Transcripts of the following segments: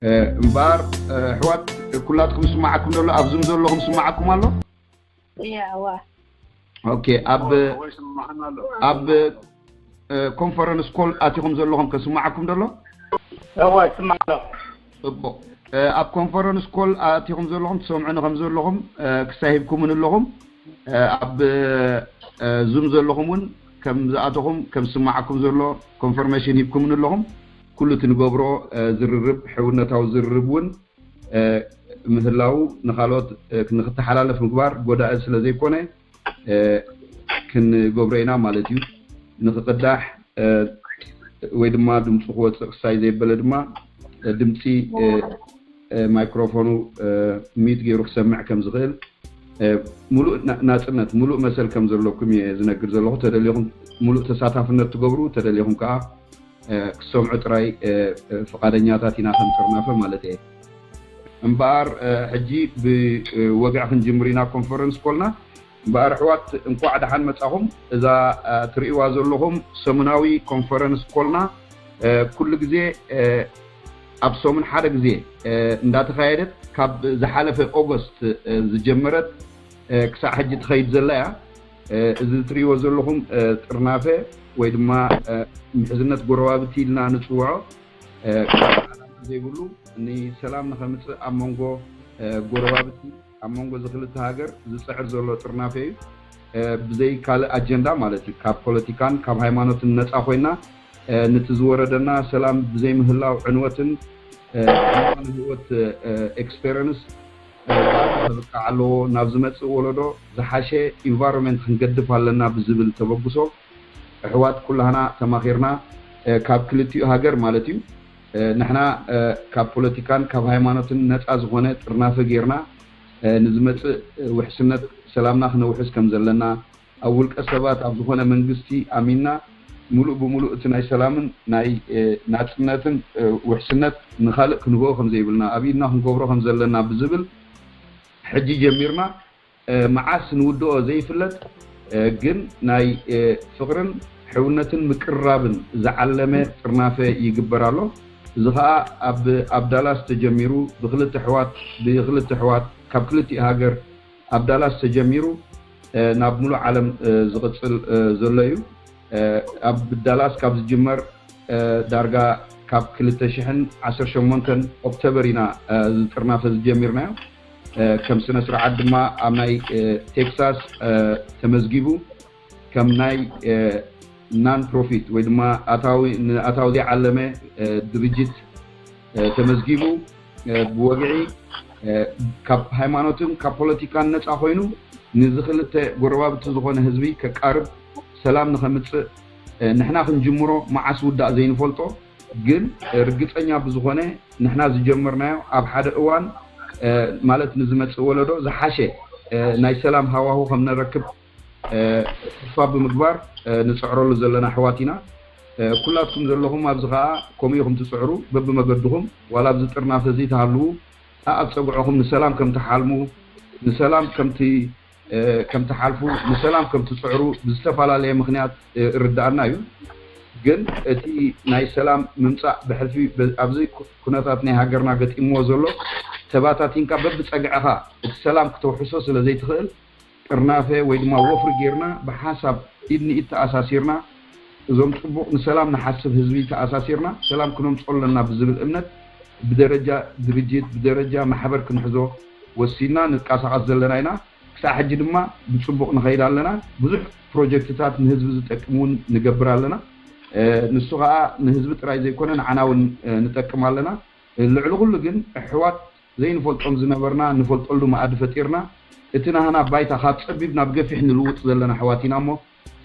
እምበኣር ኣሕዋት፣ ኩላትኩም ይስማዓኩም ዘሎ? ኣብ ዙም ዘለኹም ይስማዓኩም ኣሎ? ያዋ ኦኬ። ኣብ ኣብ ኮንፈረንስ ኮል ኣቲኹም ዘለኹም ከስማዓኩም ደሎ? እወ ይስማዕ ኣሎ። ጽቡቕ። ኣብ ኮንፈረንስ ኮል ኣቲኹም ዘለኹም ትሰምዑኒ ከም ዘለኹም ክሳብ ሂብኩምን ኣለኹም። ኣብ ዙም ዘለኹም እውን ከም ዝኣተኹም ከም ዝስማዓኩም ዘሎ ኮንፈርሜሽን ሂብኩምን ኣለኹም። ኩሉ እቲ ንገብሮ ዝርርብ፣ ሕውነታዊ ዝርርብ እውን ምህላው ንኻልኦት ንክተሓላለፍ ምግባር ጎዳኢ ስለ ዘይኮነ ክንገብሮ ኢና ማለት እዩ። ንክቅዳሕ ወይ ድማ ድምፁ ክወፅእ ክሳይ ዘይበለ ድማ ድምፂ ማይክሮፎኑ ሚዩት ገይሩ ክሰምዕ ከም ዝኽእል ሙሉእ ናፅነት፣ ሙሉእ መሰል ከም ዘለኩም እየ ዝነግር ዘለኹ። ተደሊኹም ሙሉእ ተሳታፍነት ትገብሩ፣ ተደሊኹም ከዓ ክሰምዑ ጥራይ ፍቃደኛታት ኢና ከም ጥርናፈ ማለት እየ። እምበኣር ሕጂ ብወግዒ ክንጅምር ኢና ኮንፈረንስ ኮልና። እምበኣር ኣሕዋት እንኳዕ ደሓን መጻኹም። እዛ ትርእይዋ ዘለኹም ሰሙናዊ ኮንፈረንስ ኮልና ኩሉ ግዜ ኣብ ሰሙን ሓደ ግዜ እንዳተኻየደት ካብ ዝሓለፈ ኦገስት ዝጀመረት ክሳዕ ሕጂ ትኸይድ ዘላ እያ። እዚ ትርእይዎ ዘለኹም ጥርናፈ ወይ ድማ ምሕዝነት ጎረባብቲ ኢልና ንፅውዖ ዘይብሉ ንሰላም ንኸምፅእ ኣብ መንጎ ጎረባብቲ ኣብ መንጎ እዚ ክልተ ሃገር ዝፅዕር ዘሎ ጥርናፈ እዩ። ብዘይ ካልእ ኣጀንዳ ማለት እዩ። ካብ ፖለቲካን ካብ ሃይማኖትን ነፃ ኮይና ነቲ ዝወረደና ሰላም ብዘይ ምህላው ዕንወትን ህይወት ኤክስፔረንስ ከብቃዕ ኣለዎ። ናብ ዝመፅእ ወለዶ ዝሓሸ ኢንቫይሮንመንት ክንገድፍ ኣለና ብዝብል ተበግሶ ኣሕዋት ኩላህና ተማኺርና ካብ ክልቲኡ ሃገር ማለት እዩ ንሕና ካብ ፖለቲካን ካብ ሃይማኖትን ነፃ ዝኾነ ጥርናፈ ጌርና ንዝመፅእ ውሕስነት ሰላምና ክነውሕስ ከም ዘለና ኣብ ውልቀ ሰባት ኣብ ዝኾነ መንግስቲ ኣሚንና ሙሉእ ብሙሉእ እቲ ናይ ሰላምን ናይ ናፅነትን ውሕስነት ንኻልእ ክንህቦ ከም ዘይብልና ኣብ ኢድና ክንገብሮ ከም ዘለና ብዝብል ሕጂ ጀሚርና መዓስ ንውድኦ ዘይፍለጥ ግን ናይ ፍቕርን ሕውነትን ምቅርራብን ዝዓለመ ጥርናፈ ይግበር ኣሎ። እዚ ኸኣ ኣብ ዳላስ ተጀሚሩ ብክልተ ኣሕዋት ብክልተ ኣሕዋት ካብ ክልቲኡ ሃገር ኣብ ዳላስ ተጀሚሩ ናብ ሙሉእ ዓለም ዝቕፅል ዘሎ እዩ። ኣብ ዳላስ ካብ ዝጅመር ዳርጋ ካብ ክልተ ሽሕን ዓሰርተ ሸሞንተን ኦክቶበር ኢና እዚ ጥርናፈ ዝጀሚርናዮ። ከም ስነ ስርዓት ድማ ኣብ ናይ ቴክሳስ ተመዝጊቡ ከም ናይ ናን ፕሮፊት ወይ ድማ ኣታዊ ንኣታዊ ዘይዓለመ ድርጅት ተመዝጊቡ ብወግዒ ካብ ሃይማኖትን ካብ ፖለቲካን ነፃ ኮይኑ ንዚ ክልተ ጎረባብቲ ዝኾነ ህዝቢ ከቃርብ ሰላም ንኸምፅእ ንሕና ክንጅምሮ መዓስ ውዳእ ዘይንፈልጦ ግን ርግፀኛ ብዝኾነ ንሕና ዝጀመርናዮ ኣብ ሓደ እዋን ማለት ንዝመፅእ ወለዶ ዝሓሸ ናይ ሰላም ሃዋሁ ከም ነረክብ ተስፋ ብምግባር ንፅዕረሉ ዘለና ኣሕዋት ኢና። ኩላትኩም ዘለኹም ኣብዚ ከዓ ከምኡ ኢኹም ትፅዕሩ በብመገድኹም ዋላ ኣብዚ ጥርናፈ እዚ ትሃልዉ ኣብ ፀግዕኹም ንሰላም ከም ትሓልሙ ንሰላም ከምቲ ከም ትሓልፉ ንሰላም ከም ትፅዕሩ ብዝተፈላለየ ምኽንያት ይርድኣና እዩ። ግን እቲ ናይ ሰላም ምምፃእ ብሕልፊ ኣብዚ ኩነታት ናይ ሃገርና ገጢምዎ ዘሎ ተባታቲንካ በብፀግዕኻ እቲ ሰላም ክተውሕሶ ስለ ዘይትኽእል ጥርናፈ ወይ ድማ ወፍሪ ጌርና ብሓሳብ ኢድ ንኢድ ተኣሳሲርና እዞም ፅቡቕ ንሰላም ንሓስብ ህዝቢ ተኣሳሲርና ሰላም ክነምፅኦ ኣለና ብዝብል እምነት ብደረጃ ድርጅት ብደረጃ ማሕበር ክንሕዞ ወሲንና ንንቀሳቐስ ዘለና ኢና። ክሳብ ሕጂ ድማ ብፅቡቕ ንኸይድ ኣለና። ብዙሕ ፕሮጀክትታት ንህዝቢ ዝጠቅም እውን ንገብር ኣለና። ንሱ ከዓ ንህዝቢ ጥራይ ዘይኮነ ንዓና እውን ንጠቅም ኣለና። ልዕሊ ኩሉ ግን ኣሕዋት ዘይንፈልጦም ዝነበርና ንፈልጠሉ መኣዲ ፈጢርና እቲ ናህና ባይታ ካብ ፀቢብ ናብ ገፊሕ ንልውጥ ዘለና ኣሕዋት ኢና እሞ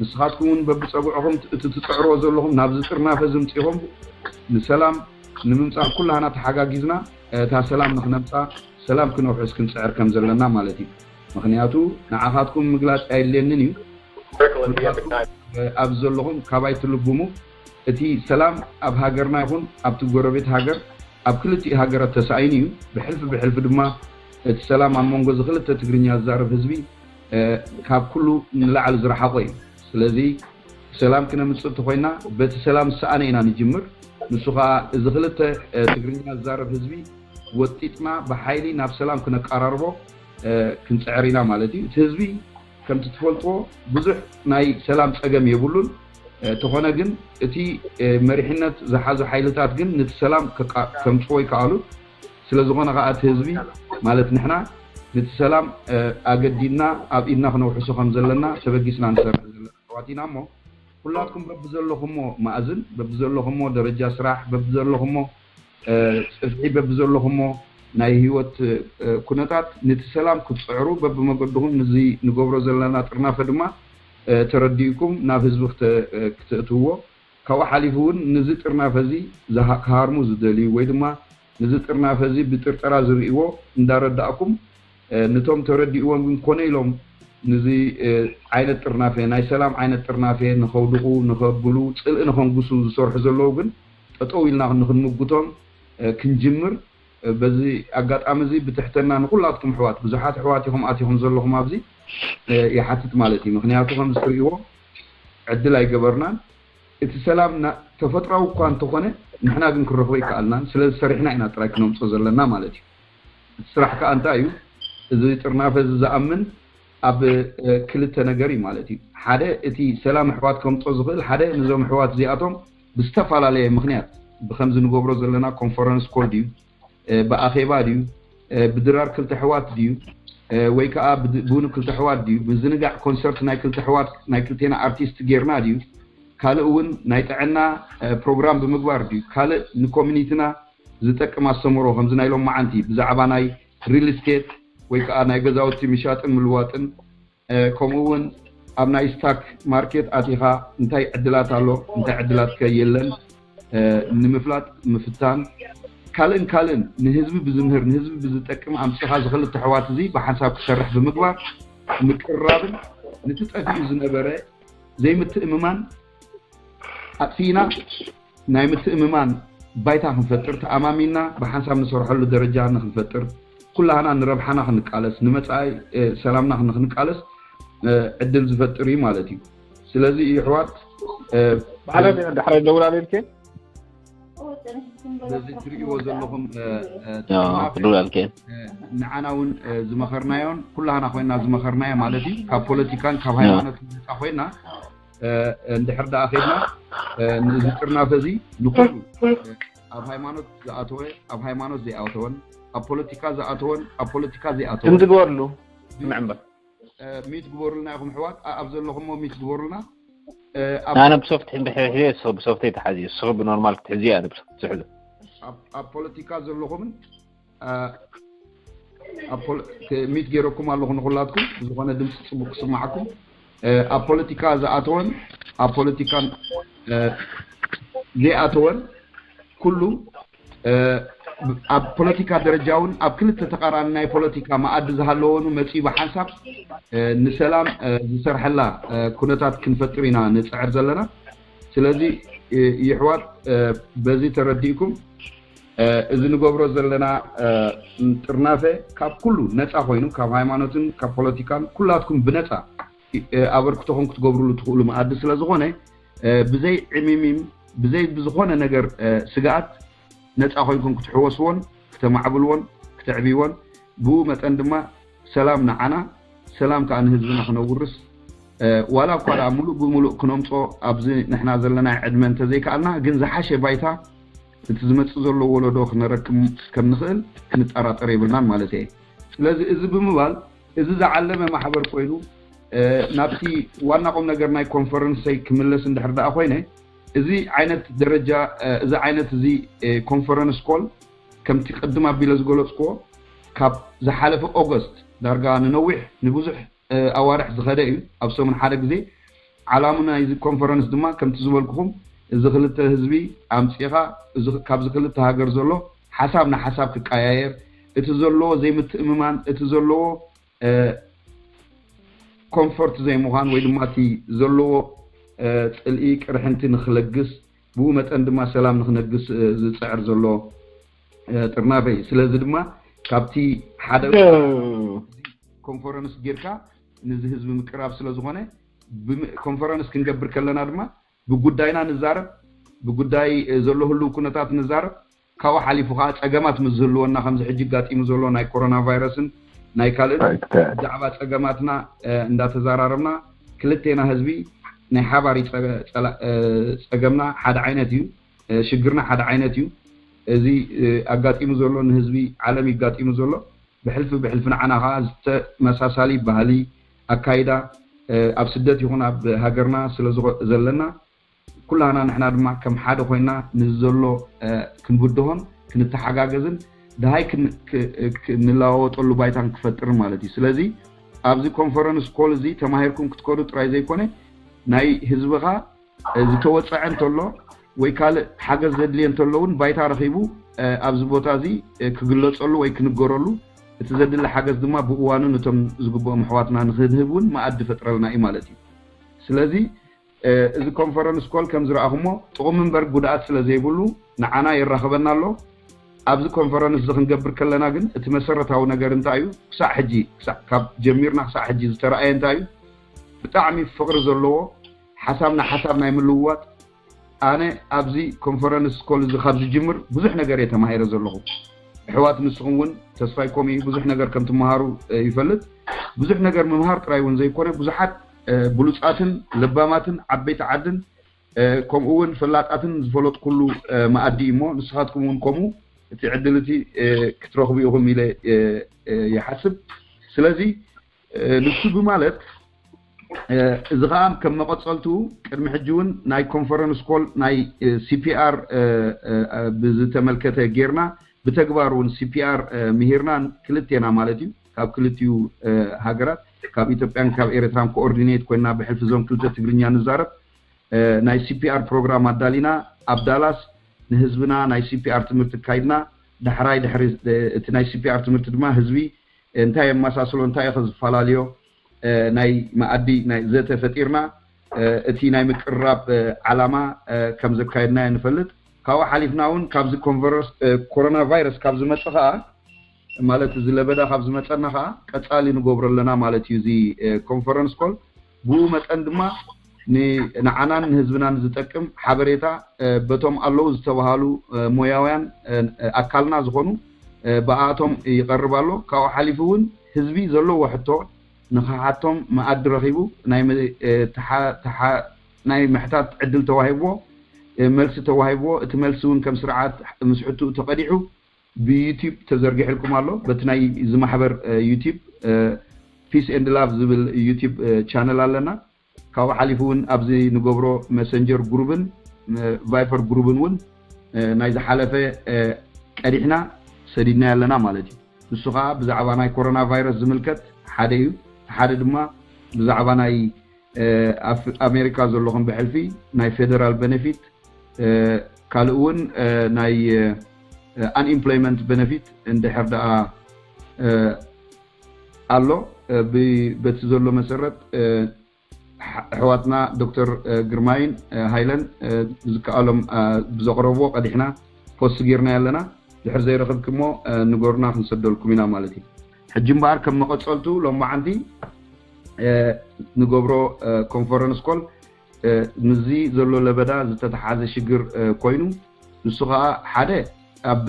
ንስኻትኩም እውን በብፀግዕኹም እቲ ትፅዕርዎ ዘለኹም ናብዚ ጥርናፈ ዝምፅኹም ንሰላም ንምምፃእ ኩላህና ተሓጋጊዝና እታ ሰላም ንክነምፃ ሰላም ክነውሕስ ክንፅዕር ከም ዘለና ማለት እዩ። ምክንያቱ ንዓኻትኩም ምግላፅ ኣየድልየንን እዩ። ኣብዚ ዘለኹም ካባይ ትልግሙ እቲ ሰላም ኣብ ሃገርና ይኹን ኣብቲ ጎረቤት ሃገር ኣብ ክልቲኡ ሃገራት ተሳኢኑ እዩ። ብሕልፊ ብሕልፊ ድማ እቲ ሰላም ኣብ መንጎ እዚ ክልተ ትግርኛ ዝዛረብ ህዝቢ ካብ ኩሉ ንላዕሊ ዝረሓቆ እዩ። ስለዚ ሰላም ክነምፅእ እንተኮይና በቲ ሰላም ዝሰኣነ ኢና ንጅምር። ንሱ ከዓ እዚ ክልተ ትግርኛ ዝዛረብ ህዝቢ ወጢጥና ብሓይሊ ናብ ሰላም ክነቀራርቦ ክንፅዕር ኢና ማለት እዩ። እቲ ህዝቢ ከምቲ ትፈልጥዎ ብዙሕ ናይ ሰላም ፀገም የብሉን። ተኾነ ግን እቲ መሪሕነት ዝሓዙ ሓይልታት ግን ነቲ ሰላም ከምፅዎ ይከኣሉ። ስለዝኾነ ከዓ እቲ ህዝቢ ማለት ንሕና ነቲ ሰላም ኣገዲድና ኣብ ኢድና ክነውሕሶ ከም ዘለና ተበጊስና ንሰርሕ ዘለና ኣሕዋት ኢና እሞ ኩላትኩም በብዘለኹሞ ማእዝን በብዘለኹሞ ደረጃ ስራሕ በብዘለኹሞ ፅፍሒ በብዘለኹሞ ናይ ህይወት ኩነታት ነቲ ሰላም ክትፅዕሩ በብመገድኹም ንዚ ንገብሮ ዘለና ጥርናፈ ድማ ተረዲእኩም ናብ ህዝቢ ክትእትውዎ ካብኡ ሓሊፉ እውን ንዚ ጥርናፈ እዚ ክሃርሙ ዝደልዩ ወይ ድማ ንዚ ጥርናፈ እዚ ብጥርጠራ ዝርእይዎ እንዳረዳእኩም ነቶም ተረዲእዎም ግን ኮነ ኢሎም ንዚ ዓይነት ጥርናፈ ናይ ሰላም ዓይነት ጥርናፈ ንኸውድቑ ንኸብሉ ፅልኢ ንኸንጉሱ ዝሰርሑ ዘለዉ ግን ጠጠው ኢልና ንክንምጉቶም ክንጅምር በዚ ኣጋጣሚ እዚ ብትሕትና ንኩላትኩም ኣሕዋት ብዙሓት ኣሕዋት ኢኹም ኣቲኹም ዘለኹም ኣብዚ ይሓትት ማለት እዩ። ምክንያቱ ከምዚ ትርእይዎ ዕድል ኣይገበርናን። እቲ ሰላም ተፈጥራዊ እኳ እንተኾነ ንሕና ግን ክንረኽቦ ይከኣልናን ስለዚ ሰሪሕና ኢና ጥራይ ክነምፅኦ ዘለና ማለት እዩ። እቲ ስራሕ ከዓ እንታይ እዩ? እዚ ጥርናፈ እዚ ዝኣምን ኣብ ክልተ ነገር እዩ ማለት እዩ። ሓደ እቲ ሰላም ኣሕዋት ከምፅኦ ዝኽእል ሓደ ነዞም ኣሕዋት እዚኣቶም ብዝተፈላለየ ምክንያት ብከምዚ ንገብሮ ዘለና ኮንፈረንስ ኮል ድዩ ብኣኼባ ድዩ ብድራር ክልተ ኣሕዋት ድዩ ወይ ከዓ ብውን ክልተ ኣሕዋት ድዩ ምዝንጋዕ ኮንሰርት ናይ ክልተ ኣሕዋት ናይ ክልቴና ኣርቲስት ጌርና ድዩ ካልእ እውን ናይ ጥዕና ፕሮግራም ብምግባር ድዩ ካልእ ንኮሚኒቲና ዝጠቅም ኣስተምሮ ከምዚ ናይ ሎም መዓንቲ ብዛዕባ ናይ ሪል ስቴት ወይ ከዓ ናይ ገዛውቲ ምሻጥን ምልዋጥን ከምኡ እውን ኣብ ናይ ስታክ ማርኬት ኣቲኻ እንታይ ዕድላት ኣሎ እንታይ ዕድላት ከ የለን ንምፍላጥ ምፍታን ካልእን ካልእን ንህዝቢ ብዝምህር ንህዝቢ ብዝጠቅም ኣምፅኻ ዝኽልተ ኣሕዋት እዚ ብሓንሳብ ክሰርሕ ብምግባር ምቅርራብን ነቲ ጠፊኡ ዝነበረ ዘይምትእምማን ኣጥፊእና ናይ ምትእምማን ባይታ ክንፈጥር ተኣማሚንና ብሓንሳብ ንሰርሐሉ ደረጃ ንክንፈጥር ኩላህና ንረብሓና ክንቃለስ ንመፃኢ ሰላምና ንክንቃለስ ዕድል ዝፈጥር እዩ ማለት እዩ። ስለዚ ይሕዋት ብሓደ ዳሕራይ ደውል ኣልልኬ በዚ ትርእይዎ ዘለኹም ክድውል ኣልኬ ንዓና እውን ዝመኸርናዮን ኩላህና ኮይና ዝመኸርናዮ ማለት እዩ። ካብ ፖለቲካን ካብ ሃይማኖት ነፃ ኮይና እንድሕር ደኣ ኸድና ንዚ ጥርናፈ እዚ ንኩሉ ኣብ ሃይማኖት ዝኣተወ ኣብ ሃይማኖት ዘይኣተወን ኣብ ፖለቲካ ዝኣተወን ኣብ ፖለቲካ ዘይኣተወን ትግበርሉ ምዕምበር ሚት ግበሩልና ኢኹም ኣሕዋት ኣብ ዘለኹሞ ሚት ግበሩልና ኣነ ብሶፍት ሕንድሕሕዮ ብሶፍተይ ተሓዝዮ ንስኺ ብኖርማል ክትሕዝዮ ኣነ ብሶፍት ዝሕዞ ኣብ ፖለቲካ ዘለኹምን ሚት ገይረኩም ኣለኹ ንኩላትኩም ብዝኾነ ድምፂ ፅቡቅ ክስማዓኩም ኣብ ፖለቲካ ዝኣተወን ኣብ ፖለቲካን ዘይኣተወን ኩሉ ኣብ ፖለቲካ ደረጃ እውን ኣብ ክልተ ተቃራኒ ናይ ፖለቲካ መኣዲ ዝሃለወኑ መፂኡ ብሓንሳብ ንሰላም ዝሰርሐላ ኩነታት ክንፈጥር ኢና ንፅዕር ዘለና። ስለዚ ይሕዋት በዚ ተረዲእኩም እዚ ንገብሮ ዘለና ጥርናፈ ካብ ኩሉ ነፃ ኮይኑ ካብ ሃይማኖትን ካብ ፖለቲካን ኩላትኩም ብነፃ ኣበርክቶኹም ክትገብርሉ ትኽእሉ መኣዲ ስለዝኾነ ብዘይ ዕሚሚም ብዘይ ብዝኾነ ነገር ስግኣት ነፃ ኮይንኩም ክትሕወስዎን ክተማዕብልዎን ክተዕብይዎን ብኡ መጠን ድማ ሰላም ንዓና ሰላም ከዓ ንህዝብና ክነውርስ ዋላ እኳ ደኣ ሙሉእ ብሙሉእ ክነምፆ ኣብዚ ንሕና ዘለና ዕድመ እንተዘይከኣልና ግን ዝሓሸ ባይታ እቲ ዝመፅእ ዘሎ ወለዶ ክነረክብ ከም ንኽእል ክንጠራጠር የብልናን ማለት እየ። ስለዚ እዚ ብምባል እዚ ዝዓለመ ማሕበር ኮይኑ ናብቲ ዋና ቁም ነገር ናይ ኮንፈረንሰይ ክምለስ እንድሕር ደኣ ኮይነ እዚ ዓይነት ደረጃ እዚ ዓይነት እዚ ኮንፈረንስ ኮል ከምቲ ቅድም ኣቢለ ዝገለፅክዎ ካብ ዝሓለፈ ኦገስት ዳርጋ ንነዊሕ ንብዙሕ ኣዋርሕ ዝኸደ እዩ ኣብ ሰሙን ሓደ ግዜ ዓላሙ ናይዚ ኮንፈረንስ ድማ ከምቲ ዝበልኩኹም እዚ ክልተ ህዝቢ ኣምፂኻ ካብዚ ክልተ ሃገር ዘሎ ሓሳብ ንሓሳብ ክቀያየር እቲ ዘለዎ ዘይምትእምማን እቲ ዘለዎ ኮንፈርት ዘይምዃን ወይ ድማ እቲ ዘለዎ ፅልኢ ቅርሕንቲ ንክለግስ ብኡ መጠን ድማ ሰላም ንክነግስ ዝፅዕር ዘሎ ጥርናፈ እዩ። ስለዚ ድማ ካብቲ ሓደ ኮንፈረንስ ጌርካ ንዚ ህዝቢ ምቅራብ ስለዝኾነ ኮንፈረንስ ክንገብር ከለና ድማ ብጉዳይና ንዛረብ ብጉዳይ ዘሎ ህሉው ኩነታት ንዛረብ። ካብኡ ሓሊፉ ከዓ ጸገማት ምስ ዝህልወና፣ ከምዚ ሕጂ ኣጋጢሙ ዘሎ ናይ ኮሮና ቫይረስን ናይ ካልእን፣ ብዛዕባ ጸገማትና እንዳተዛራረብና፣ ክልቴና ህዝቢ ናይ ሓባር ጸገምና ሓደ ዓይነት እዩ፣ ሽግርና ሓደ ዓይነት እዩ። እዚ ኣጋጢሙ ዘሎ ንህዝቢ ዓለም ይጋጢሙ ዘሎ ብሕልፊ ብሕልፊ ንዓና ከዓ ዝተመሳሳሊ ባህሊ፣ ኣካይዳ፣ ኣብ ስደት ይኹን ኣብ ሃገርና ስለ ዘለና፣ ኩላና ንሕና ድማ ከም ሓደ ኮይና ንዘሎ ክንብድሆን ክንተሓጋገዝን ደሃይ ክንለዋወጠሉ ባይታን ክፈጥር ማለት እዩ። ስለዚ ኣብዚ ኮንፈረንስ ኮል እዚ ተማሂርኩም ክትከዱ ጥራይ ዘይኮነ፣ ናይ ህዝብኻ ዝተወፀዐ እንተሎ ወይ ካልእ ሓገዝ ዘድልየ እንተሎ እውን ባይታ ረኺቡ ኣብዚ ቦታ እዚ ክግለፀሉ ወይ ክንገረሉ፣ እቲ ዘድሊ ሓገዝ ድማ ብእዋኑ ነቶም ዝግብኦም ኣሕዋትና ንክንህብ እውን መኣዲ ፈጥረልና እዩ ማለት እዩ። ስለዚ እዚ ኮንፈረንስ ኮል ከም ዝረኣኹሞ ጥቕሚ እምበር ጉድኣት ስለ ዘይብሉ ንዓና የራኽበና ኣሎ። ኣብዚ ኮንፈረንስ እዚ ክንገብር ከለና ግን እቲ መሰረታዊ ነገር እንታይ እዩ? ክሳዕ ሕጂ ካብ ጀሚርና ክሳዕ ሕጂ ዝተረኣየ እንታይ እዩ? ብጣዕሚ ፍቕሪ ዘለዎ ሓሳብ ንሓሳብ ናይ ምልውዋጥ፣ ኣነ ኣብዚ ኮንፈረንስ ኮል እዚ ካብ ዝጅምር ብዙሕ ነገር እየ ተማሂረ ዘለኹ። ኣሕዋት ንስኹም እውን ተስፋይ ከምኡ እዩ፣ ብዙሕ ነገር ከም ትመሃሩ ይፈልጥ። ብዙሕ ነገር ምምሃር ጥራይ እውን ዘይኮነ ብዙሓት ብሉፃትን ለባማትን ዓበይቲ ዓድን ከምኡ እውን ፈላጣትን ዝፈለጥኩሉ መኣዲ እዩ እሞ ንስኻትኩም እውን ከምኡ እቲ ዕድል እቲ ክትረኽቡ ኢኹም ኢለ ይሓስብ። ስለዚ ንሱ ብማለት እዚ ከዓ ከም መቐፀልቱ ቅድሚ ሕጂ እውን ናይ ኮንፈረንስ ኮል ናይ ሲፒኣር ብዝተመልከተ ጌርና ብተግባር እውን ሲፒኣር ምሂርና ክልቴና ማለት እዩ ካብ ክልቲኡ ሃገራት ካብ ኢትዮጵያን ካብ ኤርትራን ኮኦርዲኔት ኮይና ብሕልፊ ዞን ክልተ ትግርኛ ንዛረብ ናይ ሲፒኣር ፕሮግራም ኣዳሊና ኣብ ዳላስ ንህዝብና ናይ ሲፒኣር ትምህርቲ ካይድና ዳሕራይ ድሕሪ እቲ ናይ ሲፒኣር ትምህርቲ ድማ ህዝቢ እንታይ የመሳስሎ እንታይ ኢኸ ዝፈላለዮ ናይ መኣዲ ናይ ዘተ ፈጢርና እቲ ናይ ምቅርራብ ዓላማ ከም ዘካየድናዮ ንፈልጥ። ካብኡ ሓሊፍና እውን ካብዚ ኮንፈረንስ ኮሮና ቫይረስ ካብ ዝመፅእ ከዓ ማለት እዚ ለበዳ ካብ ዝመፀና ከዓ ቀፃሊ ንገብሮ ኣለና ማለት እዩ እዚ ኮንፈረንስ ኮል። ብኡ መጠን ድማ ንዓናን ንህዝብናን ዝጠቅም ሓበሬታ በቶም ኣለዉ ዝተባሃሉ ሞያውያን ኣካልና ዝኾኑ ብኣቶም ይቐርብ ኣሎ። ካብኡ ሓሊፉ እውን ህዝቢ ዘለዎ ሕቶ ንኽሓቶም መኣዲ ረኺቡ ናይ ምሕታት ዕድል ተዋሂብዎ፣ መልሲ ተዋሂብዎ። እቲ መልሲ እውን ከም ስርዓት ምስ ሕትኡ ተቐዲሑ ብዩቲብ ተዘርጊሕልኩም ኣሎ። በቲ ናይ እዚ ማሕበር ዩቲብ ፒስ ኤንድ ላቭ ዝብል ዩቲብ ቻነል ኣለና። ካብኡ ሓሊፉ እውን ኣብዚ ንገብሮ መሰንጀር ግሩብን ቫይፐር ግሩብን እውን ናይ ዝሓለፈ ቀዲሕና ሰዲድና ኣለና ማለት እዩ። ንሱ ከዓ ብዛዕባ ናይ ኮሮና ቫይረስ ዝምልከት ሓደ እዩ። ሓደ ድማ ብዛዕባ ናይ ኣሜሪካ ዘለኹም ብሕልፊ ናይ ፌደራል ቤነፊት ካልእ እውን ናይ ኣንኢምፕሎይመንት ቤነፊት እንድሕር ደኣ ኣሎ በቲ ዘሎ መሰረት ኣሕዋትና ዶክተር ግርማይን ሃይለን ዝከኣሎም ብዘቕረብዎ ቀዲሕና ፖስት ጌርና ኣለና። ድሕር ዘይረኽብክሞ ንገሩና ክንሰደልኩም ኢና ማለት እዩ። ሕጂ እምበኣር ከም መቐፀልቱ ሎማዓንቲ ንገብሮ ኮንፈረንስ ኮል ምስዚ ዘሎ ለበዳ ዝተተሓዘ ሽግር ኮይኑ ንሱ ከዓ ሓደ ኣብ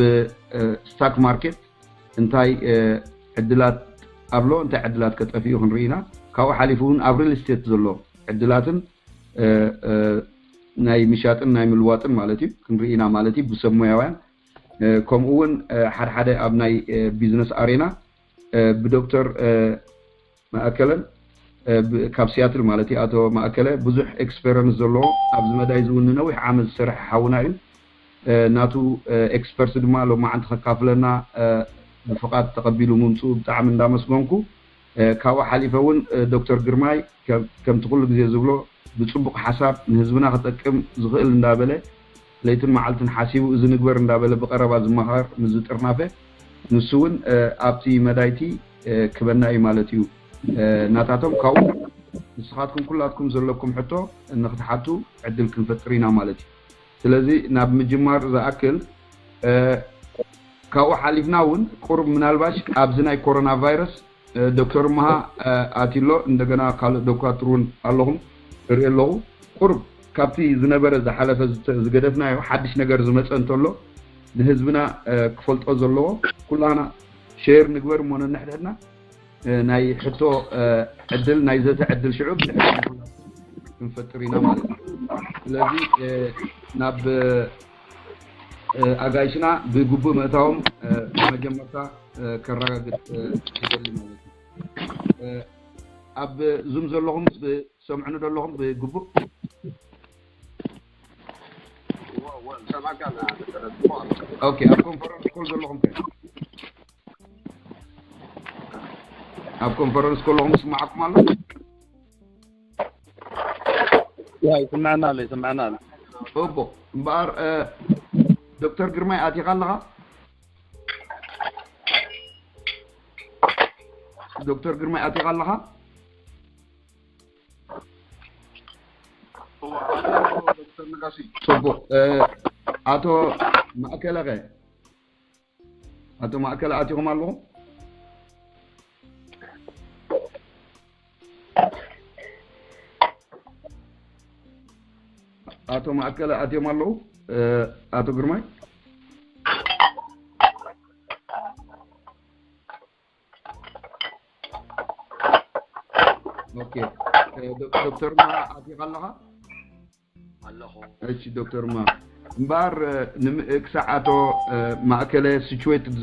ስታክ ማርኬት እንታይ ዕድላት ኣሎ እንታይ ዕድላት ከጠፍኡ ክንርኢ ኢና። ካብኡ ሓሊፉ እውን ኣብ ሪል ስቴት ዘሎ ዕድላትን ናይ ምሻጥን ናይ ምልዋጥን ማለት እዩ ክንርኢ ኢና ማለት እዩ ብሰብ ሞያውያን ከምኡ እውን ሓደ ሓደ ኣብ ናይ ቢዝነስ ኣሬና ብዶክተር ማእከለን ካብ ሲያትል ማለት እዩ ኣቶ ማእከለ ብዙሕ ኤክስፔረንስ ዘለዎ ኣብዚ መዳይ ዝውን ንነዊሕ ዓመት ዝሰርሐ ሓውና እዩ። ናቱ ኤክስፐርት ድማ ሎማዓንቲ ከካፍለና ብፍቓድ ተቐቢሉ ምምፅኡ ብጣዕሚ እንዳመስገንኩ ካብኡ ሓሊፈ እውን ዶክተር ግርማይ ከምቲ ኩሉ ግዜ ዝብሎ ብፅቡቕ ሓሳብ ንህዝብና ክጠቅም ዝኽእል እንዳበለ ለይትን መዓልትን ሓሲቡ እዚ ንግበር እንዳበለ ብቐረባ ዝመኻር ምስ ዝጥርናፈ ንሱ እውን ኣብቲ መዳይቲ ክበና እዩ ማለት እዩ ናታቶም ካብኡ ንስኻትኩም ኩላትኩም ዘለኩም ሕቶ ንክትሓቱ ዕድል ክንፈጥር ኢና ማለት እዩ። ስለዚ ናብ ምጅማር ዝኣክል ካብኡ ሓሊፍና እውን ቁሩብ ምናልባሽ ኣብዚ ናይ ኮሮና ቫይረስ ዶክተር መሃ ኣትሎ እንደገና ካልእ ዶክተር እውን ኣለኹም እርኢ ኣለኹ ቁሩብ ካብቲ ዝነበረ ዝሓለፈ ዝገደፍናዮ ሓድሽ ነገር ዝመፀ እንተሎ ንህዝብና ክፈልጦ ዘለዎ ኩላና ሼር ንግበር እሞ ነንሕድሕድና ናይ ሕቶ ዕድል ናይ ዘተ ዕድል ሽዑ ብድሕሪ ክንፈጥር ኢና ማለት እዩ። ስለዚ ናብ ኣጋይሽና ብግቡእ ምእታዎም መጀመርታ ከረጋግጥ ይደሊ ማለት እዩ። ኣብ ዙም ዘለኹም ትሰምዑኒ ዶ ኣለኹም ብግቡእ? ኦኬ፣ ኣብ ኮንፈረንስ ኮል ዘለኹም ከ? ኣብ ኮንፈረንስ ኮል ዘለኹም ይስማዓኩም ኣሎ? ያ ይስምዐና ኣሎ፣ ይስምዐና ኣሎ። ጽቡቕ። እምበኣር ዶክተር ግርማይ ኣቲኻ ኣለኻ? ዶክተር ግርማይ ኣቲኻ ኣለኻ? ጽቡቕ። ኣቶ ማእከለ ኸ? ኣቶ ማእከለ ኣቲኹም ኣለኹም? ኣቶ ማእከለ ኣትዮም ኣለዉ? ኣቶ ግርማይ? ኦኬ። ዶክተር ማ ኣቲኻ ኣለኻ? ኣለኹ። እሺ ዶክተር ማ እምበኣር ክሳዕ ኣቶ ማእከለ ሲቹዌትድ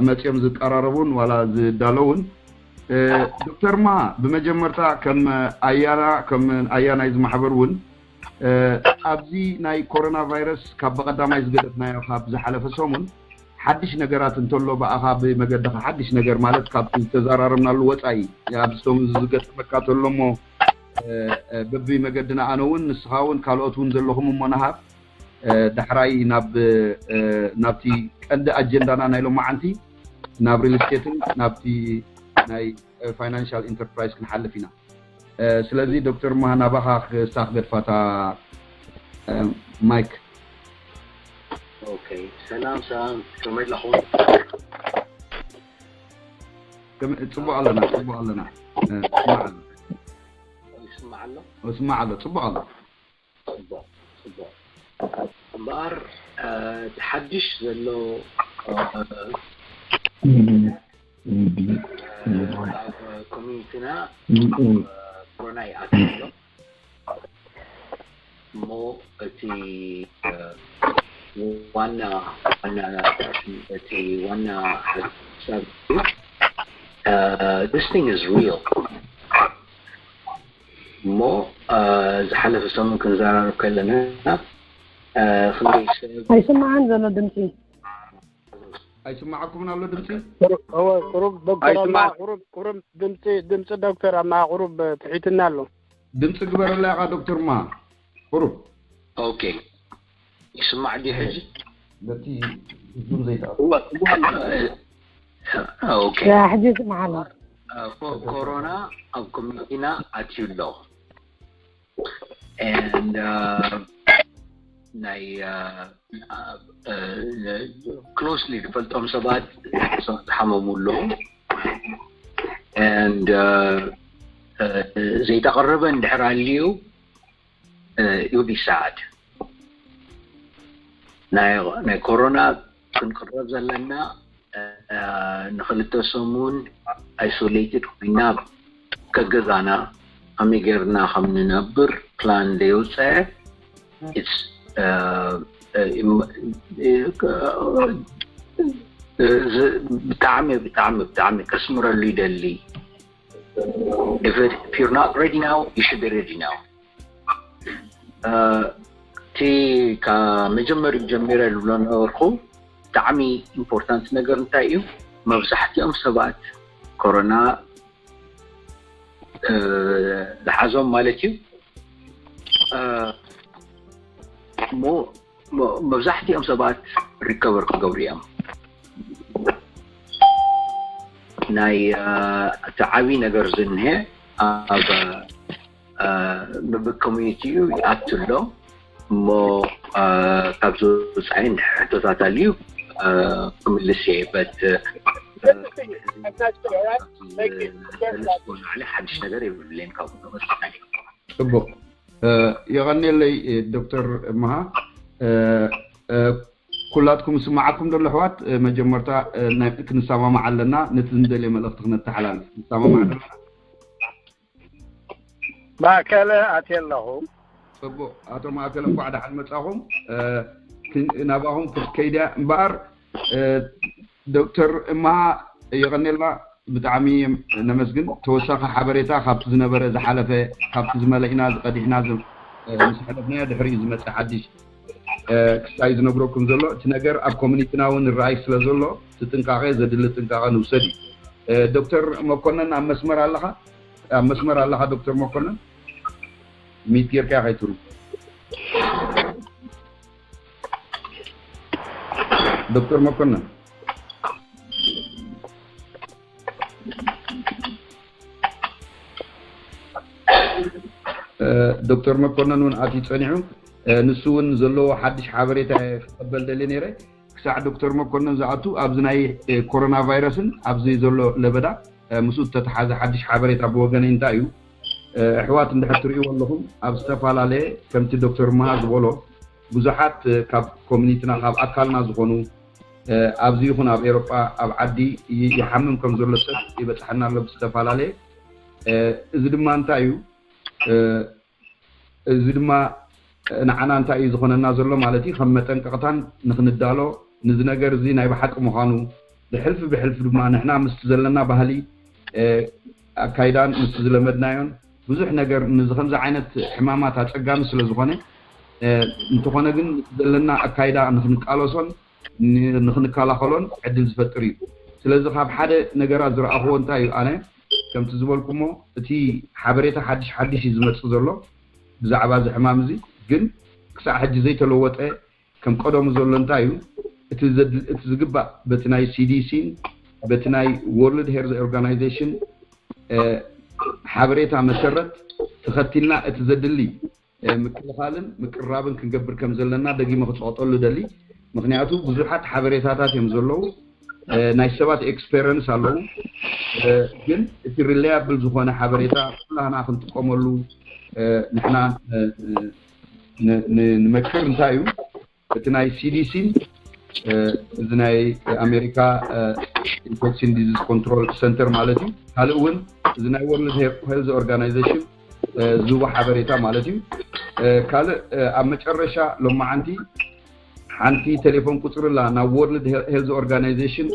መፅኦም ዝቀራረቡን ዋላ ዝዳለውን ዶክተር ማ ብመጀመርታ ከም ኣያና ከም ኣያ ናይዚ ማሕበር እውን ኣብዚ ናይ ኮሮና ቫይረስ ካብ ብቐዳማይ ዝገደፍናዮ ካብ ዝሓለፈ ሰሙን ሓድሽ ነገራት እንተሎ ብኣኻ ብመገድኻ ሓድሽ ነገር ማለት ካብቲ ዝተዘራረብናሉ ወፃኢ ኣብዚ ሰሙን ዝገጠመካ ተሎ እሞ በቢ መገድና ኣነ እውን ንስኻ እውን ካልኦት እውን ዘለኹም እሞ ንሃብ ዳሕራይ ናብ ናብቲ ቀንዲ ኣጀንዳና ናይ ሎማዓንቲ ናብ ሪል ስቴትን ናብቲ ናይ ፋይናንሻል ኢንተርፕራይዝ ክንሓልፍ ኢና። ስለዚ ዶክተር ማሃ ናባኻ ክሳኽ ገድፋታ ማይክ። ኦኬ፣ ሰላም ሰላም፣ ከመይ ኣለኹም? ጽቡቕ ኣለና፣ ጽቡቕ ኣለና። ስማዕ ኣሎ። ይስማዕ ኣሎ? ስማዕ ኣሎ፣ ጽቡቕ ኣሎ። ጽቡቕ፣ ጽቡቕ። እምበኣር እቲ ሓድሽ ዘሎ ኣብ ኮሚኒቲና ኮሮና ይኣትሎ እሞ እቲ ዋና ዋና እቲ ዋና ሓሳብ this thing is real እሞ ዝሓለፈ ሰሙን ክንዘራረብ ከለና ክንደይ ሰብ ኣይስማዕን ዘሎ ድምፂ ኣይስማዓኩምን ኣሎ ድምፂ እወ ቁሩብ ዶክተር ኣማ ቁሩብ ቁሩብ ድምፂ ድምፂ ዶክተር ኣማ ቁሩብ ትሒትና ኣሎ ድምፂ ግበረላ ኢኻ ዶክተር ማ ቁሩብ ኦኬ ይስማዕ ድዩ ሕጂ ነቲ ዙም ዘይተኣ ኦኬ ሕጂ ይስማዓና ኮሮና ኣብ ኮሚኒቲና ኣትዩ ኣሎ and uh, ናይ ክሎስሊ ዝፈልጦም ሰባት ዝሓመሙ ኣለዉ and uh, ዘይተቐረበ እንድሕር ኣልዩ you be sad ናይ ኮሮና ክንቅረብ ዘለና ንክልተ ሰሙን ኣይሶሌትድ ኮይና ከገዛና ከመይ ጌርና ከም ንነብር ፕላን ዘይወፀ ብጣዕሚ ብጣዕሚ ብጣዕሚ ከስምረሉ ይደሊ if you're not ready now you should be ready now እቲ ካብ መጀመሪ ጀሚረ ዝብሎ ነበርኩ ብጣዕሚ ኢምፖርታንት ነገር እንታይ እዩ መብዛሕትኦም ሰባት ኮሮና ዝሓዞም ማለት እዩ እሞ መብዛሕትኦም ሰባት ሪከቨር ክገብሩ እዮም ናይ እቲ ዓብዪ ነገር ዝንሄ ኣብ በብኮሚኒቲኡ ይኣቱ ኣሎ እሞ ካብ ዝወፃኢ ሕቶታት ኣልዩ ክምልስ እየ በት ላዕሊ ሓድሽ ነገር የብለን ካብ ወፃኢ ፅቡቅ የቐኔለይ ዶክተር መሃ። ኩላትኩም ስማዓኩም ዘሎ ኣሕዋት፣ መጀመርታ ክንሰማማዕ ኣለና፣ ነቲ ንደልዮ መልእኽቲ ክነተሓላልፍ ንሰማማዕ ኣለና። ማእከለ ኣትየ ኣለኹ። ጽቡቕ። ኣቶ ማእከለ፣ እንኳዕ ደሓን መጻኹም። ናባኹም ክትከይድያ እምበኣር፣ ዶክተር እማ፣ የቐኔልና፣ ብጣዕሚ ነመስግን። ተወሳኺ ሓበሬታ ካብቲ ዝነበረ ዝሓለፈ፣ ካብቲ ዝመለእና ዝቐዲሕና ምስ ሕለፍናዮ ድሕሪኡ ዝመፀ ሓድሽ ክሳይ ዝነግረኩም ዘሎ፣ እቲ ነገር ኣብ ኮሚኒቲና እውን ይረኣይ ስለ ዘሎ፣ እቲ ጥንቃቐ ዘድሊ ጥንቃቐ ንውሰድ እዩ። ዶክተር መኮነን፣ ኣብ መስመር ኣለኻ? ኣብ መስመር ኣለኻ ዶክተር መኮነን? ሚት ጌርካ ከይትሩ። ዶክተር መኮነን፣ ዶክተር መኮነን እውን ኣትዩ ጸኒሑ። ንሱ እውን ዘለዎ ሓድሽ ሓበሬታ ክቐበል ደልየ ነይረ። ክሳዕ ዶክተር መኮነን ዝኣቱ፣ ኣብዚ ናይ ኮሮና ቫይረስን ኣብዚ ዘሎ ለበዳ ምስኡ እተተሓዘ ሓድሽ ሓበሬታ ብወገነይ እንታይ እዩ? ኣሕዋት እንድሕር ትርእይዎ ኣለኹም፣ ኣብ ዝተፈላለየ፣ ከምቲ ዶክተር መሃ ዝበሎ፣ ብዙሓት ካብ ኮሚኒቲና፣ ካብ ኣካልና ዝኾኑ፣ ኣብዚ ይኹን ኣብ ኤሮጳ፣ ኣብ ዓዲ ይሓምም ከም ዘሎ ሰብ ይበጽሐና ኣሎ ብዝተፈላለየ። እዚ ድማ እንታይ እዩ? እዚ ድማ ንዓና እንታይ እዩ ዝኾነና ዘሎ ማለት እዩ? ከም መጠንቀቕታን ንኽንዳሎ፣ ንዚ ነገር እዚ ናይ ብሓቂ ምዃኑ፣ ብሕልፊ ብሕልፊ ድማ ንሕና ምስቲ ዘለና ባህሊ፣ ኣካይዳን ምስቲ ዝለመድናዮን ብዙሕ ነገር ንዚ ከምዚ ዓይነት ሕማማት ኣጸጋሚ ስለ ዝኾነ፣ እንተኾነ ግን ምስቲ ዘለና ኣካይዳ ንኽንቃለሶን ንኽንከላኸሎን ዕድል ዝፈጥር እዩ። ስለዚ ካብ ሓደ ነገራት ዝረኣኽዎ እንታይ እዩ? ኣነ ከምቲ ዝበልኩሞ፣ እቲ ሓበሬታ ሓድሽ ሓድሽ እዩ ዝመጽእ ዘሎ ብዛዕባ እዚ ሕማም እዚ። ግን ክሳዕ ሕጂ ዘይተለወጠ ከም ቀደሙ ዘሎ እንታይ እዩ? እቲ ዝግባእ በቲ ናይ ሲዲሲን በቲ ናይ ወርልድ ሄልዝ ኦርጋናይዜሽን ሓበሬታ መሰረት ተኸቲልና እቲ ዘድሊ ምክልኻልን ምቅራብን ክንገብር ከም ዘለና ደጊመ ክጸቕጠሉ ደሊ። ምክንያቱ ብዙሓት ሓበሬታታት እዮም ዘለዉ፣ ናይ ሰባት ኤክስፔሪንስ ኣለዉ። ግን እቲ ሪላያብል ዝኾነ ሓበሬታ ኩላህና ክንጥቀመሉ ንሕና ንመክር። እንታይ እዩ እቲ ናይ ሲዲሲን፣ እዚ ናይ ኣሜሪካ ኢንፌክሽን ዲዚዝ ኮንትሮል ሰንተር ማለት እዩ። ካልእ እውን እዚ ናይ ወርልድ ሄልዝ ኦርጋናይዜሽን ዝህቦ ሓበሬታ ማለት እዩ። ካልእ ኣብ መጨረሻ ሎማዓንቲ ሓንቲ ቴሌፎን ቁፅሪ ኣላ ናብ ወርልድ ሄልዝ ኦርጋናይዜሽን፣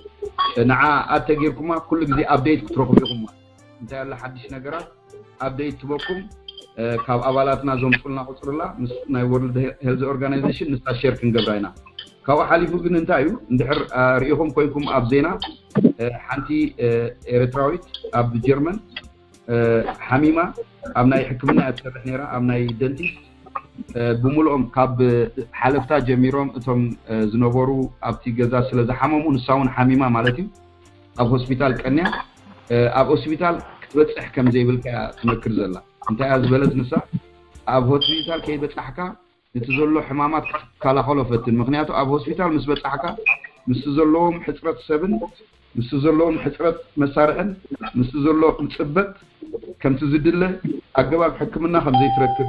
ንዓ ኣተጌርኩማ ኩሉ ግዜ ኣፕዴት ክትረኽቡ ኢኹም። እንታይ ኣሎ ሓድሽ ነገራት ኣፕዴት ትበኩም ካብ ኣባላትና ዘምፁልና ቁፅሪ ኣላ፣ ምስ ናይ ወርልድ ሄልዝ ኦርጋናይዜሽን ንሳ ሼር ክንገብራ ኢና። ካብኡ ሓሊፉ ግን እንታይ እዩ፣ እንድሕር ርኢኹም ኮይንኩም ኣብ ዜና ሓንቲ ኤርትራዊት ኣብ ጀርመን ሓሚማ ኣብ ናይ ሕክምና እያ ትሰርሕ ነይራ፣ ኣብ ናይ ደንቲስት። ብምልኦም ካብ ሓለፍታ ጀሚሮም እቶም ዝነበሩ ኣብቲ ገዛ ስለ ዝሓመሙ፣ ንሳ እውን ሓሚማ ማለት እዩ፣ ኣብ ሆስፒታል ቀንያ። ኣብ ሆስፒታል ክትበፅሕ ከም ዘይብልካ እያ ትመክር ዘላ። እንታይ እያ ዝበለት ንሳ? ኣብ ሆስፒታል ከይበፃሕካ ነቲ ዘሎ ሕማማት ክትከላኸሎ ፈትን። ምክንያቱ ኣብ ሆስፒታል ምስ በፃሕካ ምስቲ ዘለዎም ሕፅረት ሰብን ምስቲ ዘለዎም ሕፅረት መሳርሕን ምስቲ ዘሎ ፅበት ከምቲ ዝድለ ኣገባብ ሕክምና ከም ዘይትረክብ፣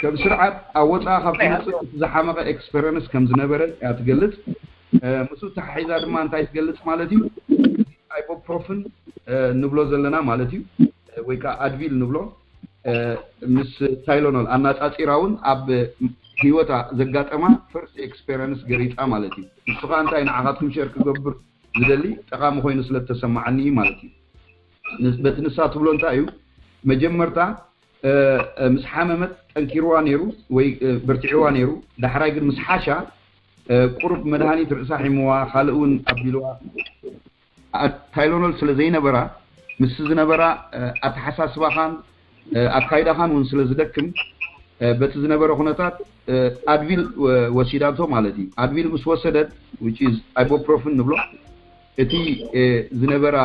ከም ስርዓት ኣብ ወፃኢ ካብ ትመፅእ እቲ ዝሓመቐ ኤክስፐረንስ ከም ዝነበረ እያ ትገልፅ። ምስኡ ተሓሒዛ ድማ እንታይ ትገልፅ ማለት እዩ? ኣይቦፕሮፍን ንብሎ ዘለና ማለት እዩ፣ ወይ ከዓ ኣድቪል ንብሎ ምስ ታይሎኖል ኣናፃፂራ እውን ኣብ ህይወታ ዘጋጠማ ፈርስት ኤክስፔረንስ ገሊፃ ማለት እዩ። ንሱ ከዓ እንታይ ንዓኻትኩም ሸር ክገብር ዝደሊ ጠቓሚ ኮይኑ ስለ ዝተሰማዓኒ እዩ ማለት እዩ። በቲ ንሳ ትብሎ እንታይ እዩ፣ መጀመርታ ምስ ሓመመት ጠንኪርዋ ነይሩ ወይ በርቲዕዋ ነይሩ፣ ዳሕራይ ግን ምስ ሓሻ ቁሩብ መድሃኒት ርእሳ ሒምዋ፣ ካልእ እውን ኣቢልዋ። ታይሎኖል ስለ ዘይነበራ፣ ምስ ዝነበራ ኣተሓሳስባኻን ኣካይዳኻን እውን ስለ ዝደክም፣ በቲ ዝነበረ ኩነታት ኣድቪል ወሲዳቶ ማለት እዩ። ኣድቪል ምስ ወሰደት፣ which is ibuprofen ንብሎ፣ እቲ ዝነበራ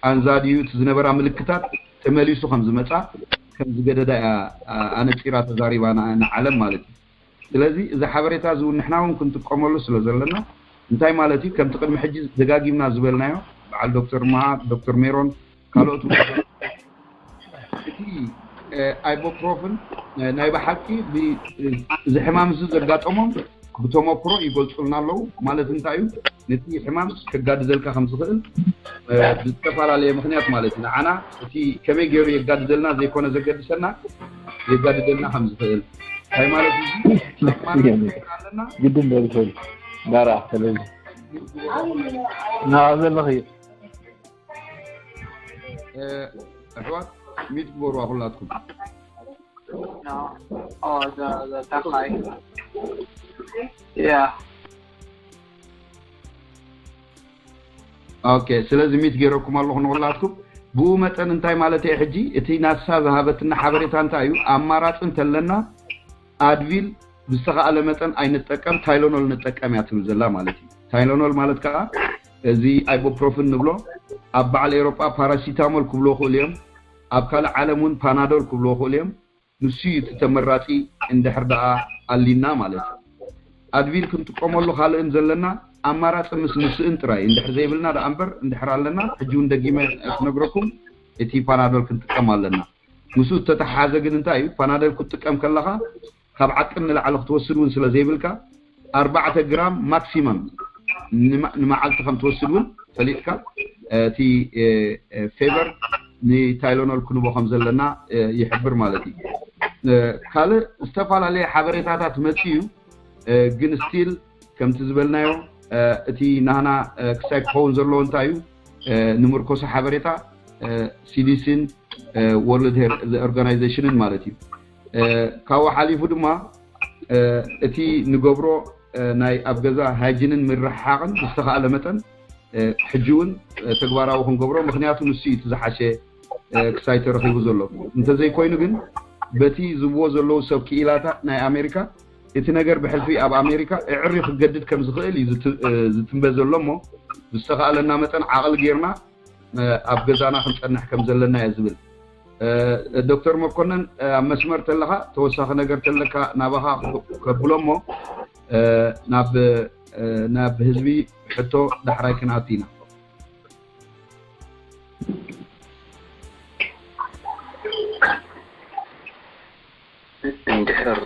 ቃንዛ ድዩ እቲ ዝነበራ ምልክታት ተመሊሱ ከም ዝመፃ ከም ዝገደዳ እያ ኣነፂራ ተዛሪባ ንዓለም ማለት እዩ። ስለዚ እዚ ሓበሬታ እዚ እውን ንሕና እውን ክንጥቀመሉ ስለ ዘለና፣ እንታይ ማለት እዩ፣ ከምቲ ቅድሚ ሕጂ ደጋጊምና ዝበልናዮ፣ በዓል ዶክተር መሃ፣ ዶክተር ሜሮን፣ ካልኦት እውን እቲ ኣይቦፕሮፍን ናይ ብሓቂ እዚ ሕማም እዚ ዘጋጠሞም ብተመክሮ ይገልፁልና ኣለዉ። ማለት እንታይ እዩ? ነቲ ሕማም ከጋድደልካ ከም ዝኽእል ብዝተፈላለየ ምክንያት ማለት እዩ። ንዓና እቲ ከመይ ገይሩ የጋድደልና ዘይኮነ ዘገድሰና፣ የጋድደልና ከም ዝኽእል እንታይ ማለት እዩ? ኣለና። ግድን ዶ ይኽእል ዳራ ስለዚ ና ዘለኺ ኣሕዋት ሚት ግበሩዋ ኩላትኩም። No. Oh, the the Takai. Yeah. ኦኬ፣ ስለዚ ሚት ገይረኩም ኣለኹ ንኹላትኩም። ብኡ መጠን እንታይ ማለት እየ ሕጂ? እቲ ናሳ ዝሃበትና ሓበሬታ እንታይ እዩ? ኣማራፂ እንተለና ኣድቪል ብዝተኻእለ መጠን ኣይንጠቀም፣ ታይሎኖል ንጠቀም እያ ትብል ዘላ ማለት እዩ። ታይሎኖል ማለት ከዓ እዚ ኣይቦፕሮፍን ንብሎ ኣብ በዓል ኤሮጳ ፓራሲታሞል ክብሎ ክእሉ እዮም። ኣብ ካልእ ዓለም እውን ፓናዶል ክብሎ ክእሉ እዮም። ንሱ እዩ እቲ ተመራፂ እንድሕር ደኣ ኣሊና ማለት እዩ። ኣድቪል ክንጥቀመሉ ካልእን ዘለና ኣማራፂ ምስ ንስእን ጥራይ እንድሕር ዘይብልና ደኣ እምበር እንድሕር ኣለና ሕጂ እውን ደጊመ ክነግረኩም እቲ ፓናዶል ክንጥቀም ኣለና። ምስኡ ዝተተሓሓዘ ግን እንታይ እዩ ፓናዶል ክትጥቀም ከለኻ ካብ ዓቅን ንላዕሊ ክትወስድ እውን ስለ ዘይብልካ ኣርባዕተ ግራም ማክሲመም ንመዓልቲ ከም ትወስድ እውን ፈሊጥካ እቲ ፌቨር ንታይሎኖል ክንቦ ከም ዘለና ይሕብር ማለት እዩ። ካልእ ዝተፈላለየ ሓበሬታታት መፅእ እዩ፣ ግን ስቲል ከምቲ ዝበልናዮ እቲ ናህና ክሳይ ክኸውን ዘለዎ እንታይ እዩ ንምርኮሶ ሓበሬታ ሲዲሲን ወርልድ ኦርጋናይዜሽንን ማለት እዩ። ካብኡ ሓሊፉ ድማ እቲ ንገብሮ ናይ ኣብ ገዛ ሃይጂንን ምርሕሓቕን ብዝተኻእለ መጠን ሕጂ እውን ተግባራዊ ክንገብሮ፣ ምክንያቱ ንሱ እዩ እቲ ዝሓሸ ክሳይ ተረኺቡ ዘሎ። እንተዘይኮይኑ ግን በቲ ዝብዎ ዘለዉ ሰብ ክኢላታት ናይ ኣሜሪካ እቲ ነገር ብሕልፊ ኣብ ኣሜሪካ እዕሪ ክገድድ ከም ዝኽእል እዩ ዝትንበ ዘሎ እሞ ብዝተኻእለና መጠን ዓቕሊ ጌርና ኣብ ገዛና ክንፀንሕ ከም ዘለና እየ ዝብል። ዶክተር መኮነን ኣብ መስመር ተለኻ ተወሳኺ ነገር ተለካ ናባኻ ከብሎ እሞ ናብ ናብ ህዝቢ ሕቶ ዳሕራይ ክንኣቱ ኢና። እንድሕር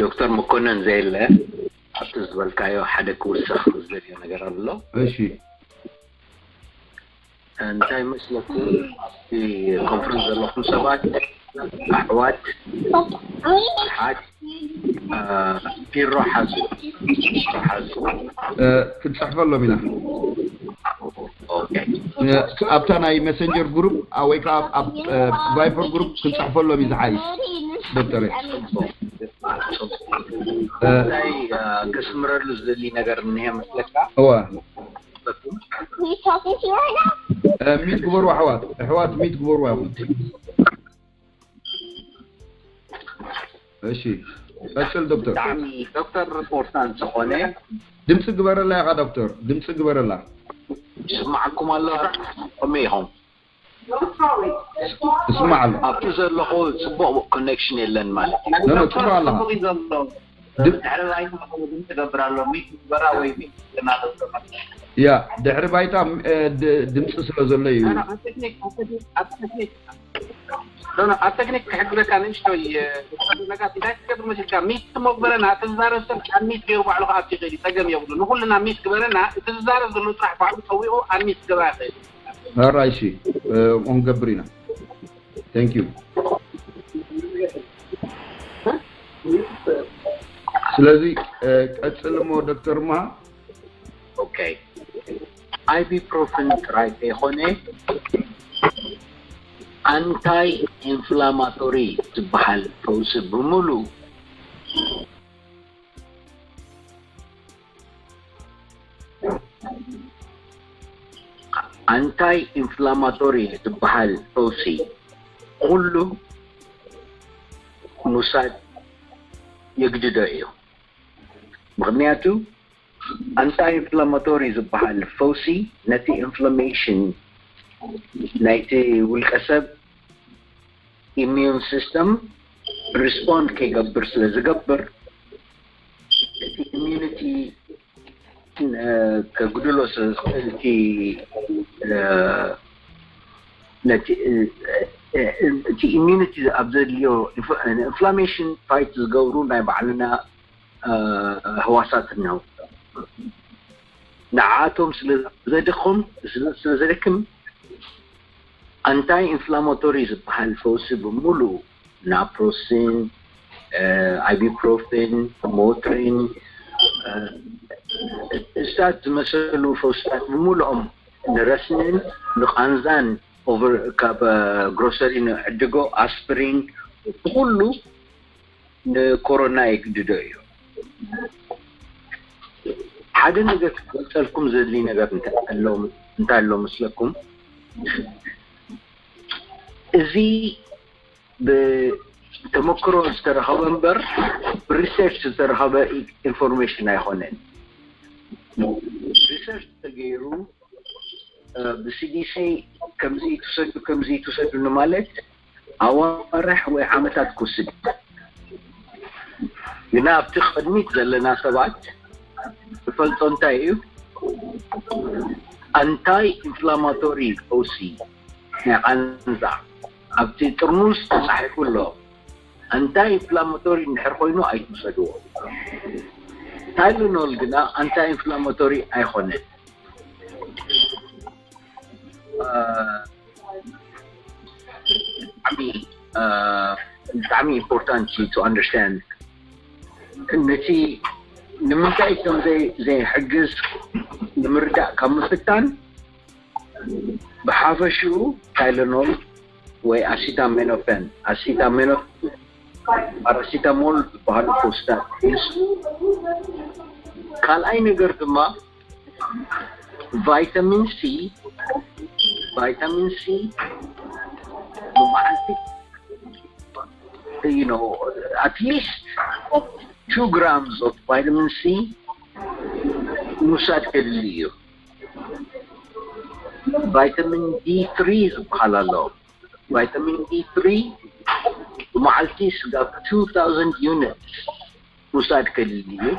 ዶክተር መኮነን ዘየለ ኣብቲ ዝበልካዮ ሓደ ክውሰኽ ዝደልዮ ነገር ኣሎ። እሺ እንታይ መስለኩም ኣብቲ ኮንፈረንስ ዘለኹም ሰባት ኣሕዋት ኣሓት ቢሮ ሓዙ ሓዙ ክንፅሕፈሎም ኢና። ኣብታ ናይ መሰንጀር ግሩፕ ወይ ከዓ ኣብ ቫይፐር ግሩፕ ክንፅሕፈሎም እዩ ዝሓይሽ። ዶክተር እንታይ ከስምረሉ ዝደሊ ነገር እኒሀ መስለካ? እወ ሚት ግበሩ ኣሕዋት፣ ኣሕዋት ሚት ግበሩ ኣሕዋት። እሺ ቀጽል ዶክተር። ብጣዕሚ ዶክተር ኢምፖርታንት ዝኾነ ድምፂ ግበረላ ኢኻ ዶክተር፣ ድምፂ ግበረላ። ይስማዓኩም ኣሎ? ከመይ ኢኹም? ይስማዕ ኣሎ። ኣብቲ ዘለኹ ፅቡቕ ኮኔክሽን የለን ማለት እዩ። ኖ ኖ፣ ፅቡቕ ኣለኻ። ጽቡቅ እዩ ዘሎ። ድም- ድሕሪ ላይቭ ድምፂ ገብር ኣሎ። ሚት ግበራ ወይ ሚት እናተጠቀም ያ ድሕሪ ባይታ እ፣ ድ- ድምፂ ስለ ዘሎ እዩ። ኣብ ቴክኒክ ኣብ ቴክኒክ ኣብ ቴክኒክ ኖ፣ ኖ፣ ኣብ ቴክኒክ ክሕግዘካ ንእሽቶይ ነጋት እንታይ ትገብር መሲልካ ሚት ትሞ ግበረና እቲ ዝዛረብ ሰብ ኣብ ሚት ገይሩ ባዕሉ ከኣቱ ይኽእል እዩ። ፀገም የብሉ። ንኩልና ሚት ግበረና። እቲ ዝዛረብ ዘሎ ጥራሕ ባዕሉ ፀዊቑ ኣብ ሚት ክገባ ይኽእል እዩ። ኦራይ እሺ እ፣ ክንገብር ኢና። Thank you። ስለዚ እ፣ ቀጽል እሞ ዶክተር ማ ኦኬ። ኣይቢፕሮፍን ጥራይ ዘይኮነ ኣንታይ ኢንፍላማቶሪ ዝበሃል ፈውሲ ብምሉእ ኣንታይ ኢንፍላማቶሪ ዝበሃል ፈውሲ ኩሉ ምውሳድ የግድዶ እዩ። ምክንያቱ ኣንታይ ኢንፍላማቶሪ ዝበሃል ፈውሲ ነቲ ኢንፍላሜሽን ናይቲ ውልቀ ሰብ ኢሚዩን ሲስተም ሪስፖንድ ከይገብር ስለ ዝገብር እቲ ኢሚዩኒቲ ከጉድሎ ስለ ዝኽእል እቲ ነቲ እቲ ኢሚኒቲ ኣብ ዘድልዮ ኢንፍላሜሽን ፋይት ዝገብሩ ናይ ባዕልና ህዋሳት እነው ንዓቶም ስለዘደክም ስለዘደክም ኣንታይ ኢንፍላማቶሪ ዝበሃል ፈውሲ ብምሉእ ናፕሮሲን፣ ኣይቡፕሮፊን፣ ሞትሪን፣ እሳት ዝመሰሉ ፈውስታት ብምሉኦም ንረስንን ንቃንዛን ኦቨር ካብ ግሮሰሪ ንዕድጎ ኣስፕሪን ኩሉ ንኮሮና የግድዶ እዩ። ሓደ ነገር ክገልፀልኩም ዘድሊ ነገር እንታይ ኣሎ ምስለኩም? እዚ ብተመክሮ ዝተረኸበ እምበር ብሪሰርች ዝተረኸበ ኢንፎርሜሽን ኣይኮነን። ሪሰርች ተገይሩ ብሲዲሲ ከምዚ ትሰዱ ከምዚ ትሰዱ ንማለት ኣዋርሕ ወይ ዓመታት ክወስድ ግና ኣብቲ ቅድሚት ዘለና ሰባት ዝፈልጦ እንታይ እዩ? ኣንታይ ኢንፍላማቶሪ ፈውሲ ናይ ቃንዛ ኣብቲ ጥርሙዝ ተፃሒፉ ኣሎ። ኣንታይ ኢንፍላማቶሪ እንድሕር ኮይኑ ኣይትውሰድዎ። ታይለኖል ግና ኣንታይ ኢንፍላማቶሪ ኣይኮነን። ብጣዕሚ ኢምፖርታንት ዩ ቱ ኣንደርስታንድ ነቲ ንምንታይ ከም ዘይሕግዝ ንምርዳእ ካብ ምፍታን ብሓፈሽኡ ታይለኖል ወይ ኣሲታሜኖፈን ኣሲታሜኖ ፓራሲታሞል ዝበሃሉ ፈውስታት ይንሱ። ካልኣይ ነገር ድማ ቫይታሚን ሲ ቫይታሚን ሲ ብመዓልቲ you know at least two grams of vitamin C ምውሳድ ከድሊ እዩ። ቫይታሚን ዲ ትሪ ዝበሃል ኣሎ። ቫይታሚን ዲ ትሪ ብመዓልቲ ስጋብ two thousand units ምውሳድ ከድሊ እዩ።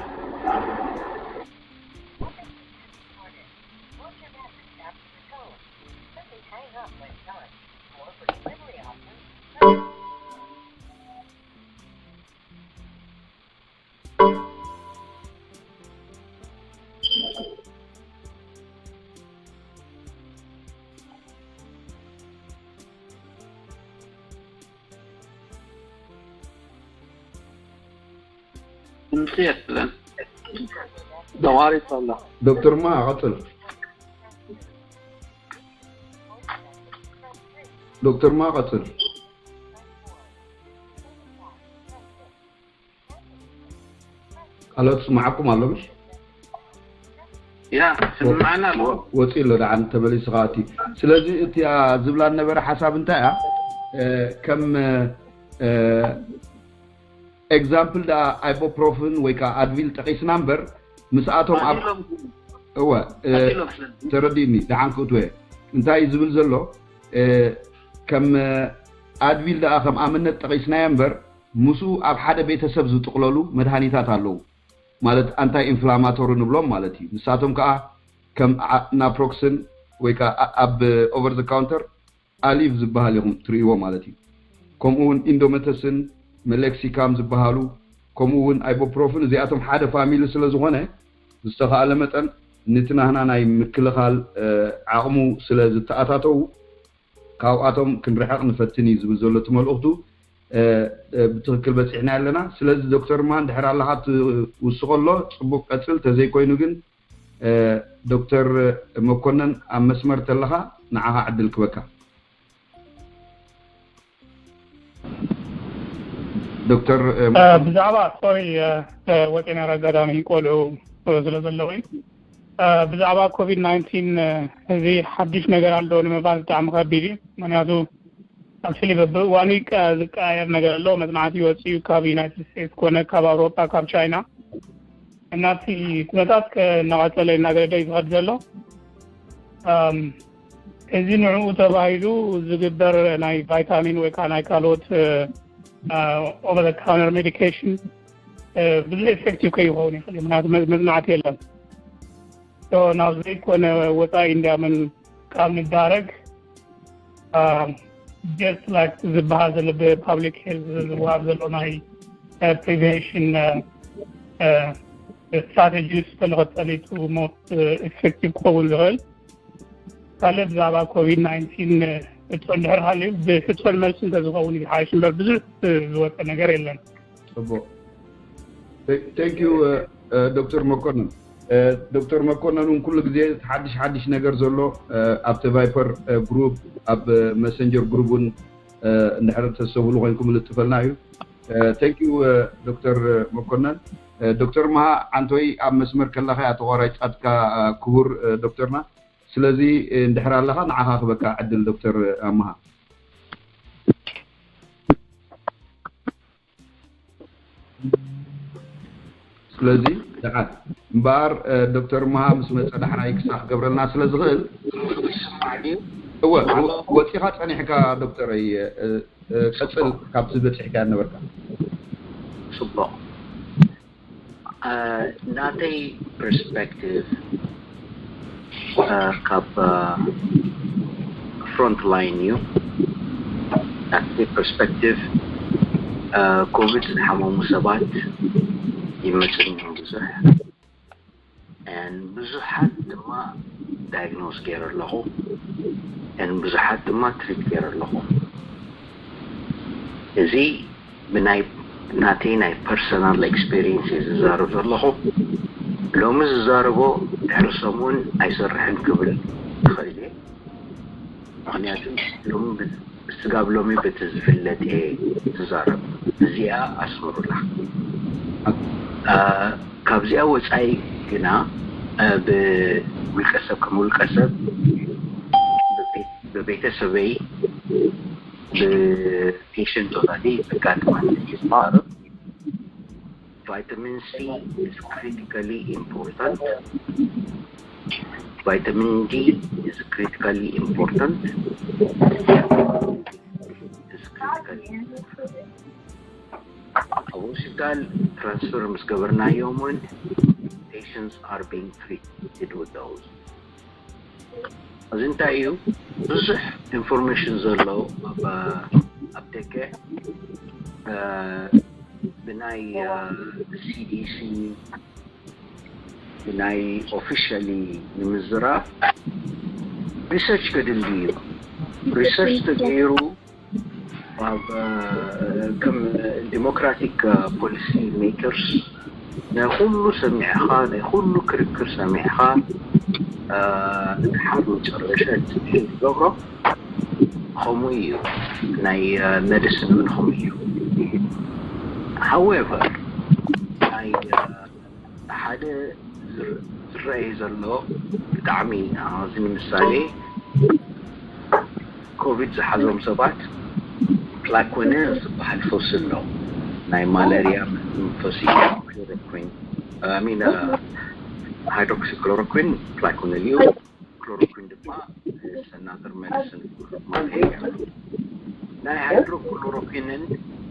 ድምፂ የለን። ተቋሪፁ ኣሎ። ዶክተር ማ ቀፅል። ዶክተር ማ ቀፅል። ካልኦት ስማዓኩም ኣሎ ምሽ? ያ ስምዓና ኣሎ። ወፂ ኣሎ ደዓን ተመሊስኻ እቲ። ስለዚ እቲኣ ዝብላ ነበረ ሓሳብ እንታይ እያ? ከም ኤግዛምፕል ደኣ ኣይቦፕሮፍን ወይ ከዓ ኣድቪል ጠቂስና እምበር ምስኣቶም ኣብ እወ ተረዲእኒ ደሓን ክእትወ እንታይ እዩ ዝብል ዘሎ ከም ኣድቪል ደኣ ከም ኣምነት ጠቂስናዮ እምበር ምስኡ ኣብ ሓደ ቤተሰብ ዝጥቕለሉ መድሃኒታት ኣለዉ ማለት ኣንታይ ኢንፍላማቶሪ ንብሎም ማለት እዩ ንሳቶም ከዓ ከም ናፕሮክስን ወይ ከዓ ኣብ ኦቨር ዘ ካውንተር ኣሊቭ ዝበሃል ኢኹም ትርእይዎ ማለት እዩ። ከምኡ እውን ኢንዶመተስን መሌክሲካም ዝበሃሉ ከምኡ እውን ኣይቦፕሮፍን እዚኣቶም ሓደ ፋሚሊ ስለ ዝኾነ ዝተኻእለ መጠን ንቲ ናህና ናይ ምክልኻል ዓቕሙ ስለ ዝተኣታተዉ ካብኣቶም ክንርሕቕ ንፈትን እዩ ዝብል ዘሎ እቲ መልእኽቱ ብትኽክል በፂሕና ኣለና። ስለዚ ዶክተር ማን ድሕር ኣለኻ ትውስኸሎ ፅቡቅ ቀፅል ተዘይኮይኑ ግን ዶክተር መኮነን ኣብ መስመር ተለኻ ንዓኻ ዕድል ክበካ። ዶክተር ብዛዕባ ሶሪ ወፂና ኣጋጣሚ ቆልዑ ስለ ዘለዉ ብዛዕባ ኮቪድ ናይንቲን እዚ ሓድሽ ነገር ኣሎ ንምባል ብጣዕሚ ከቢድ እዩ። ምክንያቱ ኣክቹሊ በብእዋኑ ዝቀያየር ነገር ኣሎ። መፅናዕቲ ይወፅእ እዩ ካብ ዩናይትድ ስቴትስ ኮነ ካብ ኣውሮጳ ካብ ቻይና እና እቲ ኩነታት እናቐፀለ እናገደደ እዩ ዝኸድ ዘሎ። እዚ ንዕኡ ተባሂሉ ዝግበር ናይ ቫይታሚን ወይ ከዓ ናይ ካልኦት ኦቨር ካውነር ሜዲኬሽን ብዙሕ ኤፌክቲቭ ከይኸውን ይኽእል እዩ። ምክንያቱ መፅናዕቲ የለን። ናብ ዘይኮነ ወፃኢ እንዲያምን ካብ ንዳረግ just like ዝበሃል ዘሎ ብpublic health ዝወሃብ ዘሎ ናይ prevention strategies ተለኸፀሊቱ most effective ክኸውን ዝኽእል ካልእ ብዛዕባ ኮቪድ ናይንቲን ሕቶ እንድሕር ሃልዩ ብሕቶን መልሲ እንተዝኸውን እዩ ዝሓይሽ እምበር ብዙሕ ዝወፀ ነገር የለን። ፅቡቅ። Thank you ዶክተር መኮንን። ዶክተር መኮነን እውን ኩሉ ግዜ ሓድሽ ሓድሽ ነገር ዘሎ ኣብቲ ቫይፐር ግሩፕ ኣብ መሰንጀር ግሩፕ እውን እንድሕር ተሰብሉ ኮይንኩም ልጥፈልና እዩ። Thank you ዶክተር መኮነን። ዶክተር መሃ ዓንቶይ ኣብ መስመር ከለኻ እያ ተቋራጫትካ ክቡር ዶክተርና። ስለዚ እንድሕር ኣለኻ ንዓኻ ክበካ ዕድል ዶክተር ኣመሃ። ስለዚ ደሓን እምበኣር ዶክተር መሃ ምስ መፀ ዳሕራይ ክሳብ ክገብረልና ስለ ዝኽእል ይስማዕ ድዩ? እወ ወፂኻ ፀኒሕካ ዶክተረይ ቀፅል ካብቲ በፂሕካ ነበርካ። ፅቡቕ ናተይ ፐርስፔክቲቭ ካብ ፍሮንት ላይን እዩ። ናተይ ፐርስፔክቲቭ ኮቪድ ዝሓመሙ ሰባት ይመፅኒ ብዙሕ ብዙሓት ድማ ዳይግኖስ ገይረ ኣለኹ ብዙሓት ድማ ትሪት ገይረ ኣለኹ። እዚ ብናይ ናተይ ናይ ፐርሰናል ኤክስፔሪንስ እየ ዝዛረብ ዘለኹ። ሎሚ ዝዛረቦ ድሕሪ ሰሙን ኣይሰርሕን ክብል ይኽእል እየ። ምኽንያቱ ሎሚ ስጋብ ሎሚ በቲ ዝፍለጥ እየ ዝዛረብ። እዚኣ ኣስምሩላ። ካብዚኣ ወፃኢ ግና ብውልቀሰብ ከም ውልቀሰብ ብቤተሰበይ ብፔሽንቶታተይ ዘጋጥመኒ እዩ ዝዛረብ። Vitamin C is critically important. Vitamin D is critically important. Is critically important. ኣብ ሆስፒታል ትራንስፈር ምስ ገበርናዮም እውን patients are being treated with those እዚ እንታይ እዩ? ብዙሕ ኢንፎርሜሽን ዘሎ ኣብ ኣፕቴከ ብናይ ሲዲሲ ብናይ ኦፊሻሊ ንምዝራብ ሪሰርች ከድሊ እዩ። ሪሰርች ተገይሩ ኣብ ከም ዲሞክራቲክ ፖሊሲ ሜከርስ ናይ ኩሉ ሰሚዕኻ ናይ ኩሉ ክርክር ሰሚዕኻ ሓደ መጨረሻ ዝገብሮ ከምኡ እዩ። ናይ ሜዲሲን እውን ከምኡ እዩ። ሃወቨር ናይ ሓደ ዝረአየ ዘሎ ብጣዕሚ እዚ ንምሳሌ ኮቪድ ዝሓዞም ሰባት ፕላኮነ ዝበሃል ፈውሲ ኣሎ። ናይ ማላሪያ ፈውሲ ክሎሮኩዊን ሚን ሃይድሮክሲክሎሮኩዊን ፕላኮነ እዩ። ክሎሮኩዊን ድማ ሰናተር ሜዲሲን ማላሪያ ናይ ሃይድሮክሎሮኩዊንን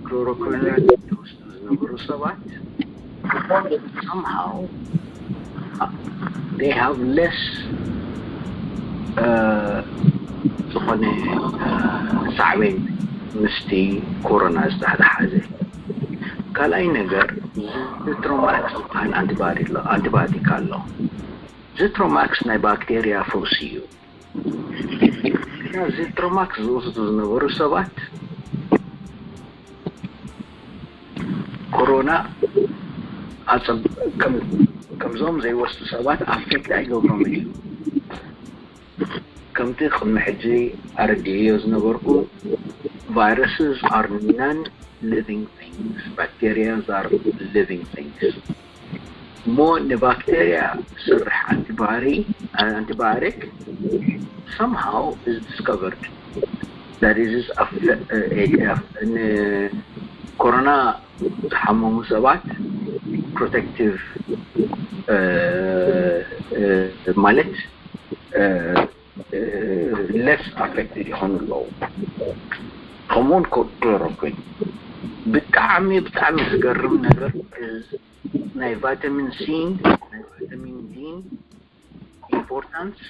ክሎሮኩዊንን ዝወስዱ ዝነበሩ ሰባት somehow they have less ዝኾነ ሳዕቤን ምስቲ ኮሮና ዝተሓሓዘ። ካልኣይ ነገር ዝትሮማክስ ዝበሃል ኣንቲባዮቲክ ኣሎ። ዝትሮማክስ ናይ ባክቴርያ ፈውሲ እዩ። ዝትሮማክስ ዝወስዱ ዝነበሩ ሰባት ኮሮና ከምዞም ዘይወስዱ ሰባት ኣፌክት ኣይገብሮምን እዩ። ከምቲ ቅድሚ ሕጂ ኣረዲእዮ ዝነበርኩ viruses are non living things, bacteria are living things. እሞ ንባክቴርያ ዝሰርሕ ኣንቲባሪ ኣንቲባዮቲክ somehow is discovered that is ንኮሮና ዝሓመሙ ሰባት ፕሮቴክቲቭ ማለት less affected ይኾኑ ኣለዉ። ከምኡውን ክሎሮኩዊን ብጣዕሚ ብጣዕሚ ዝገርም ነገር ናይ ቫይታሚን ሲን ናይ ቫይታሚን ዲን ኢምፖርታንስ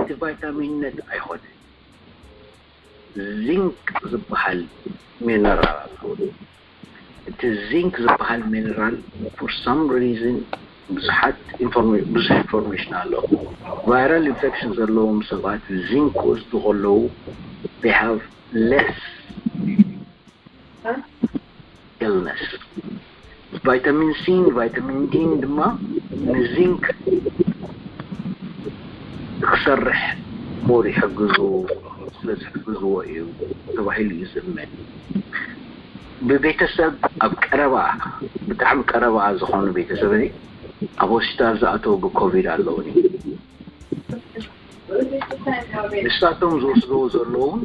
እቲ ቫይታሚንነት ኣይኮነን። ዚንክ ዝበሃል ሚነራል ኣሎ። እቲ ዚንክ ዝበሃል ሚነራል for some reason ብዙሓት ብዙሕ ኢንፎርሜሽን ኣሎ። ቫይራል ኢንፌክሽን ዘለዎም ሰባት ዚንክ ክወስዱ ከለዉ they have less illness። ቫይታሚን ሲን ቫይታሚን ዲን ድማ ንዚንክ ክሰርሕ ሞር ይሕግዙ ስለ ዝሕግዝዎ እዩ ተባሂሉ እዩ ዝእመን። ብቤተሰብ ኣብ ቀረባ ብጣዕሚ ቀረባ ዝኾኑ ቤተሰበይ ኣብ ሆስፒታል ዝኣተው ብኮቪድ ኣለውኒ። ንሳቶም ዝወስድዎ ዘለውን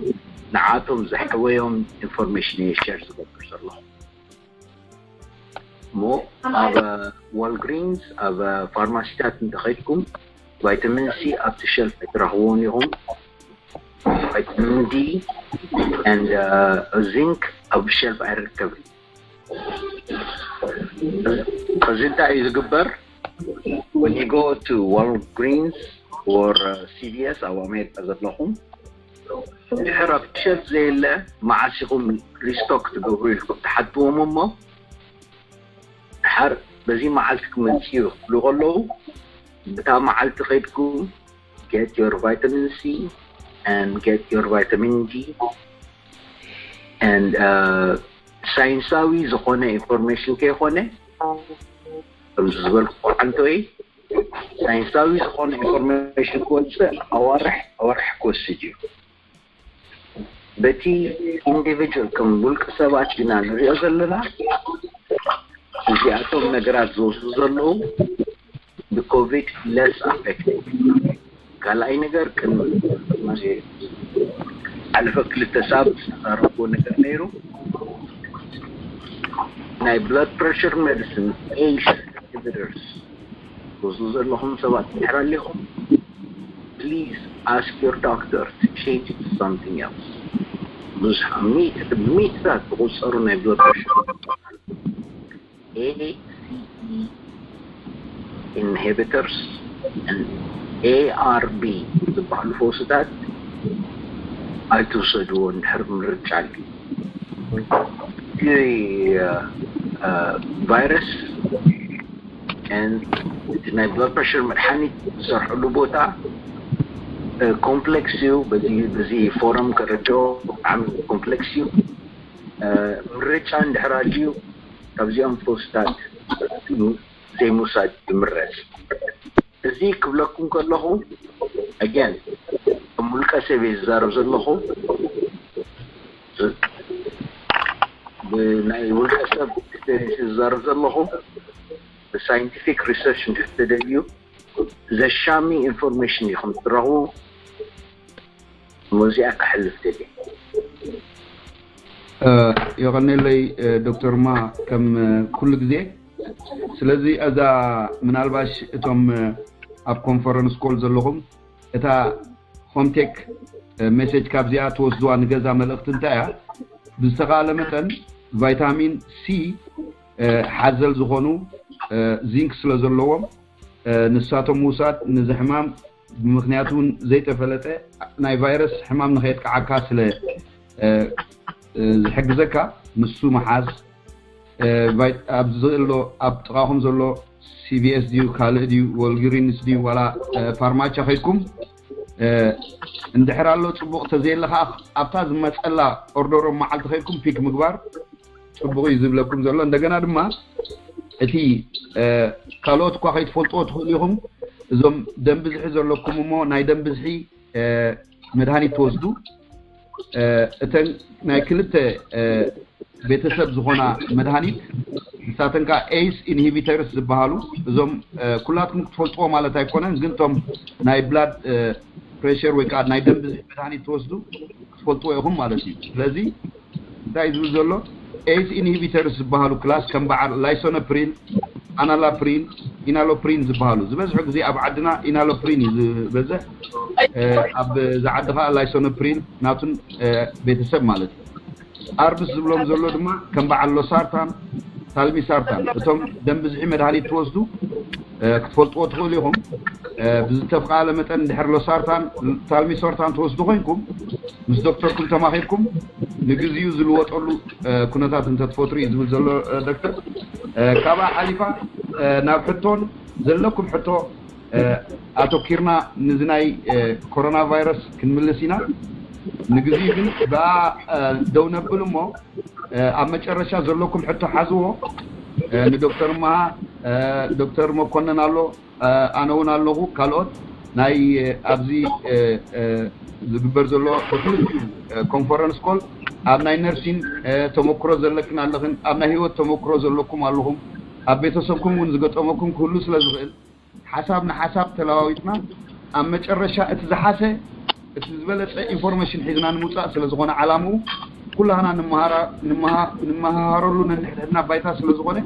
ንዓቶም ዘሕወዮም ኢንፎርሜሽን እየ ሸር ዝገብር ዘለኹ። እሞ ኣብ ዋልግሪንስ ኣብ ፋርማሲታት እንተኸድኩም ቫይታሚን ሲ ኣብቲ ሸልፍ ኣይትረኽብዎን ኢኹም። ቫይታሚን ዲ and ዚንክ ኣብ ሸልፍ ኣይርከብን። እዚ እንታይ እዩ ዝግበር? When you go to Walgreens or ሲቪኤስ ኣብ ኣሜሪካ ዘለኹም ድሕር ኣብ ሸልፍ ዘየለ መዓስ ኢኹም ሪስቶክ ትገብሩ ኢልኩም ትሓትዎም እሞ ድሓር በዚ መዓልቲ ክመፅእ እዩ ክብሉ ከለዉ በታ መዓልቲ ከይድኩም get your vitamin C and get your vitamin D and ሳይንሳዊ ዝኾነ ኢንፎርሜሽን ከይኮነ ከምዚ ዝበልኩ ቆልዓንተወይ ሳይንሳዊ ዝኾነ ኢንፎርሜሽን ክወፅእ ኣዋርሕ ኣዋርሕ ክወስድ እዩ። በቲ ኢንዲቪጁል ከም ውልቂ ሰባት ኢና ንሪኦ ዘለና። እዚኣቶም ነገራት ዝወስዱ ዘለዉ ብኮቪድ ለስ ኣፌክት። ካልኣይ ነገር ቅድሚ ሓለፈ ክልተ ሳብ ዝተዛረብዎ ነገር ነይሩ ናይ ብላድ ፕረሽር ሜዲሲን ኤስ ኢንሂቢተርስ ትወስዱ ዘለኹም ሰባት እንድሕር ኣለኹም please ask your doctor to change it to something else። ብዙሕ ሚእትታት ዝቁፀሩ ናይ ብላድ ፕረሽር ACE inhibitors and ARB ዝበሃሉ ፈውስታት ኣይትውሰድዎ እንድሕር ምርጫ ኣሎ። እቲ ቫይረስ እቲ ናይ ብላድ ፕረሽር መድሓኒት ዝሰርሐሉ ቦታ ኮምፕሌክስ እዩ። በዚ ፎረም ከረድኦ ብጣዕሚ ኮምፕሌክስ እዩ። ምርጫ እንድሕር ኣልዩ ካብዚኦም ፈውስታት ዘይምውሳድ ይምረፅ። እዚ ክብለኩም ከለኹ ኣገን ከም ውልቀ ሰብ እየ ዝዛረብ ዘለኹ። ብናይ ውልቀ ሰብ ኤክስፔሪንስ ዝዛረብ ዘለኹ ብሳይንቲፊክ ሪሰርች እንድሕር ተደልዩ ዘሻሚ ኢንፎርሜሽን ኢኹም ትረኽቡ። መዚኣ ክሕልፍ ደልየ። የቐኔለይ ዶክተር ማ ከም ኩሉ ግዜ። ስለዚ እዛ ምናልባሽ እቶም ኣብ ኮንፈረንስ ኮል ዘለኹም እታ ሆምቴክ ሜሴጅ ካብዚኣ ትወስድዋ ንገዛ መልእኽቲ እንታይ እያ? ብዝተኻለ መጠን ቫይታሚን ሲ ሓዘል ዝኾኑ ዚንክ ስለ ዘለዎም ንሳቶም ምውሳድ ንዚ ሕማም ብምኽንያት እውን ዘይተፈለጠ ናይ ቫይረስ ሕማም ንኸየጥቅዓካ ስለ ዝሕግዘካ ንሱ ምሓዝ ኣብዚ ዘሎ ኣብ ጥቓኹም ዘሎ ሲቪኤስ ድዩ ካልእ ድዩ ወልግሪንስ ድዩ ዋላ ፋርማቻ ከይድኩም እንድሕር ኣሎ ፅቡቕ ተዘየለ ከዓ ኣብታ ዝመፀላ ኦርደሮም መዓልቲ ከይድኩም ፒክ ምግባር ፅቡቕ እዩ ዝብለኩም ዘሎ። እንደገና ድማ እቲ ካልኦት እኳ ከይትፈልጥዎ ትኽእሉ ኢኹም። እዞም ደም ብዝሒ ዘለኩም እሞ ናይ ደም ብዝሒ መድሃኒት ትወስዱ እተን ናይ ክልተ ቤተሰብ ዝኾና መድሃኒት ንሳተን ከዓ ኤስ ኢንሂቢተርስ ዝበሃሉ እዞም ኩላትኩም ክትፈልጥዎ ማለት ኣይኮነን፣ ግን እቶም ናይ ብላድ ፕሬሸር ወይ ከዓ ናይ ደም ብዝሒ መድሃኒት ትወስዱ ክትፈልጥዎ ኢኹም ማለት እዩ። ስለዚ እንታይ ዝብል ዘሎ ኤስ ኢንሂቢተርስ ዝበሃሉ ክላስ ከም በዓል ላይሶነፕሪል፣ ኣናላፕሪል፣ ኢናሎፕሪን ዝበሃሉ ዝበዝሑ ግዜ ኣብ ዓድና ኢናሎፕሪን እዩ ዝበዝሕ። ኣብ ዝዓዲ ከዓ ላይሶነፕሪል ናቱን ቤተሰብ ማለት እዩ። ኣርብስ ዝብሎም ዘሎ ድማ ከም በዓል ሎሳርታን ታልሚሳርታን እቶም ደም ብዝሒ መድሃኒት ትወስዱ ክትፈልጥዎ ትኽእሉ ኢኹም። ብዝተፍቃለ መጠን ድሕር ሎሳርታን ታልሚሶርታን ትወስዱ ኮይንኩም ምስ ዶክተርኩም ተማኺርኩም ንግዚኡ ዝልወጠሉ ኩነታት እንተትፈጥሩ እዩ ዝብል ዘሎ ዶክተር። ካብኣ ሓሊፋ ናብ ሕቶን ዘለኩም ሕቶ ኣተኪርና ንዚ ናይ ኮሮና ቫይረስ ክንምልስ ኢና። ንግዚኡ ግን ብኣ ደው ነብል እሞ ኣብ መጨረሻ ዘለኩም ሕቶ ሓዝዎ ንዶክተር መሃ፣ ዶክተር መኮነን ኣሎ፣ ኣነ እውን ኣለኹ። ካልኦት ናይ ኣብዚ ዝግበር ዘሎ ብክልቲኡ ኮንፈረንስ ኮል ኣብ ናይ ነርሲን ተመክሮ ዘለክን ኣለኽን፣ ኣብ ናይ ህይወት ተመክሮ ዘለኩም ኣለኹም፣ ኣብ ቤተሰብኩም እውን ዝገጠመኩም ክህሉ ስለ ዝኽእል ሓሳብ ንሓሳብ ተለዋዊጥና ኣብ መጨረሻ እቲ ዝሓሸ እቲ ዝበለፀ ኢንፎርሜሽን ሒዝና ንምውፃእ ስለ ዝኾነ ዓላምኡ ኩላህና ንመሃረሉ ነንሕድሕድና ባይታ ስለ ዝኾነ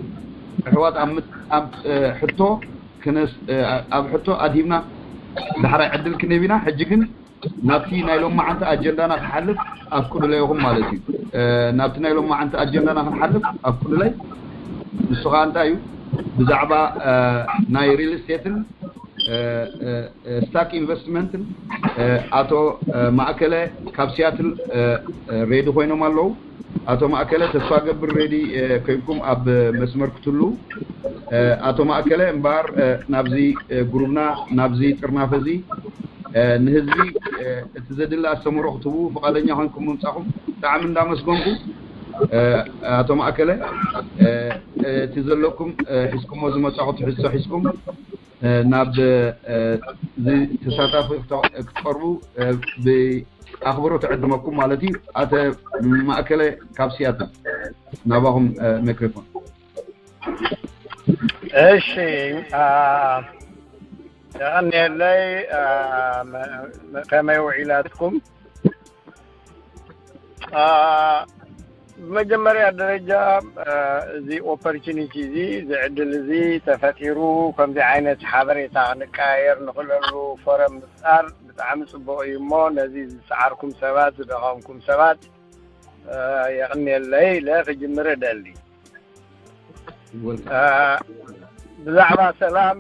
ኣሕዋት ኣብ ሕቶ ኣብ ሕቶ ኣድሂብና ዳሕራይ ዕድል ክንህብ ኢና። ሕጂ ግን ናብቲ ናይ ሎማዓንቲ ኣጀንዳና ክሓልፍ ኣፍቅዱለይኹም ማለት እዩ። ናብቲ ናይ ሎማዓንቲ ኣጀንዳና ክንሓልፍ ኣፍቅዱለይ። ንሱ ከዓ እንታይ እዩ? ብዛዕባ ናይ ሪል ስቴትን ስታክ ኢንቨስትመንትን ኣቶ ማእከለ ካብ ሲያትል ሬዲ ኮይኖም ኣለዉ። ኣቶ ማእከለ ተስፋ ገብር ሬዲ ኮይንኩም ኣብ መስመር ክትሉ። ኣቶ ማእከለ እምበኣር ናብዚ ግሩብና ናብዚ ጥርናፈ እዚ ንህዝቢ እቲ ዘድሊ ኣስተምህሮ ክትህቡ ፍቓደኛ ኮይንኩም ምምጻኹም ብጣዕሚ እንዳመስገንኩ ኣቶ ማእከለ እቲ ዘለኩም ሒዝኩሞ ዝመጻኹ ትሕዝቶ ሒዝኩም ናብ ተሳታፊ ክትቀርቡ ብኣኽብሮት እዕድመኩም ማለት እዩ። ኣቶ ማእከለ ካብ ሲያትል ናባኹም ማይክሮፎን። እሺ የቐንየለይ። ከመይ ውዒላትኩም? ብመጀመርያ ደረጃ እዚ ኦፖርቹኒቲ እዚ እዚ ዕድል እዚ ተፈጢሩ ከምዚ ዓይነት ሓበሬታ ክንቀያየር ንኽእለሉ ፎረም ምፍጣር ብጣዕሚ ፅቡቕ እዩ እሞ ነዚ ዝፀዓርኩም ሰባት ዝደኸምኩም ሰባት የቕንየለይ ኢለ ክጅምር እደሊ። ብዛዕባ ሰላም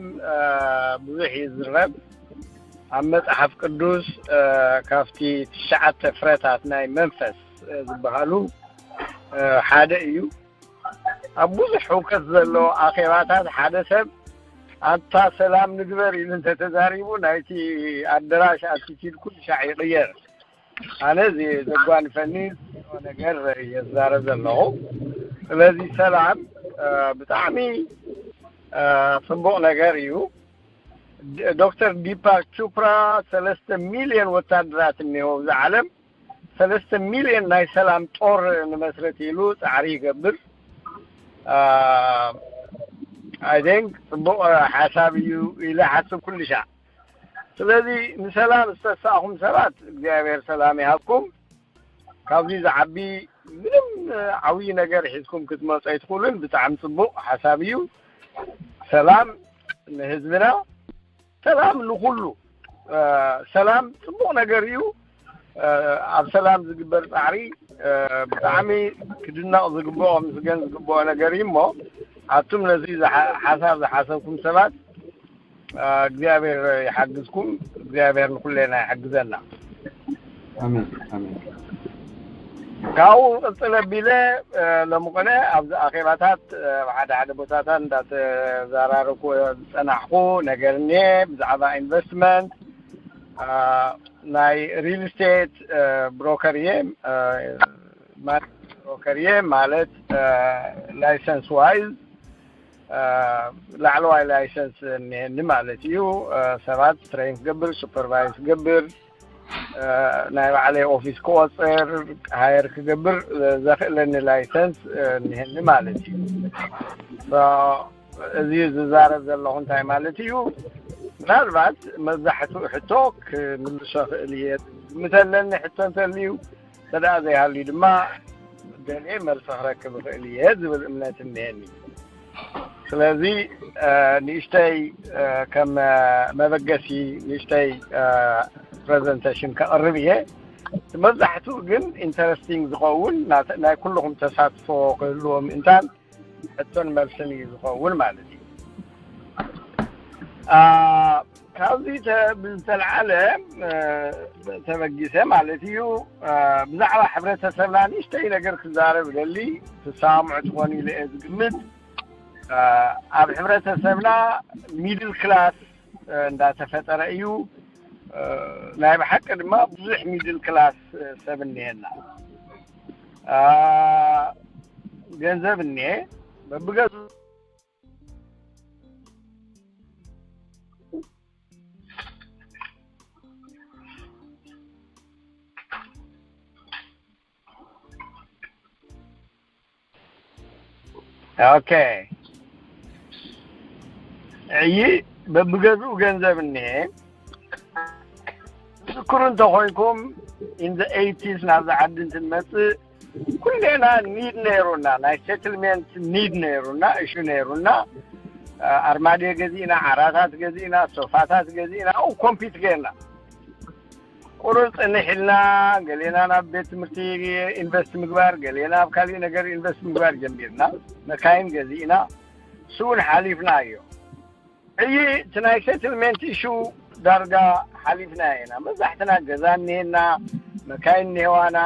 ብዙሕ ይዝረብ። ኣብ መፅሓፍ ቅዱስ ካብቲ ትሽዓተ ፍረታት ናይ መንፈስ ዝበሃሉ ሓደ እዩ። ኣብ ብዙሕ ህውከት ዘሎ ኣኼባታት ሓደ ሰብ ኣንታ ሰላም ንግበር ኢሉ እንተተዛሪቡ ናይቲ ኣደራሽ ኣቲቲድ ኩሉ ሻዕ ይቕየር። ኣነ እዚ ዘጓንፈኒ ነገር እየ ዝዛረብ ዘለኹ። ስለዚ ሰላም ብጣዕሚ ፅቡቕ ነገር እዩ። ዶክተር ዲፓክ ቹፕራ ሰለስተ ሚልዮን ወታደራት እኒሆ ኣብዚ ዓለም ሰለስተ ሚልዮን ናይ ሰላም ጦር ንመስረት ኢሉ ፃዕሪ ይገብር። I think ፅቡቕ ሓሳብ እዩ ኢለ ሓስብ ኩሉ ሻዕ። ስለዚ ንሰላም ዝተሳእኹም ሰባት እግዚኣብሔር ሰላም ይሃብኩም። ካብዚ ዝዓቢ ምንም ዓብዪ ነገር ሒዝኩም ክትመፁ ኣይትኽእሉን። ብጣዕሚ ፅቡቕ ሓሳብ እዩ። ሰላም ንህዝብና፣ ሰላም ንኹሉ። ሰላም ፅቡቕ ነገር እዩ። ኣብ ሰላም ዝግበር ፃዕሪ ብጣዕሚ ክድነቕ ዝግብኦ ምስገን ዝግብኦ ነገር እዩ እሞ ኣቱም ነዚ ሓሳብ ዝሓሰብኩም ሰባት እግዚኣብሔር ይሓግዝኩም። እግዚኣብሔር ንኩሌና ይሓግዘና። ኣሜን ኣሜን። ካብኡ ቅፅል ኣቢለ ሎሚ ቅነ ኣብዚ ኣኼባታት ኣብ ሓደ ሓደ ቦታታት እንዳተዘራረብኩ ዝፀናሕኩ ነገር እኒሀ ብዛዕባ ኢንቨስትመንት ናይ ሪል ስቴት ብሮከር እየ። ብሮከር እየ ማለት ላይሰንስ ዋይዝ ላዕለዋይ ላይሰንስ እኒሀኒ ማለት እዩ። ሰባት ትሬን ክገብር፣ ሱፐርቫይዝ ክገብር፣ ናይ ባዕለይ ኦፊስ ክቆፅር፣ ሃየር ክገብር ዘኽእለኒ ላይሰንስ እኒሀኒ ማለት እዩ። እዚ ዝዛረብ ዘለኹ እንታይ ማለት እዩ? ምናልባት መብዛሕትኡ ሕቶ ክምልሶ ክእል እየ ዝግምት ኣለኒ። ሕቶ እንተልዩ ተደኣ ዘይሃልዩ ድማ ገሊኤ መልሲ ክረክብ እኽእል እየ ዝብል እምነት እኒሀኒ። ስለዚ ንእሽተይ ከም መበገሲ ንእሽተይ ፕሬዘንቴሽን ከቕርብ እየ። መብዛሕትኡ ግን ኢንተረስቲንግ ዝኸውን ናይ ኩልኹም ተሳትፎ ክህልዎ ምእንታን ሕቶን መልስን እዩ ዝኸውን ማለት እዩ። ካብዚ ተ- ብዝተልዓለ እ፣ ተበጊሰ ማለት እዩ። እ፣ ብዛዕባ ሕብረተሰብና ንእሽተይ ነገር ክዛረብ ደሊ ትሰማምዑ ትኾኑ ኢለ እየ ዝግምት። እ፣ ኣብ ሕብረተሰብና ሚድል ክላስ እ፣ እንዳተፈጠረ እዩ። እ፣ ናይ ብሓቂ ድማ ብዙሕ ሚድል ክላስ እ፣ ሰብ እኒሄና። እ፣ ገንዘብ እኒሄ በብገዙ ኦኬ። ዕይ በብገዝኡ ገንዘብ እኒሄ። ትዝክሩ እንተኾይንኩም፣ in the eighties ናብዚ ዓዲ እንትንመፅእ ኩሌና ኒድ ነይሩና፣ ናይ ሴትልሜንት ኒድ ነይሩና፣ እሹ ነይሩና። ኣርማድዮ ገዚእና፣ ዓራታት ገዚእና፣ ሶፋታት ገዚእና፣ ኣብኡ ኮምፒት ገይርና። ቁሩብ ፅንሕ ኢልና፣ ገሌና ናብ ቤት ትምህርቲ ኢንቨስት ምግባር፣ ገሌና ኣብ ካሊእ ነገር ኢንቨስት ምግባር ጀሚርና። መካይን ገዚእና፣ እሱ እውን ሓሊፍና እዮ። ዕይ እቲ ናይ ሴትልሜንት ኢሹ ዳርጋ ሓሊፍና ኢና። መብዛሕትና ገዛ እኒሄና፣ መካይን እኒሄዋና፣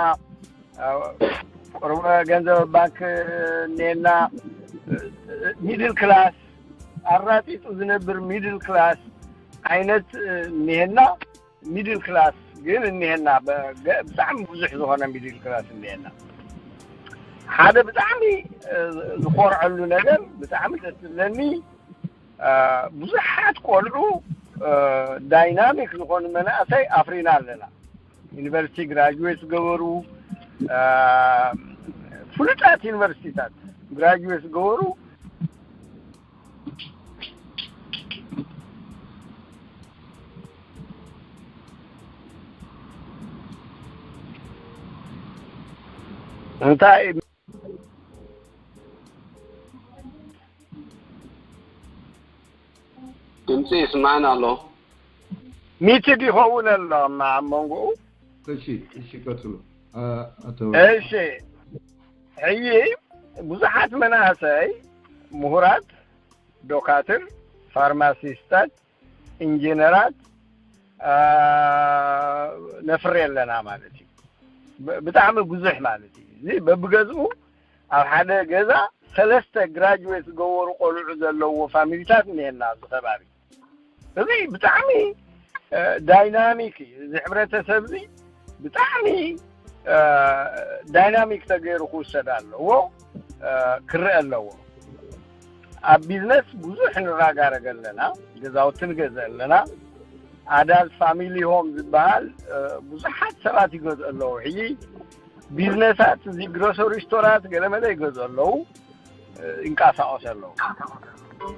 ቁርበ ገንዘብ ባንክ እኒሄና። ሚድል ክላስ፣ ኣራጢጡ ዝነብር ሚድል ክላስ ዓይነት እኒሄና። ሚድል ክላስ ግን እኒሄና፣ ብጣዕሚ ብዙሕ ዝኾነ ሚድል ክላስ እኒሄና። ሓደ ብጣዕሚ ዝኾርዐሉ ነገር፣ ብጣዕሚ ደስ ዝብለኒ፣ ብዙሓት ቆልዑ ዳይናሚክ ዝኾኑ መናእሰይ ኣፍሪና ኣለና። ዩኒቨርሲቲ ግራጁዌት ዝገበሩ፣ ፍሉጣት ዩኒቨርሲቲታት ግራጁዌት ዝገበሩ እንታይ ድምፂ ይስማዕን ኣሎ። ሚትድ ይኸውን ኣሎ ኣብ መንጎኡ። እሺ፣ እሺ፣ ቀጽሉ። አ- አቶ እሺ፣ ሕጂ ብዙሓት መናእሰይ ምሁራት፣ ዶካትር፣ ፋርማሲስታት፣ ኢንጂነራት አ፣ ነፍሪ ኣለና ማለት እዩ። ብ- ብጣዕሚ ብዙሕ ማለት እዩ። እዚ በብገዝኡ ኣብ ሓደ ገዛ ሰለስተ ግራጅዌት ዝገበሩ ቆልዑ ዘለዎ ፋሚሊታት እኒሄና ኣብዚ ከባቢ። እዚ ብጣዕሚ እ፣ ዳይናሚክ እዩ። እዚ ሕብረተሰብ እዚ ብጣዕሚ እ፣ ዳይናሚክ ተገይሩ ክውሰድ ኣለዎ፣ እ፣ ክረአ ኣለዎ። ኣብ ቢዝነስ ብዙሕ ንራጋረገ ኣለና፣ ገዛውቲ ንገዝእ ኣለና። ኣዳልት ፋሚሊ ሆም ዝበሃል እ፣ ብዙሓት ሰባት ይገዝኡ ኣለዉ። ሕጂ ቢዝነሳት፣ እዚ ግሮሰሪ ስቶራት ገለመለ ይገዝኡ ኣለዉ፣ እ፣ ይንቀሳቐሱ ኣለዉ።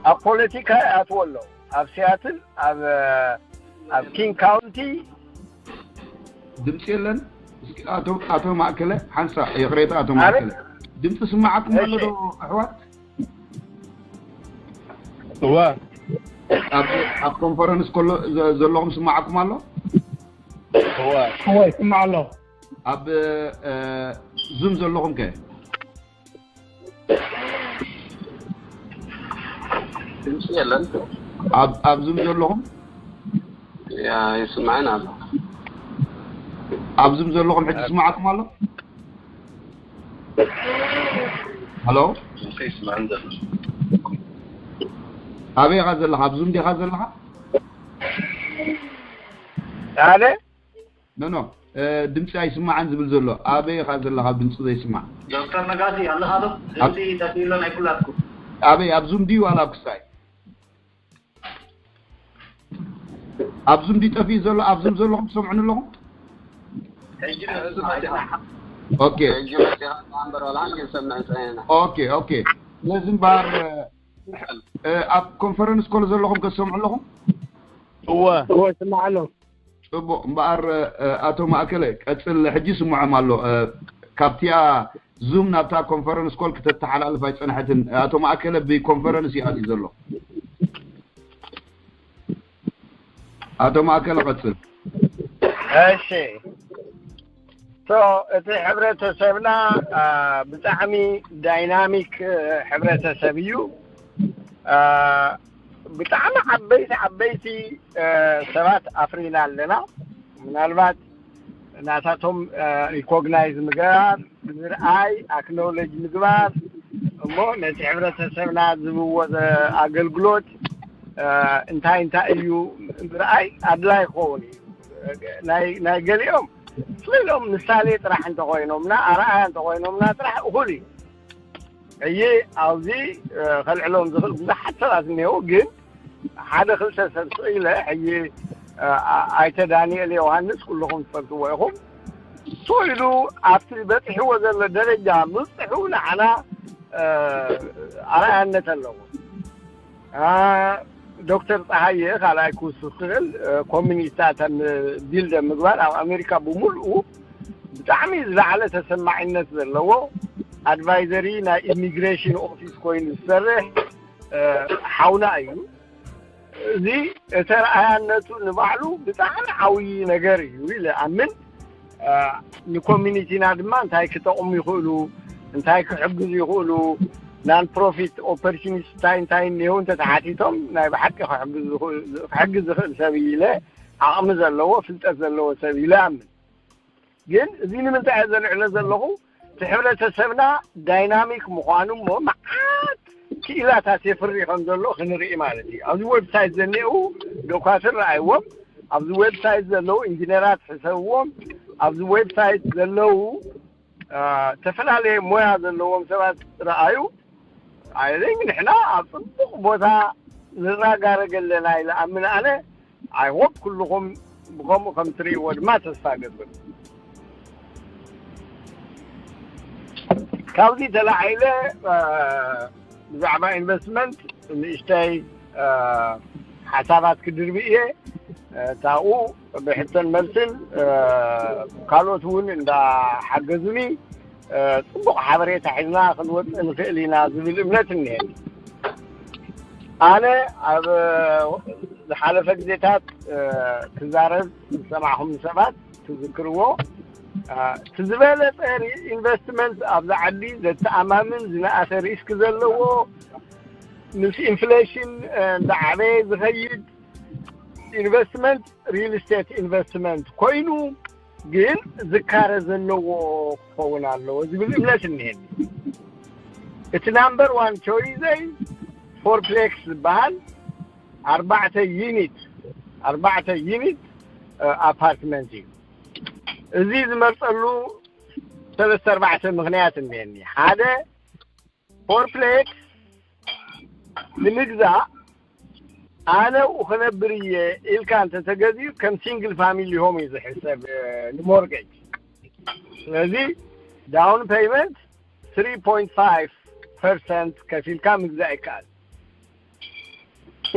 ኣብ ፖለቲካ ይኣትዉ ኣለዉ። ኣብ ሲያትል፣ ኣብ ኣብ ኪንግ ካውንቲ ድምፂ የለን። እስኪ ኣቶ ኣቶ ማእከለ ሓንሳ ይቕሬታ፣ ኣቶ ማእከለ ድምፂ ስማዓኩም ኣሎ ዶ ኣሕዋት? እዋ ኣብ ኣብ ኮንፈረንስ ከሎ ዘ- ዘለኹም ስማዓኩም ኣሎ? እዋ እወ ይስማዕ ኣሎ። ኣብ እ፣ ዙም ዘለኹም ከ? ድምፂ የለን። ኣብ ኣብ ዙም ዘለኹም ያ ይስማዕን ኣሎ። ኣብ ዙም ዘለኹም ሕጂ ስማዓኩም ኣሎ? ሃሎ ድምፂ ይስማዕን ዘሎ። ኣበይ ኢኻ ዘለኻ? ኣብ ዙም ዲኻ ዘለኻ? ሓደ ኖ ኖ እ፣ ድምፂ ኣይስማዕን ዝብል ዘሎ ኣበይ ኢኻ ዘለኻ? ድምፂ ዘይስማዕ ዶክተር ነጋሲ ኣለኻ ዶ? ድምፂ ጠፊእሎ ናይ ኩላትኩም። ኣበይ ኣብ ዙም ድዩ ዋላ ኣብ ክሳይ? ኣብ ዙም ድዩ ጠፊኡ ዘሎ? ኣብ ዙም ዘለኹም ትሰምዑኒ ኣለኹም? ሕጂ ንዕዝም ኣይተናሓ ኦኬ ሕጂ መፂኻ እምበር ዋላ ሓንቲ ክንሰምዕ ፀኒሕና። ኦኬ ኦኬ። ስለዚ እምበኣር እ፣ ኣብ ኮንፈረንስ ኮል ዘለኹም ከትሰምዑ ኣለኹም? እወ እወ ይስማዕ ኣሎ። ፅቡቕ እምበኣር እ፣ ኣቶ ማእከለ ቀፅል። ሕጂ ስምዖም ኣሎ እ፣ ካብቲኣ ዙም ናብታ ኮንፈረንስ ኮል ክተተሓላልፍ ኣይፀንሐትን። ኣቶ ማእከለ ብኮንፈረንስ እዩ ኣትዩ ዘሎ። ኣቶ ማእከለ ቀፅል። እሺ ሶ እቲ ሕብረተሰብና አ፣ ብጣዕሚ ዳይናሚክ እ፣ ሕብረተሰብ እዩ። አ፣ ብጣዕሚ ዓበይቲ ዓበይቲ ሰባት ኣፍሪና ኣለና። ምናልባት ናታቶም ሪኮግናይዝ ምግባር፣ ምርኣይ፣ ኣክኖሎጅ ምግባር፣ እሞ ነቲ ሕብረተሰብና ዝብዎ ኣገልግሎት እንታይ እንታይ እዩ ምርኣይ ኣድላይ ክኸውን እዩ። ናይ ገሊኦም ስኢሎም ምሳሌ ጥራሕ እንተኮይኖምና፣ ኣርኣያ እንተኮይኖምና ጥራሕ እኹል እዩ። እይ ኣብዚ ከልዕሎም ዝኽእል ብዙሓት ሰባት እኒሄው፣ ግን ሓደ ክልተ ሰብ ስኢለ ሕጂ ኣይተ ዳንኤል ዮሃንስ ኩልኹም ትፈልጥዎ ኢኹም። ስኢሉ ኣብቲ በፂሕዎ ዘሎ ደረጃ ምብፅሑ ንዓና ኣርኣያነት ኣለዎ። ዶክተር ፀሃየ ካልኣይ ክውስኽ ክእል ኮሚኒስታተን ቢልደ ምግባር ኣብ ኣሜሪካ ብምልኡ ብጣዕሚ ዝለዓለ ተሰማዒነት ዘለዎ ኣድቫይዘሪ ናይ ኢሚግሬሽን ኦፊስ ኮይኑ ዝሰርሕ ሓውና እዩ። እዚ ተረኣያነቱ ንባዕሉ ብጣዕሚ ዓብዪ ነገር እዩ ኢለ ኣምን። ንኮሚኒቲና ድማ እንታይ ክጠቕሙ ይኽእሉ፣ እንታይ ክሕግዙ ይኽእሉ፣ ናን ፕሮፊት ኦፖርቹኒስት እንታይ እንታይ እኒሄው እንተተሓቲቶም ናይ ብሓቂ ክሕግዝ ዝኽእል ሰብ ኢለ ዓቕሚ ዘለዎ ፍልጠት ዘለዎ ሰብ ኢለ ኣምን። ግን እዚ ንምንታይ እየ ዘልዕሎ ዘለኹ? እቲ ሕብረተሰብና ዳይናሚክ ምዃኑ እሞ መዓት ክኢላታት የፍሪ ከም ዘሎ ክንርኢ ማለት እዩ። ኣብዚ ዌብሳይት ዘኒአው ዶኳትር ረኣይዎም፣ ኣብዚ ዌብሳይት ዘለዉ ኢንጂነራት ሕሰብዎም፣ ኣብዚ ዌብሳይት ዘለዉ ዝተፈላለየ ሞያ ዘለዎም ሰባት ረኣዩ። ኣይዘይ ንሕና ኣብ ፅቡቕ ቦታ ንራጋረገ ኣለና ኢለ ኣምን ኣነ። ኣይሆፕ ኩልኹም ብከምኡ ከም ትርእይዎ ድማ ተስፋ ገብር። ካብዚ ተላዒለ ብዛዕባ ኢንቨስትመንት ንእሽተይ ሓሳባት ክድርቢ እየ። እታኡ ብሕተን መልስን ካልኦት እውን እንዳሓገዙኒ ፅቡቕ ሓበሬታ ሒዝና ክንወፅእ ንኽእል ኢና ዝብል እምነት እኒሀኒ። ኣነ ኣብ ዝሓለፈ ግዜታት ክዛረብ ዝሰማዕኹም ሰባት ትዝክርዎ፣ እቲ ዝበለፀ ኢንቨስትመንት ኣብዚ ዓዲ ዘተኣማምን ዝነኣሰ ሪስክ ዘለዎ ምስ ኢንፍሌሽን እንዳዓበየ ዝኸይድ ኢንቨስትመንት ሪል ስቴት ኢንቨስትመንት ኮይኑ ግን ዝካረ ዘለዎ ክኸውን ኣለዎ ዝብል እምነት እኒሄኒ። እቲ ናምበር ዋን ቾይዘይ ፎርፕሌክስ ዝበሃል ኣርባዕተ ዩኒት ኣርባዕተ ዩኒት ኣፓርትመንት እዩ። እዚ ዝመርፀሉ ሰለስተ ኣርባዕተ ምኽንያት እኒሄኒ። ሓደ ፎርፕሌክስ ንምግዛእ ኣነ ኣብኡ ክነብር እየ ኢልካ እንተተገዚኡ ከም ሲንግል ፋሚሊ ሆም እዩ ዝሕሰብ ንሞርጌጅ። ስለዚ ዳውን ፔይመንት ትሪ ፖይንት ፋይቭ ፐርሰንት ከፊልካ ምግዛእ ይከኣል።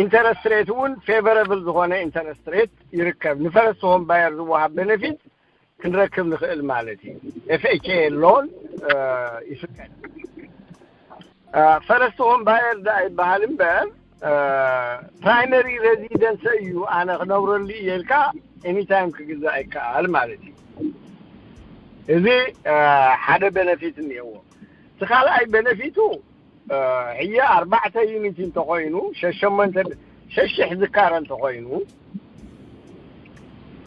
ኢንተረስት ሬት እውን ፌቨረብል ዝኾነ ኢንተረስት ሬት ይርከብ። ንፈረስት ሆም ባየር ዝወሃብ ቤነፊት ክንረክብ ንኽእል ማለት እዩ። ኤፍኤችኤ ሎን ይፍቀድ። ፈረስት ሆም ባየር ዳ ይበሃል እምበር ፕራይመሪ ሬዚደንስ እዩ ኣነ ክነብረሉ እየ ኢልካ ኤኒታይም ክግዛእ ይከኣል ማለት እዩ። እዚ ሓደ ቤነፊት እኒአዎ። እቲ ካልኣይ ቤነፊቱ ሕጂ ኣርባዕተ ዩኒት እንተኮይኑ ሸሸመንተ ሸሽሕ ዝካረ እንተኮይኑ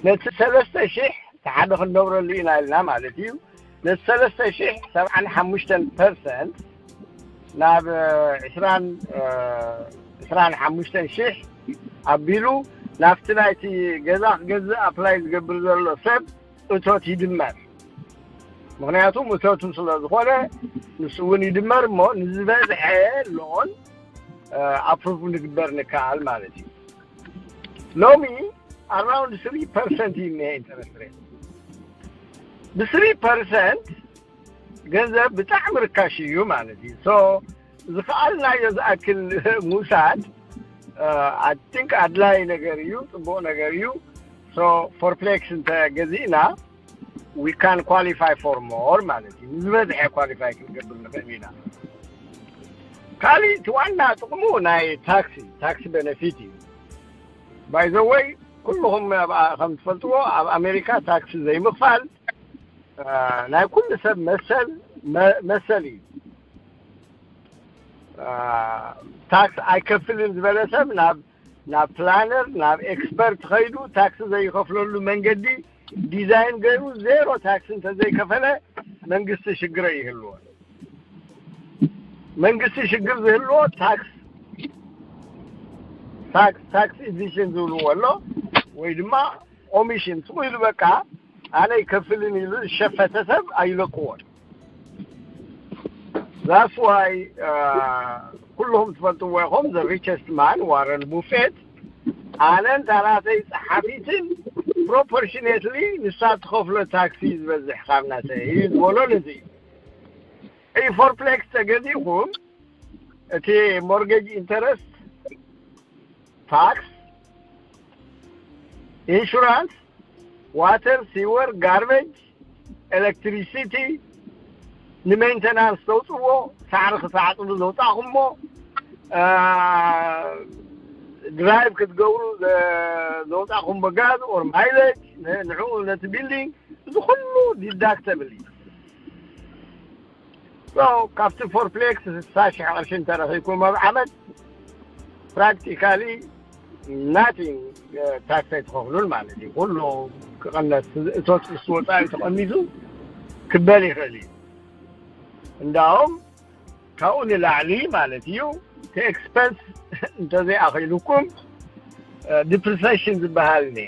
ነቲ ሰለስተ ሽሕ እቲ ሓደ ክንነብረሉ ኢና ኢልና ማለት እዩ። ነቲ ሰለስተ ሽሕ ሰብዓን ሓሙሽተን ፐርሰንት ናብ ዕስራን ዕስራን ሓሙሽተን ሽሕ ኣቢሉ ናብቲ ናይቲ ገዛ ክገዝእ ኣፕላይ ዝገብር ዘሎ ሰብ እቶት ይድመር። ምክንያቱ እቶቱ ስለ ዝኾነ ንሱ እውን ይድመር እሞ ንዝበዝሐ ሎን ኣፕሩቭ ንግበር ንከኣል ማለት እዩ። ሎሚ ኣራውንድ ስሪ ፐርሰንት እዩ እኒሀ ኢንተረስት ሬት። ብስሪ ፐርሰንት ገንዘብ ብጣዕሚ ርካሽ እዩ ማለት እዩ። ሶ ዝኸኣልናዮ ዝኣክል ምውሳድ ኣይ ቲንክ ኣድላይ ነገር እዩ፣ ፅቡቕ ነገር እዩ። ሶ ፎርፕሌክስ እንተ ገዚእና we can qualify for more ማለት እዩ። ንዝበዝሐ ኳሊፋይ ክንገብር ንኽእል ኢና። ካልእ እቲ ዋና ጥቕሙ ናይ ታክሲ ታክሲ ቤነፊት እዩ። ባይዘወይ ኩልኹም ከም ትፈልጥዎ ኣብ ኣሜሪካ ታክሲ ዘይምኽፋል ናይ ኩሉ ሰብ መሰል መሰል እዩ። ታክስ ኣይከፍልን ዝበለ ሰብ ናብ ናብ ፕላነር ናብ ኤክስፐርት ኸይዱ ታክሲ ዘይኸፍለሉ መንገዲ ዲዛይን ገይሩ ዜሮ ታክሲ እንተዘይከፈለ መንግስቲ ሽግረ ይህልዎ። መንግስቲ ሽግር ዝህልዎ ታክስ ታክስ ታክስ ኢቪሽን ዝብልዎ ኣሎ ወይ ድማ ኮሚሽን ስቑ ኢሉ በቃ ኣነ ይከፍልን ኢሉ ዝሸፈተ ሰብ ኣይለቅዎን። That's why ኩልኹም ትፈልጥዎ ኢኹም። The richest man ዋረን ቡፌት ኣነ እንታ ናተይ ጸሓፊትን ፕሮፖርሽኔትሊ ንሳ ትኸፍሎ ታክሲ ዝበዝሕ ካብ ናተይ እዩ ዝበሎ። ነዚ እዩ ፎርፕሌክስ ተገዚእኹም እቲ ሞርጌጅ ኢንተረስት፣ ታክስ፣ ኢንሹራንስ፣ ዋተር፣ ሲወር፣ ጋርቤጅ፣ ኤሌክትሪሲቲ፣ ንሜንተናንስ ተውፅዎ፣ ሳዕሪ ክተዓፅዱ ዘውፃእኹሞ፣ ድራይቭ ክትገብሩ ዘውፃእኹሞ ጋዝ ኦር ማይለጅ፣ ንዕኡ ነቲ ቢልዲንግ፣ እዚ ኩሉ ዲዳክተብል እዩ። ካብቲ ፎርፕሌክስ ስሳ ሽሕ ቅርሺ እንተረኺብኩም ኣብ ዓመት ፕራክቲካሊ ናቲንግ ታክስ ኣይትኸፍሉን ማለት እዩ። ኩሉ ክቐነስ እቶት ምስ ወፃኢ ተቐኒሱ ክበል ይኽእል እዩ። እንዳውም ካብኡ ንላዕሊ ማለት እዩ እቲ ኤክስፐንስ እንተዘይኣኺሉኩም ዲፕሪሴሽን ዝበሃል ነ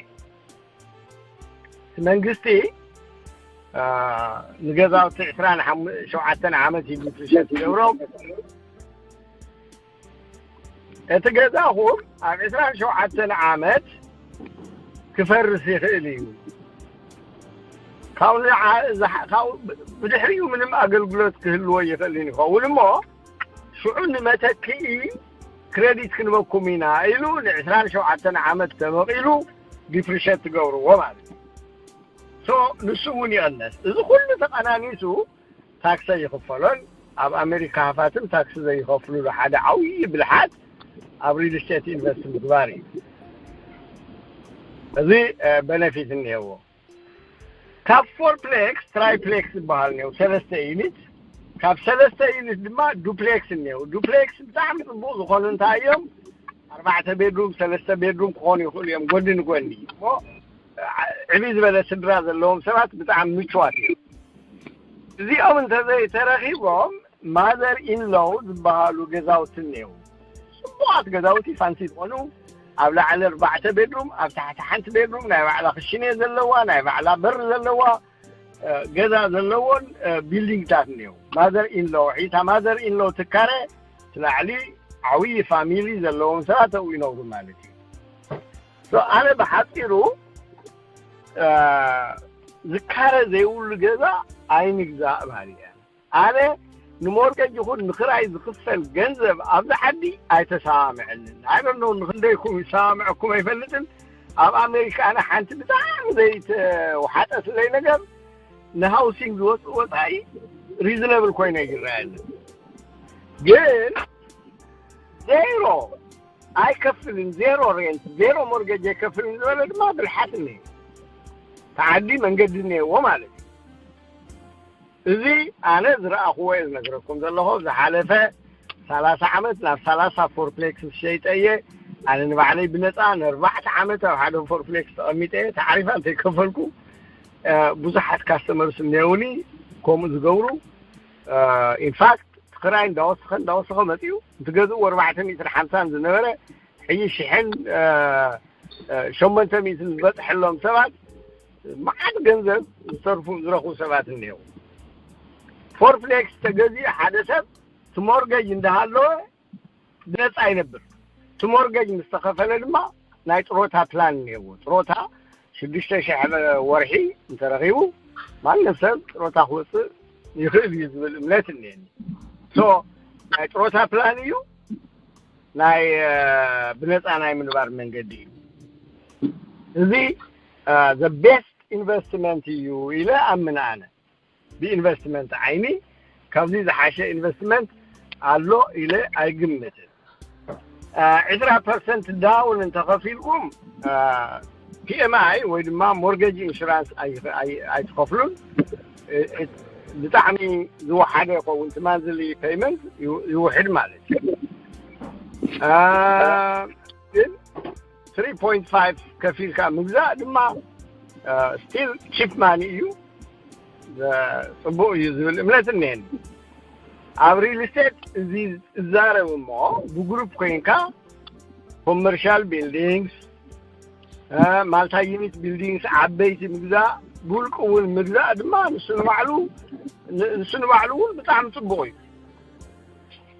መንግስቲ ንገዛውቲ ዕስራን ሸውዓተን ዓመት እዩ ዲፕሪሸት ይገብሮም። እቲ ገዛኹም ኣብ ዕስራን ሸውዓተን ዓመት ክፈርስ ይኽእል እዩ። ካብኡ ብድሕሪኡ ምንም ኣገልግሎት ክህልዎ ይኽእል ይኸውን እሞ ሽዑ ንመተክኢ ክሬዲት ክንበኩም ኢና ኢሉ ንዕስራን ሸውዓተን ዓመት ተመቒሉ ዲፕሪሸት ትገብርዎ ማለት እዩ። ሶ ንሱ እውን ይቐነስ። እዚ ኩሉ ተቐናኒሱ ታክሲ ይኽፈሎን ኣብ ኣሜሪካ ሃፋትም ታክሲ ዘይኸፍሉሉ ሓደ ዓብዪ ብልሓት ኣብ ሪል ስቴት ኢንቨስት ምግባር እዩ። እዚ በነፊት እኒሄዎ። ካብ ፎርፕሌክስ ትራይፕሌክስ ዝበሃል እኒሄው ሰለስተ ዩኒት፣ ካብ ሰለስተ ዩኒት ድማ ዱፕሌክስ እኒሄው። ዱፕሌክስ ብጣዕሚ ፅቡቕ ዝኾኑ እንታይ እዮም? ኣርባዕተ ቤድሩም ሰለስተ ቤድሩም ክኾኑ ይኽእሉ እዮም ጎኒ ንጎኒ እሞ ዕብይ ዝበለ ስድራ ዘለዎም ሰባት ብጣዕሚ ምችዋት እዮም። እዚኦም እንተዘይተረኺቦም ማዘር ኢንሎው ዝበሃሉ ገዛውቲ እኒሄው። ፅቡቓት ገዛውቲ ፋንሲ ዝኾኑ ኣብ ላዕሊ ኣርባዕተ ቤድሩም ኣብ ታሕቲ ሓንቲ ቤድሩም ናይ ባዕላ ክሽኔ ዘለዋ ናይ ባዕላ በሪ ዘለዋ ገዛ ዘለዎን ቢልዲንግታት እኒሄው። ማዘር ኢንሎው ሒታ ማዘር ኢንሎው ትካረ ትላዕሊ ዓብዪ ፋሚሊ ዘለዎም ሰባት ኣብኡ ይነብሩ ማለት እዩ። ኣነ ብሓፂሩ ዝካረ ዘይብሉ ገዛ ኣይንግዛእ ባህል እየ። ኣነ ንሞርገጅ ይኹን ንክራይ ዝኽፈል ገንዘብ ኣብዚ ዓዲ ኣይተሰማምዐንን። ኣይ ዶንት ኖው ንክንደይኩም ይሰማምዐኩም ኣይፈልጥን። ኣብ ኣሜሪካ ኣነ ሓንቲ ብጣዕሚ ዘይተዋሓጠትለይ ነገር ንሃውሲንግ ዝወፅእ ወፃኢ ሪዝነብል ኮይነ ይረኣየኒ። ግን ዜሮ ኣይከፍልን፣ ዜሮ ሬንት፣ ዜሮ ሞርገጅ ኣይከፍልን ዝበለ ድማ ብልሓት እኒሄ። ተዓዲ መንገዲ እኒሄዎ ማለት እዩ። እዚ ኣነ ዝረኣኽዎ እየ ዝነግረኩም ዘለኹ። ዝሓለፈ ሰላሳ ዓመት ናብ ሰላሳ ፎርፕሌክስ ሸይጠ እየ። ኣነ ንባዕለይ ብነፃ ንኣርባዕተ ዓመት ኣብ ሓደ ፎርፕሌክስ ተቐሚጠ እየ። ታዕሪፋ እንተይከፈልኩ ብዙሓት ካስተመርስ እኒሄውኒ ከምኡ ዝገብሩ። ኢንፋክት ክራይ እንዳወሰኸ እንዳወሰኸ መፂኡ። እንትገዝእዎ ኣርባዕተ ሚእትን ሓምሳን ዝነበረ ሕጂ ሽሕን ሸሞንተ ሚእትን ዝበፅሐሎም ሰባት መዓት ገንዘብ ዝተርፉ ዝረኽቡ ሰባት እኒሄው። ፎርፕሌክስ ተገዚኡ ሓደ ሰብ እቲ ሞርገጅ እንዳሃለወ ብነፃ ይነብር። እቲ ሞርገጅ ምስ ተኸፈለ ድማ ናይ ጥሮታ ፕላን እኒሄዎ። ጥሮታ ሽዱሽተ ሽሕ ወርሒ እንተረኺቡ ማንም ሰብ ጥሮታ ክወፅእ ይኽእል እዩ ዝብል እምነት እኒሄኒ። ሶ ናይ ጥሮታ ፕላን እዩ፣ ናይ ብነፃ ናይ ምንባር መንገዲ እዩ። እዚ the best investment እዩ ኢለ ኣምን ኣነ። ብኢንቨስትመንት ዓይኒ ካብዚ ዝሓሸ ኢንቨስትመንት ኣሎ ኢለ ኣይግምትን። ዕስራ ፐርሰንት ዳውን እንተኸፊልኩም ፒኤምኣይ ወይ ድማ ሞርጌጅ ኢንሹራንስ ኣይትኸፍሉን። ብጣዕሚ ዝወሓደ ይኸውን። እቲ ማንዝሊ ፔይመንት ይውሕድ ማለት እዩ። ግን ትሪ ፖይንት ፋይቭ ከፊልካ ምግዛእ ድማ ስቲል ቺፕ ማኒ እዩ። ጽቡቕ እዩ ዝብል እምነት እኒሀኒ። ኣብ ሪል ስቴት እዚ እዛረብ እሞ ብግሩፕ ኮይንካ ኮመርሻል ቢልዲንግስ፣ ማልታ ዩኒት ቢልዲንግስ ዓበይቲ ምግዛእ፣ ብውልቂ እውን ምግዛእ ድማ ንሱ ንባዕሉ ንሱ ንባዕሉ እውን ብጣዕሚ ጽቡቕ እዩ።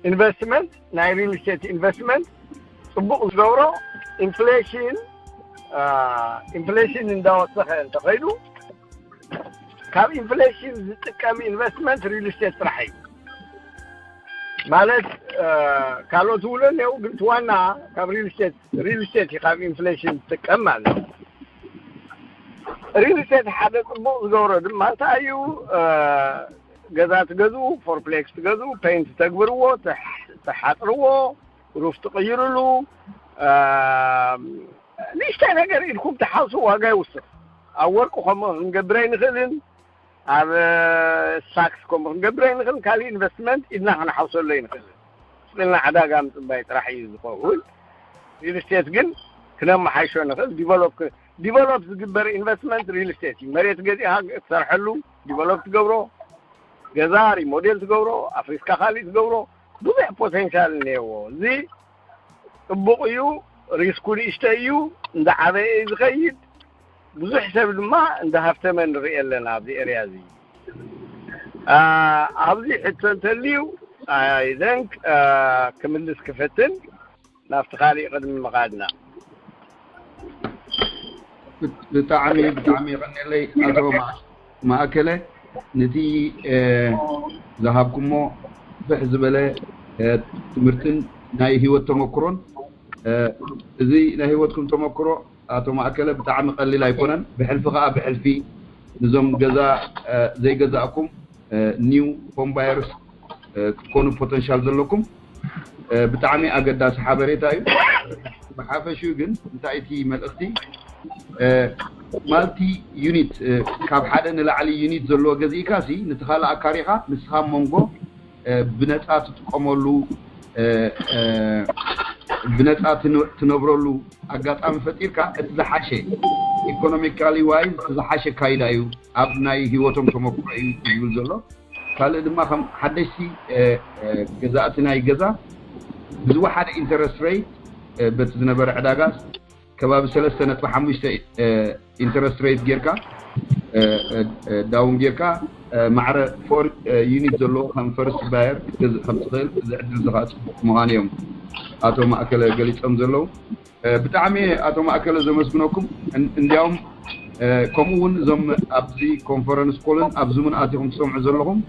ኢንቨስትመንት፣ ናይ ሪል ስቴት ኢንቨስትመንት ጽቡቕ ዝገብሮ ኢንፍሌሽን ኢንፍሌሽን እንዳወሰኸ እንተኸይዱ ካብ ኢንፍሌሽን ዝጥቀም ኢንቨስትመንት ሪል ስቴት ጥራሕ እዩ። ማለት ካልኦት እውን እኒአው፣ ግን እቲ ዋና ካብ ሪል ስቴት ሪል ስቴት እዩ ካብ ኢንፍሌሽን ዝጥቀም ማለት እዩ። ሪል ስቴት ሓደ ጽቡቕ ዝገብሮ ድማ እንታይ እዩ? ገዛ ትገዝኡ፣ ፎርፕሌክስ ትገዝኡ፣ ፔንት ተግብርዎ፣ ትሓጥርዎ፣ ሩፍ ትቕይርሉ፣ ንእሽተይ ነገር ኢድኩም ትሓውሱ ዋጋ ይውስኽ። ኣብ ወርቂ ከምኡ ክንገብር ኣይንኽእልን፣ ኣብ ሳክስ ከምኡ ክንገብር ኣይንኽእልን። ካልእ ኢንቨስትመንት ኢድና ክንሓውሰሉ ኣይንኽእልን። ስልና ዕዳጋ ምጽባይ ጥራሕ እዩ ዝኸውን። ሪል ስቴት ግን ክነመሓይሾ ንኽእል። ዲቨሎፕ ዲቨሎፕ ዝግበር ኢንቨስትመንት ሪል ስቴት እዩ። መሬት ገዚእኻ ትሰርሐሉ፣ ዲቨሎፕ ትገብሮ፣ ገዛ ሪሞዴል ትገብሮ፣ ኣፍሪስካ ካልእ ትገብሮ፣ ብዙሕ ፖቴንሻል እኒሄዎ። እዚ ጽቡቕ እዩ፣ ሪስኩ ንእሽተይ እዩ፣ እንዳዓበየ እዩ ዝኸይድ። ብዙሕ ሰብ ድማ እንዳሃፍተመ ንርኢ ኣለና ኣብዚ ኤርያ እዚ። ኣብዚ ሕቶ እንተልዩ ኣይ ዘንክ ክምልስ ክፈትን ናብቲ ካሊእ ቅድሚ ምኻድና። ብጣዕሚ ብጣዕሚ የቐንየለይ ኣቶ ማእከለ፣ ነቲ ዝሃብኩሞ ብሕ ዝበለ ትምህርትን ናይ ህይወት ተመክሮን። እዚ ናይ ህይወትኩም ተመክሮ ኣቶ ማእከለ ብጣዕሚ ቀሊል ኣይኮነን። ብሕልፊ ከዓ ብሕልፊ ንዞም ገዛ ዘይገዛእኩም ኒው ሆም ባየርስ ክትኮኑ ፖተንሻል ዘለኩም ብጣዕሚ ኣገዳሲ ሓበሬታ እዩ። ብሓፈሽኡ ግን እንታይ እቲ መልእኽቲ ማልቲ ዩኒት ካብ ሓደ ንላዕሊ ዩኒት ዘለዎ ገዚእካ ሲ ነቲ ካልእ ኣካሪኻ ንስኻ መንጎ ብነፃ ትጥቀመሉ ብነፃ ትነብረሉ ኣጋጣሚ ፈጢርካ እቲ ዝሓሸ ኢኮኖሚካሊ ዋይዝ እቲ ዝሓሸ ካይዳ እዩ ኣብ ናይ ህይወቶም ተመክሮ እዩ ዝብል ዘሎ። ካልእ ድማ ከም ሓደሽቲ ገዛእቲ ናይ ገዛ ብዝወሓደ ኢንተረስት ሬት በቲ ዝነበረ ዕዳጋ ከባቢ ሰለስተ ነጥቢ ሓሙሽተ ኢንተረስት ሬት ጌርካ ዳውን ጌርካ ማዕረ ፎር ዩኒት ዘለዎ ከም ፈርስት ባየር ክትገዝእ ከም ትኽእል እዚ ዕድል እዚ ከዓ ፅቡቅ ምዃኑ እዮም ኣቶ ማእከለ ገሊፆም ዘለዉ። ብጣዕሚ ኣቶ ማእከለ ዘመስግነኩም። እንዲያውም ከምኡ እውን እዞም ኣብዚ ኮንፈረንስ ኮልን ኣብ ዙምን ኣቲኹም ትሰምዑ ዘለኹም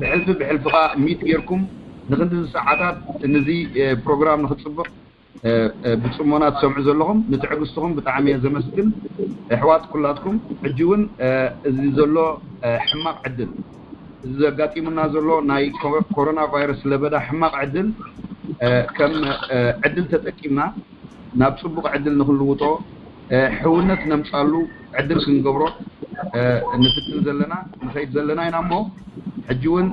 ብሕልፊ ብሕልፊ ከዓ ሚት ጌርኩም ንክንድዚ ሰዓታት ንዚ ፕሮግራም ንክፅብቕ ብፅሞና ትሰምዑ ዘለኹም ንትዕግስትኹም ብጣዕሚ እየ ዘመስግን። ኣሕዋት ኩላትኩም ሕጂ እውን እዚ ዘሎ ሕማቕ ዕድል እዚ ዘጋጢሙና ዘሎ ናይ ኮሮና ቫይረስ ለበዳ ሕማቕ ዕድል ከም ዕድል ተጠቂምና ናብ ፅቡቕ ዕድል ንክንልውጦ ሕውነት ነምፃሉ ዕድል ክንገብሮ ንፍትን ዘለና ንኸይድ ዘለና ኢና እሞ ሕጂ እውን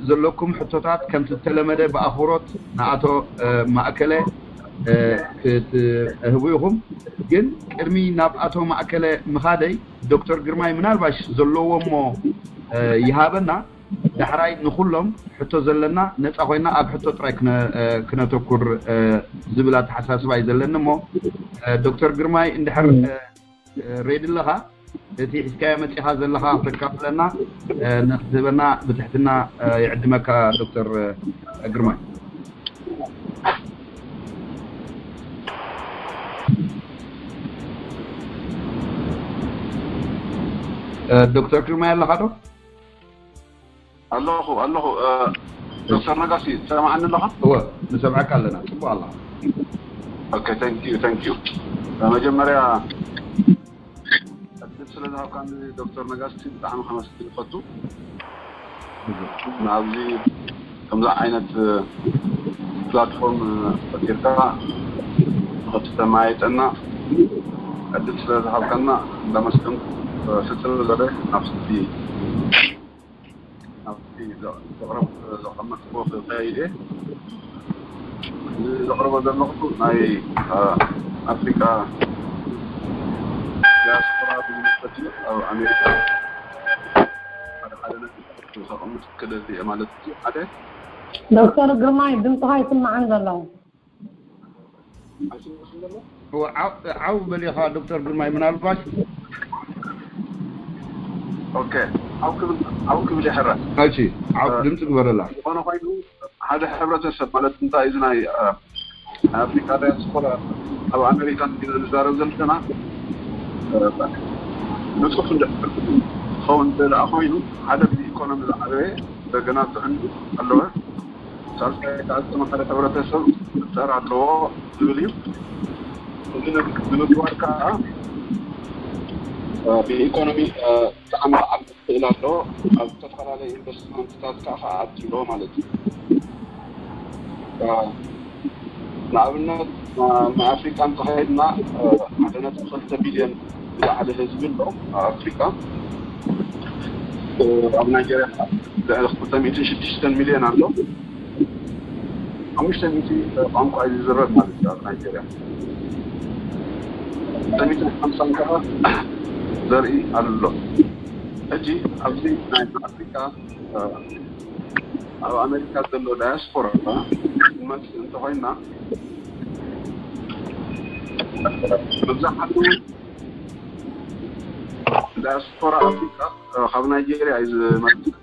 ዘለኩም ሕቶታት ከምቲ ዝተለመደ ብኣኽብሮት ንኣቶ ማእከለ ክትህቡ ኢኹም። ግን ቅድሚ ናብ ኣቶ ማእከለ ምኻደይ ዶክተር ግርማይ ምናልባሽ ዘለዎ እሞ ይሃበና። ዳሕራይ ንኹሎም ሕቶ ዘለና ነፃ ኮይና ኣብ ሕቶ ጥራይ ክነተኩር ዝብል ኣተሓሳስባ እዩ ዘለኒ እሞ ዶክተር ግርማይ እንድሕር ሬዲ ኣለኻ እቲ ሒዝካዮ መፂኻ ዘለኻ ክተካፍለና ንክትህበና ብትሕትና ይዕድመካ ዶክተር ግርማይ። ዶክተር ግርማይ ኣለኻ ዶ? ኣለኹ ኣለኹ ዶክተር ነጋሲ ትሰምዓኒ ኣለኻ? እወ ንሰምዐካ ኣለና። ፅቡቅ ኣለኻ። ኦኬ thank you thank you መጀመርያ ዕድል ስለ ዝሃብካኒ ዶክተር ነጋሲ ብጣዕሚ ከመስግን ይፈቱ። ንኣብዚ ከምዚ ዓይነት ፕላትፎርም ፈጢርካ ንኽትተማየጠና ዕድል ስለ ዝሃብካና እንዳመስገንኩ ስልጥነ ዘበ ናብ ስልቲ ኣብቲ ዘቕረብ ዘቐመጥኩ ክኸይድ እየ። ዘቕረቦ ዘለኹ ናይ ኣፍሪካ ዲያስፖራ ብዝምልከት እዩ። ኣብ ኣሜሪካ ሓደ ሓደ ነጥብታት ዘቐምጥ ክደሊ እየ ማለት እዩ። ሓደ ዶክተር ግርማይ፣ ድምፅኻ ይስማዕን ዘሎ። ዓው በሊኻ ዶክተር ግርማይ፣ ምናልባት ኦኬ፣ ዓው ክብል ዓው ክብል ይሕራ። እሺ፣ ዓው ድምፂ ግበረላ። ዝኾነ ኮይኑ ሓደ ሕብረተሰብ ማለት እንታይ እዚ ናይ ኣፍሪካ ዳያስፖራ ኣብ ኣሜሪካ ንዛረብ ዘለና ንፁፍ ክኸውን እንተደኣ ኮይኑ ሓደ ብኢኮኖሚ ዝዓበየ እንደገና ጥዕንኡ ኣለወ ሳልሳይ ከዓ ዝተመሃረ ሕብረተሰብ ክፍጠር ኣለዎ ዝብል እዩ። እዚ ንምግባር ከዓ ብኢኮኖሚ ብጣዕሚ ክዓቢ ክኽእል ኣለዎ። ኣብ ዝተፈላለዩ ኢንቨስትመንትታት ከዓ ክኣቱ ኣለዎ ማለት እዩ። ንኣብነት ንኣፍሪካ እንተኸይድና ሓደ ነጥቢ ክልተ ቢልዮን ዝለዓለ ህዝቢ ኣሎ ኣብ ኣፍሪካ። ኣብ ናይጀርያ ልዕሊ ክልተ ሚእትን ሽዱሽተን ሚልዮን ኣሎ። ሓሙሽተ ሚእቲ ቋንቋ እዩ ዝዝረብ ማለት እዩ ኣብ ናይጀርያ። ክልተ ሚእትን ሓምሳን ከዓ ዘርኢ ኣሎ። ሕጂ ኣብዚ ናይ ኣፍሪካ ኣብ ኣሜሪካ ዘሎ ዳያስፖራ ንመስል እንተኮይና መብዛሕትኡ ዳያስፖራ ኣፍሪካ ካብ ናይጄርያ እዩ ዝመፅእ።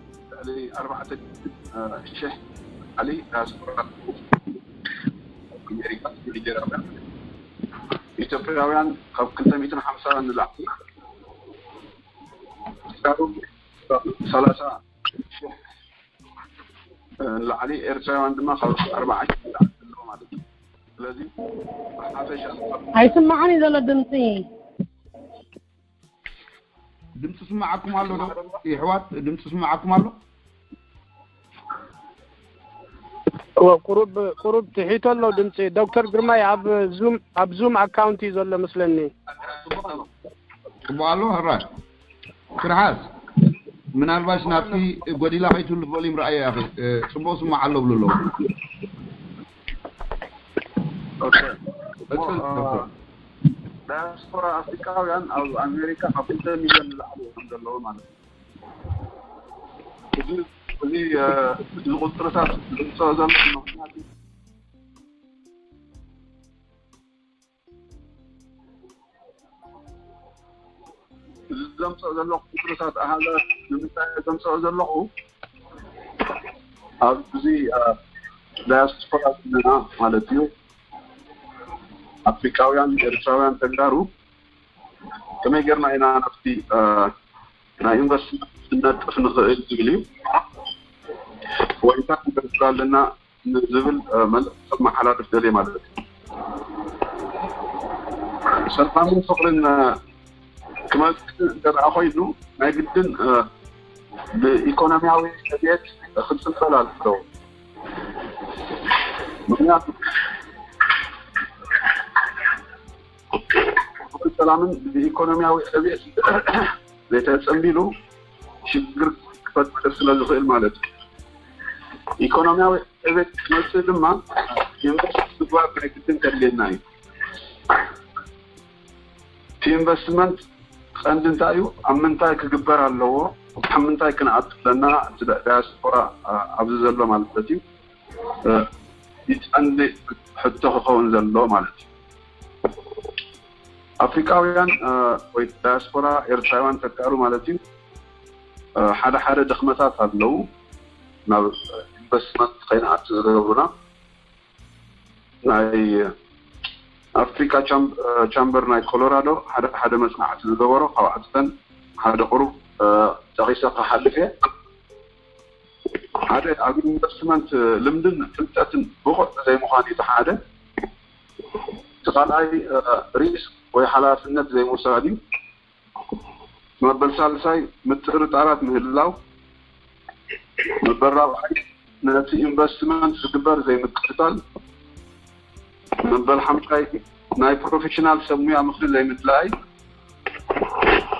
ልዕሊ ኣርባዕተ ሽሕ ዓሊ ዳያስፖራ ኣሜሪካ ናይጄርያውያን ኢትዮጵያውያን ካብ ክልተ ሚእትን ሓምሳ ንላዕሊ ሰላሳ ሽሕ ንላዕሊ ኤርትራውያን ድማ ካብ ኣርባዓ ሽሕ ንላዕሊ ኣለዉ ማለት እዩ። ስለዚ ብሓፈሻ ኣይስማዕን እዩ ዘሎ ድምፂ። ድምፂ ስማዓኩም ኣሎ ዶ ይሕዋት? ድምፂ ስማዓኩም ኣሎ? እወ፣ ቁሩብ ቁሩብ ትሒቶ ኣሎ ድምፂ። ዶክተር ግርማይ ኣብ ዙም ኣብ ዙም ኣካውንት እዩ ዘሎ መስለኒ። ጽቡቕ ኣሎ። ጽቡቕ ኣሎ። ሕራይ ትርሓስ። ምናልባሽ ናብቲ ጎዲላ ከይትህሉ ቮሊም ረኣዮ ያኺ። ጽቡቕ ስማዕ ኣሎ ብሉ ኣለዉ። ኦኬ። ዳያስፖራ ኣፍሪካውያን ኣብ ኣሜሪካ ካብ ክልተ ሚልዮን ንላዕሊ እዮም ዘለዉ ማለት እዩ። እዚ እዚ ቁፅርታት ዝምፅኦ ዘሎ ምክንያት እዚ ዘምፅኦ ዘለኹ ቁፅርታት ኣሃዛት ንምንታይ ዘምፅኦ ዘለኹ ኣብዚ ዳያስፖራ ዘለና ማለት እዩ ኣፍሪካውያን ኤርትራውያን ተጋሩ ከመይ ጌርና ኢና ናብቲ ናይ ኢንቨስትመንት ክንነጥፍ ንኽእል ዝብል እዩ። ወይታ ክንገብር ኣለና ንዝብል መልእኽቲ ከመሓላልፍ ደልየ ማለት እዩ። ሰላምን ፍቕርን ክመፅእ እንተ ደኣ ኮይኑ ናይ ግድን ብኢኮኖሚያዊ ዕብየት ክፅንበል ኣለዎ። ምክንያቱ ሰላምን ብኢኮኖሚያዊ ዕብየት ዘይተፀንቢሉ ሽግር ክፈጥር ስለ ዝኽእል ማለት እዩ። ኢኮኖሚያዊ ዕብየት ክመፅእ ድማ ኢንቨስት ምግባር ናይ ግድን ከድልየና እዩ። እቲ ኢንቨስትመንት ቀንዲ እንታይ እዩ? ኣብ ምንታይ ክግበር ኣለዎ? ካብ ምንታይ ክንኣቱ ኣለና? እቲ ዳያስፖራ ኣብዚ ዘሎ ማለት እዩ። እቲ ቀንዲ ሕቶ ክኸውን ዘሎ ማለት እዩ። ኣፍሪካውያን ወይ ዳያስፖራ ኤርትራውያን ተጋሩ ማለት እዩ ሓደ ሓደ ድኽመታት ኣለዉ ናብ ኢንቨስትመንት ከይንኣቱ ዝገብሩና። ናይ ኣፍሪካ ቻምበር ናይ ኮሎራዶ ሓደ ሓደ መፅናዕቲ ዝገበሮ ካብኣተን ሓደ ቁሩብ ጠቂሰ ክሓልፍ እየ። ሓደ ኣብ ኢንቨስትመንት ልምድን ፍልጠትን ብቑዕ ዘይምዃን እዩ። ሓደ እቲ ካልኣይ ሪስክ ወይ ሓላፍነት ዘይምውሳድ እዩ። መበል ሳልሳይ ምጥርጣራት ምህላው። መበል ራብዓይ ነቲ ኢንቨስትመንት ዝግበር ዘይምክትታል። መበል ሓምሻይ ናይ ፕሮፌሽናል ሰብ ሙያ ምኽሪ ዘይምድላይ።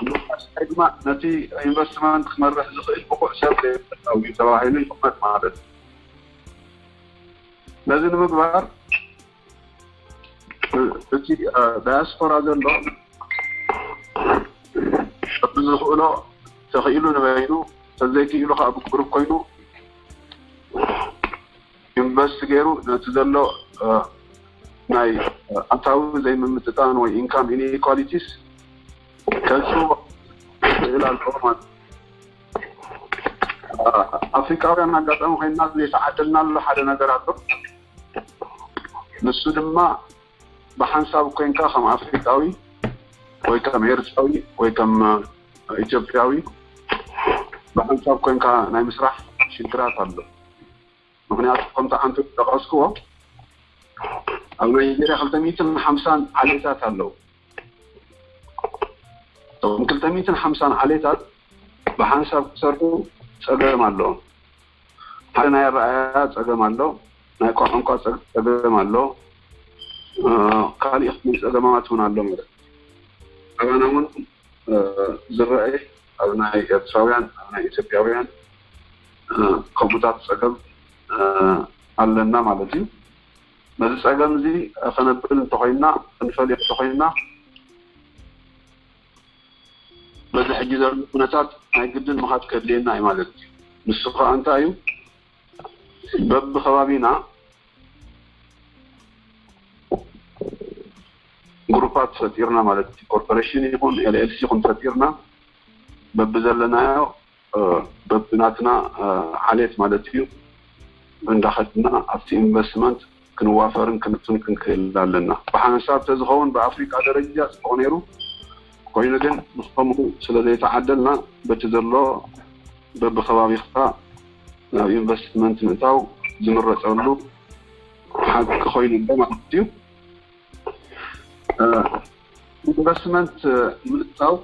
መበል ሻስዓይ ድማ ነቲ ኢንቨስትመንት ክመርሕ ዝኽእል ብቑዕ ሰብ ዘይምእታው እዩ ተባሂሉ ይቕመጥ ማለት እዩ። ነዚ ንምግባር እቲ ዳያስፖራ ዘሎ ብዝኽእሎ ተኽኢሉ ንበይኑ፣ ተዘይክኢሉ ከዓ ብግሩፕ ኮይኑ ኢንቨስት ገይሩ ነቲ ዘሎ ናይ ኣታዊ ዘይምምጥጣን ወይ ኢንካም ኢንኢኳሊቲስ ከልፅዎ ክኽእል ኣለዎ ማለት እዩ። ኣፍሪካውያን ኣጋጣሚ ኮይና ዘይተዓደልናሉ ሓደ ነገር ኣሎ። ንሱ ድማ ብሓንሳብ ኮይንካ ከም ኣፍሪካዊ ወይ ከም ኤርትራዊ ወይ ከም ኢትዮጵያዊ ብሓንሳብ ኮይንካ ናይ ምስራሕ ሽግራት ኣሎ። ምክንያቱ ከምቲ ዓንቱ ዝጠቀስክዎ ኣብ ናይጀርያ ክልተ ሚእትን ሓምሳን ዓሌታት ኣለዉ። እቶም ክልተ ሚእትን ሓምሳን ዓሌታት ብሓንሳብ ክሰርሑ ፀገም ኣለዎም። ሓደ ናይ ኣረኣያ ፀገም ኣሎ፣ ናይ ቋንቋ ፀገም ኣሎ፣ ካሊእ ጸገማት እውን ኣሎ ማለት ኣባና እውን ዝረአ ኣብ ናይ ኤርትራውያን ኣብ ናይ ኢትዮጵያውያን ከምኡታት ጸገም ኣለና ማለት እዩ። ነዚ ጸገም እዚ ከነብል እንተኾይንና ክንፈልዮ እንተኾይንና በዚ ሕጂ ዘሎ ኩነታት ናይ ግድን ምኻድ ከድልየና እዩ ማለት እዩ። ንሱ ከዓ እንታይ እዩ? በብከባቢና ግሩፓት ፈጢርና ማለት እዩ። ኮርፖሬሽን ይኹን ኤልኤልሲ ይኹን ፈጢርና በብዘለናዮ በብናትና ዓሌት ማለት እዩ እንዳኸድና ኣብቲ ኢንቨስትመንት ክንዋፈርን ክንእቱን ክንክእል ኣለና። ብሓንሳብ ተዝኸውን ብኣፍሪቃ ደረጃ ጽቡቕ ነይሩ። ኮይኑ ግን ብኸምኡ ስለ ዘይተዓደልና በቲ ዘሎ በብከባቢኻ ናብ ኢንቨስትመንት ምእታው ዝምረፀሉ ሓቂ ኮይኑ ኣሎ ማለት እዩ። ኢንቨስትመንት ምእታው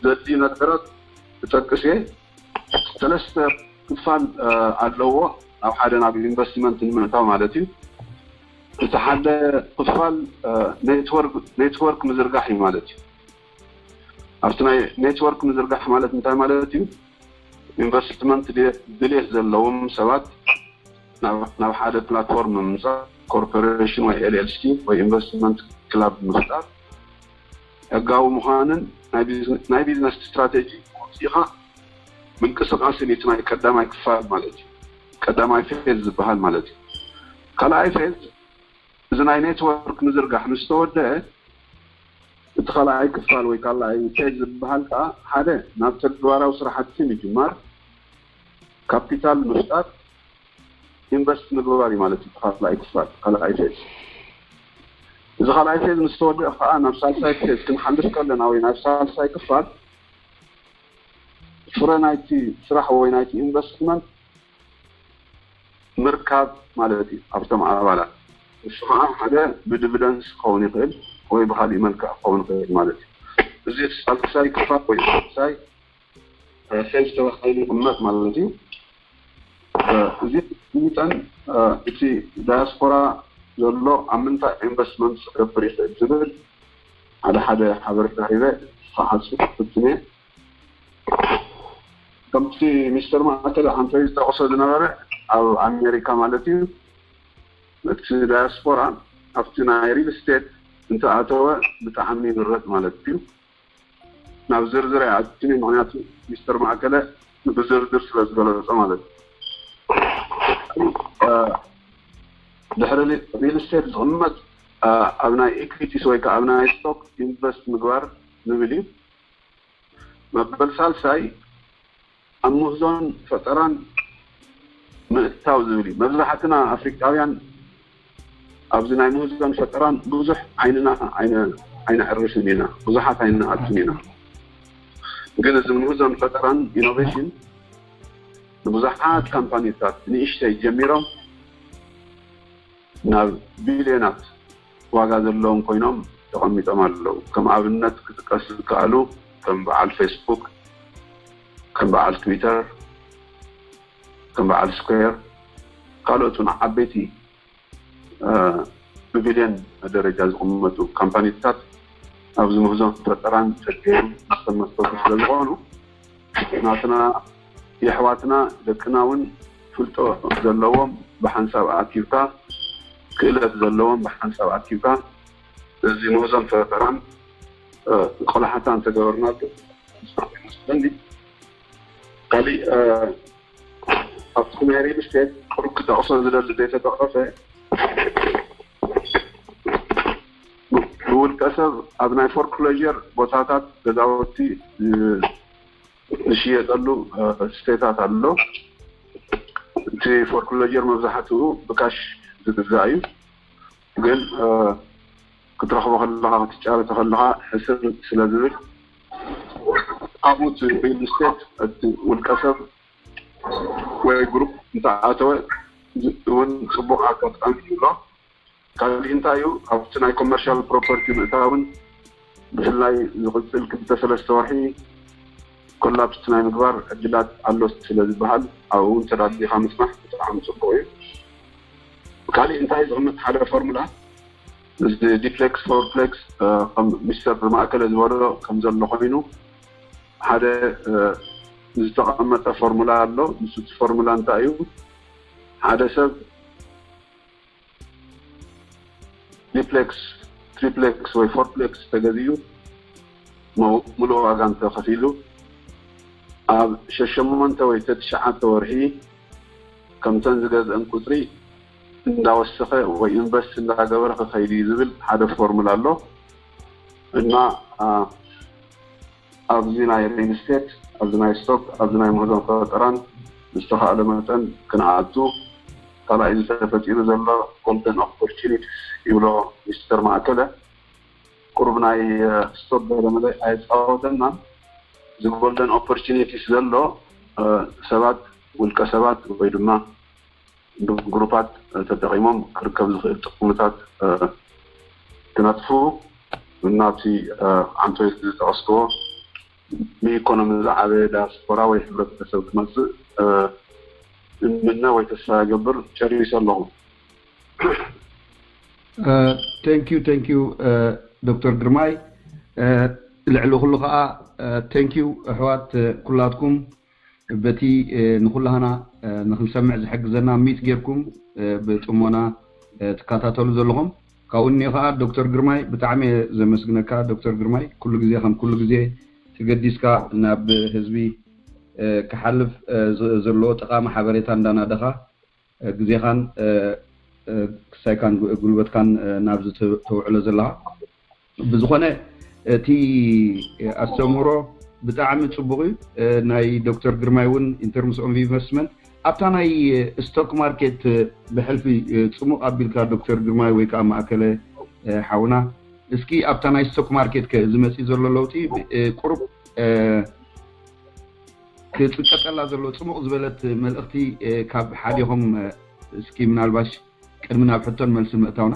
ዘድልዩ ነገራት ክጠቅስ እየ። ሰለስተ ክፋል ኣለዎ ናብ ሓደ ናብ ኢንቨስትመንት ንምእታው ማለት እዩ። እቲ ሓደ ክፋል ኔትወርክ ምዝርጋሕ እዩ ማለት እዩ። ኣብቲ ናይ ኔትወርክ ምዝርጋሕ ማለት እንታይ ማለት እዩ? ኢንቨስትመንት ድልየት ዘለዎም ሰባት ናብ ሓደ ፕላትፎርም ምምፃእ፣ ኮርፖሬሽን ወይ ኤልኤልሲ ወይ ኢንቨስትመንት ክላብ ምፍጣር፣ ሕጋዊ ምዃንን ናይ ቢዝነስ ስትራቴጂ ኣውፂእኻ ምንቅስቃስን እዩ እቲ ናይ ቀዳማይ ክፋል ማለት እዩ። ቀዳማይ ፌዝ ዝበሃል ማለት እዩ። ካልኣይ ፌዝ እዚ ናይ ኔትወርክ ምዝርጋሕ ምስ ተወደአ እቲ ካልኣይ ክፋል ወይ ካልኣይ ፌዝ ዝበሃል ከዓ ሓደ ናብ ተግባራዊ ስራሕቲ ምጅማር፣ ካፒታል ምፍጣር፣ ኢንቨስት ምግባር እዩ ማለት እዩ። ካልኣይ ክፋል ካልኣይ ፌዝ እዚ ካልኣይ ፌዝ ምስ ተወደአ ከዓ ናብ ሳልሳይ ፌዝ ክንሓልፍ ከለና ወይ ናብ ሳልሳይ ክፋል ፍረ ናይቲ ስራሕ ወይ ናይቲ ኢንቨስትመንት ምርካብ ማለት እዩ። ኣብቶም ኣባላት ንሱ ከዓ ሓደ ብዲቪደንስ ክኸውን ይኽእል ወይ ብካሊእ መልክዕ ክኸውን ይኽእል ማለት እዩ። እዚ ሳልሳይ ክፋል ወይ ሳልሳይ ፌዝ ተባሂሉ ይቕመጥ ማለት እዩ። እዚ ሚጠን እቲ ዳያስፖራ ዘሎ ኣብ ምንታይ ኢንቨስትመንት ክገብር ይኽእል ዝብል ሓደ ሓደ ሓበሬታ ሂበ ክሓፁ ፍትነ ከምቲ ሚስተር ማእከል ኣንቶይ ዝጠቕሶ ዝነበረ ኣብ ኣሜሪካ ማለት እዩ እቲ ዳያስፖራ ኣብቲ ናይ ሪል ስቴት እንተኣተወ ብጣዕሚ ይምረጥ ማለት እዩ። ናብ ዝርዝር ኣይኣትኒ ምክንያቱ ሚስተር ማእከለ ብዝርዝር ስለ ዝገለፆ ማለት እዩ። ድሕሪ ሪል ስቴት ዝቕመጥ ኣብ ናይ ኢኩዊቲስ ወይ ከዓ ኣብ ናይ ስቶክ ኢንቨስት ምግባር ዝብል እዩ። መበል ሳልሳይ ኣብ ምህዞን ፈጠራን ምእታው ዝብል እዩ። መብዛሕትና ኣፍሪቃውያን ኣብዚ ናይ ምህዞን ፈጠራን ብዙሕ ዓይንና ኣይነዕርፍን ኢና፣ ብዙሓት ኣይንኣቱን ኢና። ግን እዚ ምህዞን ፈጠራን ኢኖቬሽን ንብዙሓት ካምፓኒታት ንእሽተይ ጀሚሮም ናብ ቢልዮናት ዋጋ ዘለዎም ኮይኖም ተቐሚጦም ኣለዉ። ከም ኣብነት ክጥቀስ ዝከኣሉ ከም በዓል ፌስቡክ፣ ከም በዓል ትዊተር፣ ከም በዓል ስኩዌር ካልኦት እውን ዓበይቲ ብቢልዮን ደረጃ ዝቕመጡ ካምፓኒታት ኣብዚ ምህዞን ፈጠራን ሸጊሮም ዝተመስረቱ ስለ ዝኾኑ ናትና የሕዋትና ደቅና እውን ፍልጦ ዘለዎም ብሓንሳብ ኣኪብካ ክእለት ዘለዎም ብሓንሳብ ኣኪብካ እዚ ምህዞን ፈጠራን ቆላሕታ እንተገበርናሉ ይመስለኒ። ካሊእ ኣብቲ ናይ ሪል ስቴት ቅሩብ ክጠቕሶ ዝደሊ ዘይተጠቐሰ ብውልቀ ሰብ ኣብ ናይ ፎርክሎር ቦታታት ገዛውቲ ዝሽየጠሉ ስቴታት ኣሎ። እቲ ፎርክሎር መብዛሕትኡ ብካሽ ዝግዛእ እዩ። ግን ክትረኽቦ ከለኻ ክትጫረቶ ከለኻ ሕስር ስለ ዝብል ኣብኡ እቲ ሪል ስቴት እቲ ውልቀ ሰብ ወይ ግሩፕ እንተኣተወ እውን ፅቡቕ ኣጋጣሚ ይብሎ። ካልእ እንታይ እዩ ኣብቲ ናይ ኮመርሻል ፕሮፐርቲ ምእታውን ብፍላይ ዝቕፅል ክልተ ሰለስተ ወርሒ ኮላፕስ ናይ ምግባር ዕድላት ኣሎ ስለ ዝበሃል ኣብኡ እውን ተዳሊኻ ምፅናሕ ብጣዕሚ ፅቡቕ እዩ። ካልእ እንታይ ዝቕምጥ ሓደ ፎርሙላ እዚ ዲፕሌክስ ፎርፕሌክስ ከም ሚስተር ማእከለ ዝበሎ ከም ዘሎ ኮይኑ ሓደ ዝተቐመጠ ፎርሙላ ኣሎ። ምስ እቲ ፎርሙላ እንታይ እዩ ሓደ ሰብ ዲፕሌክስ ትሪፕሌክስ ወይ ፎርፕሌክስ ተገዚኡ ሙሉእ ዋጋ እንተኸፊሉ ኣብ ሸሸሞንተ ወይ ተትሽዓተ ወርሒ ከምተን ዝገዝአን ቁፅሪ እንዳወሰኸ ወይ ኢንቨስት እንዳገበረ ክኸይድ እዩ ዝብል ሓደ ፎርሙላ ኣሎ። እና ኣብዚ ናይ ሪል ስቴት ኣብዚ ናይ ስቶክ ኣብዚ ናይ ምህዞን ፈጠራን ዝተኻእለ መጠን ክንኣቱ ካልኣይ ዝተፈጢሩ ዘሎ ጎልደን ኦፖርቹኒቲስ ይብሎ ሚስተር ማእከለ። ቁሩብ ናይ ስቶክ ገለመለ ኣይፃወተናን። እዚ ጎልደን ኦፖርቹኒቲስ ዘሎ ሰባት ውልቀ ሰባት ወይ ድማ ብግሩፓት ተጠቒሞም ክርከብ ዝኽእል ጥቕምታት ክነጥፉ እናብቲ ዓንቶይ ዝጠቐስክዎ ንኢኮኖሚ ዝዓበየ ዳያስፖራ ወይ ሕብረተሰብ ክመፅእ እምነ ወይ ተስፋ ይገብር። ጨሪሰ ኣለኹ። Thank you thank you ዶክተር ግርማይ። ልዕሊ ኩሉ ከዓ thank you ኣሕዋት ኩላትኩም በቲ ንኩላህና ንክንሰምዕ ዝሕግዘና ሚት ጌርኩም ብፅሞና ትከታተሉ ዘለኹም። ካብኡ እኒኦ ከዓ ዶክተር ግርማይ ብጣዕሚ እየ ዘመስግነካ። ዶክተር ግርማይ ኩሉ ግዜ ከም ኩሉ ግዜ ተገዲስካ ናብ ህዝቢ ክሓልፍ ዘለዎ ጠቃሚ ሓበሬታ እንዳናደኻ ግዜኻን ክሳይካን ጉልበትካን ናብዚ ተውዕሎ ዘለኻ። ብዝኾነ እቲ ኣስተምህሮ ብጣዕሚ ፅቡቕ እዩ። ናይ ዶክተር ግርማይ እውን in terms of investment ኣብታ ናይ ስቶክ ማርኬት ብሕልፊ ፅሙቕ ኣቢልካ ዶክተር ግርማይ ወይ ከዓ ማእከለ ሓውና እስኪ ኣብታ ናይ ስቶክ ማርኬት ከ ዝመፅእ ዘሎ ለውጢ ቁሩብ ክፅቀጠላ ዘሎ ፅሙቕ ዝበለት መልእኽቲ ካብ ሓዲኹም እስኪ ምናልባሽ ቅድሚ ናብ ሕቶን መልስን ምእታውና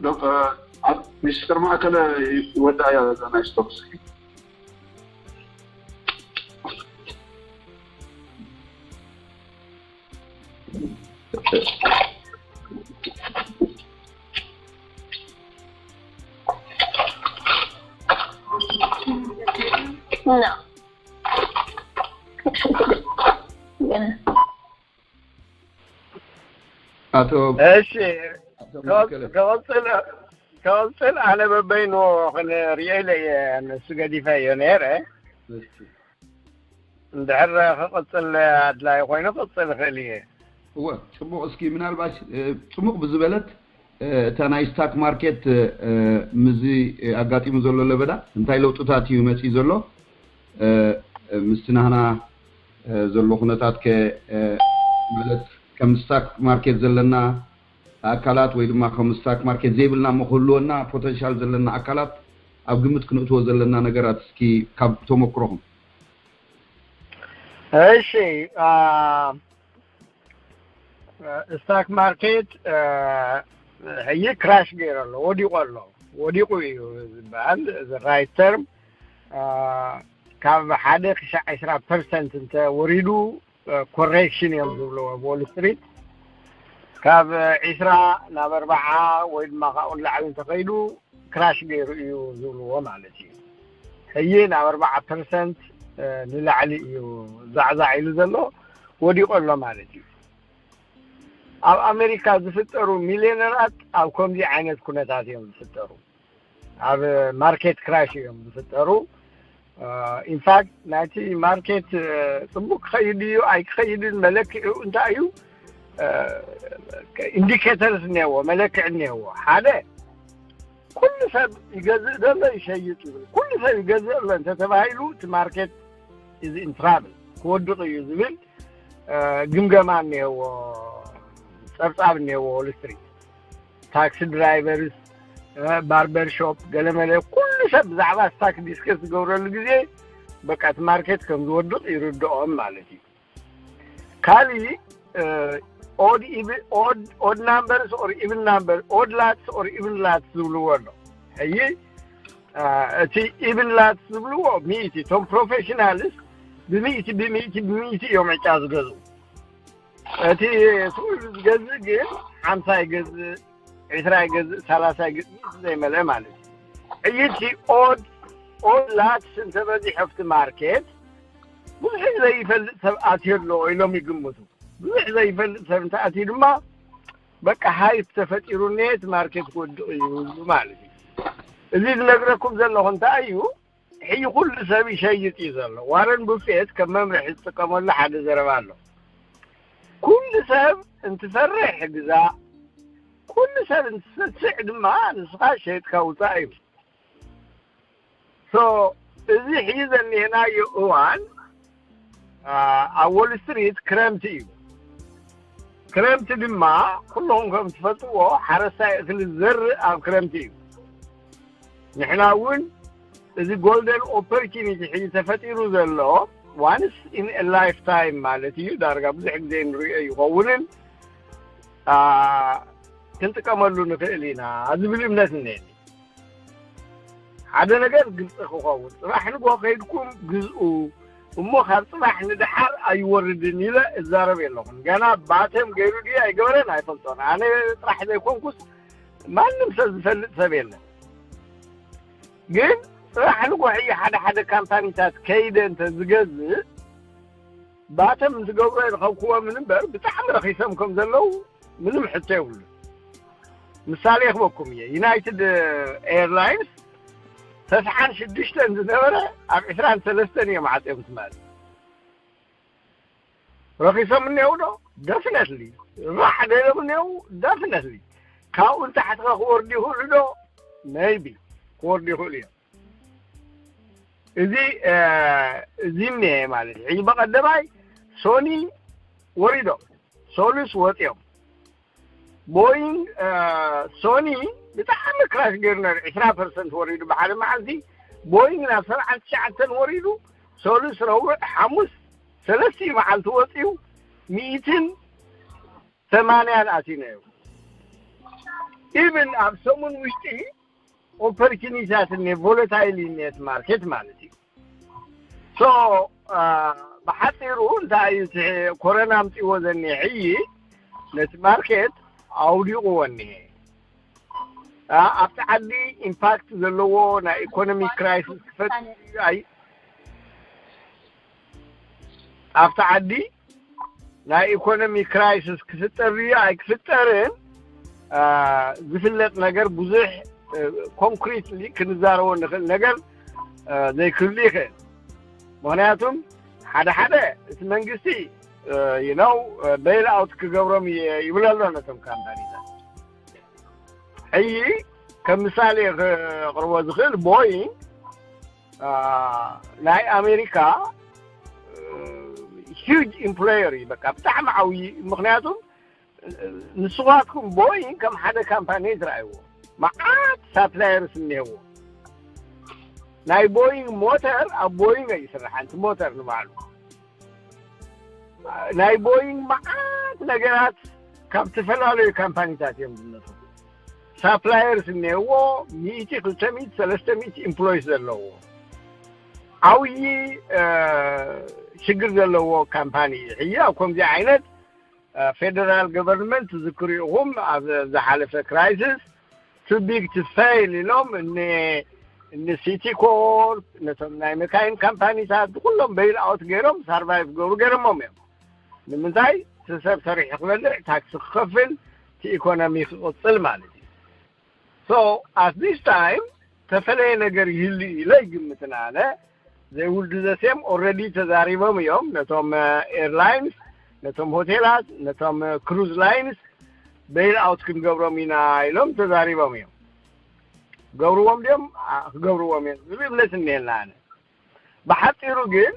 ዶክተር ሚኒስትር ማእከለ ወዳ እያ ናይ ስቶክስ No. ኣቶ እሺ፣ ክቕፅል ኣነ በበይኑ ክንርእዮ ኢለ እየ ንሱ ገዲፈዮ ነይረ። እንድሕር ክቕፅል ኣድላይ ኮይኑ ክቕፅል ይኽእል እየ። እወ፣ ፅቡቕ። እስኪ ምናልባሽ ፅሙቕ ብዝበለት እታ ናይ ስታክ ማርኬት ምስዚ ኣጋጢሙ ዘሎ ለበዳ እንታይ ለውጥታት እዩ መፂኡ ዘሎ? ምስቲ ናህና ዘሎ ኩነታት ከ ማለት ከም ስታክ ማርኬት ዘለና ኣካላት ወይ ድማ ከም ስታክ ማርኬት ዘይብልና እሞ ክህልወና ፖተንሻል ዘለና ኣካላት ኣብ ግምት ክንእትዎ ዘለና ነገራት እስኪ ካብ ተመክሮኹም። እሺ፣ ስታክ ማርኬት ሕጂ ክራሽ ገይሩ ኣሎ፣ ወዲቑ ኣሎ። ወዲቑ እዩ ዝበሃል እዚ ራይት ተርም። ካብ ሓደ ክሻዕ ዕስራ ፐርሰንት እንተ ወሪዱ ኮሬክሽን እዮም ዝብልዎ ኣብ ዎል ስትሪት። ካብ ዕስራ ናብ ኣርባዓ ወይ ድማ ካብኡ ንላዕሊ እንተኸይዱ ክራሽ ገይሩ እዩ ዝብልዎ ማለት እዩ። ሕይ ናብ ኣርባዓ ፐርሰንት ንላዕሊ እዩ ዛዕዛዕ ኢሉ ዘሎ፣ ወዲቑ ኣሎ ማለት እዩ። ኣብ ኣሜሪካ ዝፍጠሩ ሚሊዮነራት ኣብ ከምዚ ዓይነት ኩነታት እዮም ዝፍጠሩ። ኣብ ማርኬት ክራሽ እዮም ዝፍጠሩ። ኢንፋክት ናይቲ ማርኬት ጽቡቅ ክኸይድ እዩ ኣይክኸይድን መለክዒኡ እንታይ እዩ? ኢንዲኬተርስ እኒሀዎ፣ መለክዒ እኒሀዎ። ሓደ፣ ኩሉ ሰብ ይገዝእ ዘሎ ይሸይጥ ይብል። ኩሉ ሰብ ይገዝእ ኣሎ እንተተባሂሉ እቲ ማርኬት ኢዝ ኢን ትራብል፣ ክወድቕ እዩ ዝብል ግምገማ እኒሀዎ፣ ጸብጻብ እኒሀዎ ዎል ስትሪት። ታክሲ ድራይቨርስ፣ ባርበር ሾፕ፣ ገለመለ፣ ኩሉ ሰብ ብዛዕባ ስታክ ዲስከስ ዝገብረሉ ግዜ በቃ እቲ ማርኬት ከም ዝወድቕ ይርድኦም ማለት እዩ። ካሊእ ኦድ ናምበርስ ኦር ኢቭን ናምበር፣ ኦድ ላትስ ኦር ኢቭን ላትስ ዝብልዎ ኣሎ። ሕይ እቲ ኢቭን ላትስ ዝብልዎ ሚእቲ፣ እቶም ፕሮፌሽናልስ ብሚእቲ ብሚእቲ ብሚእቲ እዮም ዕጫ ዝገዝኡ። እቲ ስኡል ዝገዝእ ግን ሓምሳ ይገዝእ፣ ዕስራ ይገዝእ፣ ሰላሳ ይገዝእ፣ ዘይመልአ ማለት እዩ። ዕይቲ ኦድ ኦድ ላትስ እንተበዚሑ ኣብቲ ማርኬት ብዙሕ ዘይፈልጥ ሰብ ኣትዮ ኣሎ ኢሎም ይግምቱ። ብዙሕ ዘይፈልጥ ሰብ እንተኣትዩ ድማ በቃ ሃይፕ ተፈጢሩ እኒሀ እቲ ማርኬት ክወድቕ እዩ ማለት እዩ። እዚ ዝነግረኩም ዘለኹ እንታይ እዩ? ሕጂ ኩሉ ሰብ ይሸይጥ እዩ ዘሎ። ዋረን ቡፌት ከም መምርሒ ዝጥቀመሉ ሓደ ዘረባ ኣሎ። ኩሉ ሰብ እንትሰርሕ ግዛእ፣ ኩሉ ሰብ እንትሰስዕ ድማ ንስኻ ሸይጥካ ውፃእ እዩ። ሶ እዚ ሕጂ ዘኒሀናዮ እዋን ኣብ ዎል ስትሪት ክረምቲ እዩ። ክረምቲ ድማ ኩልኹም ከም ትፈልጥዎ ሓረስታይ እኽሊ ዝዘርእ ኣብ ክረምቲ እዩ። ንሕና እውን እዚ ጎልደን ኦፖርቹኒቲ ሕጂ ተፈጢሩ ዘሎ ዋንስ ኢን ላይፍ ታይም ማለት እዩ። ዳርጋ ብዙሕ ግዜ ንሪኦ ይኸውንን ክንጥቀመሉ ንኽእል ኢና ዝብል እምነት እኒሀኒ። ሓደ ነገር ግልፂ ክኸውን፣ ፅባሕ ንጎ ከይድኩም ግዝኡ እሞ ካብ ፅባሕ ንድሓር ኣይወርድን ኢለ እዛረብ የለኹን። ገና ባተም ገይሩ ድዩ ኣይገበረን ኣይፈልጦን። ኣነ ጥራሕ ዘይኮንኩስ ማንም ሰብ ዝፈልጥ ሰብ የለን። ግን ፅባሕ ንጎ ሕጂ ሓደ ሓደ ካምፓኒታት ከይደ እንተ ዝገዝእ ባተም እንትገብሮ የረኸብክዎም እምበር ብጣዕሚ ረኺሶም ከም ዘለዉ ምንም ሕቶ የብሉ። ምሳሌ ይኽበኩም እየ። ዩናይትድ ኤርላይንስ ተስዓን ሽዱሽተን ዝነበረ ኣብ ዕስራን ሰለስተን እዮም ዓፅዮም ትማሊ። ረኺሶም እኒአው ዶ? ደፍነትሊ። ራዕ ደሎም እኒአው? ደፍነትሊ። ካብኡ ንታሕቲ ከ ክወርዱ ይኽእሉ ዶ? መይቢ ክወርዱ ይኽእሉ እዮም። እዚ እዚ እኒሀ ማለት እዩ። ሕጂ በቀደማይ ሶኒ ወሪዶም፣ ሶሉስ ወፂኦም። ቦይንግ ሶኒ ብጣዕሚ ክራሽ ገይሩ ነሩ። ዕስራ ፐርሰንት ወሪዱ ብሓደ መዓልቲ። ቦይንግ ናብ ሰብዓን ትሽዓተን ወሪዱ። ሶሉስ ረቡዕ ሓሙስ ሰለስቲኡ መዓልቲ ወፂኡ ሚእትን ሰማንያን ኣትዩ ነይሩ። ኢቭን ኣብ ሰሙን ውሽጢ ኦፖርቹኒቲታት እኒሀ፣ ቮለታይል እኒሀ እቲ ማርኬት ማለት እዩ። ሶ ብሓፂሩ እንታይ እዩ እቲ ኮረና ኣምፅዎ ዘኒሀ? ሕጂ ነቲ ማርኬት ኣውዲቕዎ እኒሀ። ኣብቲ ዓዲ ኢምፓክት ዘለዎ ናይ ኢኮኖሚ ክራይሲስ ክፈጥር እዩ። ኣይ ኣብቲ ዓዲ ናይ ኢኮኖሚ ክራይሲስ ክፍጠር እዩ ኣይክፍጠርን ዝፍለጥ ነገር ብዙሕ ኮንክሪትሊ ክንዛረቦ ንኽእል ነገር ዘይክህሉ ይኽእል። ምኽንያቱም ሓደ ሓደ እቲ መንግስቲ ነው ቤይል ኣውት ክገብሮም ይብሎ ኣሎ ነቶም ካምፓኒታት። ሕጂ ከም ምሳሌ ክቕርቦ ዝኽእል ቦይንግ ናይ ኣሜሪካ ሂጅ ኢምፕሎየር እዩ። በቃ ብጣዕሚ ዓብዪ። ምኽንያቱም ንስኻትኩም ቦይንግ ከም ሓደ ካምፓኒ ትረኣይዎ፣ መዓት ሳፕላየርስ እኒሄዎ። ናይ ቦይንግ ሞተር ኣብ ቦይንግ እዩ ይስራሕ፣ ሓንቲ ሞተር ንባዕሉ። ናይ ቦይንግ መዓት ነገራት ካብ ዝተፈላለዩ ካምፓኒታት እዮም ዝመፁ። ሳፕላየርስ እኒሄዎ፣ ሚእቲ፣ ክልተ ሚእቲ፣ ሰለስተ ሚእቲ ኢምፕሎይስ ዘለዎ ዓብዪ ሽግር ዘለዎ ካምፓኒ እዩ። ሕጂ ኣብ ከምዚ ዓይነት ፌደራል ገቨርንመንት ትዝክሩ ኢኹም፣ ኣብ ዝሓለፈ ክራይሲስ too big to fail ኢሎም ን ን ሲቲ ኮርፕ ነቶም ናይ መካይን ካምፓኒታት ብኩሎም ቤይል ኣውት ገይሮም ሳርቫይቭ ገብሩ ገይሮሞም እዮም። ንምንታይ? እቲ ሰብ ሰሪሑ ክበልዕ፣ ታክሲ ክኸፍል፣ እቲ ኢኮኖሚ ክቕፅል ማለት እዩ። So at this time ተፈለየ ነገር ይህሉ ኢለ ይግምትን ኣነ። They will do the same. Already ተዛሪቦም እዮም። ነቶም ኤርላይንስ፣ ነቶም ሆቴላት፣ ነቶም ክሩዝ ላይንስ ቤይል ኣውት ክንገብሮም ኢና ኢሎም ተዛሪቦም እዮም። ገብርዎም ድዮም? ክገብርዎም እዮም ዝብል እምነት እኒኤና። ኣነ ብሓፂሩ ግን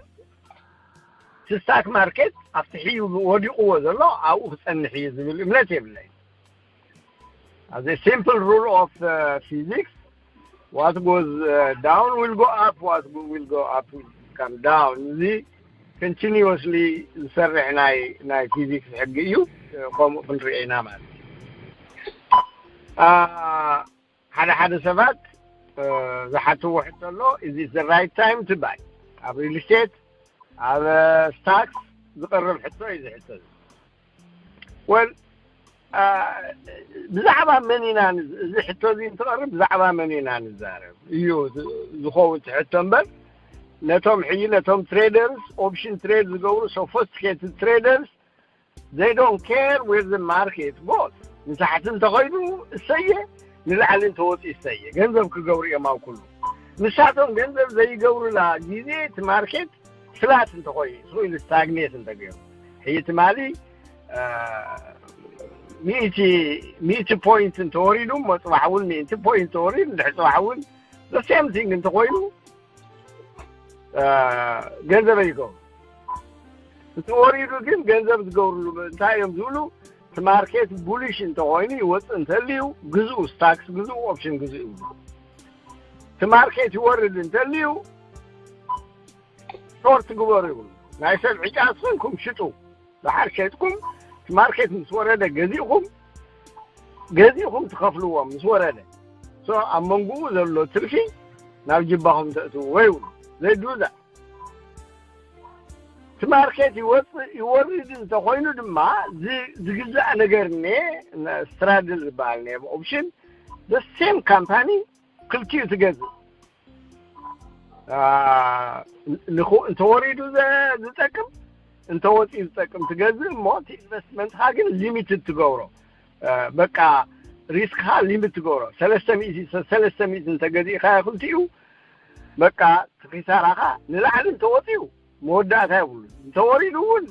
እቲ ስታክ ማርኬት ኣብቲ ሕዩ ወዲቕዎ ዘሎ ኣብኡ ክፀንሕ እዩ ዝብል እምነት የብለይ። As a simple rule of uh, physics, what goes uh, down will go up, what will go up will come down. እዚ continuously ዝሰርሕ ናይ ናይ ፊዚክስ ሕጊ እዩ። ከምኡ ክንርኢ ኢና ማለት እዩ። ሓደ ሓደ ሰባት ዝሓትዎ ሕቶ ኣሎ። Is it the right time to buy? ኣብ ሪል ስቴት፣ ኣብ ስታክስ ዝቐርብ ሕቶ እዩ። ዝሕቶ ወል ብዛዕባ መን ኢና እዚ ሕቶ እዚ እንትቐርብ ብዛዕባ መን ኢና ንዛረብ እዩ ዝኸውን ሕቶ እምበር፣ ነቶም ሕጂ ነቶም ትሬደርስ፣ ኦፕሽን ትሬድ ዝገብሩ ሶፎስቲኬትድ ትሬደርስ፣ they don't care where the market goes። ንታሕቲ እንተኸይዱ እሰየ፣ ንላዕሊ እንተወፂኡ እሰየ፣ ገንዘብ ክገብሩ እዮም ኣብ ኩሉ። ንሳቶም ገንዘብ ዘይገብሩላ ግዜ እቲ ማርኬት ፍላት እንተኾይኑ፣ ስሩ ኢሉ ስታግኔት እንተገይሩ፣ ሕጂ ትማሊ ሚእቲ ሚእቲ ፖይንት እንተወሪዱ እሞ ፅባሕ እውን ሚእቲ ፖይንት ተወሪዱ፣ እንድሕር ፅባሕ እውን the same thing እንተኾይኑ ገንዘብ ኣይገብሩ። እንተወሪዱ ግን ገንዘብ ዝገብርሉ እንታይ እዮም ዝብሉ? እቲ ማርኬት ቡሊሽ እንተኾይኑ፣ ይወፅእ እንተልዩ ግዝኡ፣ ስታክስ ግዝኡ፣ ኦፕሽን ግዝኡ ይብሉ። እቲ ማርኬት ይወርድ እንተልዩ ሾርት ግበሩ ይብሉ። ናይ ሰብ ዕጫ ዝኾንኩም ሽጡ። ደሓር ሸጥኩም፣ እቲ ማርኬት ምስ ወረደ ገዚእኹም፣ ገዚእኹም ትኸፍልዎም ምስ ወረደ። So ኣብ መንጎኡ ዘሎ ትርፊ ናብ ጅባኹም ተእትውዎ ይብሉ። They do that። እቲ ማርኬት ይወፅእ ይወርድ እንተኾይኑ ድማ ዝግዛእ ነገር እኒአ፣ ስትራድል ዝበሃል እኒአ ብኦፕሽን the same company ክልቲኡ ትገዝእ። እንተወሪዱ ዝጠቅም እንተወፂኡ ዝጠቅም ትገዝእ እሞ እቲ ኢንቨስትመንትካ ግን ሊሚትድ ትገብሮ። በቃ ሪስክካ ሊሚት ትገብሮ። ሰለስተ ሚእቲ ሰለስተ ሚእቲ እንተገዚእካ ክልቲኡ በቃ ኪሳራኻ ንላዕሊ እንተወፂኡ መወዳእታ የብሉን። እንተወሪዱ እውን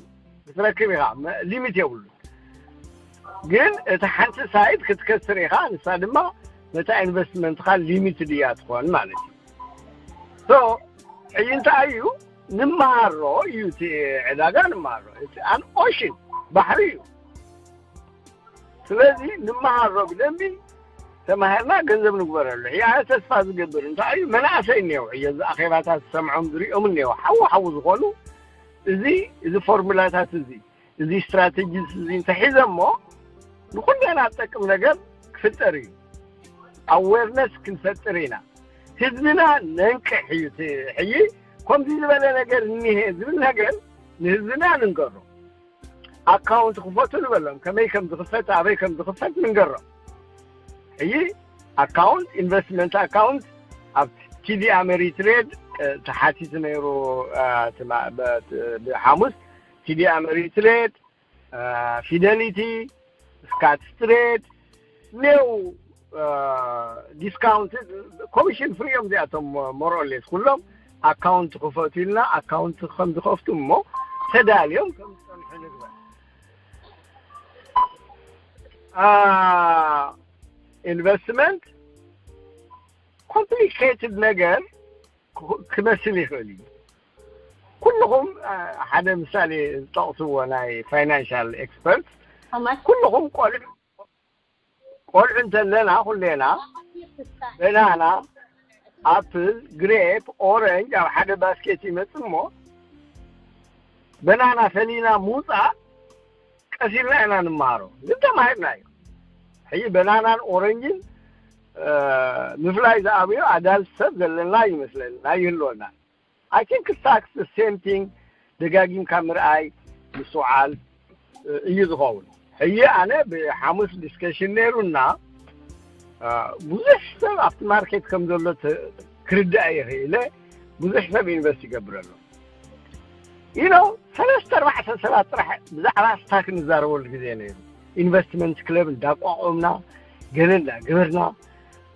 ክትረክብ ኢኻ፣ ሊሚት የብሉን። ግን እቲ ሓንቲ ሳይድ ክትከስር ኢኻ፣ ንሳ ድማ ነታ ኢንቨስትመንትኻ ሊሚትድ እያ ትኾን ማለት እዩ። ሕጂ እንታይ እዩ? ንመሃሮ እዩ፣ እቲ ዕዳጋ ንመሃሮ። ኣን ኦሽን ባሕሪ እዩ። ስለዚ ንመሃሮ ብደንቢ ተማሂርና ገንዘብ ንግበረሉ። ሕጂ ኣነ ተስፋ ዝገብር እንታይ እዩ፣ መናእሰይ እኒአው፣ ሕጂ እዚ ኣኼባታት ዝሰምዖም ዝሪኦም እኒአው፣ ሓዉ ሓዉ ዝኾኑ፣ እዚ እዚ ፎርሙላታት እዚ፣ እዚ ስትራቴጂስ እዚ እንተሒዘ እሞ ንኩልና ዝጠቅም ነገር ክፍጠር እዩ። ኣዌርነስ ክንፈጥር ኢና። ህዝብና ነንቅሕ እዩ። ሕጂ ከምዚ ዝበለ ነገር እኒሀ ዝብል ነገር ንህዝብና ንንገሮ። ኣካውንት ክፈቱ ንበሎም፣ ከመይ ከም ዝኽፈት፣ ኣበይ ከም ዝኽፈት ንንገሮም። ሕጂ ኣካውንት፣ ኢንቨስትመንት ኣካውንት ኣብ ቲዲ ኣመሪትሬድ ተሓቲቱ ነይሩ። ብሓሙስ ቲዲ ኣመሪትሬድ፣ ፊደሊቲ፣ ስካት ስትሬድ ኔው ዲስካውንት ኮሚሽን ፍሪ እዮም እዚኣቶም። ሞሮሌስ ኩሎም ኣካውንት ክፈቱ ኢልና ኣካውንት ከም ዝኸፍቱ እሞ ተዳልዮም ከም ዝፀንሑ ንግበር። ኢንቨስትመንት ኮምፕሊኬትድ ነገር ክመስል ይኽእል እዩ። ኩልኹም ሓደ ምሳሌ ዝጠቕስዎ ናይ ፋይናንሻል ኤክስፐርት፣ ኩልኹም ቆልዑ ቆልዑ እንተለና ኩሌና በናና፣ ኣፕል፣ ግሬፕ፣ ኦረንጅ ኣብ ሓደ ባስኬት ይመጽእ እሞ በናና ፈሊና ምውጻእ ቀሲልና ኢና ንመሃሮ፣ ግን ተማሂርና እዩ። ሕጂ በናናን ኦረንጅን ምፍላይ ዝኣብዮ ኣዳልት ሰብ ዘለና ይመስለና ይህልወና። I think it's tax the same thing። ደጋጊምካ ምርኣይ ምስትውዓል እዩ ዝኸውን። ሕጂ ኣነ ብሓሙስ ዲስከሽን ነይሩና ብዙሕ ሰብ ኣብቲ ማርኬት ከም ዘሎ ክርዳእ ይኽእለ። ብዙሕ ሰብ ኢንቨስት ይገብር ኣሎ። ኢኖ ሰለስተ ኣርባዕተ ሰባት ጥራሕ ብዛዕባ ስታክ ንዛረበሉ ግዜ ነይሩ። ኢንቨስትመንት ክለብ እንዳቋቋምና፣ ገለ እንዳገበርና፣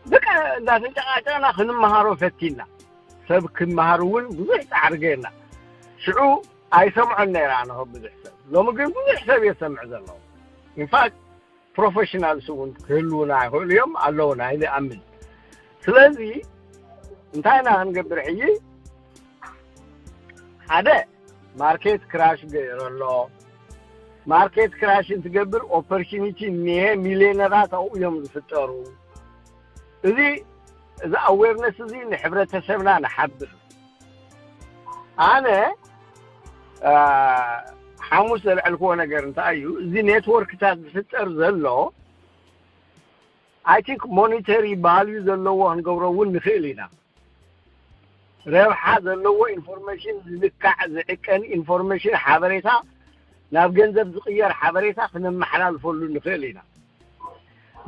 በቃ እንዳተጨቃጨቅና ክንመሃሮ ፈቲና። ሰብ ክመሃር እውን ብዙሕ ፃዕሪ ገይርና። ሽዑ ኣይሰምዖን ነይራ ኣነ ብዙሕ ሰብ። ሎሚ ግን ብዙሕ ሰብ የሰምዕ ዘሎ። ኢንፋክት ፕሮፌሽናልስ እውን ክህልውና ይኽእሉ እዮም ኣለውና ኢለ ኣምን። ስለዚ እንታይ ኢና ክንገብር ሕጂ? ሓደ ማርኬት ክራሽ ገይሩ ኣሎ። ማርኬት ክራሽ እንትገብር ኦፖርቹኒቲ እኒሄ፣ ሚሊዮነራት ኣብኡ እዮም ዝፍጠሩ። እዚ እዚ ኣዌርነስ እዚ ንሕብረተሰብና ንሓብር። ኣነ ሓሙስ ዘልዐልክዎ ነገር እንታይ እዩ? እዚ ኔትወርክታት ዝፍጠር ዘሎ ኣይ ቲንክ ሞኒተሪ ቫልዩ ዘለዎ ክንገብሮ እውን ንኽእል ኢና። ረብሓ ዘለዎ ኢንፎርሜሽን፣ ዝልካዕ ዝዕቀን ኢንፎርሜሽን፣ ሓበሬታ፣ ናብ ገንዘብ ዝቕየር ሓበሬታ ክነመሓላልፈሉ ንኽእል ኢና።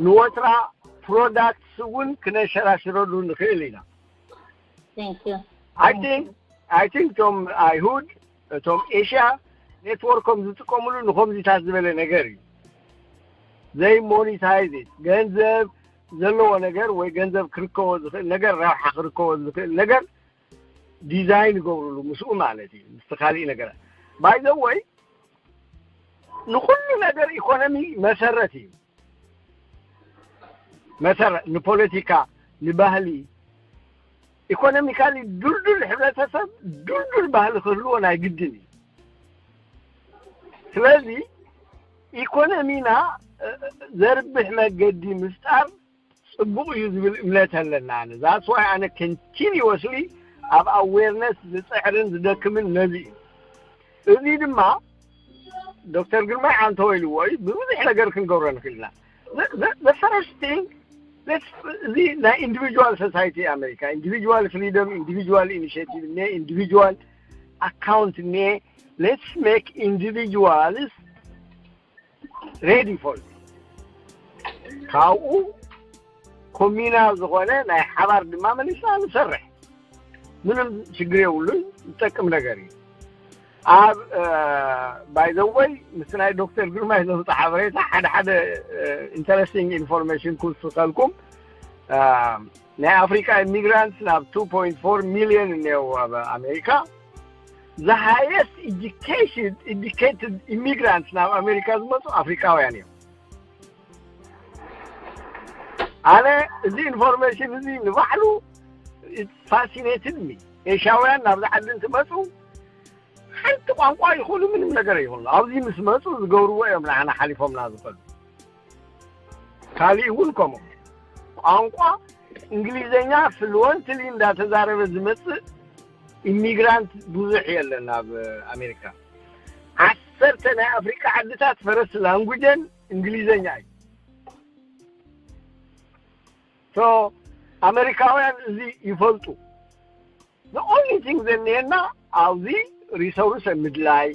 ንወትራ ፕሮዳክትስ እውን ክነሸራሽረሉ ንኽእል ኢና። ኣይ ቲንክ እቶም ኣይሁድ፣ እቶም ኤሽያ ኔትወርኮም ዝጥቀምሉ ንከምዚታት ዝበለ ነገር እዩ። ዘይ ሞኒታይዝ፣ ገንዘብ ዘለዎ ነገር ወይ ገንዘብ ክርከቦ ዝኽእል ነገር፣ ረብሓ ክርከቦ ዝኽእል ነገር ዲዛይን ይገብሩሉ ምስኡ ማለት እዩ። ምስ ካሊእ ነገራት ባይዘወይ ንኩሉ ነገር ኢኮኖሚ መሰረት እዩ። መሰረት ንፖለቲካ፣ ንባህሊ፣ ኢኮኖሚካሊ ዱልዱል ሕብረተሰብ ዱልዱል ባህሊ ክህልዎ ናይ ግድን እዩ። ስለዚ ኢኮኖሚና ዘርብሕ መገዲ ምፍጣር ፅቡቕ እዩ ዝብል እምነት ኣለና። ኣነ ዛትስ ዋይ ኣነ ኮንቲኒወስሊ ኣብ ኣዌርነስ ዝፅዕርን ዝደክምን ነዚ እዩ። እዚ ድማ ዶክተር ግርማይ ዓንተወ ኢልዎ እዩ። ብብዙሕ ነገር ክንገብሮ ንኽእል ኢና። ፈረስት ቲንግ እዚ ናይ ኢንዲቪጁዋል ሶሳይቲ ኣሜሪካ፣ ኢንዲቪጁዋል ፍሪደም፣ ኢንዲቪጁዋል ኢኒሽቲቭ እኒሄ፣ ኢንዲቪጁዋል ኣካውንት እኒሄ። ሌትስ ሜክ ኢንዲቪጁዋልስ ሬዲ ፎር ካብኡ ኮሚናል ዝኾነ ናይ ሓባር ድማ መሊስና ንሰርሕ። ምንም ችግር የብሉን። ዝጠቅም ነገር እዩ። ኣብ ባይዘወይ ምስ ናይ ዶክተር ግርማይ ዘውፅእ ሓበሬታ ሓደ ሓደ ኢንተረስቲንግ ኢንፎርሜሽን ክውስኸልኩም። ናይ ኣፍሪካ ኢሚግራንትስ ናብ two point four ሚሊዮን እኒአው ኣብ ኣሜሪካ። The highest education educated immigrants ናብ ኣሜሪካ ዝመፁ ኣፍሪካውያን እዮም። ኣነ እዚ ኢንፎርሜሽን እዚ ንባዕሉ ፋሲኔትድ ሚ። ኤሽያውያን ናብዚ ዓዲ እንትመፁ ሓንቲ ቋንቋ ይኹኑ ምንም ነገር ይኹኑ ኣብዚ ምስ መፁ ዝገብርዎ እዮም ንዓና ሓሊፎምና ዝኸዱ። ካሊእ እውን ከምኡ ቋንቋ እንግሊዘኛ ፍሉወንትሊ እንዳተዛረበ ዝመፅእ ኢሚግራንት ብዙሕ የለን ኣብ ኣሜሪካ። ዓሰርተ ናይ ኣፍሪካ ዓድታት ፈረስት ላንጉጀን እንግሊዘኛ እዩ። ሶ ኣሜሪካውያን እዚ ይፈልጡ። The only thing ዘኒሄና ኣብዚ ሪሶርስ ምድላይ፣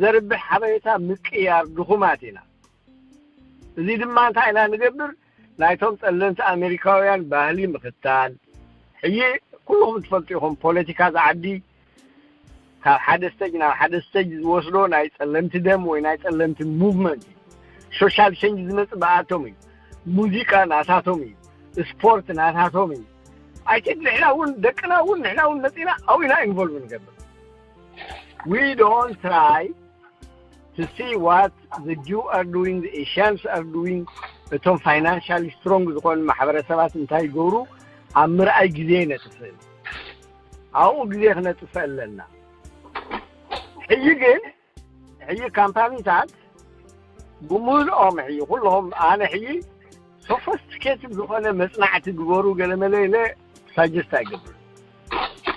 ዘርብሕ ሓበሬታ ምቅያር ድኹማት ኢና። እዚ ድማ እንታይ ኢና ንገብር? ናይቶም ጸለምቲ ኣሜሪካውያን ባህሊ ምኽታል። ሕጂ ኩልኹም ትፈልጡ ኢኹም ፖለቲካ ዝዓዲ ካብ ሓደ ስተጅ ናብ ሓደ ስተጅ ዝወስዶ ናይ ጸለምቲ ደም ወይ ናይ ጸለምቲ ሙቭመንት እዩ። ሶሻል ቸንጅ ዝመጽእ ብኣቶም እዩ። ሙዚቃ ናታቶም እዩ። ስፖርት ናታቶም እዩ። ኣይ ቲንክ ንሕና እውን ደቅና እውን ንሕና እውን መጺና ኣብኡ ኢና ኢንቮልቭ ንገብር። We don't try to see what the Jew are doing, the Asians are doing. እቶም ፋይናንሻሊ ስትሮንግ ዝኾኑ ማሕበረሰባት እንታይ ይገብሩ ኣብ ምርኣይ ግዜ ነጥፍእ። ኣብኡ ግዜ ክነጥፍእ ኣለና። ሕጂ ግን ሕጂ ካምፓኒታት ብምልኦም ሕጂ ኩሎም ኣነ ሕጂ ሶፈስቲኬትድ ዝኾነ መፅናዕቲ ግበሩ ገለመለ ኢለ ሳጀስት ኣይገብርን።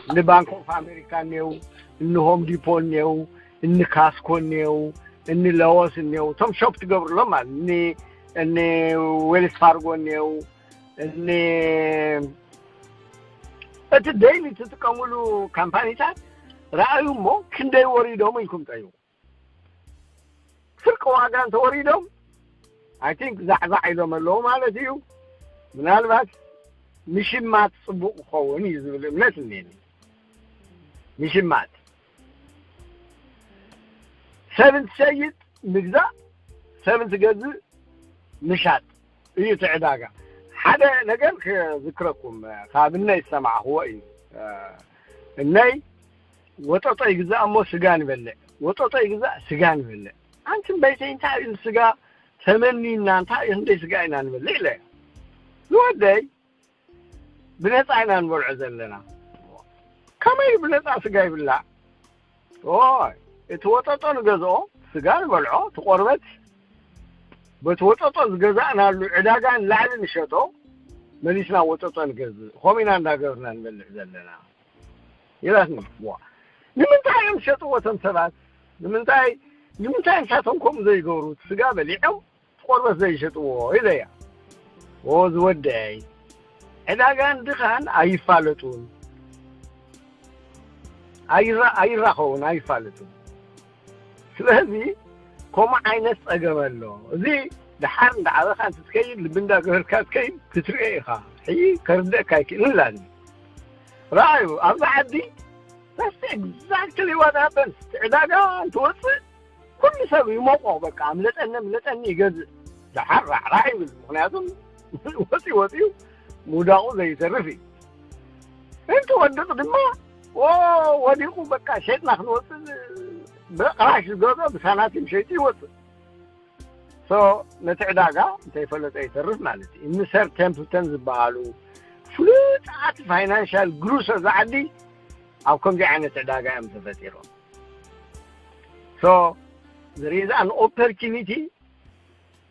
እኒ ባንክ ኦፍ ኣሜሪካ እኒው፣ እኒ ሆም ዲፖ እኒው፣ እኒ ካስኮ እኒው፣ እኒ ለወስ እኒው፣ እቶም ሾፕ ትገብርሎም ማለት እኒ እኒ ዌልስ ፋርጎ እኒው፣ እኒ እቲ ዴይሊ ትጥቀሙሉ ካምፓኒታት ረኣዩ እሞ ክንደይ ወሪዶም ኢልኩም ጠይቁ። ፍርቂ ዋጋ እንተወሪዶም I think ዛዕዛዕ ኢሎም ኣለዉ ማለት እዩ። ምናልባት ምሽማት ጽቡቕ ክኸውን እዩ ዝብል እምነት እኔኒ። ምሽማት ሰብ እንትሸይጥ ምግዛእ፣ ሰብ እንትገዝእ ምሻጥ እዩ እቲ ዕዳጋ። ሓደ ነገር ክዝክረኩም፣ ካብ እነይ ዝሰማዕኽዎ እዩ። እነይ ወጠጦ ይግዛእ እሞ ስጋ ንበልዕ፣ ወጠጦ ይግዛእ ስጋ ንበልዕ። ኣንቲ በይተይ እንታይ እዩ ስጋ ተመኒና እንታይ እዩ ክንደይ ስጋ ኢና ንበልዕ ኢለ። ዝወደይ ብነፃ ኢና ንበልዖ ዘለና። ከመይ ብነፃ ስጋ ይብላዕ? ኦይ፣ እቲ ወጠጦ ንገዝኦ ስጋ ንበልዖ፣ እቲ ቆርበት በቲ ወጠጦ ዝገዛእናሉ ዕዳጋ ንላዕሊ ንሸጦ፣ መሊስና ወጠጦ ንገዝእ። ኸሚና እንዳገብርና ንበልዕ ዘለና ኢላትኒ። ዋ፣ ንምንታይ እዮም ዝሸጥዎ እቶም ሰባት? ንምንታይ ንምንታይ ንሳቶም ከምኡ ዘይገብሩ? ስጋ በሊዖም ቆርበት ዘይሸጥዎ ኢለያ። ኦ ዝወደይ፣ ዕዳጋን ድኻን ኣይፋለጡን፣ ኣይራ- ኣይራኸቡን፣ ኣይፋለጡን። ስለዚ ከምኡ ዓይነት ጸገም ኣሎ። እዚ ደሓር እንዳዓበኻ እንትትከይድ፣ ልቢ እንዳገበርካ ትከይድ ክትሪኦ ኢኻ። ሕጂ ከርደእካ ኣይክእልን እላኒ። ረኣዩ፣ ኣብዚ ዓዲ that's exactly what happens። ዕዳጋ እንትወፅእ ኩሉ ሰብ ይሞቆ፣ በቃ ምለጠኒ ምለጠኒ ይገዝእ። ደሓር ራዕራዕ ይብል፣ ምክንያቱም ወፂ ወፂኡ ምውዳቑ ዘይተርፍ እዩ። እንትወድቕ ድማ ዎ ወዲቑ፣ በቃ ሸጥና ክንወፅእ፣ ብቕራሽ ዝገዝኦ ብሳናቲም ሸይጡ ይወፅእ። So ነቲ ዕዳጋ እንተይፈለጠ ይተርፍ ማለት እዩ። ምስተር ቴምፕልተን ዝበሃሉ ፍሉጣት ፋይናንሻል ግሩስ እዚ ዓዲ ኣብ ከምዚ ዓይነት ዕዳጋ እዮም ተፈጢሮም። So there is an opportunity.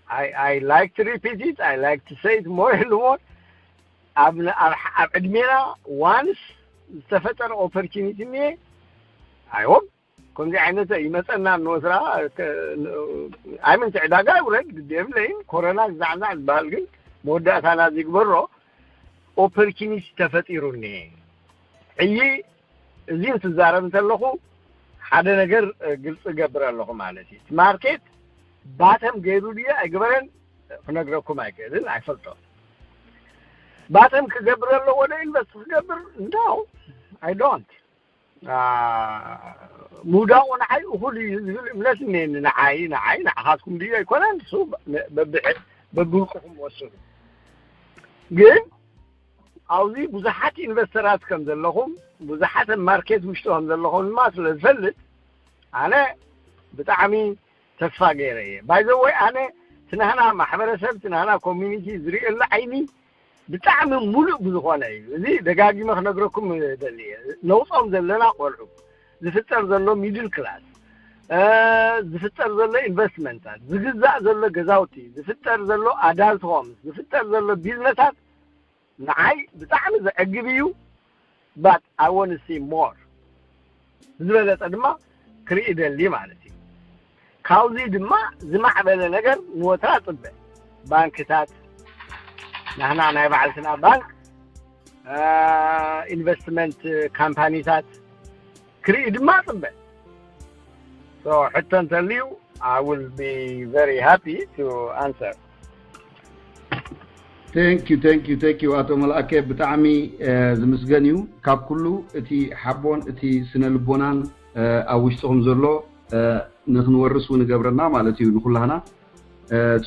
I, I like to repeat it. I like to say it more and more. ኣብ ን- ኣብ ሕ- ኣብ ዕድሜና ዋንስ ዝተፈጠረ ኦፖርቹኒቲ እኒሄ። I hope ከምዚ ዓይነት ይመፀና እንወስራ። ኣይምንቲ ዕዳጋ ይውረድ ግዲ የብለይን። ኮረና ዝዛዕዛዕ ዝበሃል ግን መወዳእታና ዝግበሮ ኦፖርቹኒቲ ተፈጢሩ እኒሄ። ሕጂ እዚ እንትዛረብ እንተለኹ ሓደ ነገር ግልፂ እገብር ኣለኹ ማለት እዩ። እቲ ማርኬት ባተም ገይሩ ድዩ ኣይግበረን ክነግረኩም ኣይክእልን፣ ኣይፈልጦን። ባተም ክገብር ኣለዎ ዶ ኢንቨስት ክገብር? No, I don't. ምውዳቑ ንዓይ እኹል እዩ ዝብል እምነት እኒአኒ። ንዓይ ንዓይ ንዓኻትኩም ድዩ ኣይኮነን፣ እሱ በብውልቅኹም ወስኑ። ግን ኣብዚ ብዙሓት ኢንቨስተራት ከም ዘለኹም፣ ብዙሓት ኣብ ማርኬት ውሽጢ ከም ዘለኹም ድማ ስለ ዝፈልጥ ኣነ ብጣዕሚ ተስፋ ገይረ እየ። ባይዘወይ ኣነ ትናህና ማሕበረሰብ ትናህና ኮሚኒቲ ዝርእየሉ ዓይኒ ብጣዕሚ ሙሉእ ብዝኾነ እዩ። እዚ ደጋጊመ ክነግረኩም ደሊ እየ። ነውፆም ዘለና ቆልዑ፣ ዝፍጠር ዘሎ ሚድል ክላስ፣ ዝፍጠር ዘሎ ኢንቨስትመንታት፣ ዝግዛእ ዘሎ ገዛውቲ፣ ዝፍጠር ዘሎ ኣዳልት ሆምስ፣ ዝፍጠር ዘሎ ቢዝነሳት ንዓይ ብጣዕሚ ዘዕግብ እዩ። But I want to see more ዝበለፀ ድማ ክርኢ ደሊ ማለት እዩ። ካብዚ ድማ ዝማዕበለ ነገር ንወትራ ፅበ። ባንክታት ናህና ናይ ባዕልትና ባንክ፣ ኢንቨስትመንት ካምፓኒታት ክርኢ ድማ ፅበ። So ሕቶ እንተልዩ I will be very happy to answer. Thank you, thank you, thank you ኣቶ መልኣከ፣ ብጣዕሚ ዝምስገን እዩ። ካብ ኩሉ እቲ ሓቦን እቲ ስነ ልቦናን ኣብ ውሽጥኹም ዘሎ ንክንወርስ እውን ይገብረና ማለት እዩ። ንኩላህና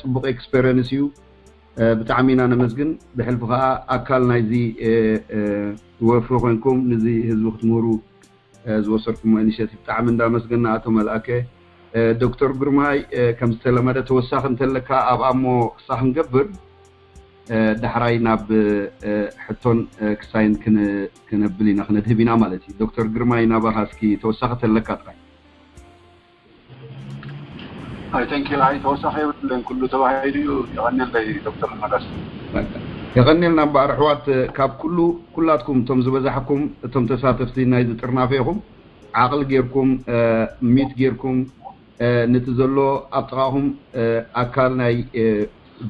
ፅቡቅ ኤክስፔሪንስ እዩ። ብጣዕሚ ኢና ነመስግን። ብሕልፊ ከዓ ኣካል ናይዚ ወፍሪ ኮይንኩም ንዚ ህዝቢ ክትምህሩ ዝወሰድኩሞ ኢኒሽቲቭ ብጣዕሚ እንዳመስገና ኣቶ መልኣከ። ዶክተር ግርማይ፣ ከም ዝተለመደ ተወሳኺ እንተለካ ኣብ ኣሞ ክሳ ክንገብር፣ ዳሕራይ ናብ ሕቶን ክሳይን ክነብል ኢና፣ ክነድህብ ኢና ማለት እዩ። ዶክተር ግርማይ ናባኻ እስኪ ተወሳኺ ተለካ ጥራይ። ኣይ ተንኪ ኣይ ተወሳኺ የብለን፣ ኩሉ ተባሂሉ እዩ። የቐንየለይ ዶክተር መለስ። የቐንየልና እምበኣር ኣሕዋት፣ ካብ ኩሉ ኩላትኩም እቶም ዝበዛሕኩም እቶም ተሳተፍቲ ናይዚ ጥርናፈ ኢኹም። ዓቕሊ ጌርኩም ሚት ጌርኩም ነቲ ዘሎ ኣብ ጥቓኹም ኣካል ናይ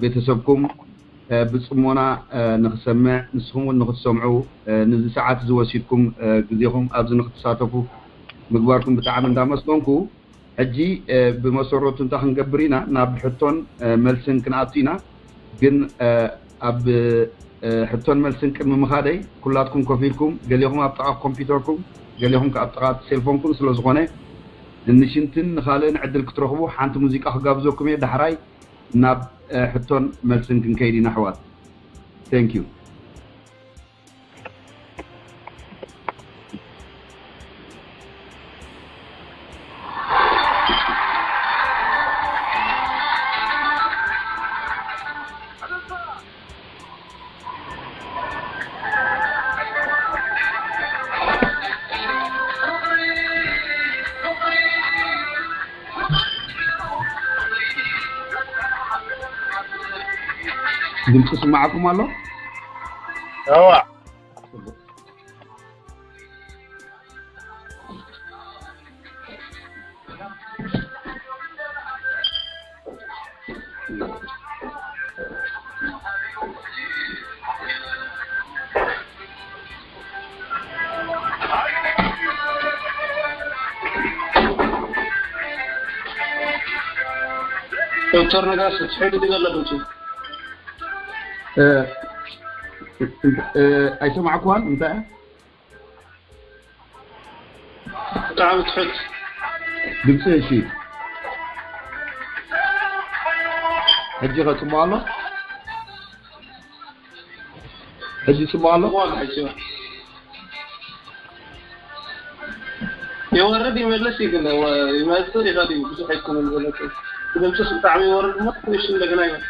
ቤተሰብኩም ብፅሞና ንክሰምዕ ንስኹም እውን ንክትሰምዑ ነዚ ሰዓት እዚ ወሲድኩም ግዜኹም ኣብዚ ንክትሳተፉ ምግባርኩም ብጣዕሚ እንዳመስገንኩ ሕጂ ብመሰረቱ እንታይ ክንገብር ኢና? ናብ ሕቶን መልስን ክንኣቱ ኢና። ግን ኣብ ሕቶን መልስን ቅድሚ ምኻደይ ኩላትኩም ኮፍ ኢልኩም፣ ገሊኹም ኣብ ጥቓ ኮምፒውተርኩም፣ ገሊኹም ኣብ ጥቓ ሴልፎንኩም ስለ ዝኾነ ንሽንትን ንኻልእን ዕድል ክትረኽቡ ሓንቲ ሙዚቃ ክጋብዘኩም እየ። ዳሕራይ ናብ ሕቶን መልስን ክንከይድ ኢና ኣሕዋት። Thank you። ድምፂ ስማዓኩም ኣሎ? እዋ። ዶክተር ነጋሽ ትሕሉ ድዩ ዘሎ ድምፂ? ኣይሰማዕኩዋን እንታይ? ብጣዕሚ ትሑት ድምፂ። እሺ ሕጂ ከፅሞ ኣሎ? ሕጂ ፅሞ ኣሎ? የወርድ ይመልስ ይግን ይመፅእ ይኸድ እዩ። ብዙሕ ኣይኮነን ዘለቀ ድምፅስ ብጣዕሚ ይወርድ እሞ ትንሽ እንደገና ይመፅእ።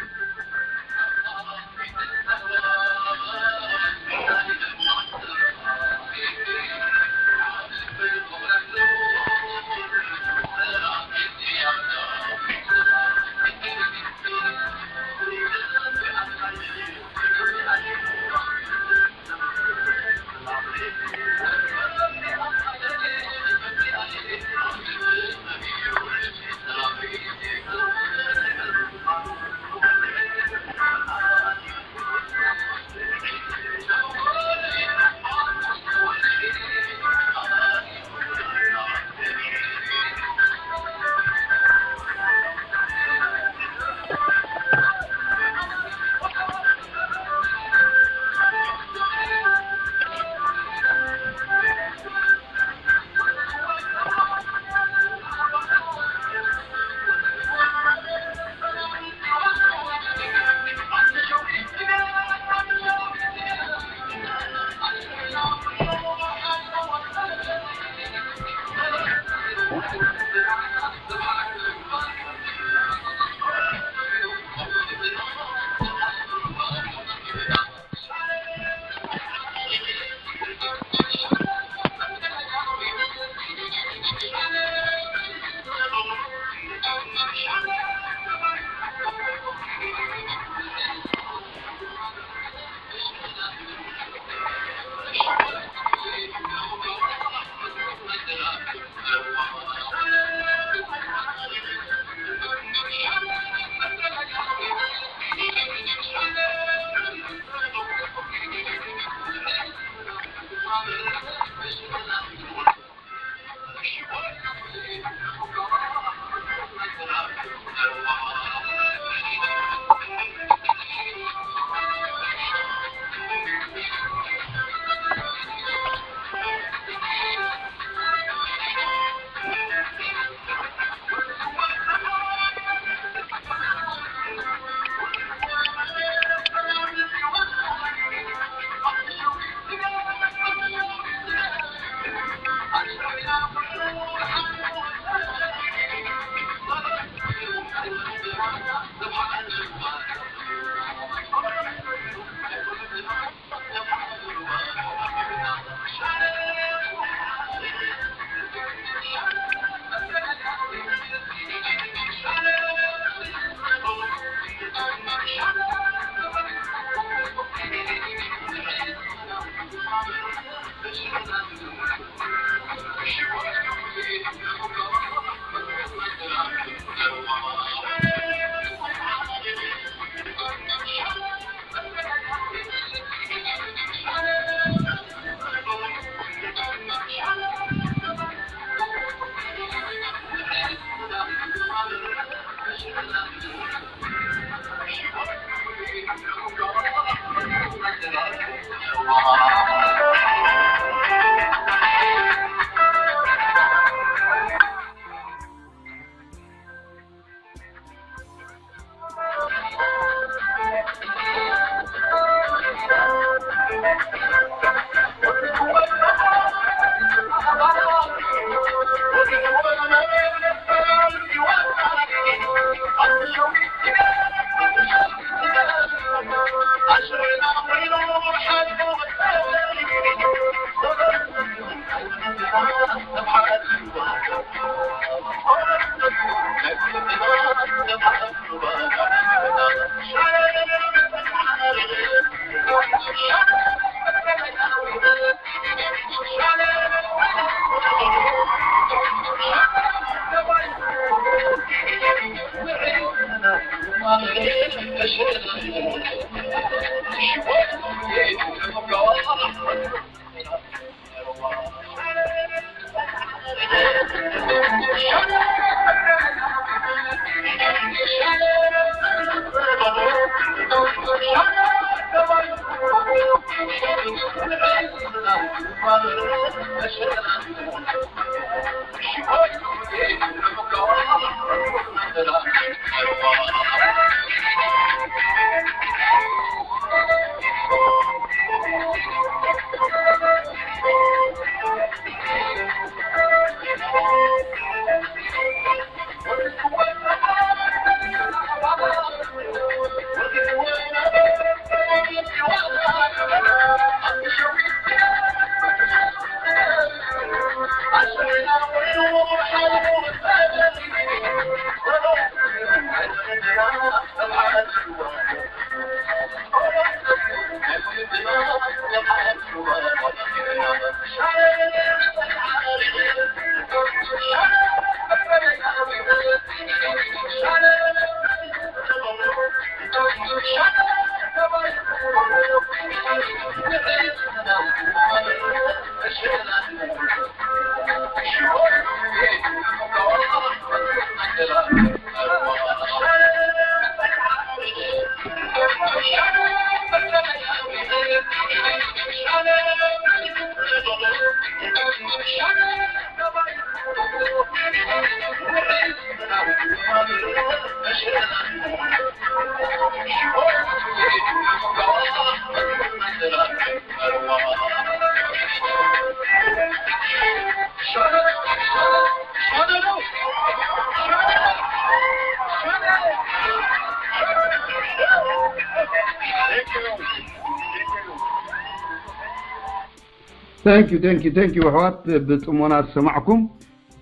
Thank you, thank you, thank you ኣሕዋት፣ ብጽሞና ዝሰማዕኩም።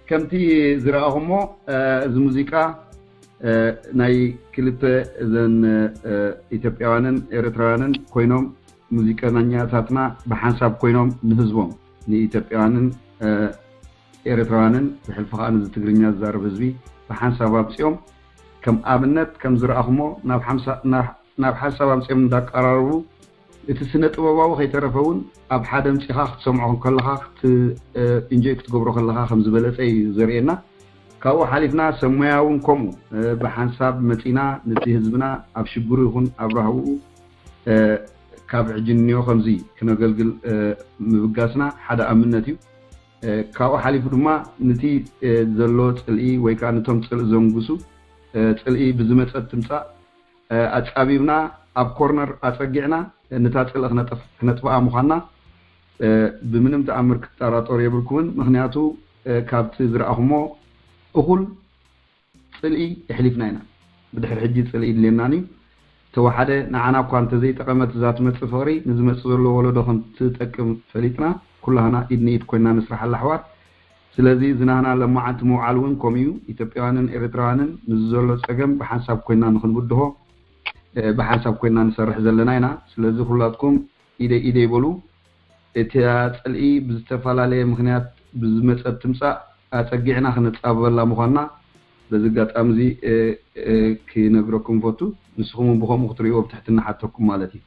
ከምቲ ዝረኣኹሞ፣ እ፣ እዚ ሙዚቃ፣ እ፣ ናይ ክልተ እዘን፣ እ፣ ኢትዮጵያውያንን ኤርትራውያንን ኮይኖም፣ ሙዚቀኛታትና ብሓንሳብ ኮይኖም ንህዝቦም፣ ንኢትዮጵያውያንን፣ እ፣ ኤርትራውያንን ብሕልፊ ከኣ ነዚ ትግርኛ ዝዛረብ ህዝቢ ብሓንሳብ ኣምጺኦም፣ ከም ኣብነት ከም ዝረኣኹሞ ናብ ሓምሳ-፣ ናብ፣ ናብ ሓንሳብ ኣምጺኦም እንዳቀራረቡ፣ እቲ ስነ ጥበባዊ ከይተረፈ እውን ኣብ ሓደ ኣምጺኻ ክትሰምዖ ከለኻ ክት-፣ እ፣ ኢንጆይ ክትገብሮ ከለኻ ከም ዝበለጸ እዩ ዘርእየና። ካብኡ ሓሊፍና ሰብ ሞያ እውን ከምኡ፣ እ፣ ብሓንሳብ መጺና ነቲ ህዝብና ኣብ ሽግሩ ይኹን ኣብ ራህውኡ፣ እ፣ ካብ ሕጂ ንንዮ ከምዚ ክነገልግል፣ እ፣ ምብጋስና ሓደ ኣብነት እዩ። እ፣ ካብኡ ሓሊፉ ድማ ነቲ፣ እ፣ ዘሎ ጽልኢ ወይ ከኣ ነቶም ጽልኢ ዘንግሱ፣ እ፣ ጽልኢ ብዝመጸት ትምጻእ፣ እ፣ ኣጻቢብና ኣብ ኮርነር ኣጸጊዕና፣ እ፣ ነታ ጽልኢ ክነጥፍ-፣ ክነጥፍኣ ምዃንና፣ እ፣ ብምንም ተኣምር ክትጠራጠሩ የብልኩምን። ምኽንያቱ፣ እ፣ ካብቲ ዝረኣኹሞ እኹል ጽልኢ የሕሊፍና ኢና። ብድሕሪ ሕጂ ጽልኢ የድልየናን እዩ። ተወሓደ ንዓና እኳ እንተዘይጠቐመት እዛ ትመጽእ ፍቕሪ፣ ንዝመጽእ ዘሎ ወለዶ ከም ትጠቅም ፈሊጥና፣ ኩላህና ኢድ ንኢድ ኮይንና ንስርሓላ ኣሕዋት። ስለዚ እዚ ናህና ለማዓንቲ ምውዓል እውን ከምኡ እዩ። ኢትዮጵያውያንን ኤርትራውያንን ንዚ ዘሎ ጸገም ብሓንሳብ ኮይንና ንኽንብድሆ፣ እ፣ ብሓንሳብ ኮይንና ንሰርሕ ዘለና ኢና። ስለዚ ኩላትኩም ኢደይ ኢደይ በሉ። እታ ጽልኢ ብዝተፈላለየ ምኽንያት ብዝመጸት ትምጻእ ኣጸጊዕና ክነጻብበላ ምዃንና በዚ ኣጋጣሚ እዚ፣ እ፣ እ፣ ክነግረኩም ፈቱ። ንስኹም እውን ብኸምኡ ክትርእይዎ ብትሕትና ሓተኩም ማለት እዩ።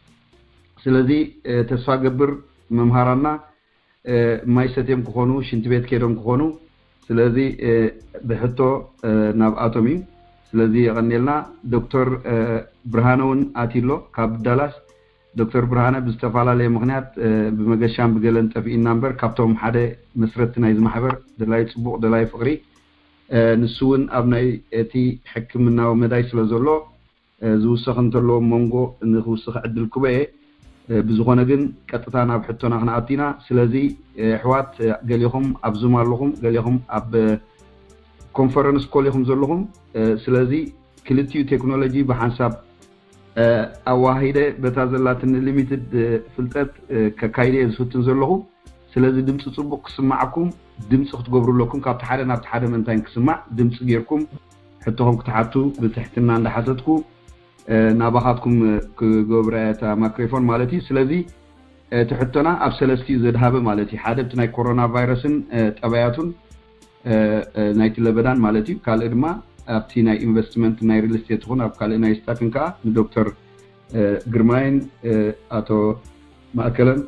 ስለዚ፣ እ፣ ተስፋ ገብር መምሃራና፣ እ፣ ማይ ሰትዮም ክኾኑ፣ ሽንቲ ቤት ከይዶም ክኾኑ፣ ስለዚ፣ እ፣ ብሕቶ፣ እ፣ ናብኣቶም እዩ። ስለዚ የቐንየልና። ዶክተር፣ እ፣ ብርሃነ እውን ኣትዩ ኣሎ ካብ ዳላስ። ዶክተር ብርሃነ ብዝተፈላለየ ምኽንያት ብመገሻን ብገለን ጠፊእና እምበር ካብቶም ሓደ መስረቲ ናይዚ ማሕበር ደላይ ፅቡቕ ደላይ ፍቕሪ ንሱ እውን ኣብ ናይ እቲ ሕክምናዊ መዳይ ስለ ዘሎ ዝውሰኽ እንተሎ መንጎ ንክውስኽ ዕድል ክበየ ብዝኾነ ግን ቀጥታ ናብ ሕቶና ክንኣቲና ስለዚ ኣሕዋት ገሊኹም ኣብ ዙም ኣለኹም ገሊኹም ኣብ ኮንፈረንስ ኮል ኢኹም ዘለኹም ስለዚ ክልቲኡ ቴክኖሎጂ ብሓንሳብ ኣዋሂደ በታ ዘላትኒ ሊሚትድ ፍልጠት ከካይደ እየ ዝፍትን ዘለኹ ስለዚ ድምፂ ፅቡቅ ክስማዓኩም ድምፂ ክትገብሩ ኣለኩም ካብቲ ሓደ ናብቲ ሓደ መንታይ ክስማዕ ድምፂ ጌርኩም ሕቶኹም ክትሓቱ ብትሕትና እንዳሓተትኩ ናባኻትኩም ክገብረ እታ ማክሮፎን ማለት እዩ ስለዚ እቲ ሕቶና ኣብ ሰለስቲኡ ዘድሃበ ማለት እዩ ሓደ ብቲ ናይ ኮሮና ቫይረስን ጠባያቱን ናይቲ ለበዳን ማለት እዩ ካልእ ድማ ኣብቲ ናይ ኢንቨስትመንት ናይ ሪል ስቴት ይኹን ኣብ ካልእ ናይ ስታክን ከዓ ንዶክተር ግርማይን ኣቶ ማእከለን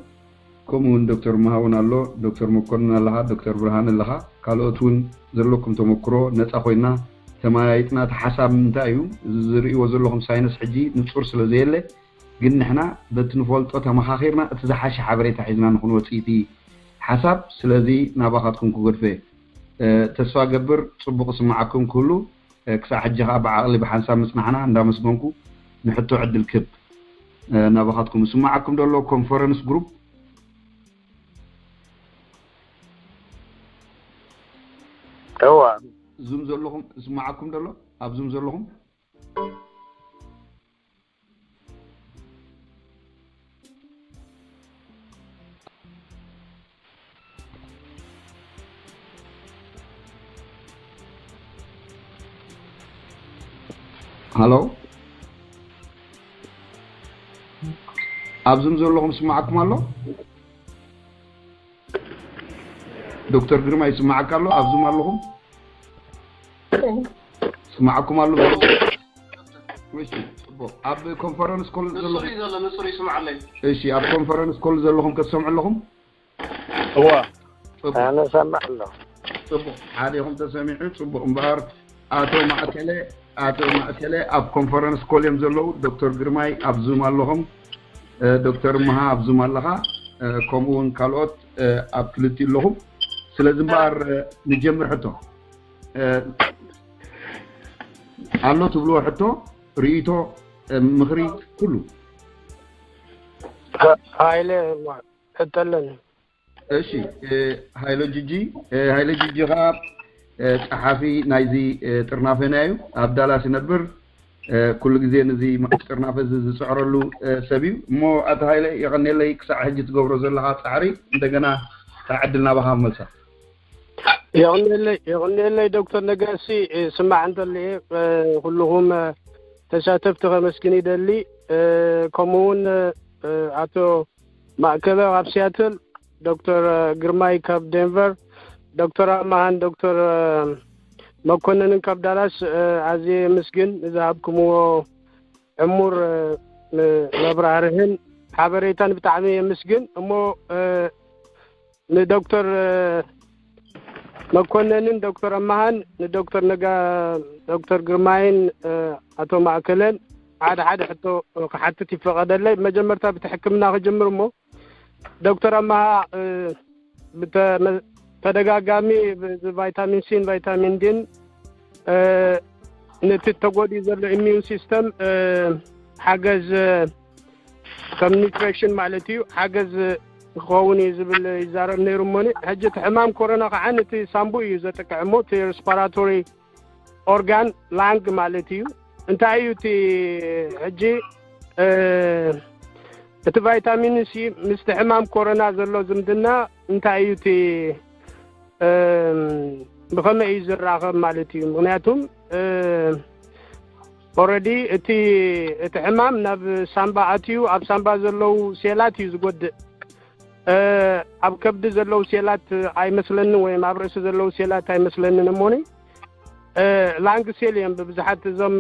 ከምኡ እውን ዶክተር መሃውን ኣሎ ዶክተር መኮንን ኣለኻ ዶክተር ብርሃን ኣለኻ ካልኦት እውን ዘለኩም ተመክሮ ነፃ ኮይና ተመያይጥና እቲ ሓሳብ ምንታይ እዩ እዚ ዝርእይዎ ዘለኹም ሳይንስ ሕጂ ንፁር ስለ ዘየለ ግን ንሕና በቲ ንፈልጦ ተመኻኺርና እቲ ዝሓሸ ሓበሬታ ሒዝና ንክንወፅእ እቲ ሓሳብ ስለዚ ናባኻትኩም ክገድፈ ተስፋ ገብር ፅቡቅ ስምዓኩም ክህሉ ክሳዕ ሕጂ ከዓ ብዓቕሊ ብሓንሳብ ምፅናሕና እንዳመስገንኩ ንሕቶ ዕድል ክብ ናባኻትኩም ስምዓኩም ደሎ ኮንፈረንስ ግሩፕ እዋ ዙም ዘለኹም ስምዓኩም ደሎ ኣብ ዙም ዘለኹም ሃሎ ኣብዙም ዘለኹም ስማዓኩም ኣሎ ዶክተር ግርማ ይስማዓካ ኣሎ ኣብዙም ኣለኹም ስማዓኩም ኣሎ ኣብ ኮንፈረንስ ኮል ዘለኹም እሺ ኣብ ኮንፈረንስ ኮል ዘለኹም ከተሰምዑ ኣለኹም እዋ ኣነ ሰምዕ ኣሎ ፅቡቅ ሓዲኹም ተሰሚዑ ፅቡቅ እምበኣር ኣቶ ማእከለ ኣቶ ማእከለ ኣብ ኮንፈረንስ ኮል እዮም ዘለዉ ዶክተር ግርማይ ኣብ ዙም ኣለኹም ዶክተር ምሃ ኣብ ዙም ኣለኻ ከምኡ እውን ካልኦት ኣብ ክልቲ ኣለኹም ስለዚ እምበኣር ንጀምር ሕቶ ኣሎ ትብልዎ ሕቶ ርእይቶ ምኽሪ ኩሉ ሃይለ ሕቶ ኣለኒ እሺ ሃይለ ጅጂ ሃይለ ጅጂ ከዓ ፀሓፊ ናይዚ ጥርናፈና እዩ ኣብ ዳላስ ይነብር ኩሉ ግዜ ነዚ ጥርናፈ እዚ ዝፅዕረሉ ሰብ እዩ እሞ ኣቲ ሃይለ የቐኔለይ ክሳዕ ሕጂ ትገብሮ ዘለካ ፃዕሪ እንደገና ዕድል ናባካ መልሳ የቕኔለይ የቕኔለይ ዶክተር ነጋሲ ስማዕ እንተልየ ኩልኹም ተሳተፍቲ ከመስግን ይደሊ ከምኡ እውን ኣቶ ማእከለ ካብ ሲያትል ዶክተር ግርማይ ካብ ዴንቨር ዶክተር ኣማሃን ዶክተር መኮንንን ካብ ዳላስ ኣዝየ የመስግን ንዝሃብኩምዎ ዕሙር መብራህርህን ሓበሬታን ብጣዕሚ የመስግን እሞ ንዶክተር መኮነንን ዶክተር ኣማሃን ንዶክተር ነጋ ዶክተር ግርማይን ኣቶ ማእከለን ሓደ ሓደ ሕቶ ክሓትት ይፈቐደለይ መጀመርታ ብቲ ሕክምና ክጅምር እሞ ዶክተር ኣማሃ ተደጋጋሚ ቫይታሚን ሲን ቫይታሚን ዲን ነቲ ተጎዲኡ ዘሎ ኢሚዩን ሲስተም ሓገዝ ከም ኒትሬሽን ማለት እዩ ሓገዝ ክኸውን እዩ ዝብል ይዛረብ ነይሩ እሞኒ ሕጂ እቲ ሕማም ኮሮና ከዓ ነቲ ሳምቡ እዩ ዘጥቅዕ እሞ እቲ ሬስፓራቶሪ ኦርጋን ላንግ ማለት እዩ እንታይ እዩ እቲ ሕጂ እቲ ቫይታሚን ሲ ምስቲ ሕማም ኮሮና ዘሎ ዝምድና እንታይ እዩ እቲ ብኸመይ እዩ ዝራኸብ ማለት እዩ ምክንያቱም ኦረዲ እቲ እቲ ሕማም ናብ ሳምባ ኣትዩ ኣብ ሳምባ ዘለዉ ሴላት እዩ ዝጎድእ ኣብ ከብዲ ዘለዉ ሴላት ኣይመስለንን ወይም ኣብ ርእሲ ዘለዉ ሴላት ኣይመስለንን እሞኒ ላንግ ሴል እዮም ብብዙሓት እዞም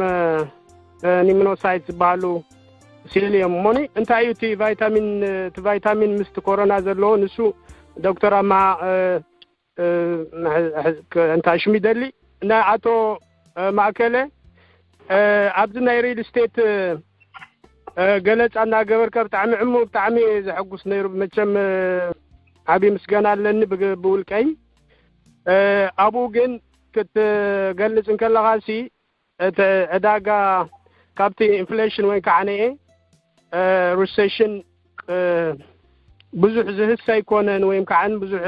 ኒምኖሳይት ዝበሃሉ ሴል እዮም እሞኒ እንታይ እዩ እቲ ቫይታሚን እቲ ቫይታሚን ምስቲ ኮሮና ዘለዎ ንሱ ዶክተር ኣማ እንታይ ሽም ይደሊ ንኣቶ ማእከለ ኣብዚ ናይ ሪል ስቴት ገለጻ እናገበርከ ብጣዕሚ ዕሙ ብጣዕሚ ዘሐጉስ ነይሩ። መቸም ዓብዪ ምስጋና ኣለኒ ብውልቀይ። ኣብኡ ግን ክትገልጽ እንከለኻሲ እቲ ዕዳጋ ካብቲ ኢንፍሌሽን ወይ ከዓ ነኤ ሪሴሽን ብዙሕ ዝህስ ኣይኮነን ወይም ከዓ ብዙሕ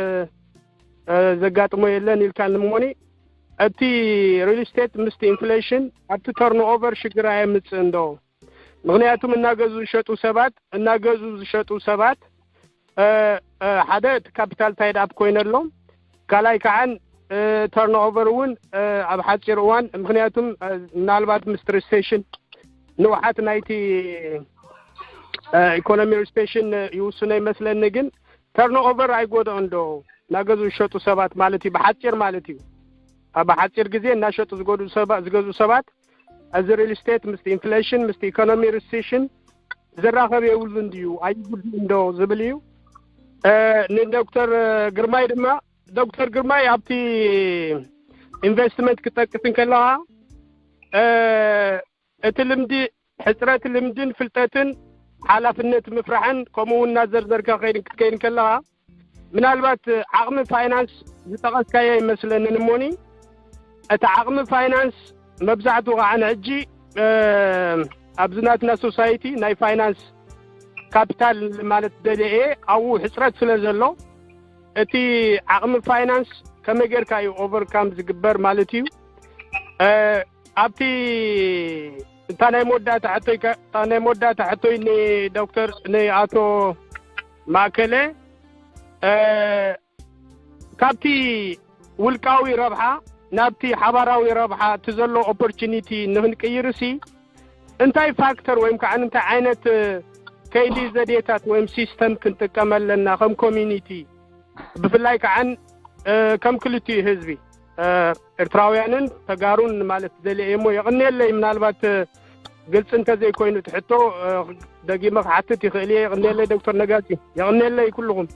ዘጋጥሞ የለን ኢልካ ንምሞኒ እቲ ሪል ስቴት ምስቲ ኢንፍሌሽን ኣብቲ ተርንኦቨር ሽግር ኣየምፅእ እንዶ? ምክንያቱም እናገዙ ዝሸጡ ሰባት እናገዙ ዝሸጡ ሰባት ሓደ እቲ ካፒታል ታይድ ኣፕ ኮይነ ኣሎ። ካልኣይ ከዓን ተርንኦቨር እውን ኣብ ሓፂር እዋን ምክንያቱም ምናልባት ምስ ሪሴሽን ንውሓት ናይቲ ኢኮኖሚ ሪሴሽን ይውስኖ ይመስለኒ። ግን ተርንኦቨር ኣይጎድኦን ዶ? እናገዙ ዝሸጡ ሰባት ማለት እዩ ብሓፂር ማለት እዩ። ኣብ ሓፂር ግዜ እናሸጡ ዝገዱ ሰባ- ዝገዙ ሰባት እዚ ሪል ስቴት ምስ ኢንፍሌሽን ምስ ኢኮኖሚ ሪሴሽን ዝራኸብ የብሉን ድዩ ኣይጉድእን ዶ ዝብል እዩ። ንዶክተር ግርማይ ድማ ዶክተር ግርማይ ኣብቲ ኢንቨስትመንት ክጠቅስ እንከለኻ እቲ ልምዲ ሕፅረት ልምድን ፍልጠትን ሓላፍነት ምፍራሕን ከምኡ እውን እናዘርዘርካ ክትከይድ እንከለኻ ምናልባት ዓቕሚ ፋይናንስ ዝጠቐስካዮ ይመስለንን እሞኒ እቲ ዓቕሚ ፋይናንስ መብዛሕትኡ ከዓ ንሕጂ ኣብዚ ናትና ሶሳይቲ ናይ ፋይናንስ ካፒታል ማለት ደልየ ኣብኡ ሕፅረት ስለ ዘሎ እቲ ዓቕሚ ፋይናንስ ከመይ ጌርካ እዩ ኦቨርካም ዝግበር ማለት እዩ። ኣብቲ እታ ናይ መወዳእታ ሕቶይ ከ- እታ ናይ መወዳእታ ሕቶይ ንዶክተር ንኣቶ ማእከለ እ፣ ካብቲ ውልቃዊ ረብሓ ናብቲ ሓባራዊ ረብሓ እቲ ዘሎ ኦፖርቹኒቲ ንክንቅይር ሲ እንታይ ፋክተር ወይም ከዓ እንታይ ዓይነት እ፣ ከይዲ ዘዴታት ወይም ሲስተም ክንጥቀም ኣለና ከም ኮሚኒቲ ብፍላይ ከዓን እ፣ ከም ክልቲኡ ህዝቢ እ፣ ኤርትራውያንን ተጋሩን ማለት ደልየ እሞ የቕንየለይ። ምናልባት እ፣ ግልፂ እንተዘይኮይኑ እቲ ሕቶ እ፣ ደጊመ ክሓትት ይኽእል እየ። የቕንየለይ ዶክተር ነጋሲ፣ የቕንየለይ ኩልኹም።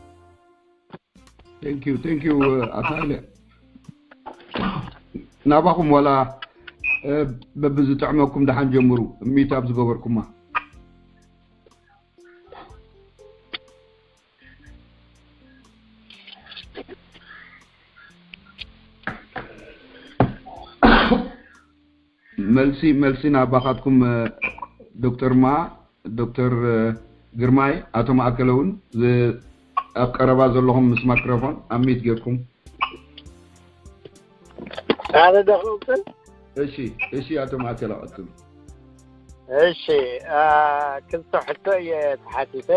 Thank you, thank you ኣቶ ሃይለ። ናባኹም ዋላ እ፣ በብዝጥዕመኩም ደሓን ጀምሩ። ሚት ኣብ ዝገበርኩማ መልሲ መልሲ ናባኻትኩም እ፣ ዶክተር ማ ዶክተር እ፣ ግርማይ ኣቶ ማእከለ እውን ዝ- ኣብ ቀረባ ዘለኹም ምስ ማክሮፎን ኣብ ሚት ጌርኩም ኣነ ዶ ክቕጽል? እሺ እሺ ኣቶ ማእከለ ቀጽሉ። እሺ አ፣ ክልተ ሕቶ እየ ተሓቲተ።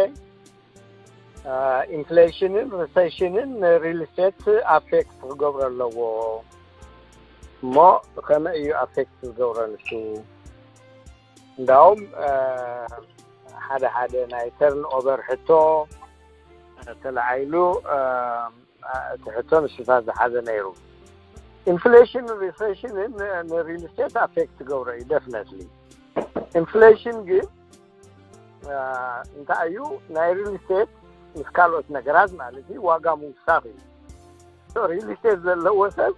አ፣ ኢንፍሌሽንን ሪሴሽንን ንሪል ስቴት ኣፌክት ክገብሮ ኣለዎ እሞ ከመይ እዩ ኣፌክት ዝገብሮ ንሱ? እንዳውም አ፣ ሓደ ሓደ ናይ ተርን ኦቨር ሕቶ ተለዓይሉ አ፣ እቲ ሕቶ ንስታት ዝሓዘ ነይሩ። ኢንፍሌሽን ሪሴሽንን ንሪል ስቴት ኣፌክት ትገብሮ እዩ ደፍነትሊ። ኢንፍሌሽን ግን አ፣ እንታይ እዩ ናይ ሪል ስቴት ምስ ካልኦት ነገራት ማለት እዩ ዋጋ ምውሳኽ እዩ። ሪል ስቴት ዘለዎ ሰብ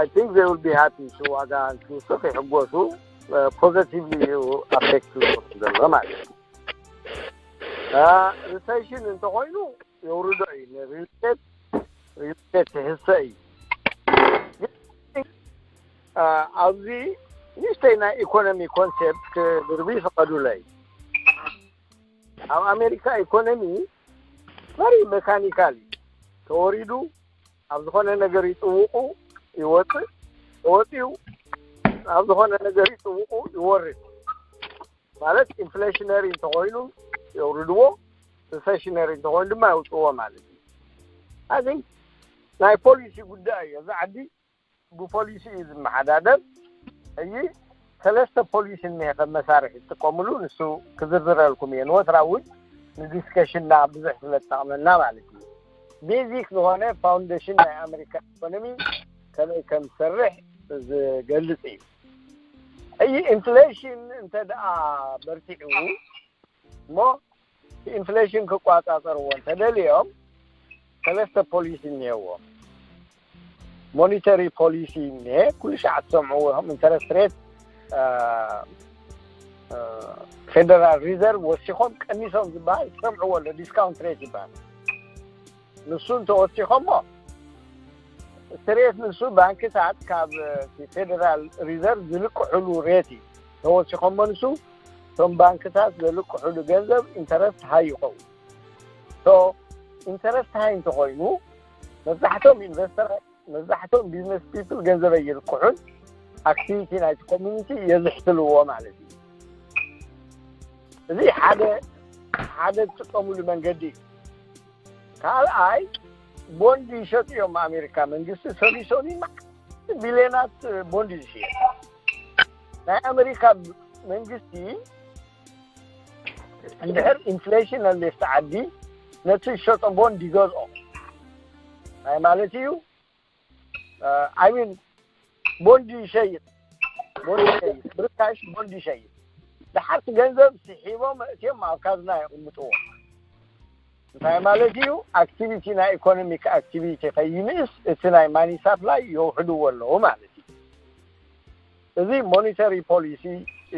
I think they will be happy። ዋጋ እንትውስኽ ይሕጎሱ። ፖዘቲቭሊ እዩ ኣፌክት ዝገብር ዘሎ ማለት እዩ። ሪሴሽን እንተኮይኑ የውርዶ እዩ። ንሪል ስቴት ሪል ስቴት ይህሰ እዩ። አ፣ ኣብዚ ንእሽተይ ናይ ኢኮኖሚ ኮንሴፕት ክድርቢ ይፍቀዱለይ። ኣብ ኣሜሪካ ኢኮኖሚ መሪ ሜካኒካል እዩ። ተወሪዱ ኣብ ዝኾነ ነገር ይጥውቑ ይወፅእ፣ ተወፂኡ ኣብ ዝኾነ ነገር ይጥውቑ ይወርድ። ማለት ኢንፍሌሽነሪ እንተኾይኑ የውርድዎ፣ ሪሴሽነሪ እንተኾይኑ ድማ የውፅዎ ማለት እዩ። ኣይ ቲንክ ናይ ፖሊሲ ጉዳይ እዩ። እዚ ዓዲ ብፖሊሲ እዩ ዝመሓዳደር። ሕጂ ሰለስተ ፖሊሲ እኒሀ ከም መሳርሒ ዝጥቀምሉ፣ ንሱ ክዝርዝረልኩም እየ። ንወትራ እውን ንዲስከሽንና ብዙሕ ስለ ዝጠቕመና ማለት እዩ። ቤዚክ ዝኾነ ፋውንዴሽን ናይ ኣሜሪካ ኢኮኖሚ ከመይ ከም ዝሰርሕ ዝገልጽ እዩ። ሕጂ ኢንፍሌሽን እንተ ደኣ በርቲዑ እሞ ኢንፍሌሽን ክቋጻጸርዎ እንተደልዮም ሰለስተ ፖሊሲ እኒሄዎም። ሞኒተሪ ፖሊሲ እኒሄ፣ ኩሉ ሻዕ ትሰምዕዎ ኢኹም፣ ኢንተረስት ሬት ፌደራል ሪዘርቭ ወሲኾም ቀኒሶም ዝበሃል ትሰምዕዎ ኣሎ፣ ዲስካውንት ሬት ይበሃል። ንሱ እንተወሲኾሞ እቲ ሬት ንሱ ባንክታት ካብ ፌደራል ሪዘርቭ ዝልቅሕሉ ሬት እዩ። ተወሲኾሞ ንሱ እቶም ባንክታት ዘልቅሕሉ ገንዘብ ኢንተረስት ሃይ ይኸውን። ኢንተረስት ሃይ እንተኾይኑ መብዛሕቶም ኢንቨስተራት መብዛሕቶም ቢዝነስ ፒፕል ገንዘብ የልቅሑን ኣክቲቪቲ ናይቲ ኮሚኒቲ የዝሕትልዎ ማለት እዩ። እዚ ሓደ ሓደ ዝጥቀሙሉ መንገዲ እዩ። ካልኣይ ቦንድ ይሸጡ እዮም። ኣሜሪካ መንግስቲ ሰኒ ሰኒ ቢልዮናት ቦንድ እዩ ዝሽየጥ። ናይ ኣሜሪካ መንግስቲ እንድሕር ኢንፍሌሽን ኣለፍቲ ዓዲ ነቲ ዝሸጦ ቦንድ ይገዝኦ ናይ ማለት እዩ። ኣይሚን ቦንድ ይሸይጥ ቦንድ ይሸይጥ ብርካሽ ቦንድ ይሸይጥ። ድሓርቲ ገንዘብ ስሒቦም እትዮም ኣብ ካዝና የቕምጥዎ። እንታይ ማለት እዩ? ኣክቲቪቲ ናይ ኢኮኖሚክ ኣክቲቪቲ ከይንእስ እቲ ናይ ማኒ ሳፕላይ የውሕድዎ ኣለዉ ማለት እዩ። እዚ ሞኒተሪ ፖሊሲ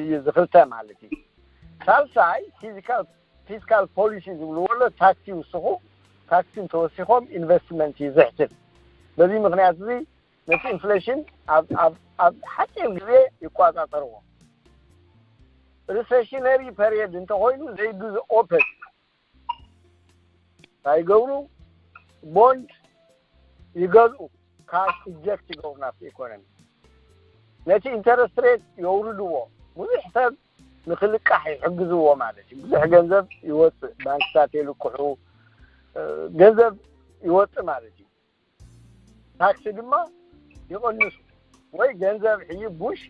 እዩ ዝኽልተ ማለት እዩ። ሳልሳይ ፊዚካል ፊስካል ፖሊሲ ዝብልዎ ኣሎ። ታክሲ ይውስኹ። ታክሲ እንተወሲኾም ኢንቨስትመንት እዩ ዝሕትል። በዚ ምክንያት እዚ ነቲ ኢንፍሌሽን ኣብ ሓፂር ግዜ ይቆፃፀርዎ። ሪሴሽነሪ ፐሪየድ እንተኮይኑ ዘይግዝኦ ፐሪየድ እንታይ ይገብሩ? ቦንድ ይገዝኡ፣ ካሽ ኢንጀክት ይገብሩ ናብቲ ኢኮኖሚ። ነቲ ኢንተረስት ሬት የውርድዎ። ብዙሕ ሰብ ንክልቃሕ ይሕግዝዎ ማለት እዩ። ብዙሕ ገንዘብ ይወፅእ፣ ባንክታት የልቅሑ፣ ገንዘብ ይወፅእ ማለት እዩ። ታክሲ ድማ ይቐንሱ ወይ ገንዘብ ሕጂ ቡሽ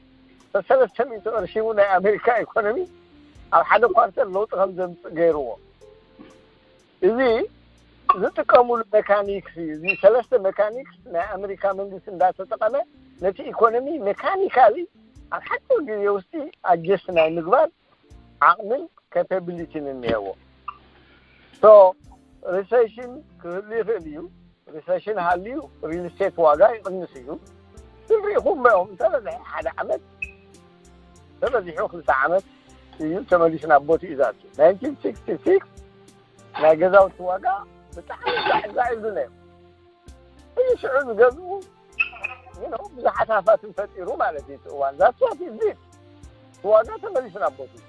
ሰለስተ ሚእቲ ቅርሺ እውን ናይ ኣሜሪካ ኢኮኖሚ ኣብ ሓደ ኳርተር ለውጢ ከም ዘምፅእ ገይርዎ። እዚ ዝጥቀሙሉ ሜካኒክስ እዩ። እዚ ሰለስተ ሜካኒክስ ናይ ኣሜሪካ መንግስቲ እንዳተጠቐመ ነቲ ኢኮኖሚ ሜካኒካሊ ኣብ ሓፂር ግዜ ውስጢ ኣጀስት ናይ ምግባር ዓቕምን ካፓቢሊቲን እኒሄዎ። ሶ ሪሴሽን ክህሉ ይኽእል እዩ። ሪሴሽን ሃልዩ ሪል ስቴት ዋጋ ይቕንስ እዩ። ግን ሪኢኹም ዶ እንተበዝሐ ሓደ ዓመት ተበዚሑ ክልተ ዓመት እዩ ተመሊሱ ናብ ቦትኡ እዩ ዝኣቱ። ናይንቲን ሲክስቲ ሲክስ ናይ ገዛውቲ ዋጋ ብጣዕሚ ዛዕዛዕ ኢሉ ነይሩ። እዚ ሽዑ ዝገዝኡ ብዙሓት ሃፋትም ፈጢሩ ማለት እዩ። እቲ እዋን that's what is it። እቲ ዋጋ ተመሊሱ ናብ ቦትኡ።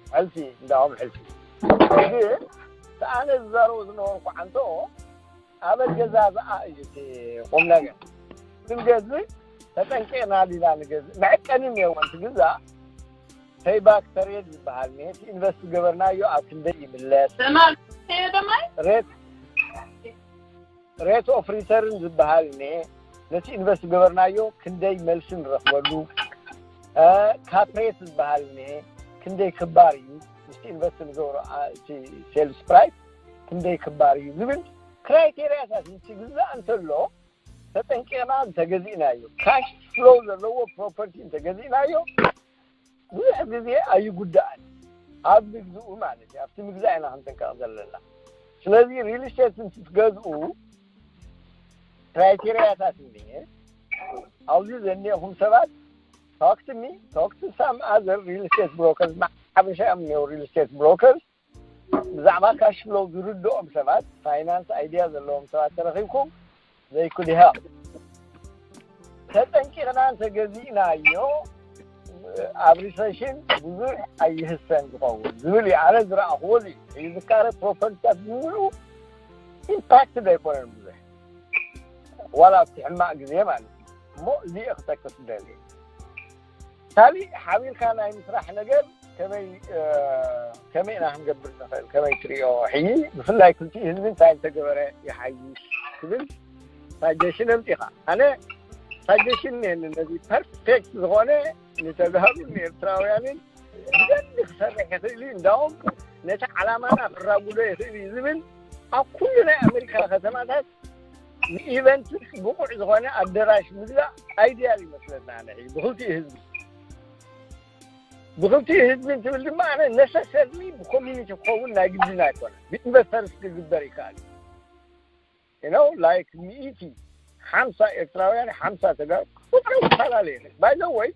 ሕልፊ እንዳኹም ሕልፊ። ግን እቲ ኣነ ዝዛረቦ ዝነበርኩ ዓንቶ ኣበል ገዛዝኣ እዩ እቲ ቁም ነገር። ክንገዝእ ተጠንቂቕና ዲና ንገዝእ? መዕቀኒ እኒአዎ። እንትግዛእ ፔይባክ ፐሪየድ ዝበሃል እኒሀ። እቲ ኢንቨስት ዝገበርናዮ ኣብ ክንደይ ይምለስ? ሬት ሬት ኦፍ ሪተርን ዝበሃል እኒሀ። ነቲ ኢንቨስት ዝገበርናዮ ክንደይ መልሲ ንረኽበሉ? ካፕ ሬት ዝበሃል እኒሀ። ክንደይ ክባር እዩ ምስቲ ኢንቨስት ንገብሮ እቲ ሴልስ ፕራይስ ክንደይ ክባር እዩ ዝብል ክራይቴሪያታት ምስ ግዛእ እንተሎ ተጠንቂቕና እንተገዚእናዮ፣ ካሽ ፍሎው ዘለዎ ፕሮፐርቲ እንተገዚእናዮ ብዙሕ ግዜ ኣይጉዳእን። ኣብ ምግዝኡ ማለት እዩ። ኣብቲ ምግዛእ ኢና ክንጥንቀቕ ዘለና። ስለዚ ሪል ስቴት እንትትገዝኡ ክራይቴሪያታት እንድየ ኣብዚ ዘኒኹም ሰባት talk to me, talk to some other real estate brokers. ሓበሻ እዮም ሪል ስቴት ብሮከርስ። ብዛዕባ ካሽ ፍሎው ዝርድኦም ሰባት፣ ፋይናንስ ኣይድያ ዘለዎም ሰባት ተረኺብኩም they could help። ተጠንቂቕና እንተገዚእናዮ ኣብ ሪሰሽን ብዙሕ ኣይህሰን ዝኸውን ዝብል እዩ። ኣነ ዝረኣኽዎ እዚ እዩ። ዝካረ ፕሮፐርቲታት ብምሉኡ ኢምፓክት ኣይኮነን ብዙሕ ዋላ ኣብቲ ሕማቕ ግዜ ማለት እዩ። እሞ እዚ ክጠቅስ ደሊ ካሊእ ሓቢርካ ናይ ምስራሕ ነገር ከመይ ከመይ ኢና ክንገብር ንኽእል? ከመይ ትሪኦ? ሕጂ ብፍላይ ክልቲኡ ህዝቢ እንታይ እንተገበረ ይሓይሽ ትብል ሳጀሽን ኣምፂኻ። ኣነ ሳጀሽን እኒሀኒ ነዚ ፐርፌክት ዝኾነ ንተጋሩን ንኤርትራውያንን ብደንቢ ክሰርሕ ይኽእል እዩ። እንዳውም ነቲ ዓላማና ክራጉዶ ይኽእል እዩ ዝብል ኣብ ኩሉ ናይ ኣሜሪካ ከተማታት ንኢቨንት ብቑዕ ዝኾነ ኣደራሽ ምግዛእ ኣይድያል ይመስለና። ንዒ ብክልቲኡ ህዝቢ ብክልቲኡ ህዝቢ እንትብል ድማ ኣነ ነሰሰርሊ ብኮሚኒቲ ክኸውን ናይ ግድን ኣይኮነ ብኢንቨስተርስ ክግበር ይከኣል እዩ። You know like ሚእቲ ሓምሳ ኤርትራውያን ሓምሳ ተጋሩ ቁጥሮም ዝተፈላለየ ባይ ዘ ወይ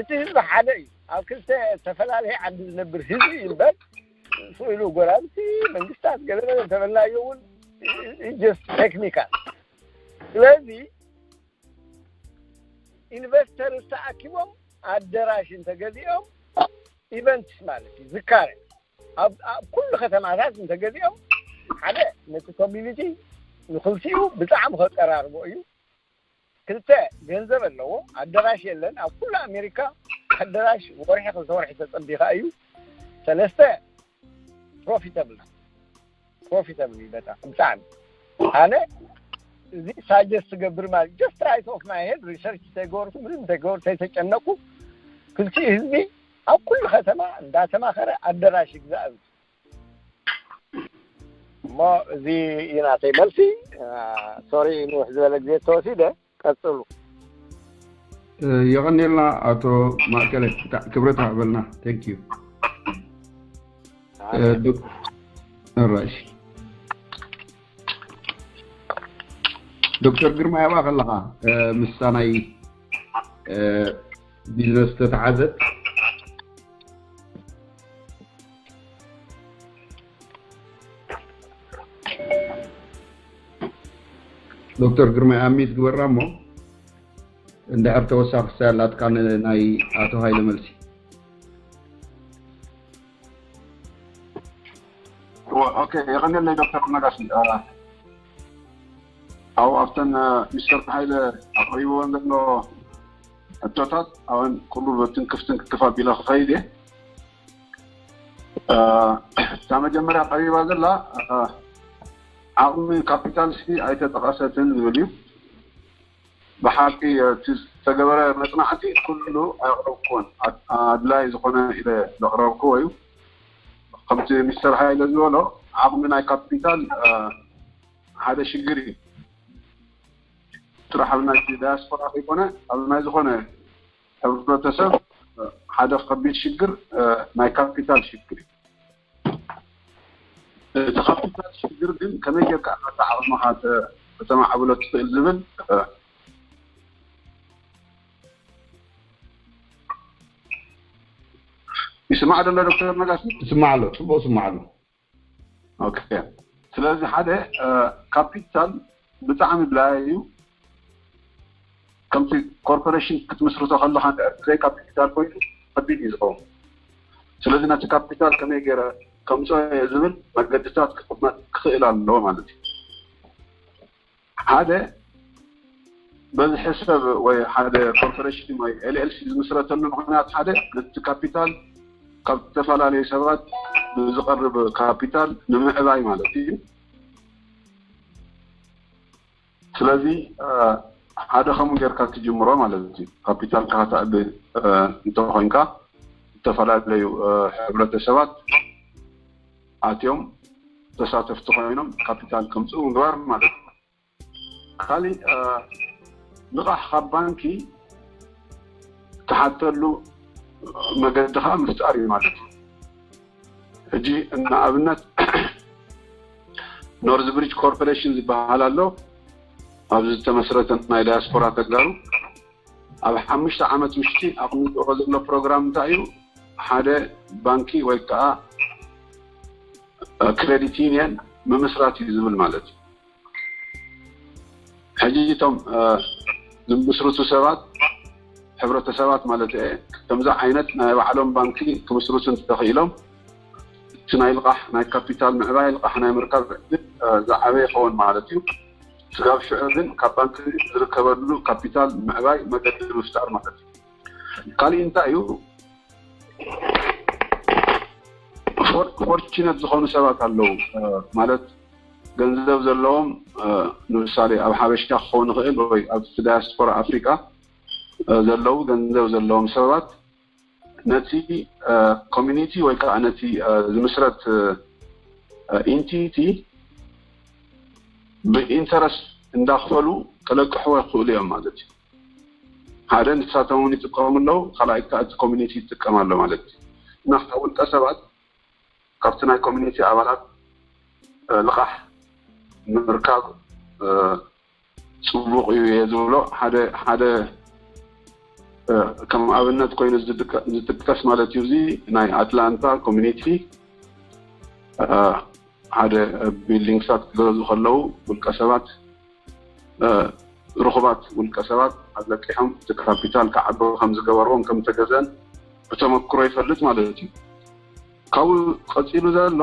እቲ ህዝቢ ሓደ እዩ። ኣብ ክልተ ዝተፈላለየ ዓዲ ዝነብር ህዝቢ እዩ እምበር ስኢሉ ጎራብቲ መንግስታት ገለመለ እንተበልናዮ እውን just technical። ስለዚ ኢንቨስተርስ ተኣኪቦም ኣደራሽ እንተገዚኦም ኢቨንትስ ማለት እዩ ዝካረ ኣብ ኩሉ ከተማታት እንተገዚኦም ሓደ ነቲ ኮሚኒቲ ንክልቲኡ ብጣዕሚ ከቀራርቦ እዩ። ክልተ ገንዘብ ኣለዎ፣ ኣደራሽ የለን ኣብ ኩሉ ኣሜሪካ። ኣደራሽ ወርሒ ክልተ ወርሒ ተፀቢኻ እዩ። ሰለስተ ፕሮፊተብል ፕሮፊተብል እዩ በጣም ብጣዕሚ። ኣነ እዚ ሳጀስት ትገብር ማለት just right off my head research ተገበርኩ ምንም ተገበርኩ ተይተጨነቁ ክልቲ ህዝቢ ኣብ ኩሉ ከተማ እንዳተማኸረ ኣደራሽ ይግዛእ እሞ እዚ እዩ ናተይ መልሲ። ሶሪ ንውሕ ዝበለ ግዜ ተወሲደ። ቀፅሉ። የቐኔልና ኣቶ ማእከለ፣ ክብረት ኣዕበልና። Thank you። ራሽ ዶክተር ግርማ ያባ ከለኻ ምስታ ናይ ቢዝነስ ተተሓዘት ዶክተር ግርማይ ኣሚት ግበራ እሞ እንድሕር ተወሳኺ ክሳብ ኣላትካ ናይ ኣቶ ሃይለ መልሲ። ኦኬ፣ የቐንየለይ ዶክተር ነጋሲ። ኣብ ኣብተን ሚስተር ሃይለ ኣቕሪብወን ዘሎ ሕቶታት ኣወን ኩሉ በትን ክፍትን ክክፍ ኣቢለ ክኸይድ እየ። እታ መጀመርያ ቀሪባ ዘላ ዓቕሚ ካፒታል ሲ ኣይተጠቐሰትን ዝብል እዩ። ብሓቂ እቲ ዝተገበረ መፅናዕቲ ኩሉ ኣየቕረብኩዎን ኣድላይ ዝኾነ ኢለ ዘቕረብኩዎ እዩ። ከምቲ ሚስተር ሃይለ ዝበሎ ዓቕሚ ናይ ካፒታል ሓደ ሽግር እዩ። ጥራሕ ኣብ ናይ ዳያስፖራ ከይኮነ ኣብ ናይ ዝኾነ ሕብረተሰብ ሓደ ከቢድ ሽግር ናይ ካፒታል ሽግር እዩ። እቲ ካፒታል ሽግር ግን ከመይ ጌርካ ኢኻ ዓቕምኻ ከተማዕብሎ ትኽእል ዝብል ይስማዕ ደሎ ዶክተር ነጋሲ? ይስማዕ ኣሎ፣ ጽቡቕ ይስማዕ ኣሎ። ኦኬ። ስለዚ ሓደ ካፒታል ብጣዕሚ ብላይ እዩ። ከምቲ ኮርፖሬሽን ክትምስርቶ ከለኻ እንድሕር ብዘይ ካፒታል ኮይኑ ከቢድ እዩ ዝኸውን። ስለዚ ነቲ ካፒታል ከመይ ገይረ ከምፅኦ እየ ዝብል መገድታት ክቕመጥ ክኽእል ኣለዎ ማለት እዩ። ሓደ በዝሒ ሰብ ወይ ሓደ ኮርፖሬሽን ወይ ኤልኤልሲ ዝምስረተሉ ምኽንያት ሓደ ነቲ ካፒታል ካብ ዝተፈላለዩ ሰባት ብዝቐርብ ካፒታል ንምዕባይ ማለት እዩ። ስለዚ ሓደ ከምኡ ጌርካ ትጅምሮ ማለት እዩ። ካፒታልካ ከተዕቢ እንተኾይንካ ዝተፈላለዩ ሕብረተሰባት ኣትዮም ተሳተፍቲ ኮይኖም ካፒታል ከምፅኡ ምግባር ማለት እዩ። ካሊእ ልቓሕ ካብ ባንኪ ትሓተሉ መገዲ ከዓ ምፍጣር እዩ ማለት እዩ። ሕጂ ንኣብነት ኖርዝ ብሪጅ ኮርፖሬሽን ዝበሃል ኣሎ። ኣብዚ ዝተመስረተ ናይ ዳያስፖራ ተጋሩ ኣብ ሓሙሽተ ዓመት ውሽጢ ኣቕሚጥዎ ዘሎ ፕሮግራም እንታይ እዩ? ሓደ ባንኪ ወይ ከዓ ክሬዲት ዩኒየን ምምስራት እዩ ዝብል ማለት እዩ። ሕጂ እቶም ዝምስርቱ ሰባት ሕብረተሰባት ማለት እየ ከምዚ ዓይነት ናይ ባዕሎም ባንኪ ክምስርቱ እንተኽኢሎም እቲ ናይ ልቓሕ ናይ ካፒታል ምዕባይ ልቓሕ ናይ ምርካብ ዕድል ዝዓበየ ይኸውን ማለት እዩ። ስጋብ ሽዑ ግን ካብ ባንኪ ዝርከበሉ ካፒታል ምዕባይ መገዲ ምፍጣር ማለት እዩ። ካሊእ እንታይ እዩ? ፎርችነት ዝኾኑ ሰባት ኣለዉ ማለት ገንዘብ ዘለዎም ንምሳሌ ኣብ ሓበሻ ክኸውን ይኽእል ወይ ኣብ ዳያስፖራ ኣፍሪቃ ዘለዉ ገንዘብ ዘለዎም ሰባት ነቲ ኮሚኒቲ ወይ ከዓ ነቲ ዝምስረት ኢንቲቲ ብኢንተረስት እንዳኽፈሉ ክለቅሕዎ ይኽእሉ እዮም ማለት እዩ። ሓደ ንሳቶም እውን ይጥቀሙ ኣለዉ፣ ካልኣይ ከዓ እቲ ኮሚኒቲ ይጥቀም ኣሎ ማለት እዩ። እና ካብ ውልቀ ሰባት ካብቲ ናይ ኮሚኒቲ ኣባላት ልቓሕ ምርካብ ፅቡቕ እዩ እየ ዝብሎ። ሓደ ሓደ ከም ኣብነት ኮይኑ ዝጥቀስ ማለት እዩ። እዚ ናይ ኣትላንታ ኮሚኒቲ ሓደ ቢልዲንግሳት ክገዙ ከለዉ ውልቀ ሰባት ርኹባት ውልቀ ሰባት ኣለቂሖም እቲ ካፒታል ክዓቢ ከም ዝገበርዎም ከም ተገዘን ብተመክሮ ይፈልጥ ማለት እዩ። ካብኡ ቀፂሉ ዘሎ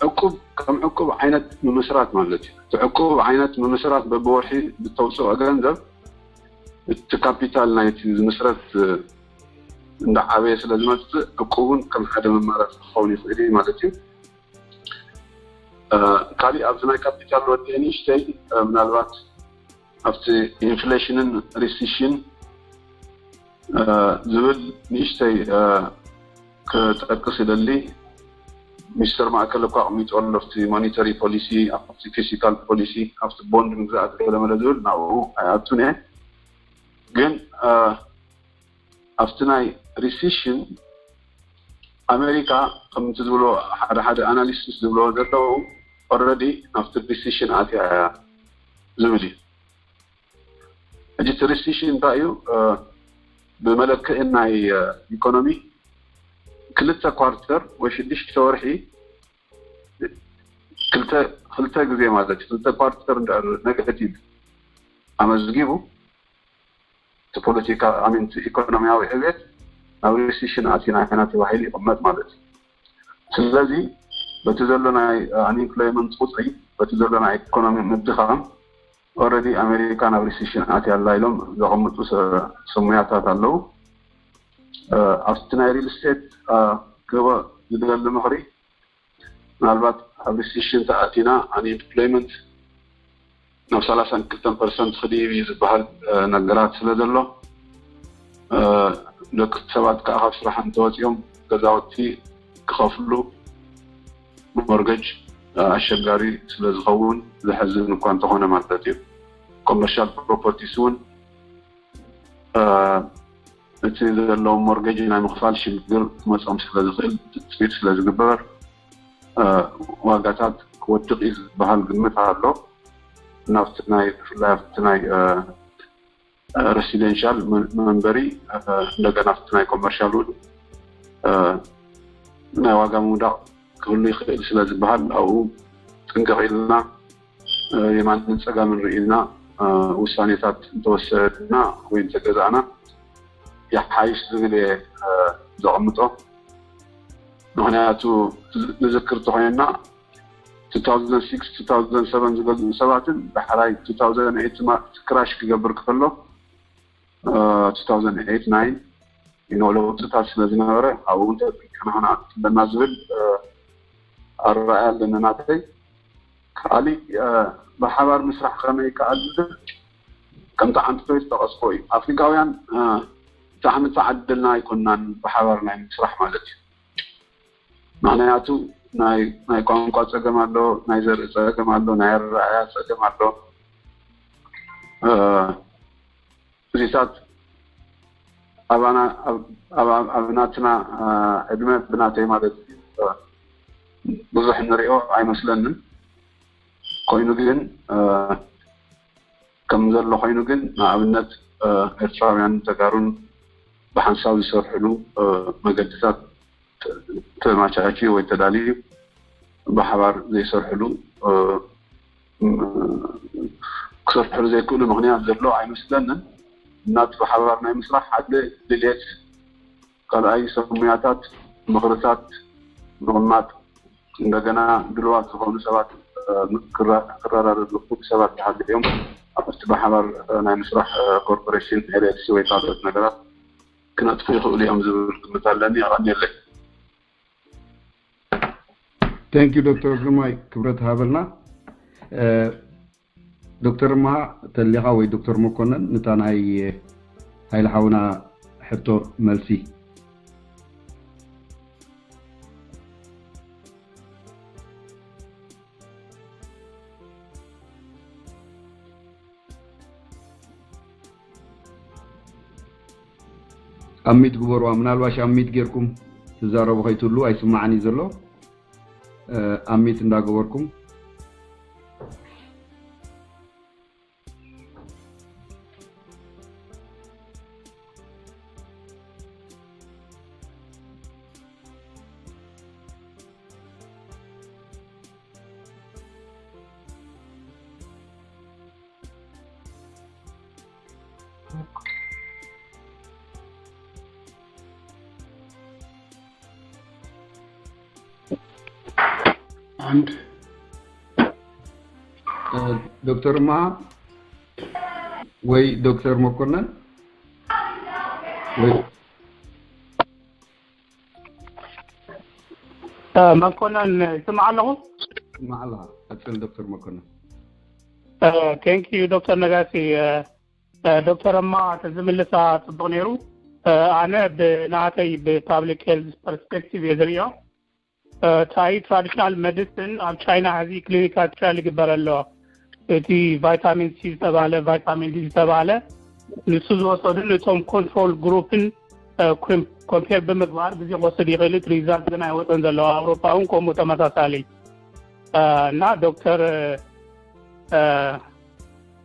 ዕቁብ ከም ዕቁብ ዓይነት ምምስራት ማለት እዩ። እቲ ዕቁብ ዓይነት ምምስራት በብወርሒ ብተውፅኦ ገንዘብ እቲ ካፒታል ናይቲ ዝምስረት እንዳዓበየ ስለ ዝመፅእ ዕቁብ እውን ከም ሓደ መማረፂ ክኸውን ይኽእል እዩ ማለት እዩ። ካሊእ ኣብዚ ናይ ካፒታል ወዲ ንእሽተይ ምናልባት ኣብቲ ኢንፍሌሽንን ሪሲሽን ዝብል ንእሽተይ ክጠቅስ ይደሊ። ሚስተር ማእከል እኳ ኣቕሚጡ ኣሎ ኣብቲ ሞኒተሪ ፖሊሲ፣ ኣብቲ ፊስካል ፖሊሲ፣ ኣብቲ ቦንድ ምግዛእ ገለመለ ዝብል ናብኡ ኣይኣቱን እየ። ግን ኣብቲ ናይ ሪሲሽን ኣሜሪካ ከምቲ ዝብሎ ሓደ ሓደ ኣናሊስቲስ ዝብሎ ዘለዉ ኦረዲ ናብቲ ሪሲሽን ኣትያ እያ ዝብል እዩ። ሕጂ እቲ ሪሲሽን እንታይ እዩ? ብመለክዒ ናይ ኢኮኖሚ ክልተ ኳርተር ወይ ሽዱሽተ ወርሒ ክልተ ግዜ ማለት ክልተ ኳርተር ኔጋቲቭ ኣመዝጊቡ እቲ ፖለቲካ ኣሚንቲ ኢኮኖሚያዊ ዕቤት ናብ ሪሲሽን ኣቲና ኢና ተባሂሉ ይቕመጥ ማለት እዩ። ስለዚ በቲ ዘሎ ናይ ኣንኢምፕሎይመንት ቁፅሪ በቲ ዘሎ ናይ ኢኮኖሚ ምድኻም ኦረዲ ኣሜሪካ ናብ ሪሲሽን ኣትያ ኣላ ኢሎም ዘቐምጡ ስሙያታት ኣለዉ። ኣብቲ ናይ ሪል ስቴት ክህቦ ዝደሊ ምኽሪ ምናልባት ኣብ ሪሲሽን ተኣቲና ኣንኢምፕሎይመንት ናብ ሰላሳን ክልተን ፐርሰንት ክድይብ እዩ ዝበሃል ነገራት ስለ ዘሎ ደቂ ሰባት ከዓ ካብ ስራሕ እንተወፂኦም ገዛውቲ ክኸፍሉ ሞርገጅ ኣሸጋሪ ስለ ዝኸውን ዘሕዝን እኳ እንተኾነ ማለት እዩ። ኮመርሻል ፕሮፐርቲስ እውን እቲ ዘለዎም ሞርገጅ ናይ ምኽፋል ሽግር ክመፅኦም ስለ ዝኽእል ትፅቢት ስለ ዝግበር ዋጋታት ክወድቕ እዩ ዝበሃል ግምት ኣሎ። ናብቲ ናይ ብፍላይ ኣብቲ ናይ ሬሲደንሻል መንበሪ እንደገና ኣብቲ ናይ ኮመርሻል እውን ናይ ዋጋ ምውዳቕ ክህሉ ይኽእል ስለ ዝበሃል ኣብኡ ጥንቅቕ ኢልና የማንን ፀጋምን ርኢና ውሳኔታት እንተወሰድና ወይ እንተገዛእና ይሓይሽ ዝብል እየ ዘቐምጦ። ምኽንያቱ ንዝክር ተኾይንና two thousand six two thousand seven ዝገዝኡ ሰባትን ዳሕራይ two thousand eight ክራሽ ክገብር ከሎ two thousand eight nine ኢኖ ለውጥታት ስለ ዝነበረ ኣብኡ እውን ተጠንቂቕና ክነጥፍ ኣለና ዝብል ኣረኣእያ ኣለኒ ናተይ። ካሊእ ብሓባር ምስራሕ ከመይ ይከኣል ዝብል ከምቲ ዓንተወይ ዝጠቐስኮ እዩ። ኣፍሪካውያን ብጣዕሚ ተዓደልና ኣይኮናን ብሓባር ናይ ምስራሕ ማለት እዩ። ምክንያቱ ናይ ቋንቋ ፀገም ኣሎ፣ ናይ ዘርኢ ፀገም ኣሎ፣ ናይ ኣረኣእያ ፀገም ኣሎ። እዚታት ኣባና ኣብ ናትና ዕድመ ብናተይ ማለት ብዙሕ ንሪኦ ኣይመስለንን። ኮይኑ ግን ከም ዘሎ ኮይኑ ግን ንኣብነት ኤርትራውያን ተጋሩን ብሓንሳብ ዝሰርሕሉ መገድታት ተማቻችዩ ወይ ተዳልዩ ብሓባር ዘይሰርሕሉ ክሰርሕሉ ዘይክእሉ ምክንያት ዘሎ ኣይመስለንን። እናቲ ብሓባር ናይ ምስራሕ ሓደ ድልየት ካልኣይ ሰብ ሙያታት ምኽርታት ምቕማጥ እንደገና ድልዋት ዝኾኑ ሰባት ክረዳደዱ ክእሉ ሰባት ተሃልዮም ኣብቲ ብሓባር ናይ ምስራሕ ኮርፖሬሽን ኤልኤልሲ ወይ ካልኦት ነገራት ክነጥፉ ይኽእሉ እዮም ዝብል ግምት ኣለኒ። የቐንየለይ። Thank you ዶክተር ግርማይ ክብረት ሃበልና። ዶክተር እምሃ ተሊኻ ወይ ዶክተር መኮነን ነታ ናይ ሃይለ ሓውና ሕቶ መልሲ። ኣሚት ግበርዋ። ምናልባሽ ኣሚት ጌርኩም ትዛረቡ ከይትህሉ ኣይስማዕን እዩ ዘሎ። ኣሚት እንዳገበርኩም። አንድ ዶክተር ማ ወይ ዶክተር መኮነን ወይ መኮነን ይስማዕ ኣለኹ። ማዕላ ቀጽል ዶክተር መኮነን። Thank you ዶክተር ነጋሲ። ዶክተር እማ ተዝምልሳ ጽቡቕ ነይሩ። ኣነ ብናተይ ብፓብሊክ ሄልዝ ፐርስፔክቲቭ እየ ዝርእዮ። እታይ ትራዲሽናል መዲሲን ኣብ ቻይና ሕዚ ክሊኒካል ትራያል ይግበር ኣሎ። እቲ ቫይታሚን ሲ ዝተባለ ቫይታሚን ዲ ዝተባለ ንሱ ዝወሰዱ እቶም ኮንትሮል ግሩፕን ኮምፔር ብምግባር ግዜ ክወስድ ይኽእል። እቲ ሪዛልት ግን ኣይወፀን ዘሎ። ኣውሮፓ እውን ከምኡ ተመሳሳሊ እና ዶክተር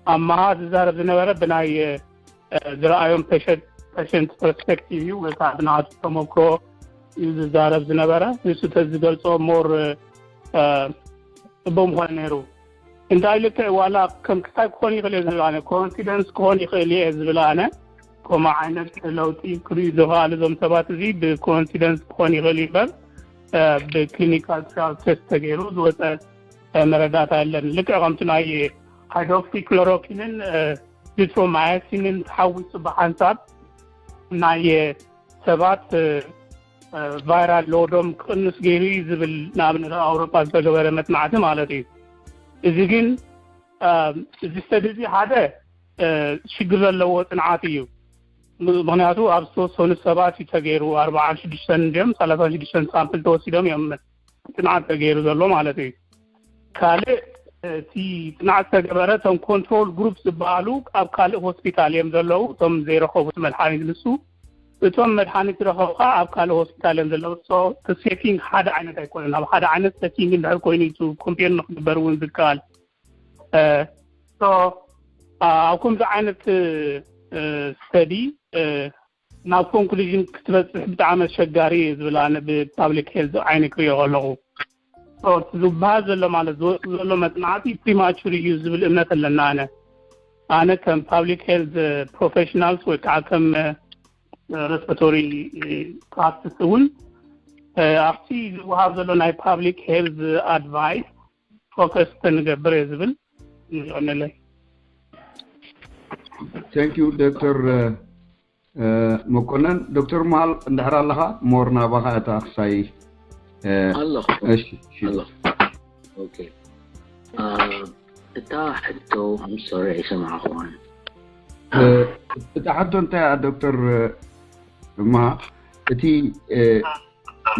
ኣማሃ ዝዛረብ ዝነበረ ብናይ ዝረኣዮም ፔሸንት ፐርስፔክቲቭ እዩ ወይ ከዓ ብናቱ ተመክሮ እዩ ዝዛረብ ዝነበረ። ንሱ ተዝገልፆ ሞር ፅቡቅ ምኾነ ነይሩ። እንታይ ልክዕ ዋላ ከም ክሳይ ክኾን ይኽእል እየ ዝብል ኣነ ኮንፊደንስ ክኾን ይኽእል እየ ዝብል ኣነ ከምኡ ዓይነት ለውጢ ክርእዩ ዝኽኣሉ እዞም ሰባት እዚ ብኮንፊደንስ ክኾን ይኽእል እዩ እምበር ብክሊኒካል ትራያል ቴስት ተገይሩ ዝወፀ መረዳእታ የለን። ልክዕ ከምቲ ናይ ሃይድሮክሲክሎሮኪንን ዚትሮማያሲንን ተሓዊሱ ብሓንሳብ ናይ ሰባት ቫይራል ሎዶም ክቕንስ ገይሩ እዩ ዝብል ንኣብነት ኣብ ኣውሮፓ ዝተገበረ መፅናዕቲ ማለት እዩ። እዚ ግን እዚ ስተዲ እዚ ሓደ ሽግር ዘለዎ ፅንዓት እዩ። ምክንያቱ ኣብ ዝተወሰኑ ሰባት እዩ ተገይሩ። ኣርባዓን ሽዱሽተን እንዲዮም ሰላሳን ሽዱሽተን ሳምፕል ተወሲዶም እዮም ፅንዓት ተገይሩ ዘሎ ማለት እዩ። ካልእ እቲ ፅንዓት ዝተገበረ እቶም ኮንትሮል ግሩፕ ዝበሃሉ ኣብ ካልእ ሆስፒታል እዮም ዘለዉ። እቶም ዘይረኸቡት መድሓኒት ንሱ እቶም መድሓኒት ረኸቡ ከዓ ኣብ ካልእ ሆስፒታል እዮም ዘለዉ። እቲ ሴቲንግ ሓደ ዓይነት ኣይኮነን። ኣብ ሓደ ዓይነት ሴቲንግ እንድሕር ኮይኑ እዩ ኮምፔር ንክግበር እውን ዝከኣል። ኣብ ከምዚ ዓይነት ስተዲ ናብ ኮንክሉዥን ክትበፅሕ ብጣዕሚ ኣሸጋሪ እዩ ዝብል ኣነ ብፓብሊክ ሄልዝ ዓይኒ ክሪኦ ከለኹ። ዝበሃል ዘሎ ማለት ዝወፅእ ዘሎ መፅናዕቲ ፕሪማቹር እዩ ዝብል እምነት ኣለና። ኣነ ኣነ ከም ፓብሊክ ሄልዝ ፕሮፌሽናልስ ወይ ከዓ ከም ረስፐቶሪ ፕራክቲስ እውን ኣብቲ ዝወሃብ ዘሎ ናይ ፓብሊክ ሄልዝ ኣድቫይስ ፎከስ ተንገብር እየ ዝብል። ንቀነለይ Thank you ዶክተር መኮነን። ዶክተር መሃል እንድሕር ኣለኻ ሞር ናባኻ እታ ክሳይ ኣለኹ እሺ እሺ። ኣለኹ። ኦኬ እታ ሕቶ I'm sorry ኣይሰማዕኹዋን። እታ ሕቶ እንታይ እያ ዶክተር እማ እቲ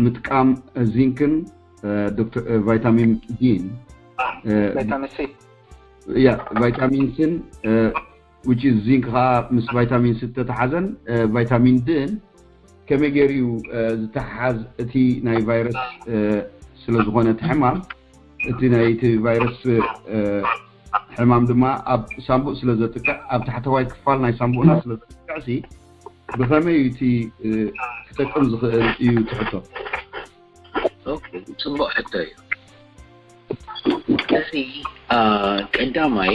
ምጥቃም ዚንክን ቫይታሚን ዲን ቫይታሚን ሲ ያ ቫይታሚን ሲን which is ዚንክ ከዓ ምስ ቫይታሚን ሲ ተተሓዘን ቫይታሚን ዲን ከመይ ገይሩ እዩ ዝተሓሓዝ? እቲ ናይ ቫይረስ ስለ ዝኾነ እቲ ሕማም እቲ ናይ እቲ ቫይረስ ሕማም ድማ ኣብ ሳምቡእ ስለ ዘጥቅዕ ኣብ ታሕተዋይ ክፋል ናይ ሳምቡእና ስለ ዘጥቅዕ ሲ ብኸመይ እዩ እቲ ክጠቅም ዝኽእል እዩ ትሕቶ? ኦኬ፣ ጽቡቕ ሕቶ እዩ። እዚ ቀዳማይ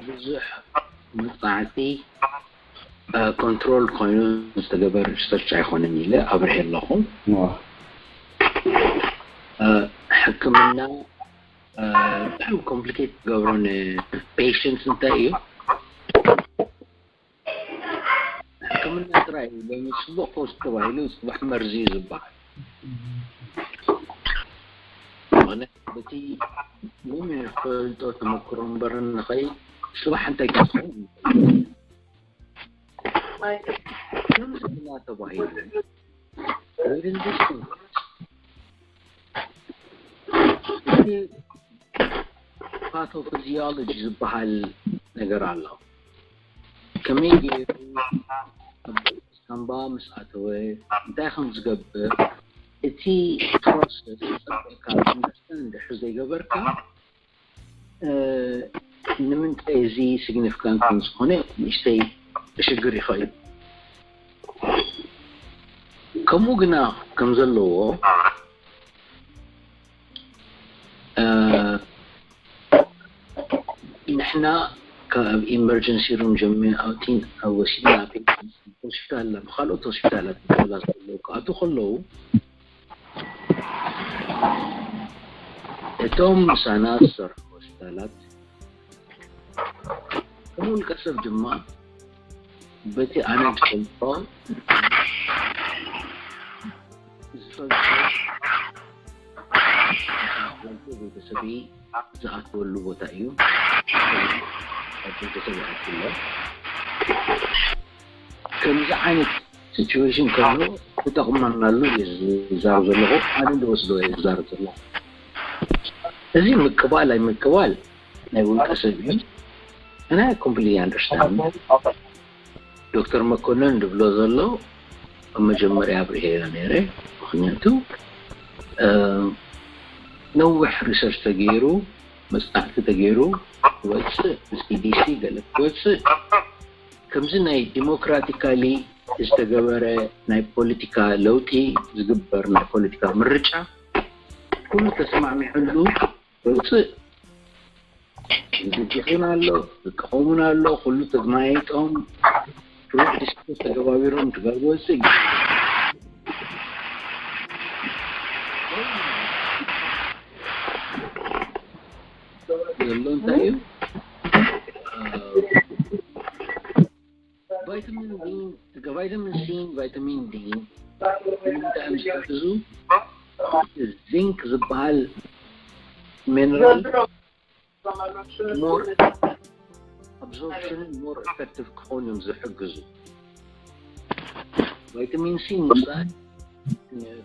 ብዙሕ መጽናዕቲ ኮንትሮል ኮይኑ ዝተገበር ሪሰርች ኣይኮነን ኢለ ኣብርሄ ኣለኹ። ሕክምና ብጣዕሚ ኮምፕሊኬት ዝገብሮ ንፔሽንትስ እንታይ እዩ ሕክምና ጥራይ እዩ ሎሚ ጽቡቕ ፈውሲ ተባሂሉ ጽባሕ መርዚ እዩ ዝበሃል። ምክንያቱ በቲ ሎሚ ንፈልጦ ተመክሮ እምበር ንኸይ ጽባሕ እንታይ ክኸውን ሕክምና ተባሂሉ ወይድን ዲስኮንት እቲ ፓቶፊዚዮሎጂ ዝበሃል ነገር ኣሎ። ከመይ ገይሩ ሳምባ ምስ ኣተወ እንታይ ከም ዝገብር እቲ ፕሮሰስ ጸቢቕካ ኣንደርስታንድ እንድሕር ዘይገበርካ ንምንታይ እዚ ሲግኒፊካንት ከም ዝኾነ ንእሽተይ ክሽግር ይኽእል። ከምኡ ግና ከም ዘለዎ ኢና ካብ ኢመርጀንሲ ሩም ጀሚሩ ኣውፂና ወሲድና ኣብ ሆስፒታል ናብ ካልኦት ሆስፒታላት ንክእላ ከለዉ ክኣትዉ ከለዉ እቶም ምሳና ዝሰርሑ ሆስፒታላት ከም ውልቀ ሰብ ድማ በቲ ኣነ ዝፈልጦ ዝፈልጦ ቤተሰበይ ዝኣትወሉ ቦታ እዩ። ኣብ ቤተሰብ ይኣትውሎ። ከምዚ ዓይነት ሲቹዌሽን ከሎ ክጠቕመናሉ እየ ዝዛረብ ዘለኹ። ኣነ ዝወስዶ እየ ዝዛረብ ዘለኹ። እዚ ምቅባል ኣይምቅባል ናይ ውልቀ ሰብ እዩ። And I completely understand. ዶክተር መኮንን ዝብሎ ዘሎ ኣብ መጀመርያ ኣብርሄ ነይረ። ምክንያቱ ነዊሕ ሪሰርች ተገይሩ፣ መፅናዕቲ ተገይሩ ክወፅእ፣ ብሲዲሲ ገለ ክወፅእ፣ ከምዚ ናይ ዲሞክራቲካሊ ዝተገበረ ናይ ፖለቲካ ለውጢ ዝግበር ናይ ፖለቲካ ምርጫ ኩሉ ተስማዕሚዕሉ ክወፅእ ዝድግፍን ኣሎ፣ ዝቃወሙን ኣሎ። ኩሉ ተማይጦም ሩቅ ዲስኩስ ተገባቢሮም ክወፅእ ዘሎ እንታይ እዩ? ቫይታሚን ዲ፣ ቫይታሚን ሲ፣ ቫይታሚን ዲ ንምንታይ እዮም ዝሕግዙ? ዚንክ ዝበሃል ሚነራል ሞር ኣብዞርፕሽን ሞር ኢፌክቲቭ ክኾኑ እዮም ዝሕግዙ። ቫይታሚን ሲ ምውሳድ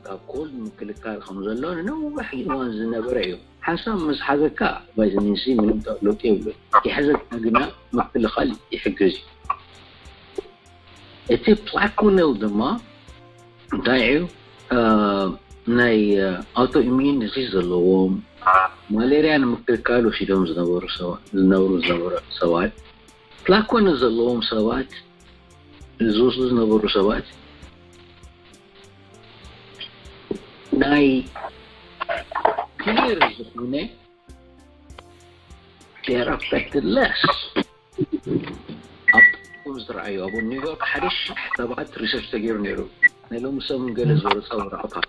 ካብ ኮልድ ምክልካል ከም ዘሎ ንነዊሕ እዋን ዝነበረ እዩ። ሓንሳብ ምስ ሓዘካ ቫይታሚን ሲ ምንም ለውጢ የብሉን። ይሕዘካ ግና ምክልኻል ይሕግዝ እዩ። እቲ ፕላኮነል ድማ እንታይ እዩ? ናይ ኣውቶ ኢሚዩን ዲዚዝ ዘለዎም፣ ማሌርያ ንምክልካል ወሲዶም ዝነበሩ ሰባት ዝነብሩ ዝነበሩ ሰባት፣ ፕላኮነል ዘለዎም ሰባት ዝወስዱ ዝነበሩ ሰባት ናይ ክሊር ዝኾነ they are affected less። ኣብቶም ዝረኣዩ ኣብ ኒውዮርክ ሓደ ሽሕ ሰባት ሪሰርች ተገይሩ ነይሩ። ናይ ሎሚ ሰሙን ገለ ዝወረፀ ወረቐት ኣሎ።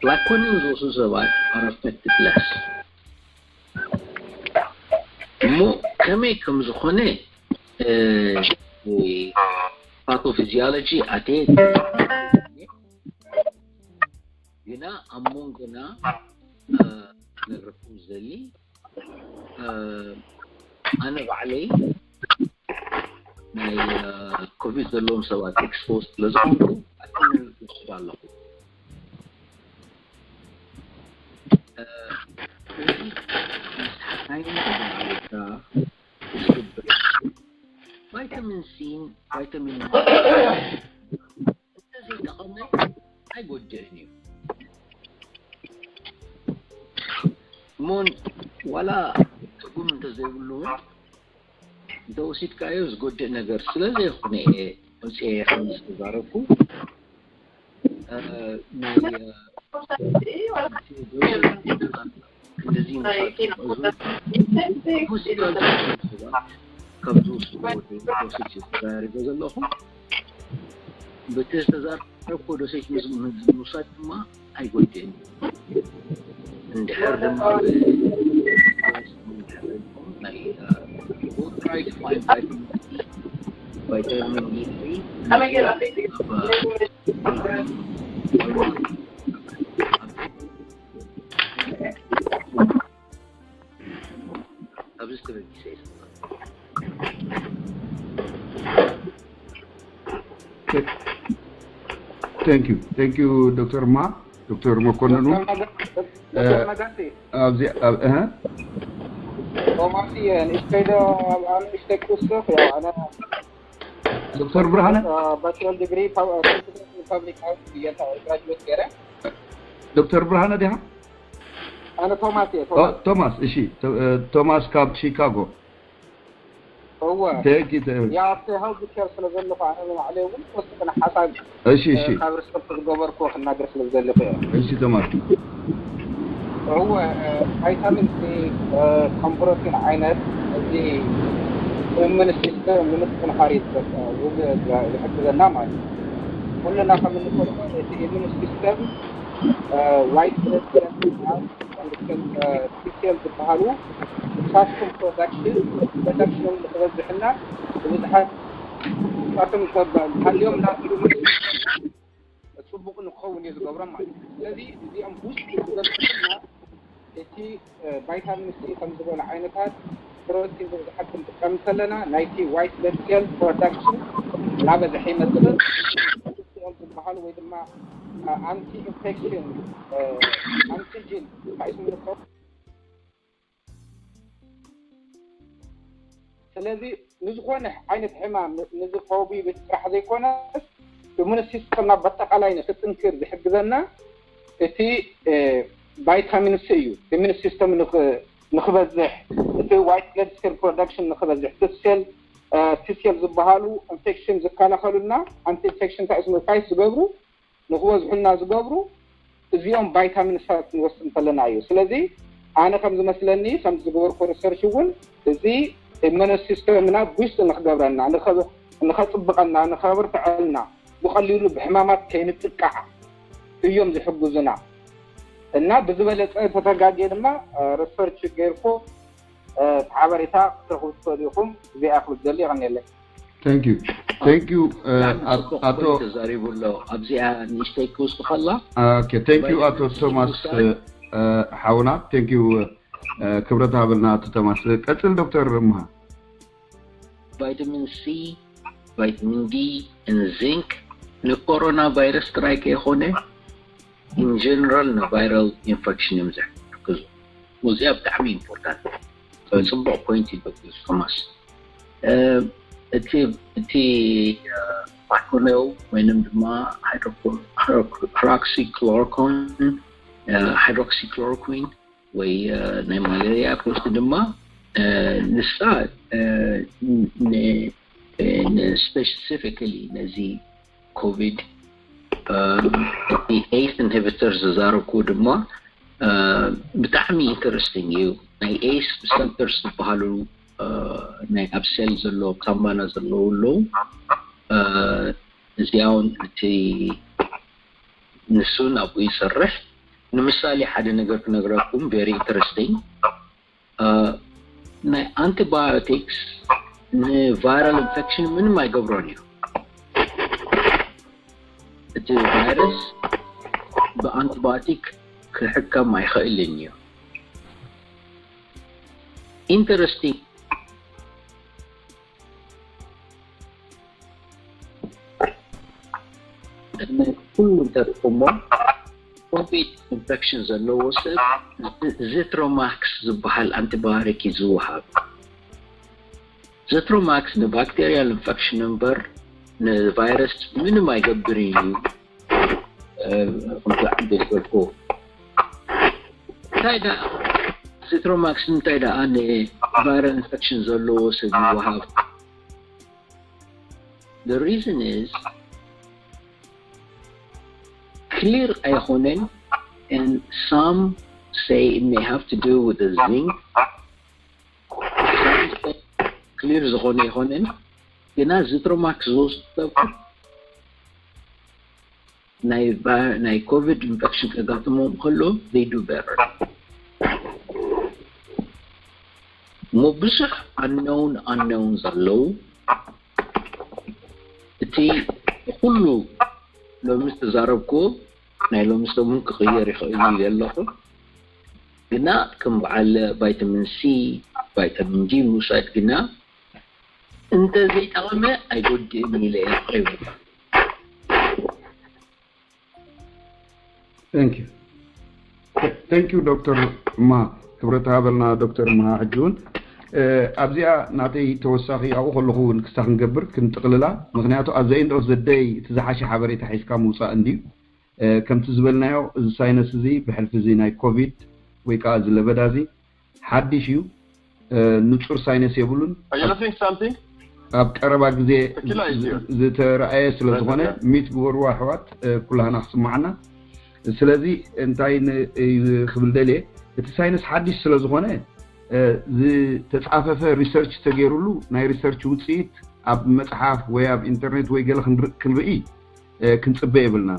ፕላኮኒን ዝወስዱ ሰባት are affected less። እሞ ከመይ ከም ዝኾነ ፓቶፊዚዮሎጂ ኣትየ ግና ኣብ መንጎና ክነግረኩም ዝደሊ ኣነ ባዕለይ ናይ ኮቪድ ዘለዎም ሰባት ኤክስፖዝ ስለ ዝኾንኩ ኣነ ይወስድ ኣለኹ። ቫይታሚን ሲን ቫይታሚን እንተዘይጠቐመ ኣይጎድእን እዩ። እሞን ዋላ ትርጉም እንተዘይብሉ እውን እንተወሲድካዮ ዝጎድእ ነገር ስለ ዘይኮነ እየ ወፅየ ከም ዝተዛረብኩ። ናይ ክንድዚ መሳርሒ ሆስፒታል ዝነበሩ ሰባት ካብ ዝወስድዎ ዶሴጅ ተዛሪበ ዘለኹ። በቲ ዝተዛረብኩ ዶሴጅ ምስ ምውሳድ ድማ ኣይጎድእን። እንድሕር ድማ ናይ try to find vitamin D, vitamin D three. ኣብዚ ተበጊሰ እዩ። Thank you. Thank you, ዶክተር ማ ዶክተር መኮንኑ። ዶክተር መገንቲ ኣብዚ ኣብ እህ ቶማስ እየ። ንእሽተይ ዶ ኣብ ንእሽተይ ክውስኽ? ያው ኣነ ዶክተር ብርሃነ ባችለር ዲግሪ ፐብሊክ ሄልት እየ ግራጁዌት ገይረ። ዶክተር ብርሃነ ዲኻ? ኣነ ቶማስ እየ። ኦ፣ ቶማስ። እሺ፣ ቶ- እ፣ ቶማስ ካብ ቺካጎ። እወ Thank you, thank you. ያው ኣብቲ ሄልዝ ኬር ስለ ዘለኹ ኣነ ንባዕለይ እውን ተወሰነ ሓሳብ እሺ፣ እሺ፣ ካብ ሪሰርች ዝገበርኩዎ ክናገር ስለ ዝደለኹ እየ። እሺ ቶማስ። እወ፣ እ፣ ቫይታሚን ሲ፣ እ፣ ከም ፕሮቲን ዓይነት እዚ ኢሚዩን ሲስተም ንምጥንኻር እዩ ዝጠ-፣ እ፣ ዝሕግዘና ማለት እዩ። ኩልና ከም እንፈልጦ እቲ ኢሚዩን ሲስተም፣ እ፣ ዋይት ብለድ ሴል፣ እ፣ ቲ ሴል ዝበሃሉ ንሳቶም ፕሮዳክሽን፣ ፕሮዳክሽኖም ንክበዝሕና ብብዝሓት ንሳቶም ሰብ ሃልዮም ናትሩ ጽቡቕ ንክኸውን እዩ ዝገብሮም ማለት እዩ። ስለዚ እዚኦም ውስጥ ዝገብርና እቲ፣ እ፣ ቫይታሚን ሲ ከም ዝበሉ ዓይነታት ፕሮቲን ብብዝሓት ክንጥቀም ከለና ናይቲ ዋይት ብለድ ሴል ፕሮዳክሽን እናበዝሐ ይመጽእ። እዚኦም ዝበሃሉ ወይ ድማ፣ እ፣ ኣንቲ ኢንፌክሽን፣ እ፣ ኣንቲጂን ተባሂሉ ዝርከብ። ስለዚ ንዝኾነ ዓይነት ሕማም ን-፣ ንዝፈውስ ጥራሕ ዘይኮነስ ኢሙን ሲስተምና በጠቓላይ ንክጥንክር ዝሕግዘና እቲ፣ እ፣ ቫይታሚን ሲ እዩ። ኢሙን ሲስተም ንክ-፣ ንክበዝሕ፣ እቲ ዋይት ብለድ ሴል ፕሮዳክሽን ንክበዝሕ፣ ቲ ሴል፣ እ፣ ቲ ሴል ዝበሃሉ ኢንፌክሽን ዝከላኸሉልና ኣንቲ ኢንፌክሽን ታይስ ፋይት ዝገብሩ ንክበዝሑልና ዝገብሩ እዚኦም ቫይታሚንሳት ክንወስድ እንከለና እዩ። ስለዚ ኣነ ከም ዝመስለኒ፣ ከም ዝገበርኩ ሪሰርች እውን እዚ ኢሙን ሲስተምና ቡስት ንክገብረና፣ ንኸ-፣ ንኸጽብቐና፣ ንኸብርትዐልና፣ ብቐሊሉ ብሕማማት ከይንጥቃዕ እዮም ዝሕግዙና። እና ብዝበለጸ ተተጋግየ ድማ፣ እ፣ ሪሰርች ገይርኩ፣ እ፣ ሓበሬታ ክትረኽቡ ትኽእሉ ኢኹም። እዚኣ ክብል ዝደሊ። የቐንየለይ። Thank you. Thank you, እ፣ ብጣዕሚ ኣቶ ጽቡቅ ኣቶ ፖይንት ተዛሪቡ ኣሎ። ኣብዚኣ ንእሽተይ ክውስኸላ። Okay, thank you ኣቶ ቫይታሚን ሲ ቶማስ፣ ምውሳድ እ፣ ሓውና። Thank you፣ እ፣ ክብረት ሃበልና ኣቶ ቶማስ። ቀጽል ዶክተር መሃ። ቫይታሚን ሲ፣ ቫይታሚን ዲ፣ ን ዚንክ ንኮሮና ቫይረስ ጥራይ ከይኮነ ኢን ጀነራል ንቫይራል ኢንፌክሽን እዮም ዝሕግዙ። እዚኣ ብጣዕሚ ኢምፖርታንት፣ ጽቡቅ ፖይንት እዩ ዶክተር ቶማስ። እ፣ እቲ እቲ እ፣ ማክሮኔው ወይንም ድማ ሃይድሮክሲክሎሮኮን፣ ሃይድሮክሲክሎሮኩዊን ወይ፣ እ፣ ናይ ማለርያ ፕሮስት ድማ፣ እ፣ ንሳ፣ እ፣ ን-፣ ን-፣ ስፔሲፊካሊ ነዚ ኮቪድ፣ እ፣ ኤስ ኢንሂቢተር ዝዛረብኩ ድማ፣ እ፣ ብጣዕሚ ኢንተረስቲንግ እዩ። ናይ ኤስ ሪሰፕተርስ ዝበሃሉ፣ እ፣ ናይ ኣብ ሴል ዘለዉ፣ ኣብ ሳምባና ዘለዉ ኣለዉ። እ፣ እዚኣውን እቲ ንሱ ናብኡ ይሰርሕ። ንምሳሌ ሓደ ነገር ክነግረኩም፣ ቨሪ ኢንተረስቲንግ። እ፣ ናይ ኣንቲባዮቲክስ ንቫይራል ኢንፌክሽን ምንም ኣይገብሮን እዩ። እቲ ቫይረስ ብኣንቲባዮቲክ ክሕከም ኣይኽእልን እዩ። ኢንተረስቲንግ። ኩሉ እንተሪእኩሞ፣ ኮቪድ ኢንፌክሽን ዘለዎ ሰብ ዚ-፣ ዚትሮማክስ ዝበሃል ኣንቲባዮቲክ እዩ ዝወሃብ። ዚትሮማክስ ንባክቴሪያል ኢንፌክሽን እምበር ንቫይረስ ምንም ኣይገብርን እዩ። እ፣ ከምቲ ዓንዴ ዝበልኩ። እንታይ ደኣ ዚትሮማክስ እንታይ ደኣ ንቫይራል ኢንፌክሽን ዘለዎ ሰብ ይወሃብ? The reason is ክሊር ኣይኾነን፣ and some say it may have to do with the zinc. Some say ክሊር ዝኾነ ኣይኾነን፣ ግና ዚትሮማክስ ዝወስዱ ሰባት ናይ ቫ-፣ ናይ ኮቪድ ኢንፌክሽን ከጋጥሞም ከሎ they do better። እሞ ብዙሕ ኣነውን ኣነውን ዘለዉ፣ እቲ ኩሉ ሎሚ ዝተዛረብኩዎ ናይ ሎሚ ሰሙን ክቕየር ይኽእል ኢለ ኣለኹ። ግና ከም በዓል ቫይታሚን ሲ፣ ቫይታሚን ዲ ምውሳድ ግና እንተዘይጠቐመ ኣይጎድእን ኢለ እየ ዝቐይሮ። Thank you. Thank you ዶክተር ማ፣ ክብረት ሃበልና ዶክተር ማ። ሕጂ እውን፣ እ፣ ኣብዚኣ ናተይ ተወሳኺ ኣብኡ ከለኹ እውን ክስታ ክንገብር ክንጥቕልላ፣ ምክንያቱ at the end of the day እቲ ዝሓሸ ሓበሬታ ሒዝካ ምውፃእ እንድዩ። እ፣ ከምቲ ዝበልናዮ እዚ ሳይነስ እዚ ብሕልፊ እዚ ናይ ኮቪድ ወይ ከዓ እዚ ለበዳ እዚ ሓድሽ እዩ። እ፣ ንጹር ሳይነስ የብሉን። Are you looking something? ኣብ ቀረባ ግዜ ተኪላ እዩ ዝ-፣ ዝብል። ዝተረኣየ ስለ ዝኾነ ረዘጋ። ሚት ግበርዎ ኣሕዋት፣ እ፣ ኩላህና ክስማዓና። ስለዚ እንታይ ን-፣ እዩ ክብል ደልየ፣ እቲ ሳይንስ ሓድሽ ስለ ዝኾነ ዝተፃፈፈ ሪሰርች ተገይሩሉ ናይ ሪሰርች ውፅኢት ኣብ መፅሓፍ ወይ ኣብ ኢንተርኔት ወይ ገለ ክንርኢ ክንፅበ የብልና።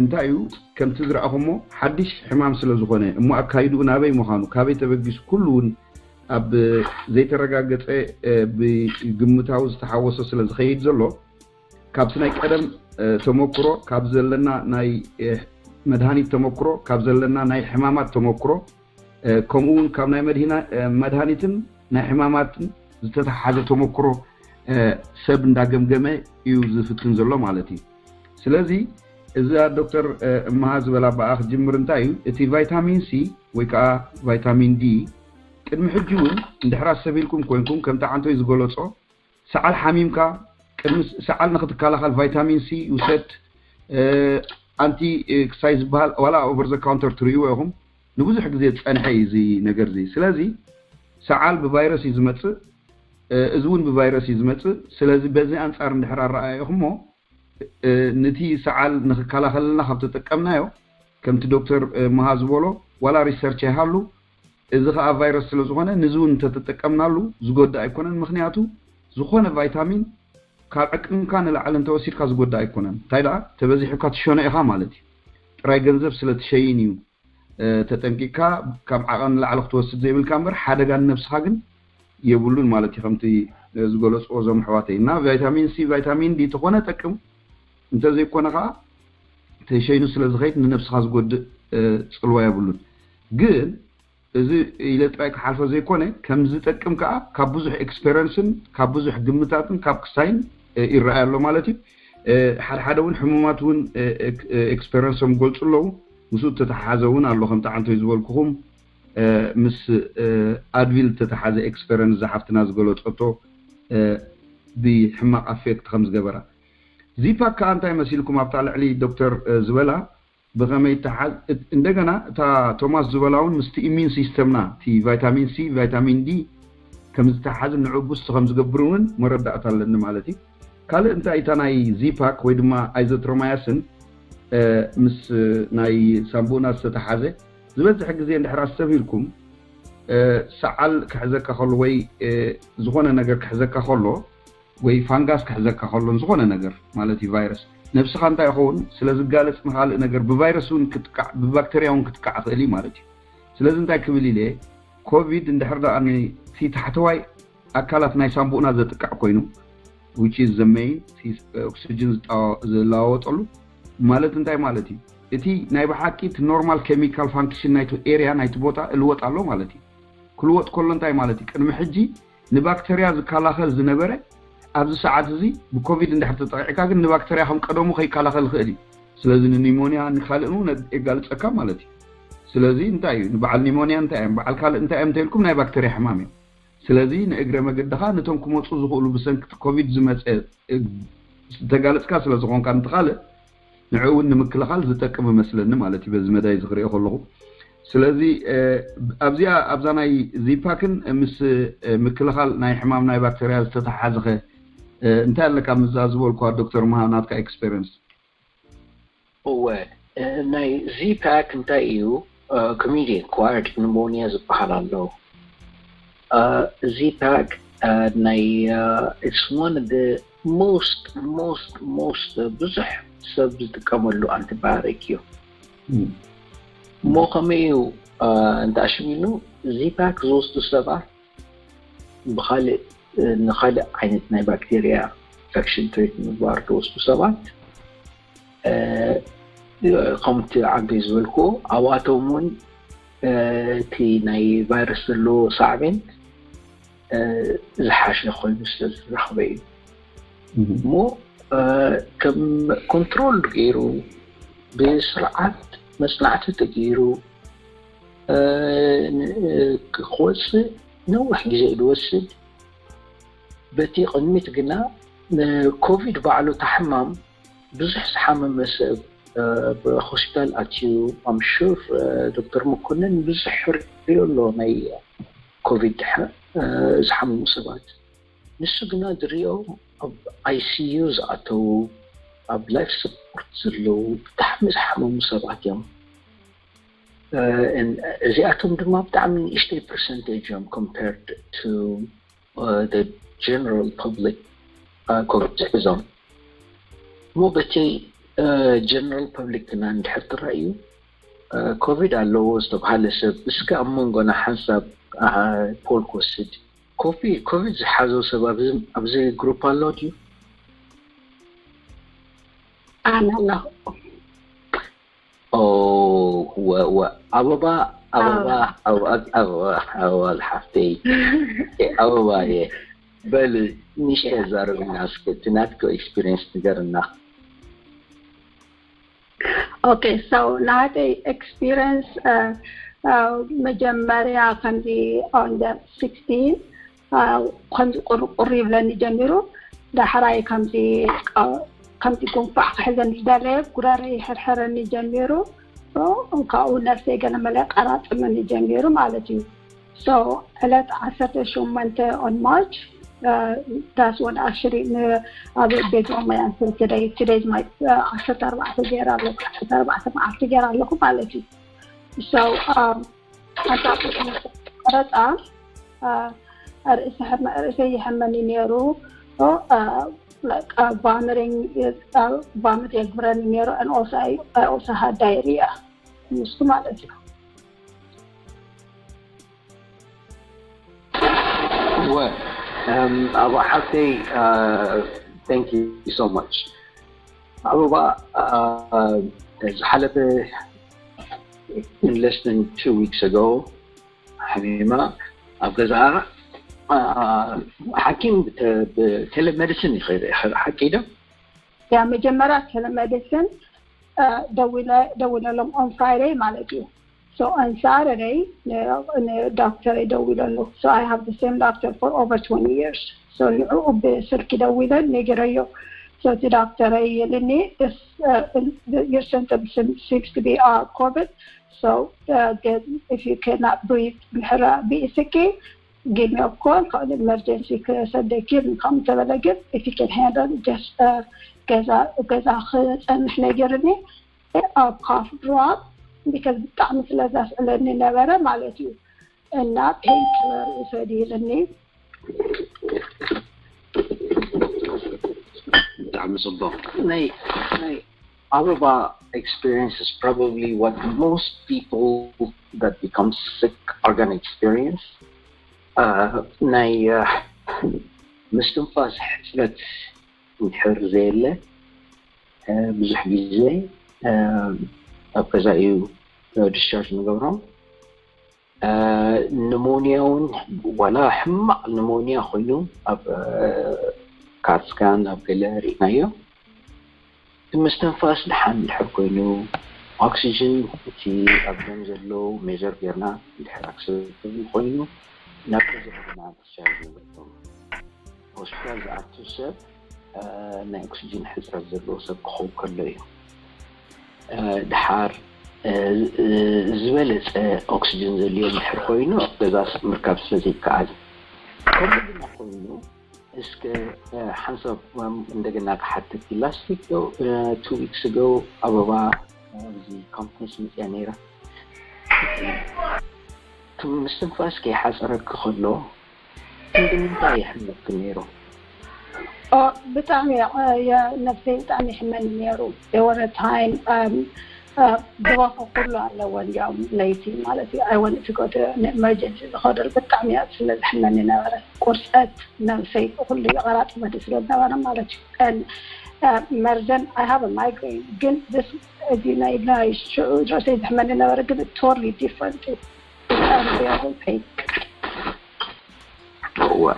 እንታይ እዩ ከምቲ ዝረኣኹሞ ሓድሽ ሕማም ስለ ዝኾነ እሞ ኣካይድኡ ናበይ ምዃኑ ካበይ ተበጊሱ ኩሉ እውን ኣብ ዘይተረጋገፀ ብግምታዊ ዝተሓወሶ ስለ ዝኸይድ ዘሎ ካብቲ ናይ ቀደም ተመክሮ ካብ ዘለና ናይ መድሃኒት ተመክሮ ካብ ዘለና ናይ ሕማማት ተመክሮ ከምኡ እውን ካብ ናይ መድሃኒትን ናይ ሕማማትን ዝተተሓዘ ተመክሮ ሰብ እንዳገምገመ እዩ ዝፍትን ዘሎ ማለት እዩ። ስለዚ እዛ ዶክተር እምሃ ዝበላ ብኣ ክጅምር እንታይ እዩ እቲ ቫይታሚን ሲ ወይ ከዓ ቫይታሚን ዲ ቅድሚ ሕጂ እውን እንድሕር ኣሰቢልኩም ኮይንኩም ከምቲ ዓንቶይ ዝገለፆ ሰዓል ሓሚምካ ቅድሚ ሰዓል ንክትከላኸል ቫይታሚን ሲ ውሰድ ኣንቲ ክሳይ ዝበሃል ዋላ ኦቨር ዘ ካውንተር ትርእይዎ ኢኹም ንብዙሕ ግዜ ዝፀንሐ እዩ እዚ ነገር እዚ ስለዚ ሰዓል ብቫይረስ እዩ ዝመፅእ እዚ እውን ብቫይረስ እዩ ዝመፅእ ስለዚ በዚ ኣንፃር እንድሕር ኣረኣየኹሞ ነቲ ሰዓል ንክከላኸለልና ካብ ተጠቀምናዮ ከምቲ ዶክተር መሃ ዝበሎ ዋላ ሪሰርች ኣይሃሉ እዚ ከዓ ቫይረስ ስለ ዝኾነ ንዚ እውን እንተተጠቀምናሉ ዝጎድእ ኣይኮነን ምክንያቱ ዝኾነ ቫይታሚን ካብ ዕቅምካ ንላዕሊ እንተወሲድካ ዝጎድእ ኣይኮነን እንታይ ደኣ ተበዚሑካ ትሸኖ ኢኻ ማለት እዩ ጥራይ ገንዘብ ስለ ትሸይን እዩ ተጠንቂቅካ ካብ ዓቐን ንላዕሊ ክትወስድ ዘይብልካ እምበር ሓደጋ ንነብስኻ ግን የብሉን ማለት እዩ ከምቲ ዝገለፅዎ እዞም ኣሕዋተይ እና ቫይታሚን ሲ ቫይታሚን ዲ ተኾነ ጠቅም እንተዘይኮነ ከዓ ተሸይኑ ስለ ዝኸይድ ንነብስኻ ዝጎድእ ፅልዋ የብሉን ግን እዚ ኢለ ጥራይ ክሓልፎ ዘይኮነ ከም ዝጠቅም ከዓ ካብ ብዙሕ ኤክስፔረንስን ካብ ብዙሕ ግምታትን ካብ ክሳይን ይረኣይ ኣሎ ማለት እዩ ሓደ ሓደ እውን ሕሙማት እውን ኤክስፔረንሶም ገልፁ ኣለዉ ምስኡ ተተሓሓዘ እውን ኣሎ ከምቲ ዓንቶይ ዝበልኩኹም ምስ ኣድቪል ዝተተሓዘ ኤክስፐረንስ ዝሓፍትና ዝገለፀቶ ብሕማቕ ኣፌክት ከም ዝገበራ ዚፓክ ከዓ እንታይ መሲልኩም ኣብታ ልዕሊ ዶክተር ዝበላ ብኸመይ ይተሓዝ እንደገና እታ ቶማስ ዝበላ እውን ምስቲ ኢሚን ሲስተምና እቲ ቫይታሚን ሲ ቫይታሚን ዲ ከም ዝተሓዝ ንዑ ቡስት ከም ዝገብር እውን መረዳእታ ኣለኒ ማለት እዩ ካልእ እንታይ እታ ናይ ዚፓክ ወይ ድማ ኣይዘትሮማያስን ምስ ናይ ሳምቡና ዝተተሓዘ ዝበዝሕ ግዜ እንድሕር ኣስተብሂልኩም ሰዓል ክሕዘካ ከሎ ወይ ዝኾነ ነገር ክሕዘካ ከሎ ወይ ፋንጋስ ክሕዘካ ከሎን ዝኾነ ነገር ማለት እዩ ቫይረስ ነብስኻ እንታይ ይኸውን ስለ ዝጋለፅ ንካልእ ነገር ብቫይረስ እውን ክትቃዕ ብባክተርያ እውን ክትቃዕ ይኽእል እዩ ማለት እዩ ስለዚ እንታይ ክብል ኢለ ኮቪድ እንድሕር ደኣ እቲ ታሕተዋይ ኣካላት ናይ ሳምቡእና ዘጥቃዕ ኮይኑ which is the main ኦክሲጅን ዝለዋወጠሉ ማለት እንታይ ማለት እዩ እቲ ናይ ብሓቂ እቲ ኖርማል ኬሚካል ፋንክሽን ናይቲ ኤርያ ናይቲ ቦታ እልወጥ ኣሎ ማለት እዩ ክልወጥ ከሎ እንታይ ማለት እዩ ቅድሚ ሕጂ ንባክተርያ ዝከላኸል ዝነበረ ኣብዚ ሰዓት እዚ ብኮቪድ እንድሕር ተጠቂዕካ ግን ንባክተርያ ከም ቀደሙ ከይከላኸል ይኽእል እዩ ስለዚ ንኒሞንያ ንካልእን እውን የጋልፀካ ማለት እዩ ስለዚ እንታይ እዩ ንበዓል ኒሞንያ እንታይ እዮም በዓል ካልእ እንታይ እዮም እንተኢልኩም ናይ ባክተርያ ሕማም እዮም ስለዚ ንእግረ መገድኻ ነቶም ክመፁ ዝኽእሉ ብሰንኪ ኮቪድ ዝመፀ ዝተጋለፅካ ስለ ዝኾንካ ንትኻልእ ንዕኡ እውን ንምክልኻል ዝጠቅም እመስለኒ ማለት እዩ በዚ መዳይ እዚ ክሪኦ ከለኹ ስለዚ ኣብዚኣ ኣብዛ ናይ ዚፓክን ምስ ምክልኻል ናይ ሕማም ናይ ባክተርያ ዝተተሓሓዘኸ እንታይ ኣለካ ምዛ ዝበልኳ ዶክተር ምሃብ ናትካ ኤክስፔሪንስ እወ ናይ ዚፓክ እንታይ እዩ community acquired pneumonia ዝበሃል ኣሎ ዚፓክ ናይ it's one of the most most most ብዙሕ ሰብ ዝጥቀመሉ antibiotic እዩ እሞ ከመይ እዩ እንተኣሽሚሉ ዚፓክ ዝወስዱ ሰባት ብካልእ ንካልእ ዓይነት ናይ ባክቴርያ ኢንፌክሽን ትሪት ንምግባር ዝወስዱ ሰባት ከምቲ ዓንተይ ዝበልክዎ ኣብኣቶም እውን እቲ ናይ ቫይረስ ዘለዎ ሳዕቤን ዝሓሸ ኮይኑ ስለ ዝረኽበ እዩ እሞ ከም ኮንትሮል ገይሩ ብስርዓት መፅናዕቲ ተገይሩ ክወፅእ ነዊሕ ግዜ እዩ ዝወስድ በቲ ቅድሚት ግና ንኮቪድ ባዕሉ ታሕማም ብዙሕ ዝሓመመ ሰብ ብሆስፒታል ኣትዩ ኣምሹር ዶክተር መኮንን ብዙሕ ሪኦ ኣሎ ናይ ኮቪድ ዝሓመሙ ሰባት ንሱ ግና ዝሪኦ ኣብ ኣይሲዩ ዝኣተዉ ኣብ ላይፍ ሰፖርት ዘለዉ ብጣዕሚ ዝሓመሙ ሰባት እዮም እዚኣቶም ድማ ብጣዕሚ ንእሽተይ percentage እዮም compared to the general public። ኮቪድ ዝሕዞም እሞ በቲ general public ግና እንድሕር ትረእዩ ኮቪድ ኣለዎ ዝተባሃለ ሰብ እስከ ኣብ መንጎና ሓንሳብ ፖል ክወስድ። ኮቪድ ዝሓዞ ሰብ ኣብዚ ግሩፕ ኣሎ ድዩ? ኣነ ኣለኹ። ኣበባ ኣበባ ኣበባ ዝሓፍተይ ኣበባ እየ። በል ንእሽተይ ኣዛርብና እስከ እቲ ናትኪ experience ንገርና። Okay, so ናተይ experience መጀመርያ ከምዚ on the sixteen ከምዚ ቁርቁር ይብለኒ ጀሚሩ። ዳሕራይ ከምዚ ከምዚ ጉንፋዕ ክሕዘኒ ዝደለየ ጉረረ ይሕርሕረኒ ጀሚሩ። ካብኡ ነፍሰይ ገለ መለ ቀራጥመኒ ጀሚሩ ማለት እዩ። So ዕለት ዓሰርተ ሸሞንተ on March that's when actually ኣብ ቤት ሞያ today today's my ዓሰርተ ኣርባዕተ ገይረ ኣለኹ። ዓሰርተ ኣርባዕተ መዓልቲ ገይረ ኣለኹ ማለት እዩ። So ኣንታ ቀረፃ ርእሰይ ይሕመኒ ነይሩ። ቫምሪንግ ቫምት የግብረኒ ነይሩ። And also I also had diarrhea ምስቱ ማለት እዩ። ወ ኣባ ሓብተይ thank you so much። ኣበባ ዝሓለፈ less than two weeks ago ሓሚማ ኣብ ገዛኣ ሓኪም ብቴሌሜዲሲን ይኸይደ ሓቂ ዶ? ያ መጀመርያ ቴሌሜዲሲን ደዊለ ደዊለሎም on Friday ማለት እዩ። So on Saturday ንዶክተረይ ደዊለሉ። So I have the same doctor for over twenty years. So ንዕኡ ብስልኪ ደዊለ ነጊረዮ። So እቲ ዶክተረይ ኢልኒ your symptoms seems to be COVID. So if you cannot breathe እንድሕር ብኢስኪ give me a call፣ ካልእ emergency ክሰደኪ ኢልኒ። ከምኡ ተበለ ግን if you can handle just ገዛ ገዛ ክፀንሕ ነጊርኒ። ኣብ cough drop because ብጣዕሚ ስለ ዘስዕለኒ ነበረ ማለት እዩ። እና pain killer ውሰዲ ኢልኒ። ብጣዕሚ ፅቡቅ። ናይ ናይ ኣበባ experience is probably what most people that become sick are gonna experience. ናይ ምስትንፋስ ሕፅረት እንድሕር ዘየለ ብዙሕ ግዜ ኣብ ገዛ እዩ discharge ንገብሮም። ኒሞንያ እውን ዋላ ሕማቕ ኒሞንያ ኮይኑ ኣብ ካትስካን ኣብ ገለ ርኢናዮ። እቲ ምስትንፋስ ድሓን እንድሕር ኮይኑ ኦክሲጅን እቲ ኣብ ደም ዘሎ measure ጌርና እንድሕር acceptable ኮይኑ ናብ ገዛ ኢና discharge ንገብሮም። ሆስፒታል ዝኣቱ ሰብ ናይ ኦክሲጅን ሕፅረት ዘለዎ ሰብ ክኸውን ከሎ እዩ። ድሓር ዝበለፀ ኦክሲጅን ዘድልዮ እንድሕር ኮይኑ ኣብ ገዛ ምርካብ ስለ ዘይከኣል፣ ከምኡ ድማ ኮይኑ እስከ ሓንሳብ እንደገና ክሓተኪ last week ዶ two weeks ago ኣበባ ኣብዚ conference መፅያ ነይራ። ምስትንፋስ ከይሓፀረኪ ከሎ ክንዲ ምንታይ የሕመልኪ ነይሩ? ብጣዕሚ ነብሰይ ብጣዕሚ ይሕመኒ ነይሩ። There was a time ድወፈ ኩሉ ኣለዎ እንዲያውም ለይቲ ማለት እዩ። I wanted to go to emergency ዝኸደሉ ብጣዕሚ ስለ ዝሕመኒ ነበረ። ቁርፀት ነብሰይ ኩሉ የቐራጥመኒ ስለ ዝነበረ ማለት እዩ። መርዘን I have a migraine ግን እዚ ናይ ሽዑ ርእሰይ ዝሕመኒ ነበረ ግን totally different እዩ።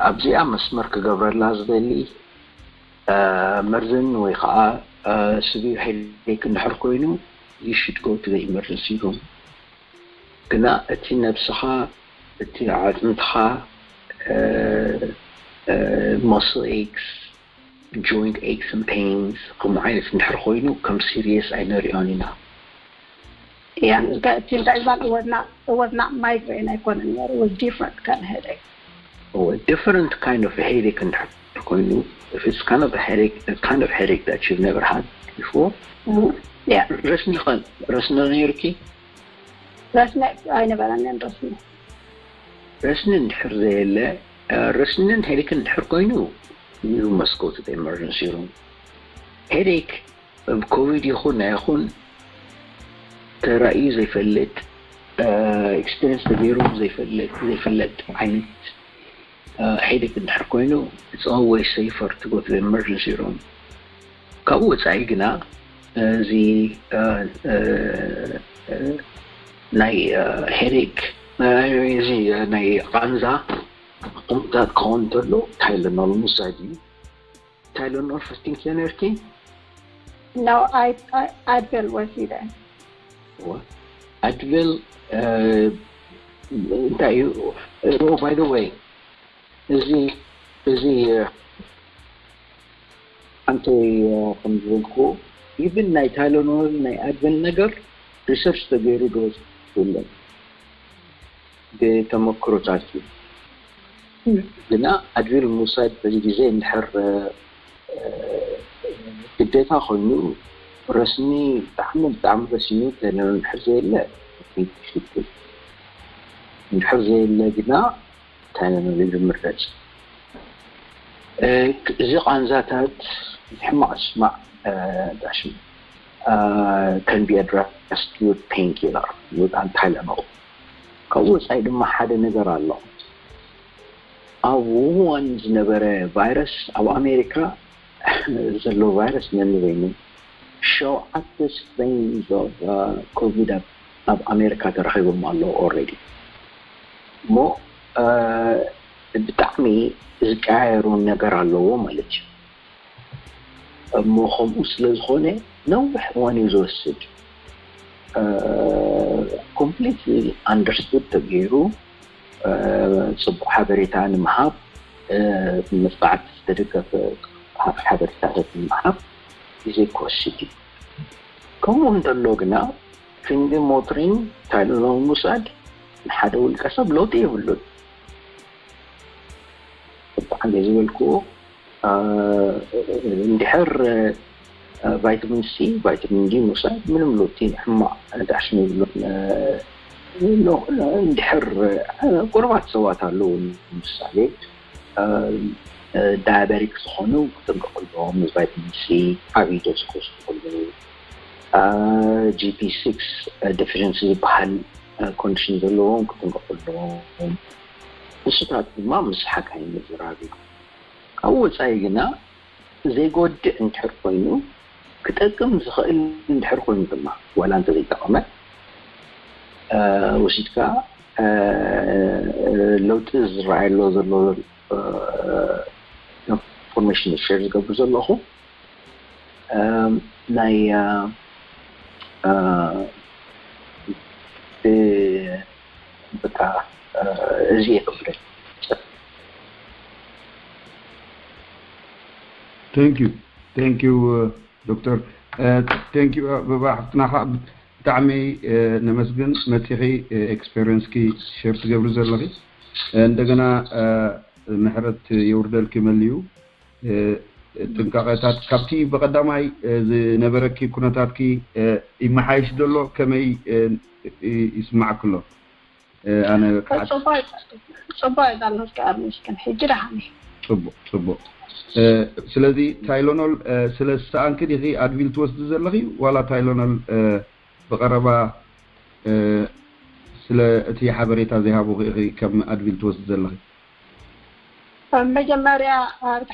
ኣብዚኣ መስመር ክገብረላ ዝደሊ መርዝን ወይ ከዓ severe headache እንድሕር ኮይኑ you should go to the emergency room። ግና እቲ ነብስኻ እቲ ኣዕፅምትኻ muscle aches፣ joint aches and pains ከምኡ ዓይነት እንድሕር ኮይኑ ከም serious ኣይንሪኦን ኢና። Yeah, it was not migraine ኣይኮነን ነይሩ, it was different kind of headache. Oh, a different kind of headache እንድሕር ኮይኑ, if it's kind of a headache, a kind of headache that you've never had before. Mm-hmm. Yeah. ረስኒ ኸ ረስኒ ነይሩኪ? ረስኒ ኣይነበረንን። ረስኒ ረስኒ እንድሕር ዘየለ፣ ረስንን ሄዴክን እንድሕር ኮይኑ፣ you must go to the emergency room። ሄዴክ ብ ኮቪድ ይኹን ኣይኹን ተራእዩ ዘይፈልጥ፣ ኤክስፒሪንስ ተገይሩ ዘይፈልጥ ዓይነት ሄዴክ እንድሕር ኮይኑ፣ it's always safer to go to the emergency room። ካብኡ ወፃኢ ግና እዚ ናይ ሄዴክ፣ እዚ ናይ ቃንዛ ሕክምታት ክኸውን እንተሎ፣ ታይለኖል ምውሳድ እዩ። ታይለኖል ፈስቲን ኬነርቲ No, I, I, Advil ወሲደ። ኣድቪል እንታይ እዩ? By the way, እዚ እዚ ኣንተ ከም ዝበልኩ፣ ኢቭን ናይ ታይለኖል ናይ ኣድቪል ነገር ሪሰርች ተገይሩ ዶ የለን? ብተመክሮታት እዩ። ግና ኣድቪል ምውሳድ በዚ ግዜ እንድሕር ግዴታ ኮይኑ፣ ረስኒ ብጣዕሚ ብጣዕሚ ረሲኑ ተነሩ እንድሕር ዘየለ ሽቱ እንድሕር ዘየለ ግና ታይለኖል እዩ ዝምረፅ። እዚ ቃንዛታት ሕማቕ ስማዕ ዳሽም can be addressed with painkiller, with Tylenol። ካብኡ ወፃኢ ድማ ሓደ ነገር ኣሎ። ኣብ ውሃን ዝነበረ ቫይረስ፣ ኣብ ኣሜሪካ ዘሎ ቫይረስ ነንበይኑ ሸውዓተ ስትሬንስ ኦፍ ኮቪድ ኣብ ኣሜሪካ ተረኺቦም ኣለዉ ኦልሬዲ። እሞ ብጣዕሚ ዝቀያየሩ ነገር ኣለዎ ማለት እዩ። እሞ ከምኡ ስለ ዝኾነ ነዊሕ እዋን እዩ ዝወስድ። ኮምፕሊትሊ ኣንደርስቱድ ተገይሩ፣ ፅቡቕ ሓበሬታ ንምሃብ፣ መፅናዕቲ ዝተደገፈ ሓበሬታታት ንምሃብ ግዜ ክወስድ እዩ። ከምኡ እንተሎ ግና፣ ፊንግሞትሪን ታይለኖል ምውሳድ ንሓደ ውልቀ ሰብ ለውጢ የብሉን። ብጣዕሚ ዝበልክዎ፣ እንድሕር ቫይታሚን ሲ፣ ቫይታሚን ዲ ምውሳድ ምንም ለውጢ ሕማቕ ዳሽም የብሉን። እንድሕር ቁሩባት ሰባት ኣለዉ፣ ንምሳሌ ዳያበሪክ ዝኾኑ ክጥንቀቑሎም፣ ቫይታሚን ሲ ዓብዪ ዶዝ ክወስዱ ከለዉ፣ ጂ ፒ ሲክስ ዴፊሽንሲ ዝበሃል ኮንዲሽን ዘለዎም ክጥንቀቑሎም። ንሱታት ድማ ምስ ሓካይም ምዝራብ እዩ። ካብኡ ወፃኢ ግና ዘይጎድእ እንድሕር ኮይኑ፣ ክጠቅም ዝኽእል እንድሕር ኮይኑ ድማ፣ ዋላ እንተዘይጠቐመ፣ ወሲድካ ለውጢ ዝረኣየሎ ዘሎ ኢንፎርሜሽን ሸር ዝገብር ዘለኹ ናይ በቃ እዚ የገብረ። Thank you, thank you ዶክተር። Thank you ኣበባ ሓፍትና፣ ከዓ ብጣዕሚ ነመስግን መፂኺ ኤክስፔሪንስኪ ሸር ትገብሪ ዘለኺ። እንደገና ምሕረት የውርደልኪ መሊኡ። ጥንቃቄታት ካብቲ ብቐዳማይ ዝነበረኪ ኩነታትኪ ይመሓየሽ ዘሎ? ከመይ ይስማዕክ ኣሎ? ኣነ ጽቡቅ እዩ ዘሎ። እስከ ኣብ ምስክን ሕጂ ደሓን እዩ። ጽቡቅ ጽቡቅ። ስለዚ ታይሎኖል ስለ ዝሰኣንኪ ዲኺ ኣድቪል ትወስዲ ዘለኺ፣ ዋላ ታይሎኖል ብቐረባ ስለ እቲ ሓበሬታ ዘይሃቡኺ ኢኺ ከም ኣድቪል ትወስዲ ዘለኺ? መጀመርያ ኣብቲ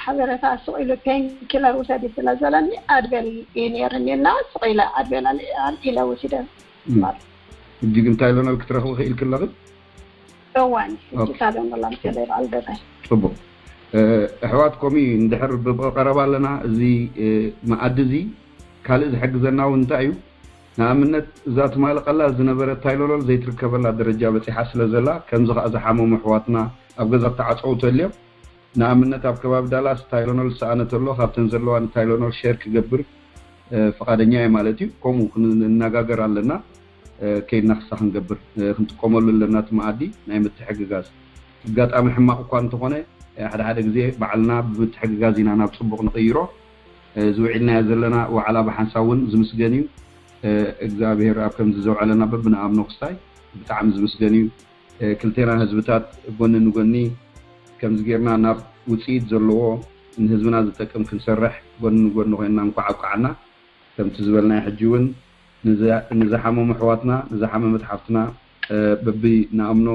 ሓበሬታ ስቕ ኢሉ ፔን ኪለር ውሰዲ ስለ ዘለኒ ኣድቬል እዩ ነይርኒ እና ስቕ ኢለ ኣድቬል ኣልዒለ ወሲደ። ሕጂ ግን ታይሎኖል ክትረኽቢ ክኢልኪ ኣለኺ? እዋን ሕጂ ታይሎኖል ኣምፅእ ይበዓል ገዛይ። ፅቡቅ። ኣሕዋት፣ ከምኡ እዩ። እንድሕር ብቐረባ ኣለና፣ እዚ መኣዲ እዚ ካልእ ዝሕግዘና እውን እንታይ እዩ? ንኣብነት እዛ ትማሊ ቀላል ዝነበረት ታይሎኖል ዘይትርከበላ ደረጃ በፂሓ ስለ ዘላ፣ ከምዚ ከዓ ዝሓመሙ ኣሕዋትና ኣብ ገዛ ተዓፀው ተልዮም። ንኣብነት ኣብ ከባቢ ዳላስ ታይሎኖል ዝሰኣነ ተሎ ካብተን ዘለዋ ንታይሎኖል ሼር ክገብር ፍቓደኛ እየ ማለት እዩ። ከምኡ ክንነጋገር ኣለና። ከይድና ክሳ ክንገብር ክንጥቀመሉ ኣለና እቲ መኣዲ ናይ ምትሕግጋዝ። ኣጋጣሚ ሕማቕ እኳ እንተኾነ ሓደ ሓደ ግዜ ባዕልና ብምትሕግጋዝ ኢና ናብ ፅቡቕ ንቕይሮ። ዝውዒልናዮ ዘለና ዋዕላ ብሓንሳብ እውን ዝምስገን እዩ። እግዚኣብሔር ኣብ ከምዚ ዘውዐለና በብንኣምኖ ክስታይ ብጣዕሚ ዝምስገን እዩ። ክልቴና ህዝብታት ጎኒ ንጎኒ ከምዚ ጌርና ናብ ውፅኢት ዘለዎ ንህዝብና ዝጠቅም ክንሰርሕ ጎኒ ንጎኒ ኮይንና እንኳዕ ኣብቃዓና። ከምቲ ዝበልናዮ ሕጂ እውን ንዝሓመሙ ኣሕዋትና ንዝሓመመት ሓፍትና በቢ ንኣምኖ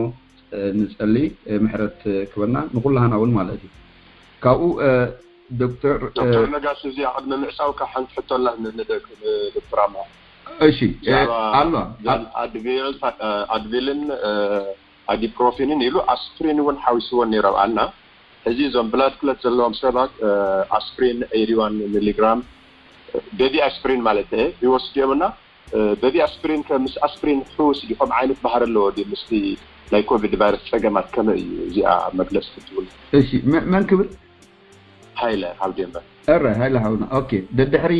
ንፀሊ ምሕረት ክበና ንኩላህና እውን ማለት እዩ። ካብኡ ዶክተር ዶክተር ነጋሽ እዚኣ ቅድሚ ምዕፃውካ ሓንቲ ሕቶ ኣላ ንደክተር ኣማ እሺ ኣሎ ኣድቪልን ኣዲፕሮፊንን ኢሉ ኣስፕሪን እውን ሓዊስዎ ነይሩ ኣብኣና። ሕዚ እዞም ብላድ ክለት ዘለዎም ሰባት ኣስፕሪን ኤይቲዋን ሚሊግራም ቤቢ ኣስፕሪን ማለት እየ ይወስዱ እዮም እና ቤቢ ኣስፕሪን ምስ ኣስፕሪን ሕውስ ድዩ? ከምኡ ዓይነት ባህሪ ኣለዎ ድዩ ምስቲ ናይ ኮቪድ ቫይረስ ፀገማት ከመይ እዩ እዚኣ መግለፂ ክትብል? እሺ መን ክብል? ሃይለ ካብ ዴንቨር። እረ ሃይለ ሓውና ኦኬ ደድሕሪ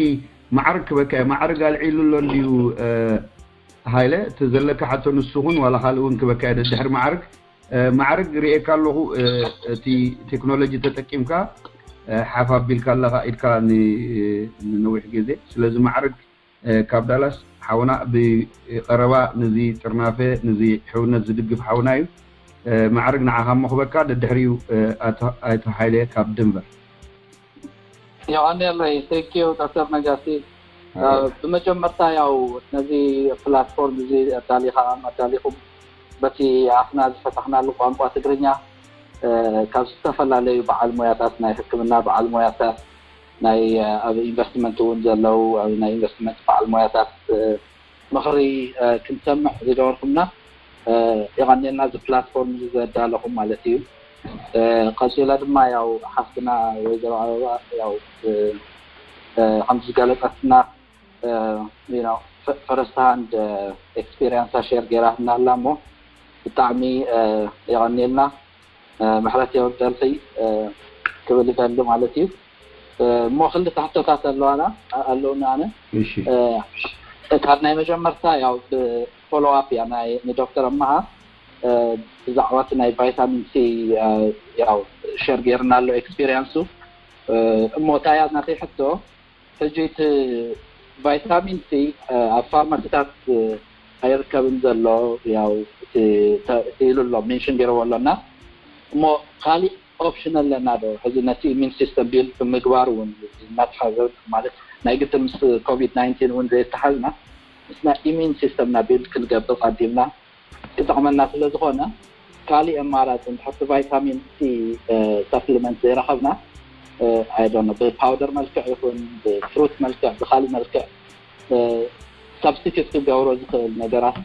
ማዕርግ ክበካ እየ ማዕርግ ኣልዒሉ ኣሎ እንድዩ ሃይለ እቲ ዘለካ ሓቶ ንሱ ኹን ዋላ ካልእ እውን ክበካ እየ ደድሕሪ ማዕርግ ማዕርግ ርእየካ ኣለኹ እቲ ቴክኖሎጂ ተጠቂምካ ሓፍ ኣቢልካ ኣለኻ ኢድካ ንነዊሕ ግዜ ስለዚ ማዕርግ ካብ ዳላስ ሓውና ብቀረባ ንዚ ጥርናፈ ንዚ ሕውነት ዝድግፍ ሓውና እዩ። ማዕርግ ንዓኻ እሞ ክበካ ደድሕሪኡ ኣይቶ ሓይለ ካብ ደንቨር። የቐንየለይ ቴንኪዩ ዶክተር ነጋሲ። ብመጀመርታ ያው ነዚ ፕላትፎርም እዚ ኣዳሊኻ ኣዳሊኹም በቲ ኣፍና ዝፈታሕናሉ ቋንቋ ትግርኛ ካብ ዝተፈላለዩ በዓል ሞያታት ናይ ሕክምና በዓል ሞያታት ናይ ኣብ ኢንቨስትመንት እውን ዘለው ኣብ ናይ ኢንቨስትመንት በዓል ሞያታት ምኽሪ ክንሰምዕ ዝገበርኩምና የቐንየልና እዚ ፕላትፎርም እዚ ዘዳለኹም ማለት እዩ። ቀፂለ ድማ ያው ሓፍትና ወይዘሮ ኣበባ ያው ከምቲ ዝገለፀትና ፈረስት ሃንድ ኤክስፒሪንሳ ሼር ገይራትና ኣላ እሞ ብጣዕሚ የቐንየልና። ምሕረት የውርደልኺ ክብል ይደሊ ማለት እዩ። እሞ ክልተ ሕቶታት ኣለዋና ኣለውና ኣነ እሺ ካብ ናይ መጀመርታ ያው ብፎሎ ኣፕ እያ ናይ ንዶክተር ኣማሃ ብዛዕባ እቲ ናይ ቫይታሚን ሲ ያው ሸር ገይርና ኣሎ ኤክስፒሪንሱ እሞ እታ እያ ናተይ ሕቶ ሕጂ እቲ ቫይታሚን ሲ ኣብ ፋርማሲታት ኣይርከብን ዘሎ ያው ኢሉ ኣሎ ሜንሽን ገይርዎ ኣሎ እና እሞ ካሊእ ኦፕሽን ኣለና ዶ ሕዚ ነቲ ኢሚን ሲስተም ቢልድ ብምግባር እውን እናተሓዘ ማለት ናይ ግድን ምስ ኮቪድ ናይንቲን እውን ዘየተሓዝና ምስ ናይ ኢሚን ሲስተምና ቢልድ ክንገብር ኣዲምና ክጠቕመና ስለ ዝኾነ ካሊእ ኣማራፂ እንድሕር እቲ ቫይታሚን ሲ ሰፕሊመንት ዘይረኸብና ኣይዶነ ብፓውደር መልክዕ ይኹን ብፍሩት መልክዕ ብካሊእ መልክዕ ሳብስቲቱት ክገብሮ ዝኽእል ነገራት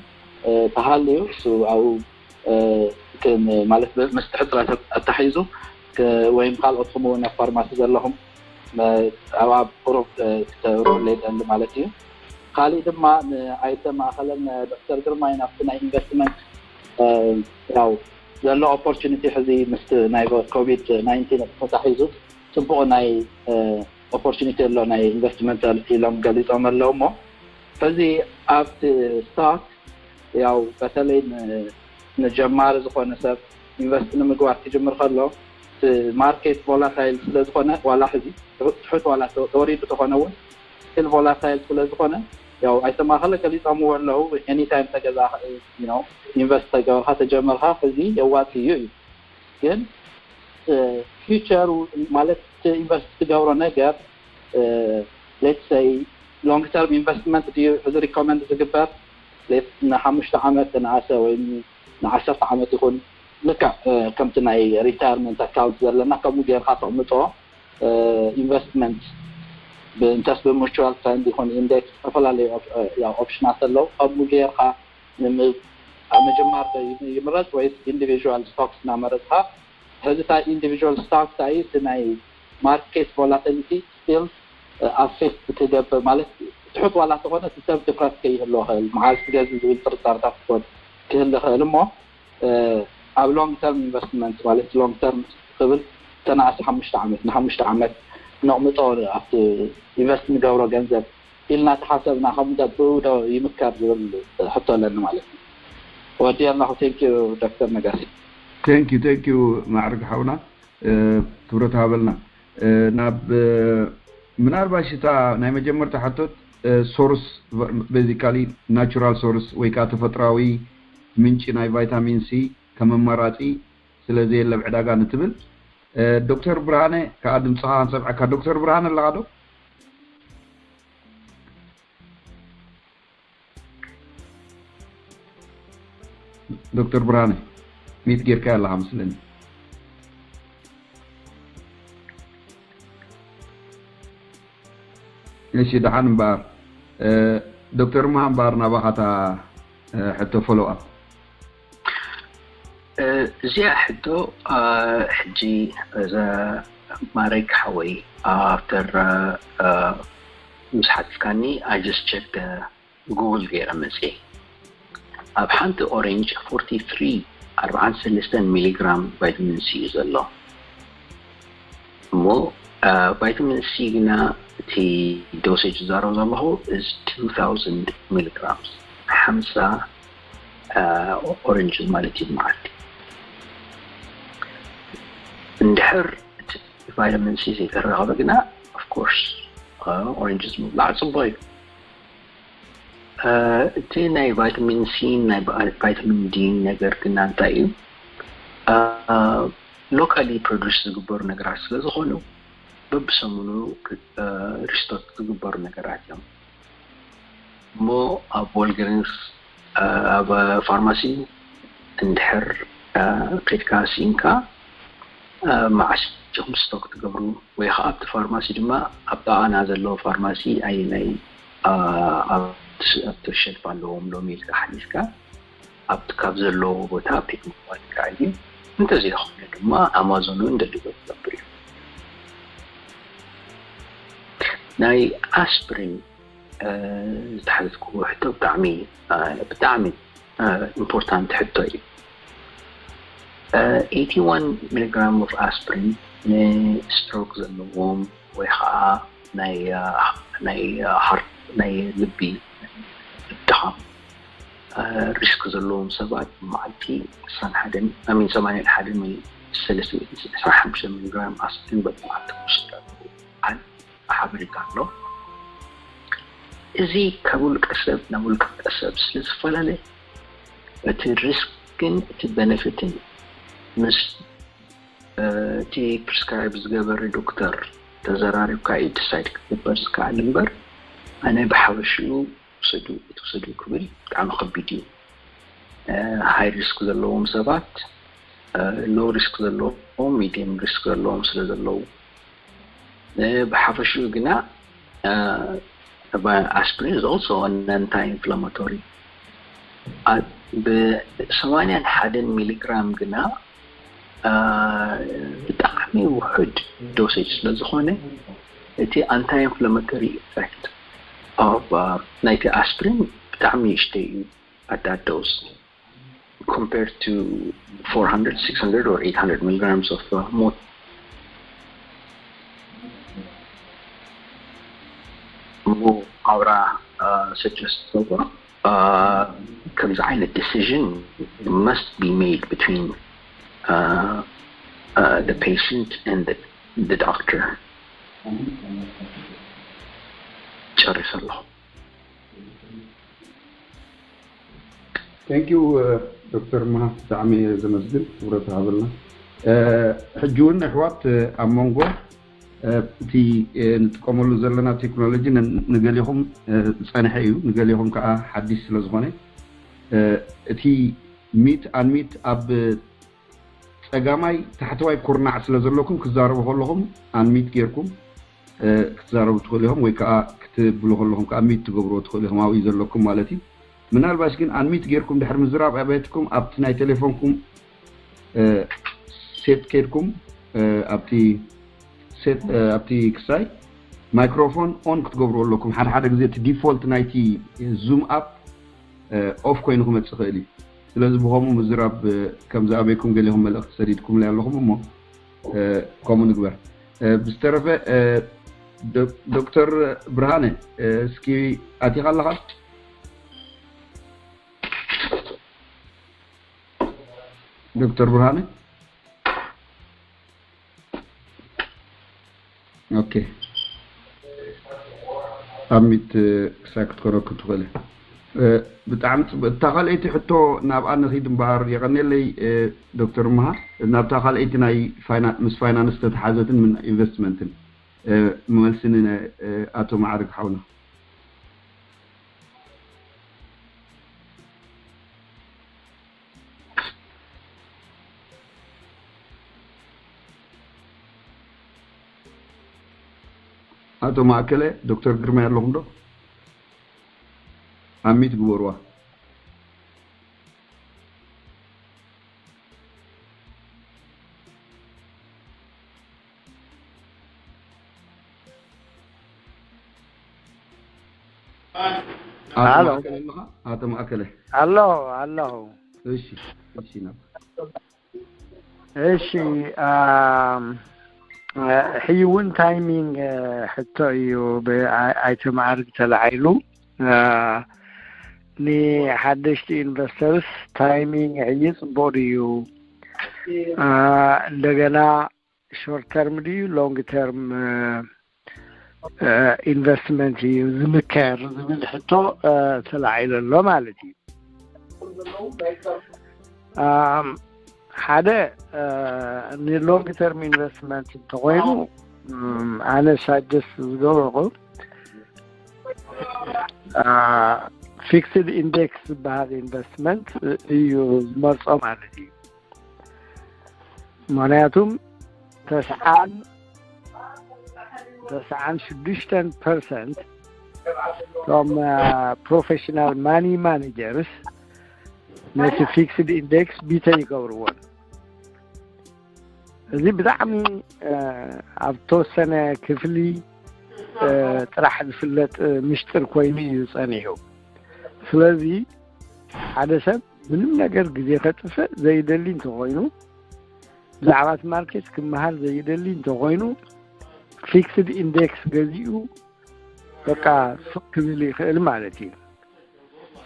ተሃልዩ እሱ ኣብኡ ማለት ምስቲ ሕፅረት ኣታሒዙ ወይም ካልኦት ከምኡ ናብ ፋርማሲ ዘለኹም ኣብኣ ቁሩብ ክትብርህለይ ይደሊ ማለት እዩ። ካሊእ ድማ ንኣይተ ማእኸለን ዶክተር ግርማይ ናብቲ ናይ ኢንቨስትመንት ያው ዘሎ ኦፖርቹኒቲ ሕዚ ምስ ናይ ኮቪድ ናይንቲን ተታሒዙ ፅቡቕ ናይ ኦፖርቹኒቲ ኣሎ ናይ ኢንቨስትመንት ኢሎም ገሊፆም ኣለዉ እሞ ሕዚ ኣብቲ ስታክ ያው በተለይ ንጀማሪ ዝኾነ ሰብ ኢንቨስት ንምግባር ክጅምር ከሎ ማርኬት ቮላታይል ስለዝኾነ ዋላ ሕዚ ትሑት ዋላ ተወሪዱ ተኾነ እውን ስቲል ቮላታይል ስለዝኾነ ያው ኣይተማኸለ ገሊፆምዎ ኣለዉ ኤኒታይም ተገዛ ኢንቨስት ተገበርካ ተጀመርካ ሕዚ የዋፂ እዩ እዩ ግን ፊቸሩ ማለት ኢንቨስት ትገብሮ ነገር ሌትስ ሰይ ሎንግ ተርም ኢንቨስትመንት ድዩ ሕዚ ሪኮመንድ ዝግበር ንሓሙሽተ ዓመት ንኣሰ ወይ ንዓሰርተ ዓመት ይኹን ልክዕ ከምቲ ናይ ሪታርመንት ኣካውንት ዘለና ከምኡ ጌርካ ተቕምጦ ኢንቨስትመንት እንተስ ብሙቹዋል ፈንድ ይኹን ኢንዴክስ ዝተፈላለዩ ኦፕሽናት ኣለዉ ከምኡ ጌርካ ኣብ ምጅማር ይምረፅ ወይስ ኢንዲቪዥዋል ስቶክስ እናመረፅካ ሕዚ እታ ኢንዲቪዥዋል ስቶክስ ኣይ እቲ ናይ ማርኬት ቮላቲሊቲ ስቲል ኣፌክት ክገብር ማለት ትሑት ዋላ ተኾነ እቲ ሰብ ድፍረት ከይህልዎ ክእል መዓዝ ክገዝእ ዝብል ጥርጣርታት ክኾን ክህል ክእል እሞ ኣብ ሎንግ ተርም ኢንቨስትመንት ማለት ሎንግ ተርም ክብል ተናኣሲ ሓሙሽተ ዓመት ንሓሙሽተ ዓመት ነቕምጦ ኣብቲ ኢንቨስት ንገብሮ ገንዘብ ኢልና ተሓሰብና ከምኡ ብኡ ዶ ይምከር ዝብል ሕቶ ኣለኒ ማለት እዩ። ወዲ ኣለኹ ቴንኪዩ ዶክተር ነጋሲ። ቴንኪዩ ቴንኪዩ ማዕርግ ሓውና ክብረት ሃበልና ናብ ምናልባሽ እታ ናይ መጀመርታ ሕቶት ሶርስ፣ ቤዚካሊ ናቹራል ሶርስ ወይ ከዓ ተፈጥራዊ ምንጪ ናይ ቫይታሚን ሲ ከም ኣማራፂ ስለ ዘየለ ኣብ ዕዳጋ ንትብል። ዶክተር ብርሃነ ከዓ ድምፅኻ ክንሰምዐካ። ዶክተር ብርሃነ ኣለኻ ዶ? ዶክተር ብርሃነ፣ ሚት ጌርካ ኣለኻ መስለኒ። እሺ፣ ደሓን እምበኣር። ዶክተር መሃ እምበኣር፣ ናባኻታ ሕቶ ፎሎው ኣፕ። እዚኣ ሕቶ ሕጂ እዛ ማሬክ ሓወይ ኣፍተር ምስ ሓትትካኒ፣ I just check ጉግል ገይረ መፅየ። ኣብ ሓንቲ ኦሬንጅ ፎርቲ ትሪ፣ ኣርባዓን ሰለስተን ሚሊግራም ቫይታሚን ሲ እዩ ዘሎ። እሞ ቫይታሚን ሲ ግና እቲ ዶሴጅ ዝዛረብ ዘለኹ is two thousand milligrams፣ ሓምሳ ኦሬንጅ ማለት እዩ መዓልቲ። እንድሕር እቲ ቫይታሚን ሲ ዘይተረኸበ ግና፣ of course፣ ኦሬንጅ ምብላዕ ፅቡቅ እዩ። እቲ ናይ ቫይታሚን ሲ፣ ናይ ቫይታሚን ዲ ነገር ግና እንታይ እዩ? ሎካሊ ፕሮዲስ ዝግበሩ ነገራት ስለ ዝኾኑ፣ በብሰሙኑ ሪስቶክ ዝግበሩ ነገራት እዮም። እሞ ኣብ ወልግሪንስ፣ ኣብ ፋርማሲ እንድሕር ከድካ ሲኢንካ፣ መዓስ ኢኹም ስቶክ ትገብሩ? ወይ ከዓ ኣብቲ ፋርማሲ ድማ፣ ኣብ ጥቓና ዘለዎ ፋርማሲ ኣየናይ ኣብቲ ሸልፍ ኣለዎም ሎሚ ኢልካ ሓቲትካ፣ ኣብቲ ካብ ዘለዎ ቦታ ፒክ ምባል ይከኣል እዩ። እንተዘይኮነ ድማ ኣማዞን እውን ደሊቨር ክገብር እዩ። ናይ ኣስፕሪን ዝተሓተትኩዎ ሕቶ ብጣዕሚ ብጣዕሚ ኢምፖርታንት ሕቶ እዩ። ኤይቲ ዋን ሚሊግራም ኦፍ ኣስፕሪን ንስትሮክ ዘለዎም ወይ ከዓ ናይ ናይ ሃርት ናይ ልቢ ድኻም ሪስክ ዘለዎም ሰባት ብመዓልቲ ዕስራን ሓደን፣ I mean ሰማንያን ሓደን ወይ ሰለስተ ሚእትን ዕስራን ሓሙሽተን ሚሊግራም ኣስፕሪን በብመዓልቲ ክወስዱ ኣለዎም። ሓበሬታ ኣሎ። እዚ ካብ ውልቀ ሰብ ናብ ውልቀ ሰብ ስለ ዝፈላለ፣ እቲ ሪስክን እቲ በነፊትን ምስ እቲ ፕሪስክራይብ ዝገበረ ዶክተር ተዘራሪብካ እዩ ዲሳይድ ክትግበር ዝከኣል እምበር፣ ኣነ ብሓፈሽኡ ውሰዱ ኣይትውሰዱ ክብል ብጣዕሚ ከቢድ እዩ። ሃይ ሪስክ ዘለዎም ሰባት፣ ሎ ሪስክ ዘለዎም፣ ሚድየም ሪስክ ዘለዎም ስለ ዘለዉ፣ ብሓፈሽኡ ግና ኣስፕሪን is also an anti-inflammatory። ብሰማንያን ሓደን ሚሊግራም ግና ብጣዕሚ ውሑድ ዶሴጅ ስለ ዝኾነ፣ እቲ ኣንታይ ኢንፍላማቶሪ ኢፌክት ኦፍ ናይቲ ኣስፕሪን ብጣዕሚ ንእሽተይ እዩ at that dose compared to four hundred, six hundred or eight hundred milligrams of uh, ሞት እሞ ኣብራ suggest ገብሮ ከምዚ ዓይነት decision must be made between uh, uh, the patient and the, the doctor. ጨሪሰ ኣለኹ። Thank you ዶክተር መሃ፣ ብጣዕሚ እየ ዘመስግን፣ ክብረት ሃበልና። ሕጂ እውን ኣሕዋት ኣብ መንጎ እቲ ንጥቀመሉ ዘለና ቴክኖሎጂ ንገሊኹም ዝፀንሐ እዩ፣ ንገሊኹም ከዓ ሓዲሽ ስለ ዝኾነ እቲ ሚት ኣንሚት ኣብ ፀጋማይ ታሕተዋይ ኩርናዕ ስለ ዘለኩም ክዛረቡ ከለኹም ኣንሚት ጌርኩም ክትዛረቡ ትኽእሉ ኢኹም፣ ወይ ከዓ ክትብሉ ከለኹም ከዓ ሚት ትገብርዎ ትኽእሉ ኢኹም፣ ኣብኡ ዘለኩም ማለት እዩ። ምናልባሽ ግን ኣንሚት ጌርኩም ድሕሪ ምዝራብ ኣባየትኩም ኣብቲ ናይ ቴሌፎንኩም ሴት ከይድኩም ኣብቲ ሴት ኣብቲ ክሳይ ማይክሮፎን ኦን ክትገብርዎ ኣለኩም። ሓደ ሓደ ግዜ እቲ ዲፎልት ናይቲ ዙም ኣፕ ኦፍ ኮይኑ ክመፅእ ይኽእል እዩ። ስለዚ ብኸምኡ ምዝራብ ከም ዝኣበይኩም ገሊኹም መልእኽቲ ሰዲድኩምለይ ኣለኹም እሞ ከምኡ ንግበር። ብዝተረፈ ዶክተር ብርሃነ እስኪ ኣቲኻ ኣለኻ? ዶክተር ብርሃነ ኦኬ። ኣሚት ክሳብ ክትኮነኩም ትኽእል። ብጣዕሚ ፅቡቅ። እታ ካልኣይቲ ሕቶ ናብኣ ንኺድ እምበኣር የቐኔለይ። ዶክተር መሃር፣ ናብታ ካልኣይቲ ናይ ምስ ፋይናንስ ዝተተሓዘትን ምን ኢንቨስትመንትን መልሲ ንኣቶ ማዕርግ ሓውና። ኣቶ ማእከለ፣ ዶክተር ግርማይ ኣለኹም ዶ? ኣሚት ግበርዋ። ኣቶ ማእከለ ኣለኻ? ኣቶ ማእከለ። ኣለኹ፣ ኣለኹ። እሺ፣ እሺ። ናብ እሺ፣ ሕይ እውን ታይሚንግ ሕቶ እዩ። ብኣይተ ማዕርግ ተላዒሉ፣ ንሓደሽቲ ኢንቨስተርስ ታይሚንግ ሕይ ፅቡቅ እዩ። እንደገና ሾርት ተርም ድዩ ሎንግ ተርም ኢንቨስትመንት እዩ ዝምከር ዝብል ሕቶ ተላዒሉ ኣሎ ማለት እዩ። ሓደ ንሎንግ ተርም ኢንቨስትመንት እንተኮይኑ፣ ኣነ ሳጀስት ዝገብርኩ ፊክስድ ኢንዴክስ ዝበሃል ኢንቨስትመንት እዩ ዝመርፆ ማለት እዩ። ምክንያቱም ተስዓን ተስዓን ሽዱሽተን ፐርሰንት እቶም ፕሮፌሽናል ማኒ ማኔጀርስ ነቲ ፊክስድ ኢንዴክስ ቢተ ይገብርዎን። እዚ ብጣዕሚ ኣብ ተወሰነ ክፍሊ ጥራሕ ዝፍለጥ ምሽጥር ኮይኑ እዩ ጸኒሑ። ስለዚ ሓደ ሰብ ምንም ነገር ግዜ ከጥፍእ ዘይደሊ እንተኾይኑ፣ ብዛዕባ እቲ ማርኬት ክመሃር ዘይደሊ እንተኾይኑ፣ ፊክስድ ኢንዴክስ ገዚኡ በቃ ስቕ ክብል ይኽእል ማለት እዩ።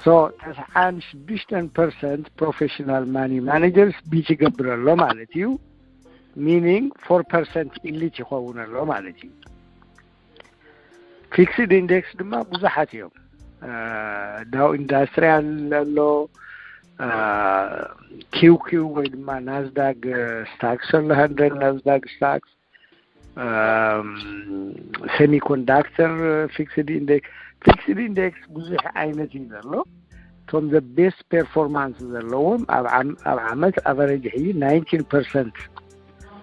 So ተስዓን ሽዱሽተን ፐርሰንት ፕሮፌሽናል ማኒ ማኔጀርስ ቢት ይገብር ኣሎ ማለት እዩ። ሚኒንግ ፎር ፐርሰንት ኢሊት ይኸውን ኣሎ ማለት እዩ። ፊክስድ ኢንዴክስ ድማ ብዙሓት እዮም። ዳው ኢንዳስትሪያል ኣሎ፣ ኪው ኪው ወይ ድማ ናዝዳግ ስታክስ ኣሎ፣ ሃንድረድ ናዝዳግ ስታክስ፣ ሴሚኮንዳክተር ፊክስድ ኢንዴክስ። ፊክስድ ኢንዴክስ ብዙሕ ዓይነት እዩ ዘሎ። እቶም ዘ ቤስት ፐርፎርማንስ ዘለዎም ኣብ ዓመት ኣቨሬጅ ሕዩ ናይንቲን ፐርሰንት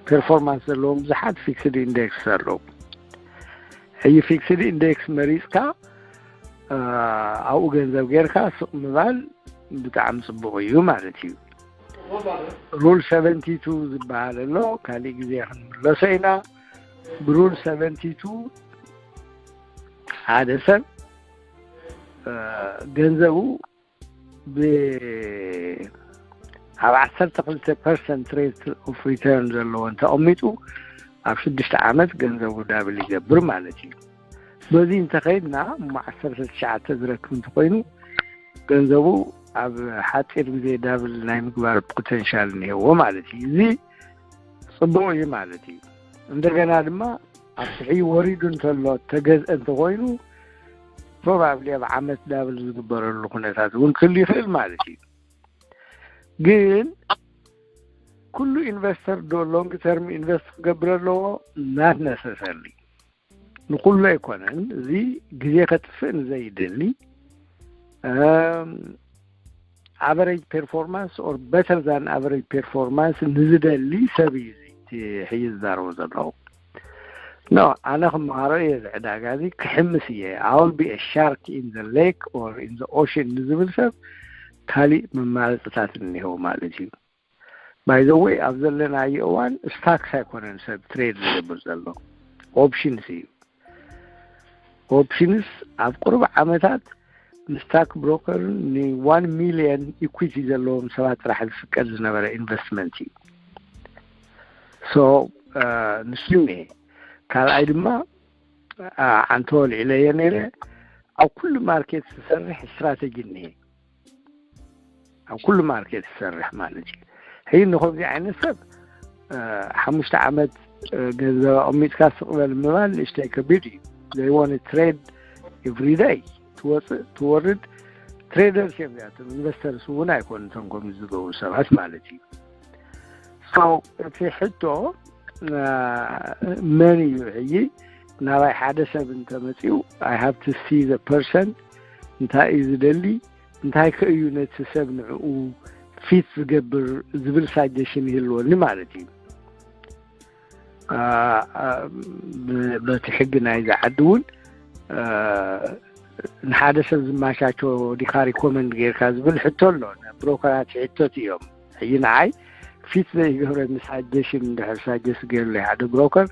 ፐርፎርማንስ ዘለዎም ብዙሓት ፊክስድ ኢንዴክስ ኣለዉ። ሕዩ ፊክስድ ኢንዴክስ መሪፅካ ኣብኡ ገንዘብ ጌርካ ስቕ ምባል ብጣዕሚ ፅቡቕ እዩ ማለት እዩ። ሩል ሰቨንቲ ቱ ዝበሃል ኣሎ፣ ካሊእ ግዜ ክንምለሶ ኢና። ብሩል ሰቨንቲ ቱ ሓደ ሰብ ገንዘቡ ብ ኣብ ዓሰርተ ክልተ ፐርሰንት ሬት ኦፍ ሪተርን ዘለዎ እንተቐሚጡ ኣብ ሽዱሽተ ዓመት ገንዘቡ ዳብል ይገብር ማለት እዩ። በዚ እንተኸይድና እሞ ዓሰርተ ትሽዓተ ዝረክብ እንተኾይኑ ገንዘቡ ኣብ ሓፂር ግዜ ዳብል ናይ ምግባር ፖቴንሻል እኒሄዎ ማለት እዩ። እዚ ፅቡቕ እዩ ማለት እዩ። እንደገና ድማ ኣብ ትሕይ ወሪዱ እንተሎ ተገዝአ እንተኾይኑ ፕሮባብሊ ኣብ ዓመት ዳብል ዝግበረሉ ኩነታት እውን ክህሉ ይኽእል ማለት እዩ። ግን ኩሉ ኢንቨስተር ዶ ሎንግ ተርም ኢንቨስት ክገብር ኣለዎ? ናት ነሰሰርሊ ንኩሉ ኣይኮነን። እዚ ግዜ ከጥፍእ ንዘይደሊ ኣቨሬጅ ፐርፎርማንስ ኦር በተር ዛን ኣቨሬጅ ፐርፎርማንስ ንዝደሊ ሰብ እዩ እዚ ሕይ ዝዛረቦ ዘለኹ። ኖ ኣነ ክመሃሮ እየ እዚ ዕዳጋ እዚ ክሕምስ እየ። I will be a shark in the lake or in the ocean ንዝብል ሰብ ካሊእ መማረፅታት እኒሄው ማለት እዩ። ባይ ዘ ወይ ኣብ ዘለናዮ እዋን ስታክስ ኣይኮነን ሰብ ትሬድ ዝገብር ዘሎ፣ ኦፕሽንስ እዩ። ኦፕሽንስ ኣብ ቁሩብ ዓመታት ንስታክ ብሮከርን ንዋን ሚልዮን ኢኩዊቲ ዘለዎም ሰባት ጥራሕ ዝፍቀድ ዝነበረ ኢንቨስትመንት እዩ። ሶ ንሱ እኒሄ። ካልኣይ ድማ ዓንቶ ልዕለዮ ነይረ ኣብ ኩሉ ማርኬት ዝሰርሕ ስትራተጂ እኒሄ። ኣብ ኩሉ ማርኬት ዝሰርሕ ማለት እዩ። ሕይ ንከምዚ ዓይነት ሰብ ሓሙሽተ ዓመት ገንዘብ ኣቐሚጥካ ስቕበል ምባል ንእሽተይ ከቢድ እዩ። ዘይወነ ትሬድ every day ትወፅእ ትወርድ። ትሬደርስ እዮም እዚኣቶም፣ ኢንቨስተርስ እውን ኣይኮኑ እቶም ከምዚ ዝገብሩ ሰባት ማለት እዩ። So እቲ ሕቶ መን እዩ ሕጂ ናባይ ሓደ ሰብ እንተመፅኡ I have to see the person፣ እንታይ እዩ ዝደሊ፣ እንታይ ከ እዩ ነቲ ሰብ ንዕኡ ፊት ዝገብር ዝብል ሳጀሽን ይህልወኒ ማለት እዩ። በቲ ሕጊ ናይዚ ዓዲ እውን ንሓደ ሰብ ዝማሻቸ ዲኻ ሪኮመንድ ጌርካ ዝብል ሕቶ ኣሎ። ብሮከራት ሕቶት እዮም። ሕጂ ንዓይ ፊት ዘይገብረኒ ሳጀሽን እንድሕር ሳጀስት ገይሩለይ ሓደ ብሮከር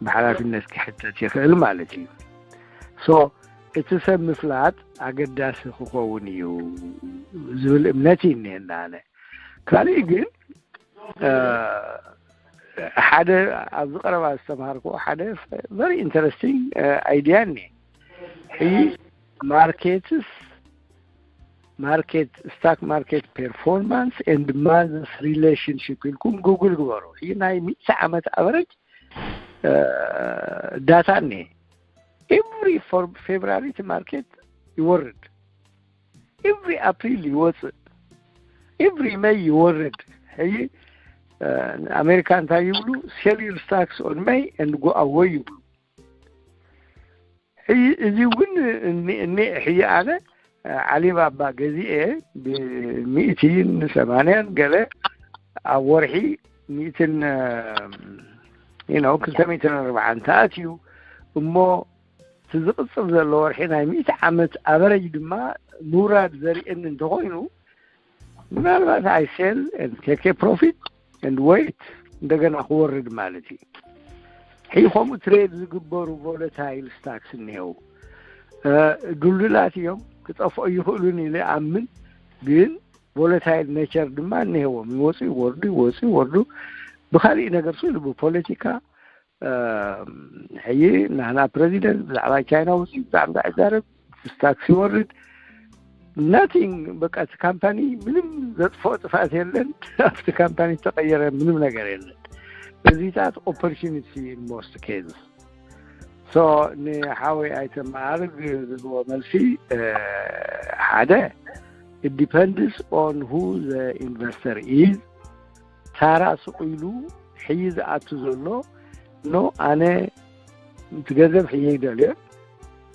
ብሓላፍነት ክሕተት ይኽእል ማለት እዩ። So እቲ ሰብ ምፍላጥ ኣገዳሲ ክኸውን እዩ ዝብል እምነት እዩ እኒሀና። ኣነ ካልእ ግን ሓደ ኣብዚ ቀረባ ዝተምሃርኩ ሓደ very interesting idea እኒ ሕጂ ማርኬትስ market stock market performance and man's relationship ኢልኩም ጉግል ግበሩ። ሕጂ ናይ ሚእቲ ዓመት ኣቨረጅ ዳታ እኒ every February እቲ ማርኬት ይወርድ፣ every April ይወፅእ፣ every May ይወርድ። ሕጂ ኣሜሪካ እንታይ ይብሉ? Sell your stocks on May and go away ይብሉ። ሕጂ እዚ እውን እኒ ሕጂ ኣነ ዓሊባባ ገዚኤ ብሚእትን ሰማንያን ገለ ኣብ ወርሒ ሚእትን you know ክልተ ሚእትን ኣርባዓን ተኣትዩ እሞ እቲ ዝቕፅል ዘሎ ወርሒ ናይ ሚእቲ ዓመት ኣቨረጅ ድማ ምውራድ ዘርእየኒ እንተኾይኑ ምናልባት I sell and take a profit and wait እንደገና ክወርድ ማለት እዩ። ሕጂ ከምኡ ትሬድ ዝግበሩ ቮለታይል ስታክስ እኒሄው ድልዱላት እዮም፣ ክጠፍኦ ይኽእሉን ኢለ ኣምን። ግን ቮለታይል ኔቸር ድማ እኒሄዎም፣ ይወፁ ይወርዱ፣ ይወፁ ይወርዱ። ብካሊእ ነገር ሱ ኢሉ ብፖለቲካ ሕጂ ናህና ፕረዚደንት ብዛዕባ ቻይና ውፅኢት ብዛዕባ እንታይ ይዛረብ? ስታክስ ይወርድ፣ nothing። በቃ እቲ ካምፓኒ ምንም ዘጥፍኦ ጥፍኣት የለን። ኣብቲ ካምፓኒ ዝተቀየረ ምንም ነገር የለን። እዚታት ኦፖርቹኒቲ in most cases። So ንሓወይ ኣይተመዓርግ ዝህቦ መልሲ ሓደ it depends on who the investor is። ታራ ስቕ ኢሉ ሕጂ ዝኣቱ ዘሎ ኖ ኣነ እቲ ገንዘብ ሕጂ ይደልዮ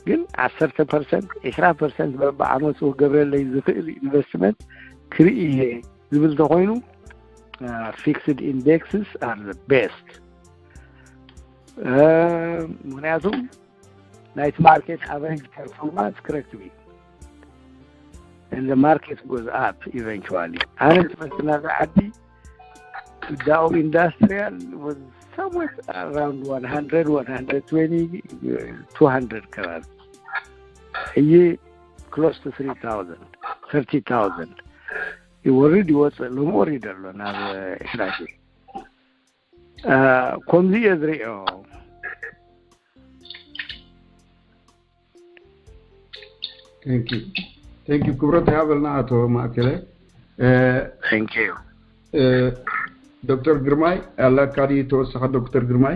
ግን ዓሰርተ ፐርሰንት ዕስራ ፐርሰንት በብዓመቱ ክገብረለይ ዝኽእል ኢንቨስትመንት ክርኢ እየ ዝብል እንተኮይኑ fixed indexes are the best። ምክንያቱ ናይቲ ማርኬት ኣቨሬጅ ፐርፎርማንስ ክረክብ እዩ። And the market goes up eventually። ኣነ ዝመስል ናብዛ ዓዲ Dow Industrial was somewhere around one hundred, one hundred twenty, two hundred ከባቢ። ሕጂ close to three thousand, thirty thousand ይወርድ ይወፅእ። ሎሚ ወሪዱ ኣሎ ናብ ዕስራ ሺሕ። ከምዚ እየ ዝሪኦ። Thank you ክብረት ይሃበልና ኣቶ ማእከለ። Thank you። ዶክተር ግርማይ ኣለካ ድዩ ተወሳኺ? ዶክተር ግርማይ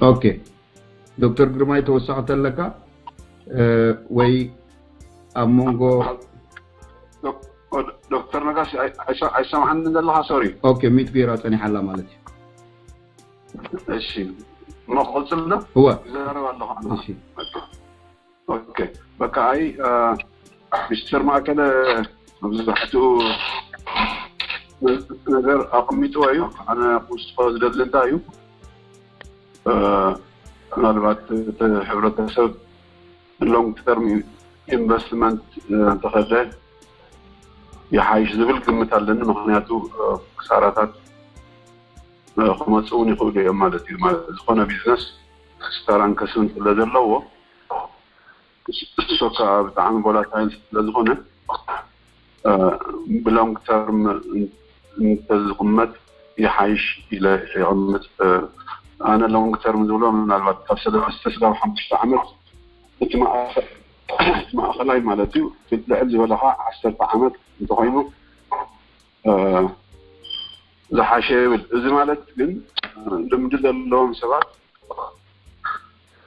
ኦኬ ዶክተር ግርማይ ተወሳኺ ተለካ ወይ ኣብ መንጎ ዶክተር ነጋሽ ኣይሰማዓንን ዘለኻ? ሶሪ። ኦኬ ሚት ገይራ ጸኒሓላ ማለት እዩ። እሺ መቕጽል ዶ? እወ ዘረብ ኣለኹ። እሺ ኦኬ በቃ ኣይ ሚስተር ማእከለ መብዛሕትኡ ነገር ኣቐሚጥዎ እዩ። ኣነ ክውስኾ ዝደሊ እንታይ እዩ ምናልባት እቲ ሕብረተሰብ ሎንግ ተርም ኢንቨስትመንት እንተኸደ ይሓይሽ ዝብል ግምት ኣለኒ። ምክንያቱ ክሳራታት ክመፁ እውን ይኽእሉ እዮም ማለት እዩ። ዝኾነ ቢዝነስ ክሳራን ከስብን ስለ ዘለዎ እሱ ከዓ ብጣዕሚ ቮላታይል ስለዝኾነ ብሎንግ ተርም እንተዝቕመጥ ይሓይሽ ኢለ ይቕምጥ። ኣነ long term ዝብሎ ምናልባት ካብ ሰለስተ ስጋብ ሓሙሽተ ዓመት፣ እቲ ማእኸላይ ማለት እዩ። ልዕል ዝበለ ከዓ ዓሰርተ ዓመት እንተኮይኑ ዝሓሸ ይብል። እዚ ማለት ግን ልምዲ ዘለዎም ሰባት፣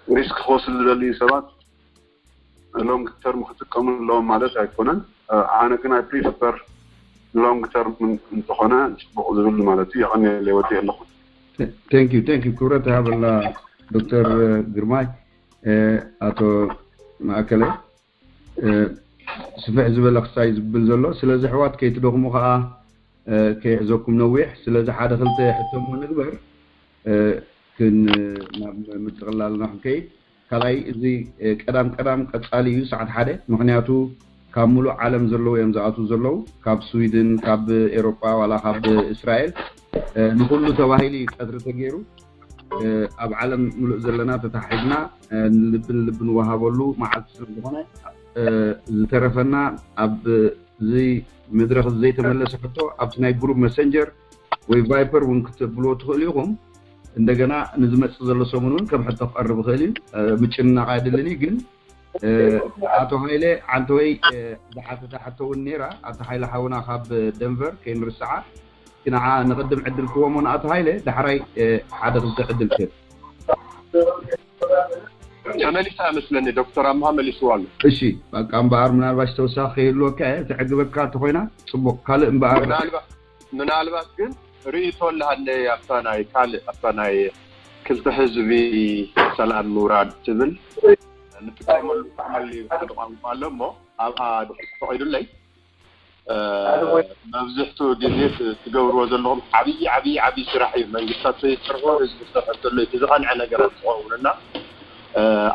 ሪስክ ክወስዱ ዝደልዩ ሰባት long term ክጥቀሙ ኣለዎም ማለት ኣይኮነን። ኣነ ግን I prefer long term እንተኾነ ፅቡቕ ዝብል ማለት እዩ። የቐንየለይ፣ ወዲእ ኣለኹ። Thank you, thank you። ክብረት ይሃበልና ዶክተር ግርማይ። ኣቶ ማእከለ፣ ስፍሕ ዝበለ ክሳይ ዝብል ዘሎ፣ ስለዚ ኣሕዋት ከይትደኽሙ ከዓ ከይሕዘኩም ነዊሕ። ስለዚ ሓደ ክልተ ሕቶ እሞ ንግበር፣ ክን ናብ ምጥቕላልና ክንከይድ። ካልኣይ፣ እዚ ቀዳም ቀዳም ቀፃሊ እዩ፣ ሰዓት ሓደ። ምክንያቱ ካብ ሙሉእ ዓለም ዘለዉ እዮም ዝኣትዉ ዘለዉ፣ ካብ ስዊድን፣ ካብ ኤሮጳ፣ ዋላ ካብ እስራኤል። ንኩሉ ተባሂሉ እዩ ቀትሪ ተገይሩ። ኣብ ዓለም ሙሉእ ዘለና ተታሒዝና፣ ንልቢ ንልቢ ንወሃበሉ መዓልቲ ስለ ዝኾነ፣ ዝተረፈና ኣብዚ መድረኽ ዘይተመለሰ ሕቶ ኣብቲ ናይ ግሩፕ መሰንጀር ወይ ቫይፐር እውን ክትብልዎ ትኽእሉ ኢኹም። እንደገና ንዝመፅእ ዘሎ ሰሙን እውን ከም ሕቶ ክቐርብ ይኽእል እዩ። ምጭንናቕ ኣይድልን እዩ። ግን ኣቶ ሃይለ ዓንተወይ ዝሓተታ ሕቶ እውን ነይራ። ኣቶ ሃይለ ሓውና ካብ ደንቨር ከይንርስዓ። ንዓ ንቕድም ዕድል ክህቦ እሞ ንኣቶ ሃይለ ዳሕራይ ሓደ ክልተ ዕድል ክህብ። ተመሊሳ መስለኒ፣ ዶክተር ኣምሃ መሊስዋ ኣሎ። እሺ፣ በቃ እምበኣር ምናልባሽ ተወሳኺ ከይህልወካ እየ፣ ተዕግበካ እንተኾይና ጽቡቕ። ካልእ እምበኣር ምናልባት ግን ርእይቶ ኣለሃለይ ኣብታ ናይ ካልእ፣ ኣብታ ናይ ክልተ ህዝቢ ሰላም ምውራድ ትብል፣ ንጥቀመሉ ክመል ሓደ ቋንቋ ኣሎ እሞ ኣብኣ ድሕር ተፈቒዱለይ። መብዝሕትኡ ግዜ ትገብርዎ ዘለኹም ዓብዪ ዓብዪ ዓብዪ ስራሕ እዩ። መንግስታት ዘይሰርሖ ህዝቢ ክሰርሖ እንተሎ እቲ ዝቐንዐ ነገራት ዝኸውን እና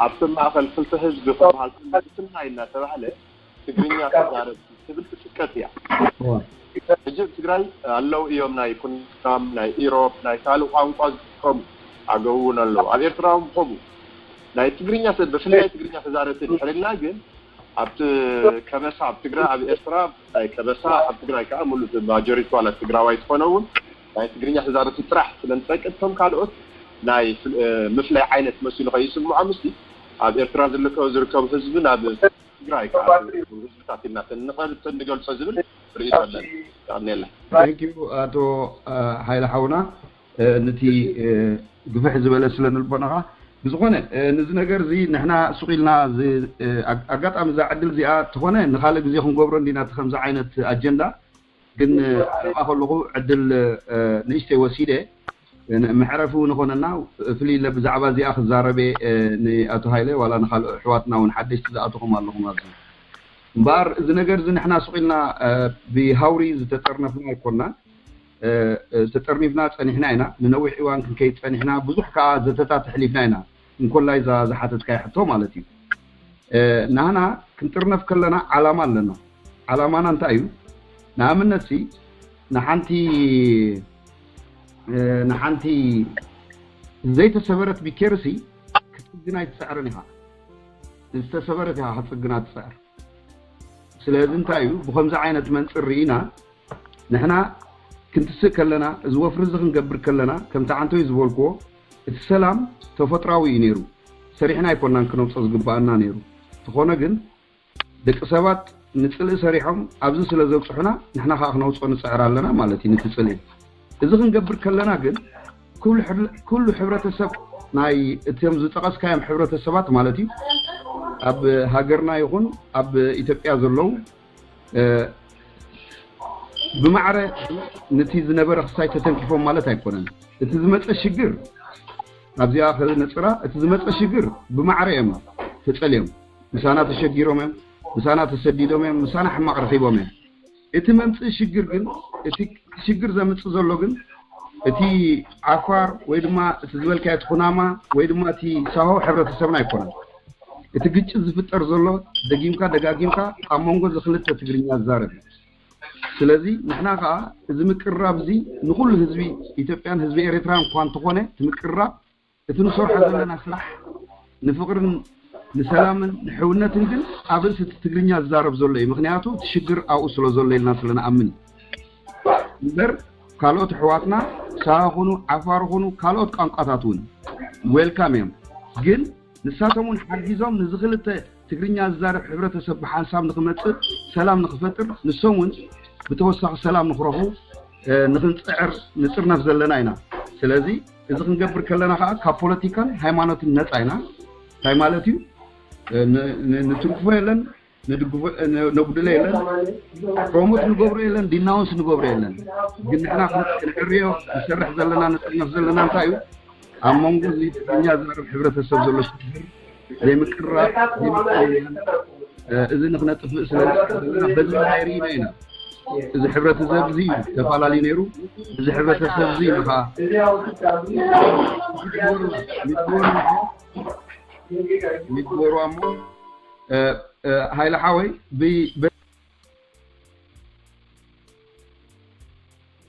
ኣብቲ ማእኸል ክልተ ህዝቢ ክበሃል ከሎ ብፍላይ እናተባህለ ትግርኛ ተዛረብቲ ትብል ትጥቀስ እያ። ሕጂ ኣብ ትግራይ ኣለዉ እዮም ናይ ኩናም ናይ ኢሮፕ ናይ ካልእ ቋንቋ ዝጥቀሙ ኣገው እውን ኣለዉ። ኣብ ኤርትራ እውን ከምኡ ናይ ትግርኛ ብፍላይ ትግርኛ ተዛረብቲ ድሕርና ግን ኣብቲ ከበሳ ኣብ ትግራይ ኣብ ኤርትራ ናይ ከበሳ ኣብ ትግራይ ከዓ ሙሉእ ማጆሪቲ ዋላ ትግራዋይ ዝኾነ እውን ናይ ትግርኛ ተዛረብቲ ጥራሕ ስለ ንጠቅም እቶም ካልኦት ናይ ምፍላይ ዓይነት መሲሉ ከይስምዖም ምስቲ ኣብ ኤርትራ ዝርከቡ ዝርከቡ ህዝቢ ናብ ትግራይ ከዓ ህዝብታት ኢልና ንቐርብ ንገልፆ ዝብል ርእይቶ ኣለኒ። የቐንየለይ። ኣቶ ሃይለ ሓውና፣ ነቲ ግፍሕ ዝበለ ስለ ንልቦናኻ። ብዝኾነ፣ ነዚ ነገር እዚ ንሕና ስቕ ኢልና ኣጋጣሚ እዛ ዕድል እዚኣ ተኾነ ንኻልእ ግዜ ክንገብሮ እንዲና እቲ ከምዚ ዓይነት ኣጀንዳ። ግን ኣብኣ ከለኹ ዕድል ንእሽተይ ወሲደ፣ መዕረፊ እውን ይኾነና፣ ፍልይ ኢለ ብዛዕባ እዚኣ ክዛረበ ንኣቶ ሃይለ ዋላ ንኻልእ ኣሕዋትና እውን ሓደሽቲ ዝኣተኹም ኣለኹም ኣብዚ። እምበኣር እዚ ነገር እዚ ንሕና ስቕ ኢልና ብሃውሪ ዝተጠርነፍና ኣይኮንና። ተጠርኒፍና ፀኒሕና ኢና። ንነዊሕ እዋን ክንከይድ ፀኒሕና። ብዙሕ ከዓ ዘተታት ኣሕሊፍና ኢና። እንኮላይ እዛ ዝሓተትካዮ ሕቶ ማለት እዩ። ናህና ክንጥርነፍ ከለና ዓላማ ኣለና። ዓላማና እንታይ እዩ? ንኣብነት ሲ ንሓንቲ ንሓንቲ ዘይተሰበረት ቢኬርሲ ክትፅግና ኣይትፅዕርን ኢኻ። ዝተሰበረት ኢኻ ክትፅግና ትፅዕር። ስለዚ እንታይ እዩ ብከምዚ ዓይነት መንፅር ርኢና ንሕና ክንትስእ ከለና፣ እዚ ወፍሪ እዚ ክንገብር ከለና፣ ከምቲ ዓንቶይ ዝበልክዎ፣ እቲ ሰላም ተፈጥራዊ እዩ ነይሩ። ሰሪሕና ኣይኮናን ክነውፅኦ ዝግባኣና ነይሩ። እንተኾነ ግን ደቂ ሰባት ንፅልኢ ሰሪሖም ኣብዚ ስለ ዘብፅሑና ንሕና ከዓ ክነውፅኦ ንፅዕር ኣለና ማለት እዩ። ነቲ ፅልኢ እዚ ክንገብር ከለና ግን ኩሉ ሕብረተሰብ ናይ እቶም ዝጠቐስካዮም ሕብረተሰባት ማለት እዩ ኣብ ሃገርና ይኹን ኣብ ኢትዮጵያ ዘለዉ ብማዕረ ነቲ ዝነበረ ክሳይ ተተንኪፎም ማለት ኣይኮነን። እቲ ዝመፀ ሽግር ኣብዚኣ ከነፅራ እቲ ዝመፀ ሽግር ብማዕረ እዮም ተፀልዮም ምሳና ተሸጊሮም እዮም ምሳና ተሰዲዶም እዮም ምሳና ሕማቕ ረኺቦም እዮም። እቲ መምፅኢ ሽግር ግን እቲ ሽግር ዘምፅእ ዘሎ ግን እቲ ዓፋር ወይ ድማ እቲ ዝበልካዮ እቲ ኩናማ ወይ ድማ እቲ ሳሆ ሕብረተሰብና ኣይኮነን። እቲ ግጭት ዝፍጠር ዘሎ ደጊምካ ደጋጊምካ ኣብ መንጎ እዚ ክልተ ትግርኛ ዝዛረብ እዩ። ስለዚ ንሕና ከዓ እዚ ምቅርራብ እዚ ንኩሉ ህዝቢ ኢትዮጵያን ህዝቢ ኤርትራን እኳ እንተኾነ እቲ ምቅርራብ እቲ ንሰርሖ ዘለና ስራሕ ንፍቅርን ንሰላምን ንሕውነትን ግን ኣብ ርእሲ እቲ ትግርኛ ዝዛረብ ዘሎ እዩ። ምክንያቱ እቲ ሽግር ኣብኡ ስለ ዘሎ ኢልና ስለ ንኣምን እዩ። እምበር ካልኦት ኣሕዋትና ሳዋ ኹኑ ዓፋር ኹኑ ካልኦት ቋንቋታት እውን ዌልካም እዮም። ግን ንሳቶም እውን ሓጊዞም ንዚ ክልተ ትግርኛ ዝዛረብ ሕብረተሰብ ብሓንሳብ ንክመፅእ፣ ሰላም ንክፈጥር፣ ንሶም እውን ብተወሳኺ ሰላም ንክረኽቡ ንክንፅዕር ንፅርነፍ ዘለና ኢና። ስለዚ እዚ ክንገብር ከለና ከዓ ካብ ፖለቲካን ሃይማኖትን ነፃ ኢና። እንታይ ማለት እዩ? ንትንክፎ የለን፣ ነጉድሎ የለን፣ ፕሮሞት ንገብሮ የለን፣ ዲናውንስ ንገብሮ የለን። ግን ንሕና ክንዕርዮ ንሰርሕ ዘለና ንጥርነፍ ዘለና እንታይ እዩ? ኣብ መንጎ እዚ ትግርኛ ዝዛረብ ሕብረተሰብ ዘሎ ሽግር ዘይምቅርራብ፣ ዘይምቅርራብ፣ እዚ ንክነጥፍእ ስለ ዘለና በዚ ናይ ርኢና ኢና። እዚ ሕብረተሰብ እዚ እዩ ተፈላለዩ ነይሩ። እዚ ሕብረተሰብ እዚ እዩ ከዓ ሚትወሩ ኣሞ ሃይለ ሓወይ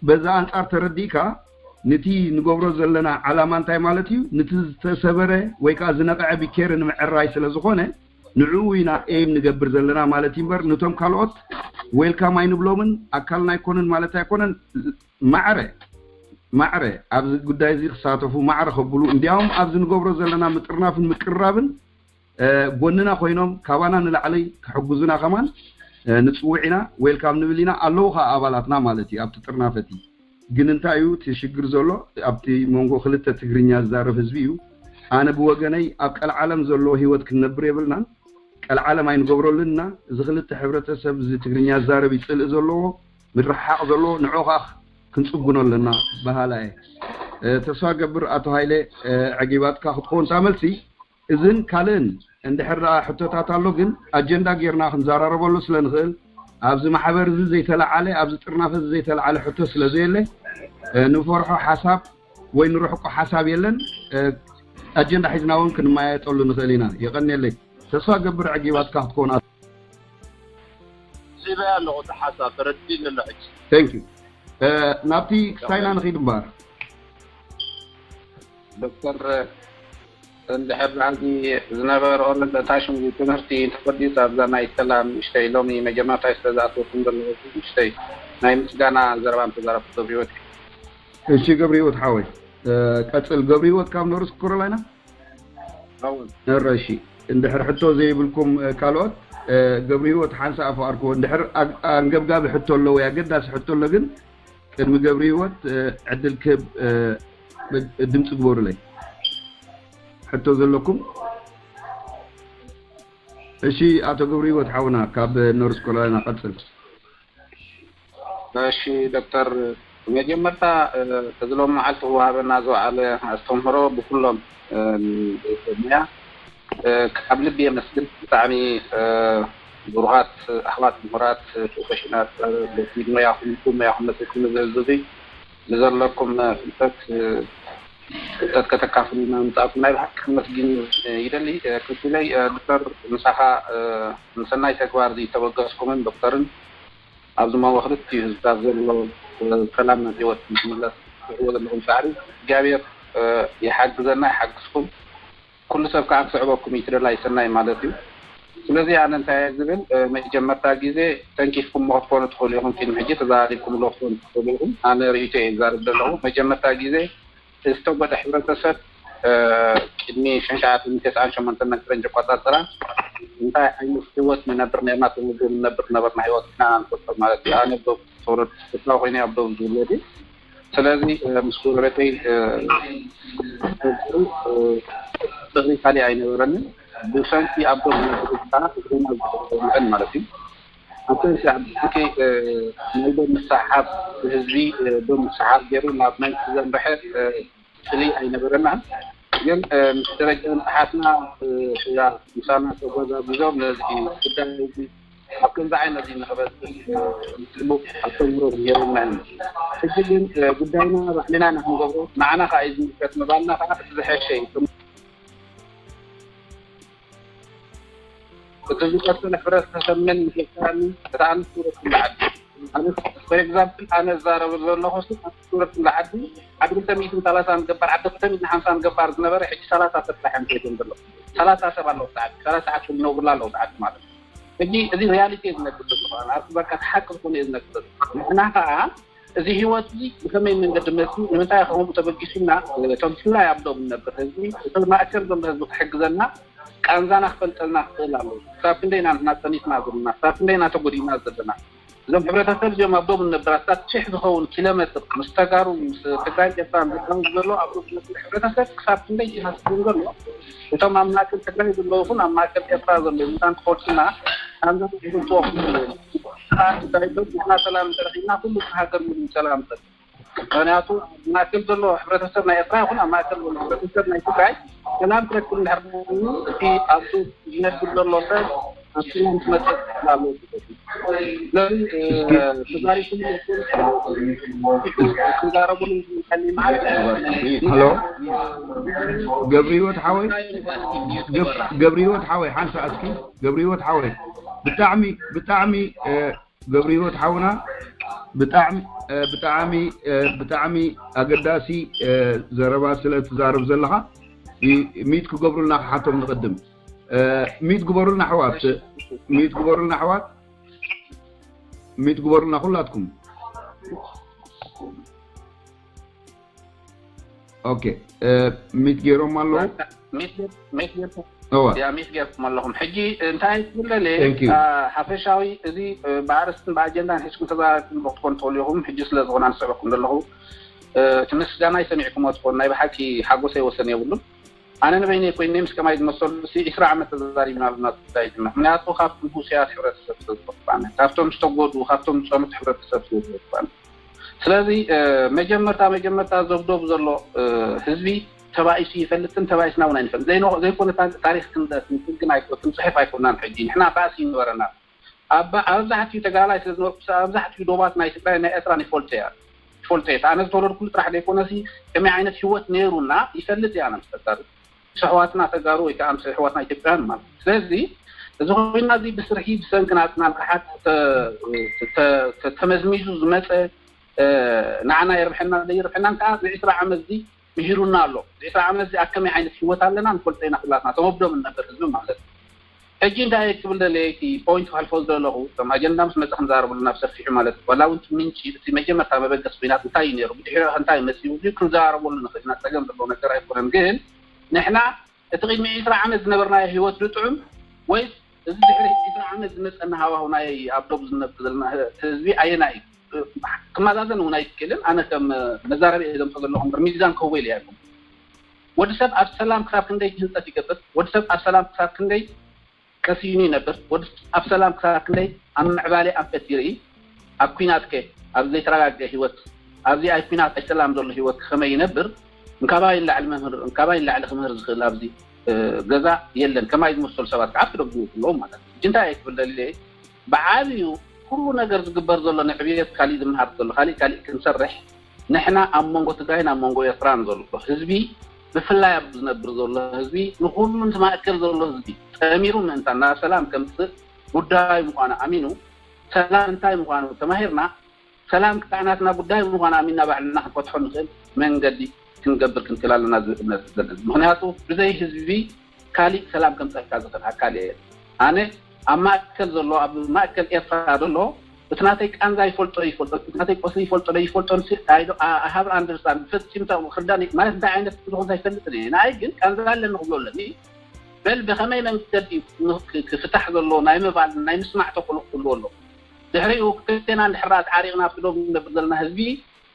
በዛ ኣንጻር ተረዲእካ ንቲ ንገብሮ ዘለና ዓላማ እንታይ ማለት እዩ? ንቲ ዝተሰበረ ወይ ከዓ ዝነቕዐ ቢኬር ንምዕራይ ስለ ዝኾነ ንዕኡ ኢና ኤም ንገብር ዘለና ማለት እዩ እምበር፣ ንቶም ካልኦት ዌልካም ኣይንብሎምን፣ ኣካልና ኣይኮንን ማለት ኣይኮነን። ማዕረ ማዕረ ኣብዚ ጉዳይ እዚ ክሳተፉ ማዕረ ከብሉ፣ እንዲያውም ኣብዚ ንገብሮ ዘለና ምጥርናፍን ምቅርራብን ጎንና ኮይኖም ካባና ንላዕሊ ክሕጉዙና ከማን ንፅውዕ ኢና፣ ዌልካም ንብል ኢና። ኣለዉ ከዓ ኣባላትና ማለት እዩ ኣብቲ ጥርናፈቲ። ግን እንታይ እዩ እቲ ሽግር ዘሎ? ኣብቲ መንጎ ክልተ ትግርኛ ዝዛረብ ህዝቢ እዩ። ኣነ ብወገነይ ኣብ ቀልዓለም ዘለዎ ህይወት ክንነብር የብልናን። ቀልዓለም ኣይንገብረሉን ኢና። እዚ ክልተ ሕብረተሰብ እዚ ትግርኛ ዝዛረብ ይፅልእ ዘለዎ፣ ምርሕሓቕ ዘለዎ፣ ንዑ ከዓ ክንፅግኖ ኣለና በሃላ እየ። ተስፋ ገብር ኣቶ ሃይለ፣ ዕጊባትካ ክትኮን እታ መልሲ። እዝን ካልእን እንድሕር ደኣ ሕቶታት ኣሎ፣ ግን ኣጀንዳ ጌርና ክንዘራረበሉ ስለ ንኽእል፣ ኣብዚ ማሕበር እዚ ዘይተለዓለ፣ ኣብዚ ጥርናፈ እዚ ዘይተለዓለ ሕቶ ስለ ዘየለ፣ ንፈርሖ ሓሳብ ወይ ንርሕቆ ሓሳብ የለን። ኣጀንዳ ሒዝና እውን ክንመያየጠሉ ንኽእል ኢና። የቐንየለይ። ተስፋ ገብር ዕጊባትካ ክትኮን። ዚበያ ኣለኹ፣ እቲ ሓሳብ ተረዲእኒ ኣሎ ሕጂ። Thank you። ናብቲ ክስታይና ንኺድ እምበር። ዶክተር፣ እንድሕር ዳሕዚ ዝነበረ ኦርንተታሽን ትምህርቲ እንተፈዲስ ኣብዛ ናይ ሰላም ንእሽተይ ሎሚ መጀመርታይ ስለ ዝኣተወኩም ዘለኹ ንእሽተይ ናይ ምስጋና ዘረባ እንተዛረብኩ ገብረ ህይወት። እሺ ገብረ ህይወት ሓወይ ቀጽል። ገብረ ህይወት ካብ ኖርስ ኮሮላይና። እረ እሺ፣ እንድሕር ሕቶ ዘይብልኩም ካልኦት፣ ገብረ ህይወት ሓንሳእ ኣፍኣርክዎ። እንድሕር ኣንገብጋቢ ሕቶ ኣሎ ወይ ኣገዳሲ ሕቶ ኣሎ ግን ቅድሚ ገብረ ህይወት ዕድል ክህብ ድምፂ ግበሩለይ። ሕቶ ዘለኩም? እሺ፣ ኣቶ ገብረ ህይወት ሓውና ካብ ኖርስ ኮሮላይና ቀፅል። እሺ ዶክተር፣ መጀመርታ እዚ ሎም መዓልቲ ክወሃበና ዝወዓለ ኣስተምህሮ ብኩሎም ሙያ ካብ ልቢ የመስግን። ብጣዕሚ ብሩሃት ኣሕዋት ምሁራት ፕሮፌሽናል በቲ ሞያኹም ብሞያኹም መፅእኩም እዚ ህዝቢ ንዘለኩም ፍልጠት ፍልጠት ከተካፍሉና ምፃእኩም ናይ ብሓቂ ከመስግን ይደሊ። ክፍለይ ዶክተር ምሳኻ ንሰናይ ተግባር ዝተበገስኩምን ዶክተርን ኣብዚ መንጎ ክልቲኡ ህዝብታት ዘሎ ሰላም ናብ ህይወት ንክምለስ ትገብርዎ ዘለኹም ፃዕሪ እግዚኣብሔር ይሓግዘና ይሓግዝኩም። ኩሉ ሰብ ከዓ ክስዕበኩም እዩ እቲ ደላይ ሰናይ ማለት እዩ። ስለዚ ኣነ እንታይ እየ ዝብል መጀመርታ ግዜ ተንኪፍኩሞ ክትኮኑ ትኽእሉ ኢኹም። ቅድሚ ሕጂ ተዘራሪብኩምሎ ክትኮኑ ትኽእሉ ኢኹም። ኣነ ርእይቶ እየ ዝዛረብ ዘለኹ። መጀመርታ ግዜ ዝተጎደ ሕብረተሰብ ቅድሚ ሽሕን ትሽዓተ ሚእትን ተስዓን ሸሞንተን ናይ ፈረንጂ ኣቆፃፅራ እንታይ ዓይነት ህይወት ንነብር ነርና፣ ተመዝገቡ ንነብር ነበርና ህይወት ኢና ንፈልጦ ማለት እዩ። ኣነ ዶብ ተወለድኩ ስፍራ ኮይነ ኣብ ዶብ ዝውለድ እዩ። ስለዚ ምስ ጎረቤተይ ፍቅሪ ካሊእ ኣይነበረንን። ብሰንኪ ኣብ ዶብ ዝነብር ህዝብና እግርና ዝውዕል ማለት እዩ። ብሰንኪ ኣብ ብሰንኪ ናይ ዶብ ምስሕሓብ ብህዝቢ ዶብ ምስሕሓብ ገይሩ ናብ መንግስቲ ዘምርሐ ስእሊ ኣይነበረናን። ግን ምስ ደረጃ ንቕሓትና እያ ምሳና ተጓዛጉዞም ነዚ ጉዳይ እዚ ኣብ ከምዚ ዓይነት እዚ ንኽበፅሕ ፅቡቅ ኣስተምህሮ ነይሩና እዩ። ሕጂ ግን ጉዳይና ባዕልና ኢና ክንገብሮ፣ ንዓና ከዓ እዩ ዝምልከት ምባልና ከዓ እቲ ዝሐሸ እዩ። እቲ ዝቀፅል ሕብረተሰብ መን ይሕግዘኒ? እታ ኣንስቲ ወዲ ዓዲ። ኣነ for example ኣነ ዝዛረበሉ ዘለኹ ኣንስቲ ወዲ ዓዲ ዓዲ ክልተ ሚእትን ሰላሳን ገባር ዓዲ ክልተ ሚእትን ሓምሳን ገባር ዝነበረ ሕጂ ሰላሳ ሰብ ጥራሕ እዮም ከይዶም ዘለዉ። ሰላሳ ሰብ ኣለዉ እቲ ዓዲ ሰላሳ ዓዲ ዝነብሩላ ኣለዉ እቲ ዓዲ ማለት እዩ። ሕጂ እዚ reality እየ ዝነግር ዘለኹ ኣነ ኣብቲ በቃ እቲ ሓቂ ዝኾነ እየ ዝነግር ዘለኹ። ንሕና ከዓ እዚ ህይወት እዚ ብኸመይ መንገዲ መፅኡ፣ ንምንታይ ከምኡ ተበጊሱና? እቶም ብፍላይ ኣብ ዶብ ንነብር ህዝቢ፣ እቶም ማእከል ዘሎ ህዝቢ ክሕግዘና፣ ቃንዛና ክፈልጠልና ክኽእል ኣለዎ። ክሳብ ክንደይ ኢና ንሕና ፀኒትና ዘለና፣ ክሳብ ክንደይ ኢና ተጎዲእና ዘለና። እዞም ሕብረተሰብ እዚኦም ኣብ ዶብ ንነብር ኣስታት ሽሕ ዝኸውን ኪሎ ሜትር ምስ ተጋሩ፣ ምስ ትግራይ ኤርትራን ዝኸውን ዘሎ ኣብ ዶብ ዝነብር ሕብረተሰብ ክሳብ ክንደይ ይሃስብን ዘሎ። እቶም ኣብ ማእከል ትግራይ ዘለዉ ይኹን ኣብ ማእከል ኤርትራ ዘለዉ ምዃን ክፈልጡና፣ ቃንዛ ክፈልጥዎ ክኽእሉ እዮም። ንሕና ሰላም እንተረኺብና ኩሉ ሃገር ሙሉ ሰላም ይፈጥር። ምክንያቱ ኣብ ማእከል ዘሎ ሕብረተሰብ ናይ ኤርትራ ይኹን ኣብ ማእከል ዘሎ ሕብረተሰብ ናይ ትግራይ ሰላም ክረክብ እንድሕር ደኣ እቲ ኣብኡ ዝነብር ዘሎ ሰብ ኣብ ሰላም ክመጽእ ክኽእል ኣለዎ። ስለዚ እ፣ እስኪ ተዛሪብኩም ክዛረቡሉ ዝኽእል መዓልቲ ሄሎ ገብረ ህይወት ሓወይ ገብ- ገብረ ህይወት ሓወይ ሓንሳ እስኪ ገብረ ህይወት ሓወይ ብጣዕሚ ብጣዕሚ እ፣ ገብረ ህይወት ሓውና ብጣዕሚ እ፣ ብጣዕሚ እ፣ ብጣዕሚ ኣገዳሲ እ፣ ዘረባ ስለ ትዛረብ ዘለኻ ይ- ሚት ክገብሩልና ክሓቶም ንቕድም እ፣ ሚት ግበሩልና ኣሕዋት ሚት ግበሩልና ኣሕዋት ሚት ግበሩልና ኩላትኩም ኦኬ እ፣ ሚት ገይሮም ኣለዉ ሚት ጌር- ሚት ጌርኩም እወ ያ ሚት ጌርኩም ኣለኹም። ሕጂ እንታይ ትብለለ Thank you. ሓፈሻዊ እዚ እ፣ ብኣርስትን ብኣጀንዳን ሒዝኩም ተዛረብኩም ክትኮኑ ትኽእሉ ኢኹም። ሕጂ ስለ ዝኾነ ኣንስዕበኩም ዘለኹ እ፣ እቲ ምስጋናይ ሰሚዕኩሞ ትኾኑ ናይ ብሓቂ ሓጎሰይ ወሰን የብሉን። ኣነ ንበይነይ ኮይነ ምስ ከማይ ዝመሰሉ ሲ ዒስራ ዓመት ተዛሪብና ኣለና ጉዳይ ድማ ምክንያቱ ካብቶም ህውስያት ሕብረተሰብ ስለ ዝኾንኩ ኣነ ካብቶም ዝተጎዱ ካብቶም ዝፀኑት ሕብረተሰብ ስለ ዝኾንኩ ኣነ ስለዚ እ፣ መጀመርታ መጀመርታ ዘብዶብ ዘሎ እ፣ ህዝቢ ተባኢሱ ይፈልጥን ተባኢስና እውን ኣይንፈልጥ ዘይነ- ዘይኮነ ታ- ታሪክ ክንደ- ክንጽግን ኣይኮ- ክንጽሕፍ ኣይኮናን ሕጂ ንሕና ባእሲ ይነበረና ኣብ ኣብዛሕትኡ ተጋዳላይ ስለ ዝነበርኩ ሳ- ኣብዛሕትኡ ዶባት ናይ ትግራይ ናይ ኤርትራ ይፈልጦ እያ ይፈልጦ እየ ኣነ ዝተወለድኩሉ ጥራሕ ዘይኮነሲ ከመይ ዓይነት ህይወት ነይሩና ይፈልጥ እያ ኣነ ምስ ተጋሩ ምስ ኣሕዋትና ተጋሩ ወይ ከዓ ምስ ኣሕዋትና ኢትዮጵያውያን ማለት እዩ ስለዚ እዚ ኮይና እዚ ብስርሒ ብሰንኪ ናትና ንቕሓት ተ- ተ- ተ- ተመዝሚዙ ዝመፀ እ፣ ንዓና የርብሐና ዘይርብሐናን ከዓ እዚ ዕስራ ዓመት እዚ ምሂሩና ኣሎ እዚ ዕስራ ዓመት እዚ ኣብ ከመይ ዓይነት ህይወት ኣለና ንፈልጦ ኢና ኩላትና ተመብዶም እንነበር ህዝቢ ማለት እዩ ሕጂ እንታይ እየ ክብል ደለየ እቲ ፖይንት ክሕልፎ ዝደለኹ ከም ኣጀንዳ ምስ መፀ ክንዛረብሉ ናብ ሰፊሑ ማለት እዩ ዋላ እውን እቲ ምንጪ እቲ መጀመርታ መበገሲ ኩናት እንታይ እዩ ነይሩ ብድሕሪኡ እንታይ መፅኡ እዚ ክንዘራረበሉ ንኽእል ኢና ፀገም ዘለዎ ነገር ኣይኮነን ግን ንሕና እቲ ቅድሚ ዕስራ ዓመት ዝነበርናዮ ህይወት ዝጥዑም ወይስ እዚ ድሕሪ ዕስራ ዓመት ዝመፀና ሃዋሁ ናይ ኣብ ዶብ ዝነብር ዘለና ህዝቢ ኣየናይ እዩ ክመዛዘን እውን ኣይትክእልን ኣነ ከም መዛረቢ እየ ዘምፀ ዘለኹ እምበር ሚዛን ክህቦ ኢለ ኣይኮን ወዲ ሰብ ኣብ ሰላም ክሳብ ክንደይ ክህንፀት ይገብር ወዲ ሰብ ኣብ ሰላም ክሳብ ክንደይ ቀሲኑ ይነብር ወዲ ኣብ ሰላም ክሳብ ክንደይ ኣብ ምዕባሌ ኣንፈት ይርኢ ኣብ ኩናት ከ ኣብ ዘይተረጋገ ህይወት ኣብዚ ኣይ ኩናት ኣይ ሰላም ዘሎ ህይወት ከመይ ይነብር እንካባይ ንላዕሊ መምህር እንካባይ ንላዕሊ ክምህር ዝኽእል ኣብዚ ገዛ የለን ከማይ ዝመሰሉ ሰባት ከዓ ኣብቲ ዶብ ዝመፁ ኣለዉ ማለት እዩ ሕጂ እንታይ እየ ክብል ደሊለ ብዓብዩ ኩሉ ነገር ዝግበር ዘሎ ንዕብየት ካሊእ ዝመሃር ዘሎ ካሊእ ካሊእ ክንሰርሕ ንሕና ኣብ መንጎ ትግራይን ኣብ መንጎ ኤርትራን ዘሎ ህዝቢ ብፍላይ ኣብ ዝነብር ዘሎ ህዝቢ ንኩሉ ማእከል ዘሎ ህዝቢ ጠሚሩ ምእንታን ናብ ሰላም ከምፅእ ጉዳይ ምኳኑ ኣሚኑ ሰላም እንታይ ምኳኑ ተማሂርና ሰላም ከዓ ናትና ጉዳይ ምኳኑ ኣሚንና ባዕልና ክንፈትሖ ንኽእል መንገዲ ክንገብር ክንክእል ኣለና ዝብል እምነት እዩ ዘለኒ ምክንያቱ ብዘይ ህዝቢ ካሊእ ሰላም ከምፀካ ዝኽእል ኣካል እየ ኣነ ኣብ ማእከል ዘሎ ኣብ ማእከል ኤርትራ ዘሎ እቲ ናተይ ቃንዛ ይፈልጦ ይፈልጦ እቲ ናተይ ቆስሊ ይፈልጦ ዶ ይፈልጦ ንስ I don't- I- I have understand ፈፂምታ ክርዳን ማለት እንታይ ዓይነት ዝኾንካ ይፈልጥን እየ ንኣይ ግን ቃንዛ ኣለኒ ክብሎ ኣለኒ በል ብኸመይ መንገዲ እዩ ን- ክ- ክፍታሕ ዘለዎ ናይ ምባል ናይ ምስማዕ ተኽእሎ ክህልዎ ኣለዎ ድሕሪኡ ክልቴና እንድሕር ደኣ ተዓሪቕና ኣብቲ ዶብ ንነብር ዘለና ህዝቢ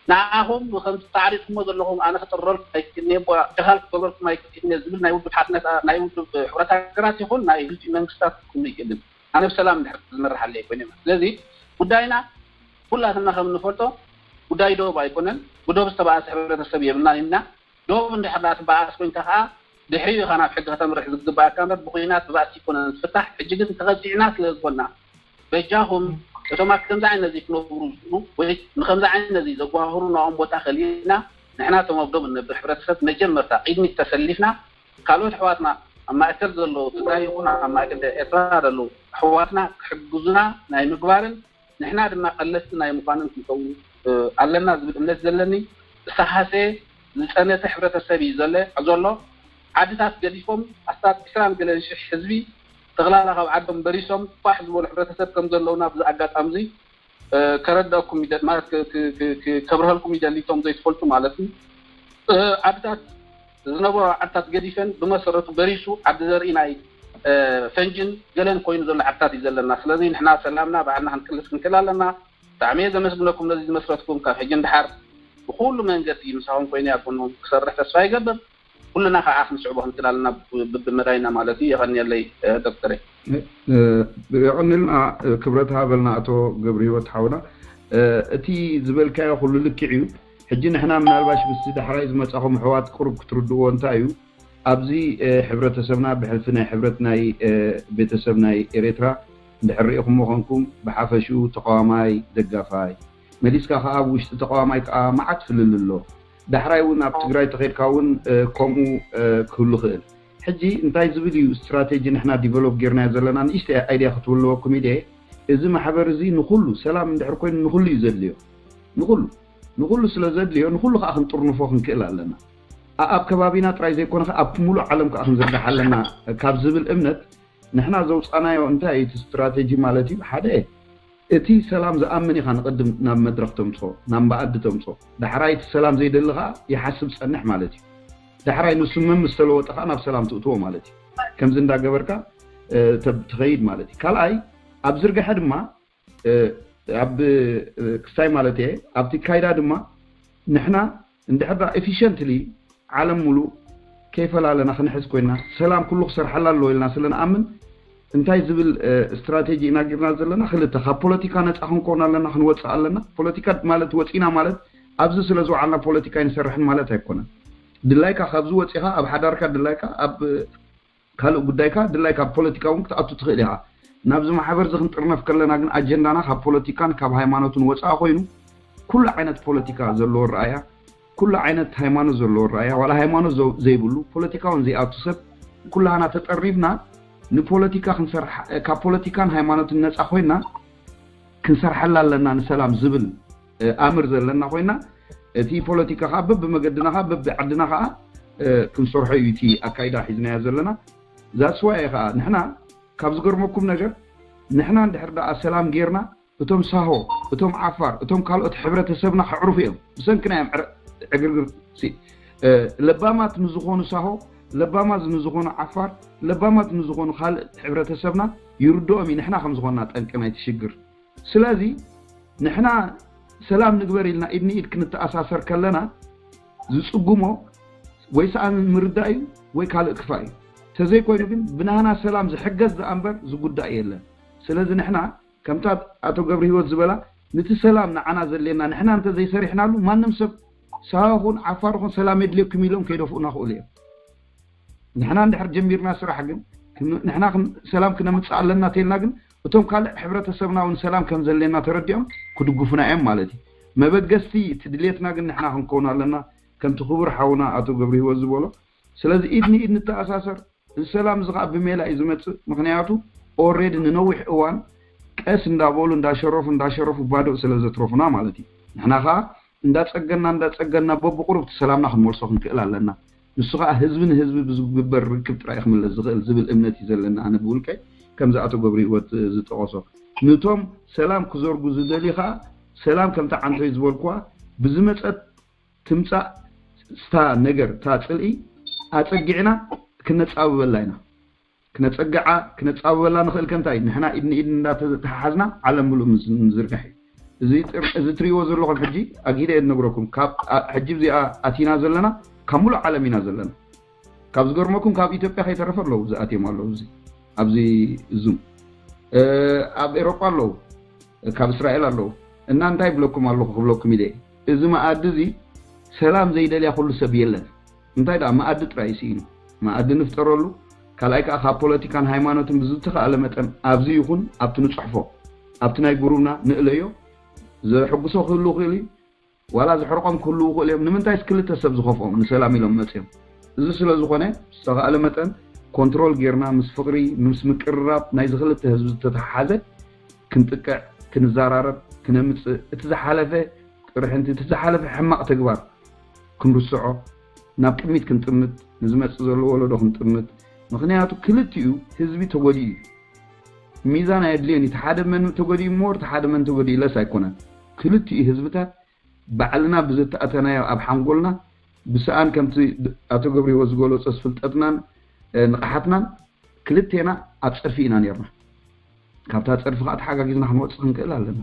ንዓኹም ከምቲ ተዓሪቕኩሞ ዘለኹም ኣነ ክጥረልኩም ኣይክእልን እየ እሞ ሸኻል ክገብረልኩም ኣይክእልን እየ ዝብል ናይ ውድብ ሓድነት ናይ ውድብ ሕብረት ሃገራት ይኹን ናይ ህዝቢ መንግስታት ክህሉ ይክእልን ኣነ ብሰላም እንድሕር ዝመርሓለይ ኮይነ ማለት ስለዚ ጉዳይና ኩላትና ከም እንፈልጦ ጉዳይ ዶብ ኣይኮነን ብዶብ ዝተባእሰ ሕብረተሰብ የብልናን ኢልና ዶብ እንድሕር ደኣ ትበኣስ ኮይንካ ከዓ ድሕሪኡ ኢኻ ናብ ሕጊ ከተምርሕ ዝግባኣካ እምበር ብኩናት ብባእሲ ኣይኮነን ዝፍታሕ ሕጂ ግን ተቐፂዕና ስለ ዝኾንና በጃኹም እቶም ኣብ ከምዚ ዓይነት እዚ ክነብሩ ዝኽእሉ ወይ ንከምዚ ዓይነት እዚ ዘጓህሩ ናኦም ቦታ ከሊእና ንሕና እቶም ኣብ ዶብ እንነብር ሕብረተሰብ መጀመርታ ቅድሚት ተሰሊፍና ካልኦት ኣሕዋትና ኣብ ማእከል ዘለዉ ትግራይ ይኹን ኣብ ማእከል ኤርትራ ዘለዉ ኣሕዋትና ክሕግዙና ናይ ምግባርን ንሕና ድማ ቀለስቲ ናይ ምዃንን ክንከውን ኣለና ዝብል እምነት ዘለኒ ዝተሃሰየ ዝፀነተ ሕብረተሰብ እዩ ዘለ ዘሎ ዓድታት ገዲፎም ኣስታት ዕስራን ገለን ሽሕ ህዝቢ ጠቕላላ ካብ ዓዶም በሪሶም ፋሕ ዝበሉ ሕብረተሰብ ከም ዘለውና ብዚ ኣጋጣሚ እዚ ከረዳኩም ማለት ከብረሀልኩም ይደሊ፣ እቶም ዘይትፈልጡ ማለት እዩ። ዓድታት ዝነበሩ ዓድታት ገዲፈን ብመሰረቱ በሪሱ ዓዲ ዘርኢ ናይ ፈንጅን ገለን ኮይኑ ዘሎ ዓድታት እዩ ዘለና። ስለዚ ንሕና ሰላምና ባዕልና ክንቅልስ ክንክእል ኣለና። ብጣዕሚ እየ ዘመስግነኩም ነዚ ዝመስረትኩም። ካብ ሕጂ ንድሓር ብኩሉ መንገዲ ምሳኹም ኮይነ ያኮኑ ክሰርሕ ተስፋ ይገብር። ኩልና ከዓ ክንስዕቦ ክንክእል ኣለና ብብመዳይና ማለት እዩ። የቐንየለይ ዶክተር። የቐንልና። ክብረት ሃበልና ኣቶ ገብረ ህይወት ሓውና። እቲ ዝበልካዮ ኩሉ ልክዕ እዩ። ሕጂ ንሕና ምናልባሽ ምስቲ ዳሕራይ ዝመጻኹም ኣሕዋት ቅሩብ ክትርድእዎ እንታይ እዩ፣ ኣብዚ ሕብረተሰብና ብሕልፊ ናይ ሕብረት ናይ ቤተሰብ ናይ ኤሬትራ እንድሕር ርኢኹሞ ኾንኩም ብሓፈሽኡ ተቃዋማይ ደጋፋይ መሊስካ ከዓ ኣብ ውሽጢ ተቃዋማይ ከዓ መዓት ፍልል ኣሎ። ዳሕራይ እውን ኣብ ትግራይ ተኸድካ እውን ከምኡ ክህሉ ክእል። ሕጂ እንታይ ዝብል እዩ ስትራቴጂ ንሕና ዲቨሎፕ ጌርናዮ ዘለና ንእሽተ ኣይድያ ክትብልወኩም ኢለ። እዚ ማሕበር እዚ ንኩሉ ሰላም እንድሕር ኮይኑ ንኩሉ እዩ ዘድልዮ። ንኩሉ ንኩሉ ስለ ዘድልዮ ንኩሉ ከዓ ክንጥርንፎ ክንክእል ኣለና። ኣብ ከባቢና ጥራይ ዘይኮነ ኣብ ሙሉእ ዓለም ከዓ ክንዝርጋሕ ኣለና ካብ ዝብል እምነት ንሕና ዘውፃናዮ እንታይ እቲ ስትራቴጂ ማለት እዩ። ሓደ እቲ ሰላም ዝኣምን ኢኻ ንቅድም ናብ መድረክ ተምፅኦ ናብ መኣዲ ተምፅኦ። ዳሕራይ እቲ ሰላም ዘይደሊ ከዓ ይሓስብ ፀንሕ ማለት እዩ። ዳሕራይ ንሱ መም ዝተለወጠ ከዓ ናብ ሰላም ትእትዎ ማለት እዩ። ከምዚ እንዳገበርካ ትኸይድ ማለት እዩ። ካልኣይ ኣብ ዝርግሐ ድማ ኣብ ክስታይ ማለት እየ ኣብቲ ካይዳ ድማ ንሕና እንድሕር ዳ ኤፊሽንትሊ ዓለም ሙሉእ ከይፈላለና ክንሕዝ ኮይና ሰላም ኩሉ ክሰርሓላ ኣለዎ ኢልና ስለ ንኣምን እንታይ ዝብል ስትራቴጂ ኢና ጌርና ዘለና? ክልተ ካብ ፖለቲካ ነፃ ክንከውን ኣለና፣ ክንወፅእ ኣለና። ፖለቲካ ማለት ወፂና ማለት ኣብዚ ስለ ዝወዓልና ፖለቲካ ይንሰርሕን ማለት ኣይኮነን። ድላይካ ካብዚ ወፂኻ ኣብ ሓዳርካ ድላይካ ኣብ ካልእ ጉዳይካ ድላይካ ኣብ ፖለቲካ እውን ክትኣቱ ትኽእል ኢኻ። ናብዚ ማሕበር እዚ ክንጥርነፍ ከለና ግን ኣጀንዳና ካብ ፖለቲካን ካብ ሃይማኖትን ወፃኢ ኮይኑ ኩሉ ዓይነት ፖለቲካ ዘለዎ ረኣያ፣ ኩሉ ዓይነት ሃይማኖት ዘለዎ ረኣያ፣ ዋላ ሃይማኖት ዘይብሉ ፖለቲካ እውን ዘይኣቱ ሰብ ኩላህና ተጠርኒፍና ንፖለቲካ ክንሰርሕ ካብ ፖለቲካን ሃይማኖትን ነፃ ኮይና ክንሰርሐላ ኣለና ንሰላም ዝብል ኣምር ዘለና ኮይና እቲ ፖለቲካ ከዓ በብመገድና ከዓ በብዓድና ከዓ ክንሰርሖ እዩ እቲ ኣካይዳ ሒዝናዮ ዘለና። ዛስዋየ ከዓ ንሕና ካብ ዝገርመኩም ነገር ንሕና እንድሕር ደኣ ሰላም ጌርና እቶም ሳሆ እቶም ዓፋር እቶም ካልኦት ሕብረተሰብና ከዕርፉ እዮም። ብሰንኪ ናይ ዕግርግር ለባማት ንዝኾኑ ሳሆ ለባማት ንዝኾኑ ዓፋር ለባማት ንዝኾኑ ካልእ ሕብረተሰብና ይርድኦም እዩ ንሕና ከም ዝኾንና ጠንቂ ናይቲ ሽግር። ስለዚ ንሕና ሰላም ንግበር ኢልና ኢድ ንኢድ ክንተኣሳሰር ከለና ዝፅጉሞ ወይ ሰኣን ምርዳእ እዩ ወይ ካልእ ክፋእ እዩ። ተዘይኮይኑ ግን ብናህና ሰላም ዝሕገዝ ዝኣንበር ዝጉዳእ የለን። ስለዚ ንሕና ከምታ ኣቶ ገብረ ህይወት ዝበላ ንቲ ሰላም ንዓና ዘድልየና ንሕና እንተ ዘይሰሪሕናሉ ማንም ሰብ ሳዋ ኹን ዓፋር ኹን ሰላም የድልየኩም ኢሎም ከይደፍኡና ክእሉ እዮም። ንሕና እንድሕር ጀሚርና ስራሕ ግን ንሕና ሰላም ክነምፅእ ኣለና ተልና ግን እቶም ካልእ ሕብረተሰብና እውን ሰላም ከም ዘድልየና ተረዲኦም ክድግፉና እዮም ማለት እዩ። መበገስቲ እቲ ድልየትና ግን ንሕና ክንከውን ኣለና። ከምቲ ክቡር ሓውና ኣቶ ገብረ ህይወት ዝበሎ ስለዚ ኢድ ንኢድ ንተኣሳሰር። እዚ ሰላም እዚ ከዓ ብሜላ እዩ ዝመፅእ። ምክንያቱ ኦሬዲ ንነዊሕ እዋን ቀስ እንዳበሉ እንዳሸረፉ እንዳሸረፉ ባዶ ስለ ዘትረፉና ማለት እዩ። ንሕና ከዓ እንዳፀገና እንዳፀገና በብቁሩብ እቲ ሰላምና ክንመልሶ ክንክእል ኣለና። ንሱ ከዓ ህዝቢ ንህዝቢ ብዝግበር ርክብ ጥራይ ክምለስ ዝኽእል ዝብል እምነት እዩ ዘለና። ኣነ ብውልቀይ ከምዚ ኣቶ ገብረ ህይወት ዝጠቐሶ ንቶም ሰላም ክዘርጉ ዝደልዩ ከዓ ሰላም ከምቲ ዓንቶይ ዝበልኩዋ ብዝመፀት ትምፃእ ስታ ነገር እታ ፅልኢ ኣፀጊዕና ክነፃብበላ ኢና። ክነፀግዓ ክነፃብበላ ንኽእል ከንታይ ንሕና ኢድ ንኢድ እንዳተተሓሓዝና ዓለም ምሉእ ንዝርጋሕ እዩ። እዚ ትሪእዎ ዘለኹም ሕጂ ኣግሂደ እየ ዝነግረኩም። ካብ ሕጂ እዚኣ ኣቲና ዘለና ካብ ሙሉእ ዓለም ኢና ዘለና። ካብ ዝገርመኩም ካብ ኢትዮጵያ ከይተረፈ ኣለዉ ዝኣትዮም ኣለዉ እዚ ኣብዚ ዙም ኣብ ኤሮጳ ኣለዉ ካብ እስራኤል ኣለዉ እና እንታይ ይብለኩም ኣለኹ ክብለኩም ኢለ እዚ መኣዲ እዚ ሰላም ዘይደልያ ኩሉ ሰብ የለን። እንታይ ደኣ መኣዲ ጥራይ ስኢኑ መኣዲ ንፍጠረሉ። ካልኣይ ከዓ ካብ ፖለቲካን ሃይማኖትን ብዝተኻእለ መጠን ኣብዚ ይኹን ኣብቲ ንፅሕፎ ኣብቲ ናይ ጉሩብና ንእለዮ። ዘሕጉሶ ክህሉ ይኽእል እዩ ዋላ ዝሕርቆም ክህልዉ ይኽእሉ እዮም። ንምንታይስ ክልተ ሰብ ዝኸፍኦም ንሰላም ኢሎም መፅዮም። እዚ ስለ ዝኾነ ዝተኻእለ መጠን ኮንትሮል ጌርና ምስ ፍቕሪ ምስ ምቅርራብ ናይዚ ክልተ ህዝቢ ዝተተሓሓዘ ክንጥቅዕ ክንዘራረብ ክነምፅእ እቲ ዝሓለፈ ቅርሕንቲ እቲ ዝሓለፈ ሕማቕ ተግባር ክንርስዖ ናብ ቅድሚት ክንጥምት ንዝመፅእ ዘሎ ወለዶ ክንጥምት። ምኽንያቱ ክልቲኡ ህዝቢ ተጎዲኡ እዩ። ሚዛን ኣየድልዮን እዩ። እቲ ሓደ መን ተጎዲኡ እሞ እቲ ሓደ መን ተጎዲኡ ኢለስ ኣይኮነን። ክልቲኡ ህዝብታት ባዕልና ብዘተኣተናዮ ኣብ ሓንጎልና ብሰኣን ከምቲ ኣቶ ገብረ ህይወት ዝገለጾስ ፍልጠትናን ንቕሓትናን ክልቴና ኣብ ጸድፊ ኢና ነርና። ካብታ ጸድፊ ከዓ ተሓጋጊዝና ክንወፅእ ክንክእል ኣለና።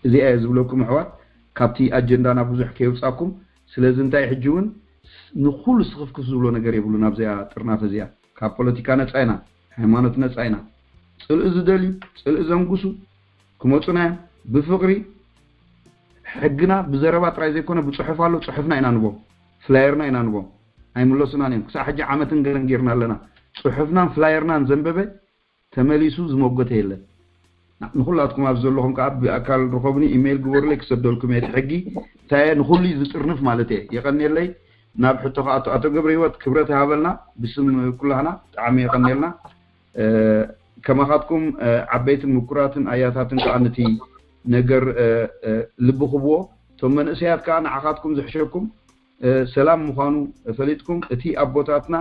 እዚኣ እየ ዝብለኩም ኣሕዋት፣ ካብቲ ኣጀንዳና ብዙሕ ከየውፃኩም። ስለዚ እንታይ ሕጂ እውን ንኩሉ ስኽፍክፍ ዝብሎ ነገር የብሉን ኣብዚኣ ጥርናፈ እዚኣ። ካብ ፖለቲካ ነፃ ኢና፣ ሃይማኖት ነፃ ኢና። ፅልኢ ዝደልዩ፣ ፅልኢ ዘንጉሱ ክመፁና እዮም። ብፍቅሪ ሕግና ብዘረባ ጥራይ ዘይኮነ ብፅሑፍ ኣሎ፣ ፅሑፍና ኢና ንቦም፣ ፍላየርና ኢና ንቦም። ኣይምለሱናን እዮም። ክሳዕ ሕጂ ዓመትን ገለን ጌርና ኣለና። ፅሑፍናን ፍላየርናን ዘንበበ ተመሊሱ ዝመጎተ የለን። ንኩላትኩም ኣብ ዘለኹም ከዓ ብኣካል ርኸቡኒ፣ ኢሜይል ግበሩለይ፣ ክሰደልኩም እየ። እቲ ሕጊ እንታይ እየ ንኩሉ እዩ ዝጥርንፍ ማለት እየ። የቐንየለይ። ናብ ሕቶ ከዓ ኣቶ ገብረ ህይወት ክብረት ይሃበልና ብስም ኩላህና ብጣዕሚ የቐንየልና። ከማኻትኩም ዓበይትን ምኩራትን ኣያታትን ከዓ ነቲ ነገር ልቢ ክብዎ። እቶም መንእሰያት ከዓ ንዓኻትኩም ዝሕሸኩም ሰላም ምዃኑ ፈሊጥኩም፣ እቲ ኣቦታትና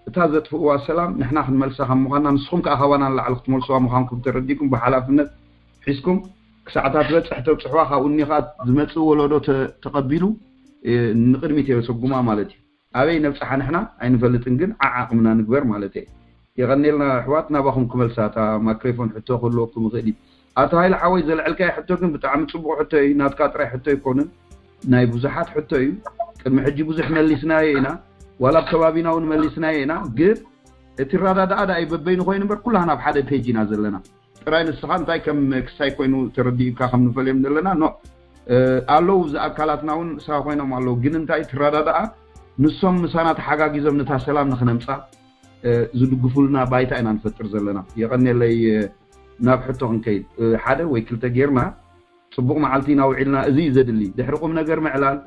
እታ ዘጥፍእዋ ሰላም ንሕና ክንመልሳ ከም ምዃንና፣ ንስኹም ከዓ ካባና ንላዕሊ ክትመልስዋ ምዃንኩም ተረዲእኩም ብሓላፍነት ሒዝኩም ክሳዕታ ትበፅሕ ተብፅሕዋ። ካብኡ እኒኻ ዝመፅእ ወለዶ ተቐቢሉ ንቕድሚት የሰጉማ ማለት እዩ። ኣበይ ነብፅሓ ንሕና ኣይንፈልጥን፣ ግን ዓዓቕምና ንግበር ማለት እየ። የቐኔልና ኣሕዋት፣ ናባኹም ክመልሳ እታ ማይክሮፎን። ሕቶ ክህልወኩም ይኽእል እዩ። ኣቶ ሃይለ ሓወይ፣ ዘልዐልካዮ ሕቶ ግን ብጣዕሚ ፅቡቕ ሕቶ እዩ። ናትካ ጥራይ ሕቶ ኣይኮንን፣ ናይ ብዙሓት ሕቶ እዩ። ቅድሚ ሕጂ ብዙሕ መሊስናዮ ኢና፣ ዋላ ኣብ ከባቢና እውን መሊስናዮ ኢና። ግን እቲ ረዳድኣ ደኣ እዩ በበይኑ ኮይኑ እምበር፣ ኩላህና ኣብ ሓደ ፔጅ ኢና ዘለና። ጥራይ ንስኻ እንታይ ከም ክሳይ ኮይኑ ተረዲኡካ ከም ንፈልዮም ዘለና ኖ ኣለዉ። እዚ ኣካላትና እውን ንስኻ ኮይኖም ኣለዉ። ግን እንታይ ትረዳድኣ፣ ንሶም ምሳና ተሓጋጊዞም ነታ ሰላም ንክነምፃ ዝድግፉልና ባይታ ኢና ንፈጥር ዘለና። የቐኔለይ። ናብ ሕቶ ክንከይድ፣ ሓደ ወይ ክልተ ጌርና ፅቡቕ መዓልቲ ኢና ውዒልና። እዚ እዩ ዘድሊ። ድሕሪ ቁም ነገር ምዕላል፣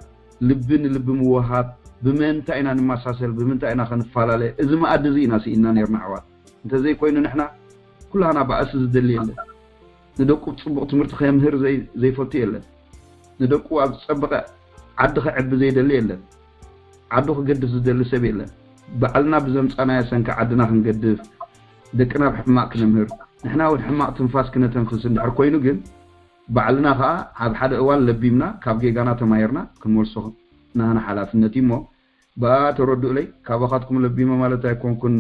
ልቢ ንልቢ ምውሃብ፣ ብምንታይ ኢና ንመሳሰል፣ ብምንታይ ኢና ክንፈላለ፣ እዚ መኣዲ እዚ ኢና ስኢንና ነርና ኣሕዋት። እንተዘይኮይኑ ንሕና ኩላህና ባእሲ ዝደሊ የለን። ንደቁ ፅቡቕ ትምህርቲ ከምህር ዘይፈቱ የለን። ንደቁ ኣብ ዝፀበቐ ዓዲ ከዕቢ ዘይደሊ የለን። ዓዱ ክገድፍ ዝደሊ ሰብ የለን። ባዕልና ብዘምፃናዮ ሰንኪ ዓድና ክንገድፍ፣ ደቅና ኣብ ሕማቕ ክነምህር፣ ንሕና እውን ሕማቕ ትንፋስ ክነተንፍስ እንድሕር ኮይኑ ግን፣ ባዕልና ከዓ ኣብ ሓደ እዋን ለቢምና ካብ ጌጋና ተማሂርና ክንመልሶ ናህና ሓላፍነት እዩ። እሞ ብኣ ተረድኡለይ። ካባኻትኩም ለቢመ ማለት ኣይኮንኩን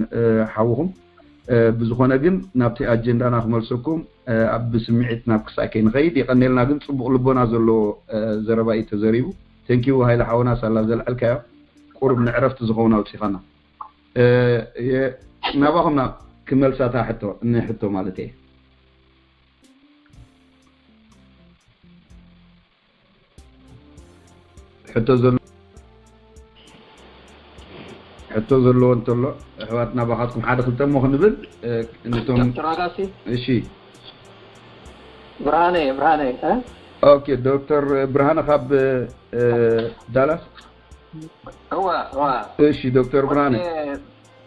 ሓውኹም። ብዝኾነ ግን ናብቲ ኣጀንዳና ክመልሰኩም ኣብ ብስምዒት ናብ ክሳይ ከይንኸይድ የቐኔልና። ግን ፅቡቕ ልቦና ዘለዎ ዘረባ እዩ ተዘሪቡ። ተንኪዩ ሃይለ ሓወና ሳላ ዘልዐልካዮ ቁሩብ ንዕረፍቲ ዝኸውን ኣውፂኻና። ናባኹም ናብ ክመልሳታ ሕቶ ንሕቶ ማለት እየ። ሕቶ ዘሎ ሕቶ ዘለዎ እንተሎ ኣሕዋት ናባኻትኩም ሓደ ክልተ እሞ ክንብል ነቶም ዶክተር ነጋሲ። እሺ። ብርሃነ ብርሃነ። ኦኬ፣ ዶክተር ብርሃነ ካብ ዳላስ። እዋ እዋ። እሺ ዶክተር ብርሃነ።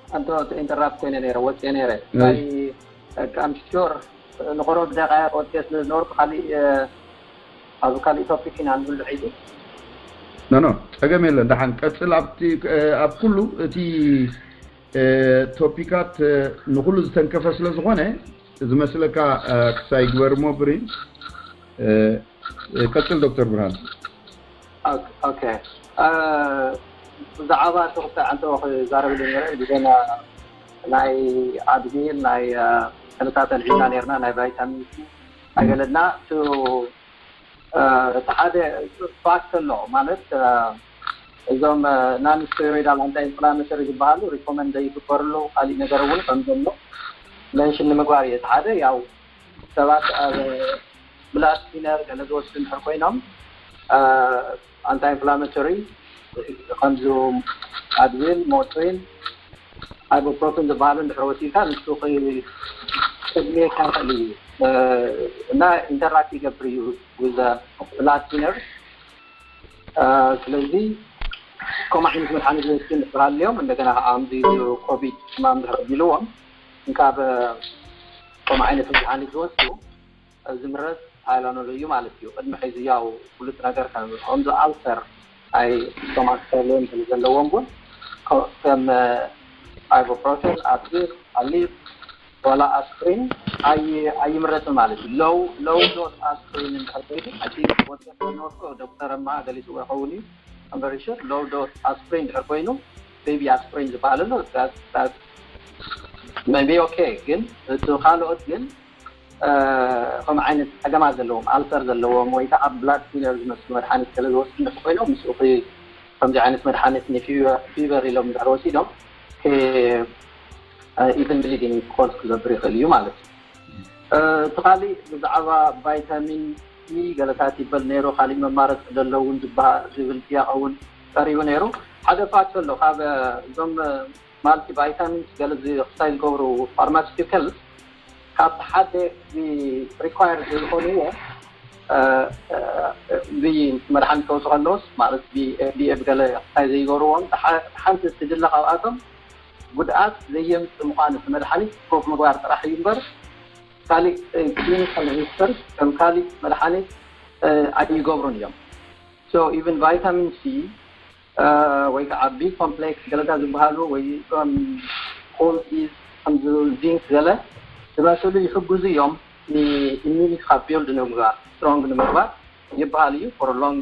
ኣንተ ኢንተራፕት ኮይነ ነረ ወፅየ ነረ ናይ። I'm sure ንቆረብ ደቃይቅ ወፅየ ስለ ዝነበርኩ ካሊእ ኣብ ካሊእ ቶፒክ ኢና ንብሉ ሕጂ። ኖ ኖ፣ ፀገም የለን። ደሓን ቀፅል። ኣብቲ ኣብ ኩሉ እቲ ቶፒካት ንኩሉ ዝተንከፈ ስለ ዝኾነ ዝመስለካ ክሳይ ግበር እሞ ብሪን። ቀፅል ዶክተር ብርሃን። ኦኬ። ብዛዕባ ዶክተር ዓንተቦ ክዛረብ ዝነበረ ግዜና ናይ ኣድቢል ናይ ተነታተል ሒዝና ነርና ናይ ቫይታሚን ሲ ኣገለድና። እቲ ሓደ ፋክት ኣሎ ማለት እዞም ናን ስቴሮይዳል ኣንታይ ኢንፍላማቶሪ ዝበሃሉ ሪኮመንድ ዘይግበርሉ ካሊእ ነገር እውን ከም ዘሎ መንሽን ንምግባር እዩ። እቲ ሓደ ያው ሰባት ኣብ ብላድ ቲነር ገለ ዝወስዱ እንድሕር ኮይኖም ኣንታይ ኢንፍላማቶሪ ከምዚ ኣድዊል፣ ሞትሪን፣ ኣይቡፕሮፊን ዝበሃሉ እንድሕር ወሲድካ ንሱ ቅድሜካ ይኽእል እዩ እና ኢንተራክት ይገብር እዩ ብላድ ቲነር። ስለዚ ከምኡ ዓይነት መድሓኒት ዝወስዱ እንድሕር ሃልዮም እንደገና ከዓ ኣምዚ ኮቪድ ሕማም እንድሕር ኣቢልዎም እንካብ ከምኡ ዓይነት መድሓኒት ዝወስዱ ዝምረፅ ታይላኖል እዩ ማለት እዩ። ቅድሚ ሕዚ ያው ፍሉጥ ነገር ከምዚ ኣልሰር ናይ ስቶማክ ፕሮብሌም ስለ ዘለዎም እውን ከም ኣይቡፕሮፊን፣ ኣድቪል፣ ኣሊፍ ዋላ ኣስፕሪን ኣይምረፅን ማለት እዩ። ሎው ሎው ዶስ ኣስፕሪን እንድሕር ኮይኑ፣ I think what Doctor Norco፣ ዶክተር ኣማ ገሊፅዎ ይኸውን እዩ። I'm very sure ሎው ዶስ ኣስፕሪን እንድሕር ኮይኑ፣ ቤቢ ኣስፕሪን ዝበሃል ኣሎ። Maybe okay፣ ግን እቲ ካልኦት ግን ከምኡ ዓይነት ፀገማት ዘለዎም፣ ኣልሰር ዘለዎም ወይ ከዓ ብላድ ቲነር ዝመስሉ መድሓኒት ገለ ዝወስዱ እንድሕር ኮይኖም፣ ምስኡ ከምዚ ዓይነት መድሓኒት ንፊቨር ኢሎም እንድሕር ወሲዶም፣ even ብሊዲንግ ኮዝ ክገብር ይኽእል እዩ ማለት እዩ። እቲ ካሊእ ብዛዕባ ቫይታሚን ኢ ገለታት ይበል ነይሩ። ካሊእ መማረፂ ደሎ እውን ዝበሃል ዝብል ጥያቐ እውን ቀሪቡ ነይሩ። ሓደ ፋክት ኣሎ ካብ እዞም ማልቲ ቫይታሚንስ ገለ ክስታይ ዝገብሩ ፋርማሲቲካልስ ካብ ሓደ ሪኳየር ዘይኮንዎ ብመድሓኒት ከውፅእ ከለውስ ማለት ብኤፍዲኤ ብገለ ክስታይ ዘይገብርዎም ሓንቲ ትድለ ካብኣቶም ጉድኣት ዘየምፅእ ምዃኑ እቲ መድሓኒት ፕሩፍ ምግባር ጥራሕ እዩ እምበር ካሊእ ክሊኒካል ሪሰርች ከም ካሊእ መድሓኒት ኣይገብሩን እዮም። So even ቫይታሚን ሲ ወይ ከዓ ቢ ኮምፕሌክስ ገለታት ዝበሃሉ ወይ ም ኮልዲዝ ከምዚ ዚንክ ገለ ዝመስሉ ይሕግዙ እዮም። ንኢሚኒቲካ ቢልድ ንምግባር ስትሮንግ ንምግባር ይበሃል እዩ። ፎር ሎንግ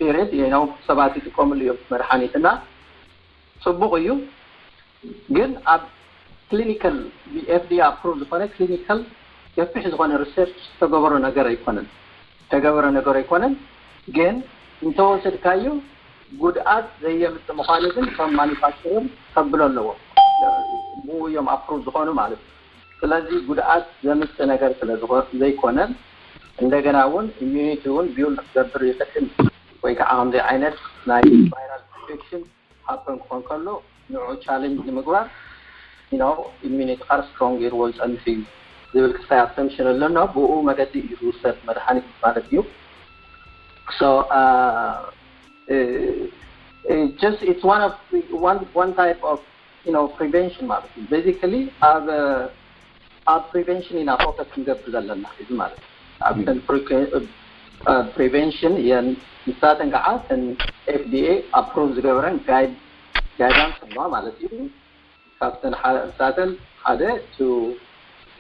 ፒሪድ ነው ሰባት ይጥቀምሉ እዮም መድሓኒት እና ፅቡቕ እዩ። ግን ኣብ ክሊኒካል ብኤፍዲኤ ኣፕሩቭ ዝኾነ ክሊኒካል ገፊሕ ዝኾነ ሪሰርች ዝተገበሮ ነገር ኣይኮነን ተገበረ ነገር ኣይኮነን። ግን እንተወሰድካዮ ጉድኣት ዘየምፅእ ምዃኑ ግን ከም ማኒፋክቸረር ከብሎ ኣለዎ። ብኡ እዮም ኣፕሩቭ ዝኾኑ ማለት እዩ። ስለዚ ጉድኣት ዘምፅእ ነገር ስለ ዘይኮነን እንደገና እውን ኢሚዩኒቲ እውን ቢውልድ ክገብር ይኽእል ወይ ከዓ ከምዚ ዓይነት ናይ ቫይራል ኢንፌክሽን ሃፐን ክኾን ከሎ ንዑ ቻሌንጅ ንምግባር ኢሚኒቲ ካር ስትሮንግ ገይርዎ ዝፀንሕ እዩ ዝብል ክስታይ ኣሰምሽን ኣለና። ብኡ መገዲ እዩ ዝውሰድ መድሓኒት ማለት እዩ። So just it's one of one one type of you know prevention ማለት እዩ። Basically ኣብ ኣብ ፕሪቨንሽን ኢና ፎከስ ክንገብር ዘለና እዚ ማለት እዩ። ኣብተን ፕሪቨንሽን እየን ንሳተን ከዓ ተን ኤፍዲኤ ኣፕሩቭ ዝገብረን ጋይዳንስ ኣለዋ ማለት እዩ። ካብተን ንሳተን ሓደ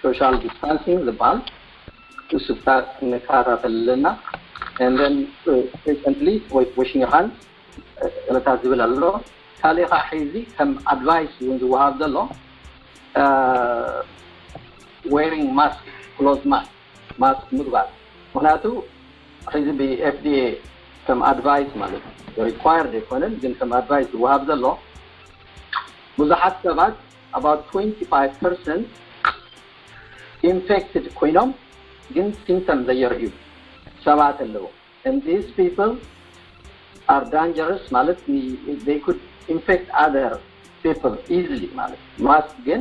ሶሻል ዲስታንሲንግ ዝበሃል እሱ ክነከታተል ኣለና። ን ፍሪንትሊ ወይ ዋሽንግ ሃንድ ገለታት ዝብል ኣሎ። ካሊእ ከዓ ሕዚ ከም ኣድቫይስ እውን ዝወሃብ ዘሎ ዌሪንግ ማስክ፣ ክሎዝ ማስክ ማስክ ምግባር። ምክንያቱ ሕዚ ብኤፍዲኤ ከም ኣድቫይስ ማለት ሪኳየርድ ኣይኮነን፣ ግን ከም ኣድቫይስ ዝወሃብ ዘሎ ብዙሓት ሰባት about twenty five percent ኢንፌክትድ ኮይኖም ግን ሲምፕተም ዘየርእዩ ሰባት ኣለዉ። And these people are dangerous ማለት they could infect other people easily ማለት ማስክ ግን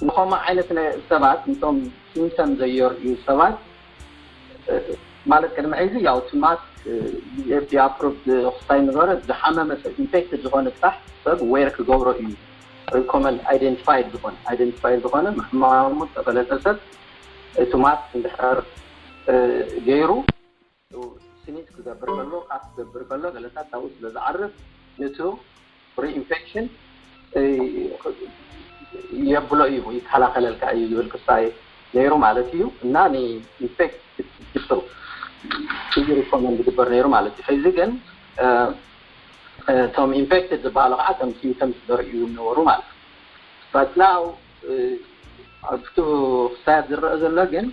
ንከምኡ ዓይነት ሰባት ንቶም ሲምፕተም ዘየርእዩ ሰባት ማለት ቅድሚ ሕዚ ያው እቲ ማስክ ኤፍዲ ኣፕሩቭ ክስታይ ንገረ ዝሓመመ ሰብ ኢንፌክትድ ዝኾነ ጥራሕ ሰብ ዌር ክገብሮ እዩ ሪኮመንድ። ኣይደንቲፋይድ ዝኾነ ኣይደንቲፋይድ ዝኾነ ምሕማሙ ዝተፈለጠ ሰብ እቲ ማስክ እንድሕር ገይሩ ስኒት ክገብር ከሎ ካፍ ክገብር ከሎ ገለታት ካብኡ ስለ ዝዓርፍ ንቱ ሪኢንፌክሽን የብሎ እዩ ይከላኸለልካ እዩ ዝብል ክስታይ ነይሩ ማለት እዩ። እና ንኢንፌክት ፒፕል እዩ ሪኮመንድ ዝግበር ነይሩ ማለት እዩ። ሕዚ ግን እቶም ኢንፌክትድ ዝበሃሉ ከዓ ከም ሲምፕተምስ ዘርእዩ ነበሩ ማለት እዩ። But now ኣብቲ ክስታያት ዝረአ ዘሎ ግን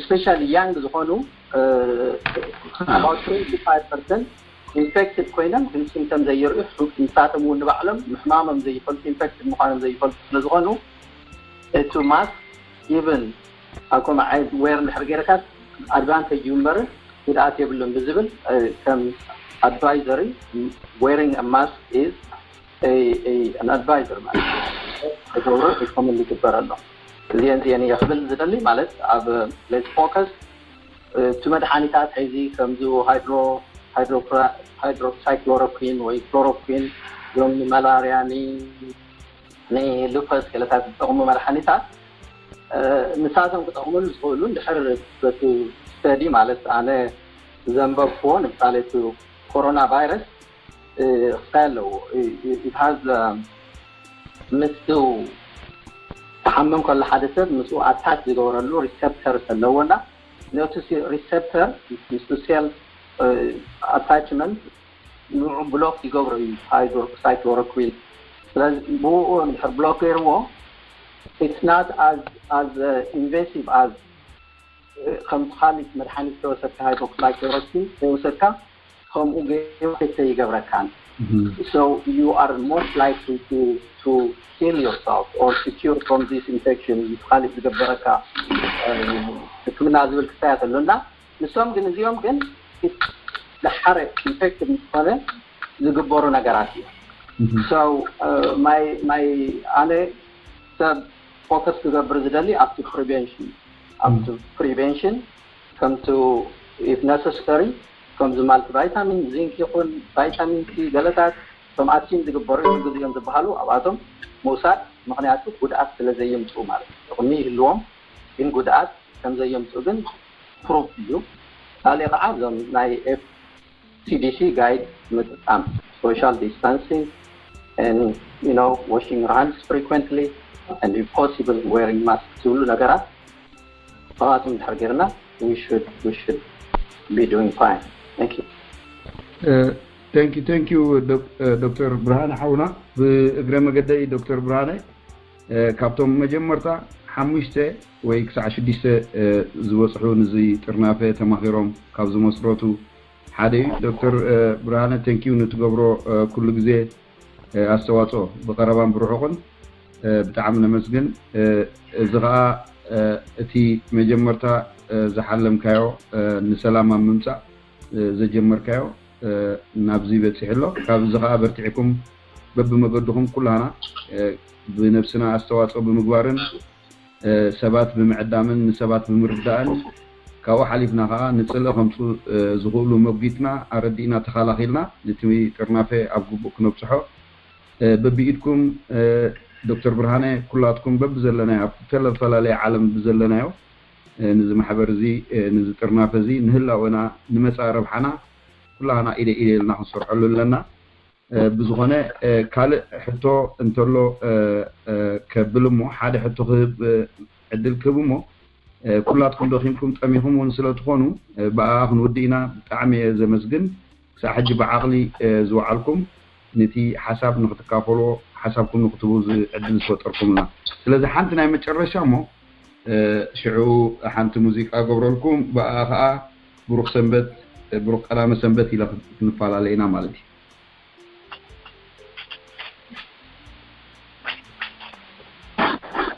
ስፔሻሊ ያንግ ዝኾኑ about twenty five percent ኢንፌክትድ ኮይኖም ግን ሲምፕተም ዘየርእዩ ንሳቶም እውን ንባዕሎም ምሕማሞም ዘይፈልጡ ኢንፌክትድ ምዃኖም ዘይፈልጡ ስለ ዝኾኑ እቲ ማስክ ኢቨን ኣብ ከምኡ ዓይነት ዌር እንድሕር ገይርካስ ኣድቫንቴጅ እዩ እምበር ጉድኣት የብሉን ብዝብል ከም ኣድቫይዘሪ wearing a mask is an advisor ማለት ክገብሮ ሪኮመንድ ይግበር ኣሎ። እዚአን እዚአን እየ ክብል ዝደሊ ማለት ኣብ ሌስ ፎከስ እቲ መድሓኒታት ሕዚ ከምዚ ሃይድሮ ሃይድሮክሳይክሎሮኩዊን ወይ ክሎሮኩዊን እዞም ንመላርያ ንሉፐስ ገለታት ዝጠቕሙ መድሓኒታት ንሳቶም ክጠቕሙሉ ዝኽእሉ እንድሕር በቲ ስተዲ ማለት ኣነ ዘንበብክዎ ንምሳሌ እቲ ኮሮና ቫይረስ ክስታይ ኣለዎ። It has ምስቱ ሓመም ከሎ ሓደ ሰብ ምስኡ ኣታች ዝገበረሉ ሪሰፕተር ኣለዎና ነቲ ሪሰፕተር ምስቲ ሴል ኣታችመንት ንዑ ብሎክ ይገብሮ እዩ ሃይድሮክሳይክሎሮኩዊን። ስለዚ ብኡ እንድሕር ብሎክ ገይርዎ it's not as as invasive as ከም ካልእ መድሓኒት ተወሰድካ ሃይድሮክሳይክሎሮኩዊን ተወሰድካ ከምኡ ገይሩ ይገብረካን። So you are most likely to to heal yourself or secure from this infection። ካልእ ዝገበረካ ሕክምና ዝብል ክስታይ ኣሎ እና ንሶም ግን እዚኦም ግን ደሓረ ኢንፌክትድ ዝኾነ ዝግበሩ ነገራት እዩ። So my my ኣነ ሰብ ፎከስ ክገብር ዝደሊ ኣብቲ ፕሪቨንሽን ኣብቲ ፕሪቨንሽን ከምቱ if necessary ከምዚ ማልቲ ቫይታሚን ዚንክ ይኹን ቫይታሚን ሲ ገለታት ከም ኣክሲን ዝግበሩ እዮም ግዜኦም ዝበሃሉ ኣብኣቶም ምውሳድ ምክንያቱ ጉድኣት ስለ ዘየምፅኡ ማለት እዩ። ጥቕሚ ይህልዎም ግን ጉድኣት ከም ዘየምፅኡ ግን ፕሩፍ እዩ። ካልእ ከዓ እዞም ናይ ኤፍ ሲዲሲ ጋይድ ምጥቃም social distancing and you know washing your hands frequently and if possible wearing mask ዝብሉ ነገራት ተዋፅም ድሕር ገይርና we should we should be doing fine. Thank you. Thank you thank you ዶክተር ብርሃነ ሓውና። ብእግረ መገደይ ዶክተር ብርሃነ ካብቶም መጀመርታ ሓሙሽተ ወይ ክሳዕ ሽዱሽተ ዝበፅሑ ንዚ ጥርናፈ ተማኺሮም ካብ ዝመስረቱ ሓደ እዩ። ዶክተር ብርሃነ thank you ንትገብሮ ኩሉ ግዜ ኣስተዋፅኦ ብቐረባን ብርሑቕን ብጣዕሚ ነመስግን። እዚ ከዓ እቲ መጀመርታ ዝሓለምካዮ ንሰላም ኣብ ምምፃእ ዘጀመርካዮ ናብዚ በፂሑ ኣሎ። ካብዚ ከዓ በርቲዕኩም በብመገድኹም ኩላና ብነብስና ኣስተዋፅኦ ብምግባርን ሰባት ብምዕዳምን ንሰባት ብምርዳእን ካብኡ ሓሊፍና ከዓ ንፅልኢ ከምፁ ዝኽእሉ መጒጥና ኣረዲእና ተኻላኺልና ነቲ ጥርናፈ ኣብ ግቡእ ክነብፅሖ በብኢድኩም ዶክተር ብርሃነ ኩላትኩም በብዘለናዮ ኣብ ዝተፈላለየ ዓለም ብዘለናዮ ንዚ ማሕበር እዚ ንዚ ጥርናፈ እዚ ንህላወና ንመፃኢ ረብሓና ኩላና ኢደ ኢደ ኢልና ክንሰርሐሉ ኣለና። ብዝኾነ ካልእ ሕቶ እንተሎ ከብል እሞ ሓደ ሕቶ ክህብ ዕድል ክህብ እሞ ኩላትኩም ደኺምኩም ጠሚኹም እውን ስለ ትኾኑ ብኣኣ ክንውድእ ኢና። ብጣዕሚ እየ ዘመስግን ክሳዕ ሕጂ ብዓቕሊ ዝወዓልኩም ነቲ ሓሳብ ንክትካፈልዎ ሓሳብኩም ንክትህቡ ዕድል ዝፈጠርኩምልና። ስለዚ ሓንቲ ናይ መጨረሻ እሞ ሽዑ ሓንቲ ሙዚቃ ገብረልኩም ብኣ ከዓ ብሩክ ሰንበት ብሩክ ቀዳመ ሰንበት ኢለ ክንፈላለ ኢና ማለት እዩ።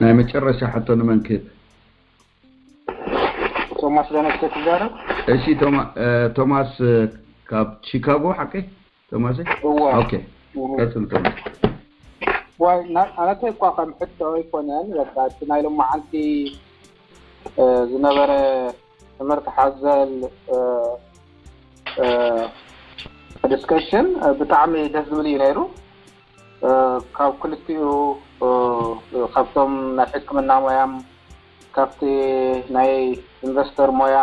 ናይ መጨረሻ ሕቶ ንመን ክህብ? ቶማስ ደነስተ ትዛረብ። እሺ ቶማስ ካብ ቺካጎ ሓቂ? ቶማስ እዋ ኦኬ ቀጽል ቶማስ። ዋይ ኣነተ እኳ ከም ሕቶ ኣይኮነን በቃ እቲ ናይ ሎማዓንቲ ዝነበረ ትምህርቲ ሓዘል ዲስከሽን ብጣዕሚ ደስ ዝብል እዩ ነይሩ። ካብ ክልቲኡ ካብቶም ናይ ሕክምና ሞያም ካብቲ ናይ ኢንቨስተር ሞያ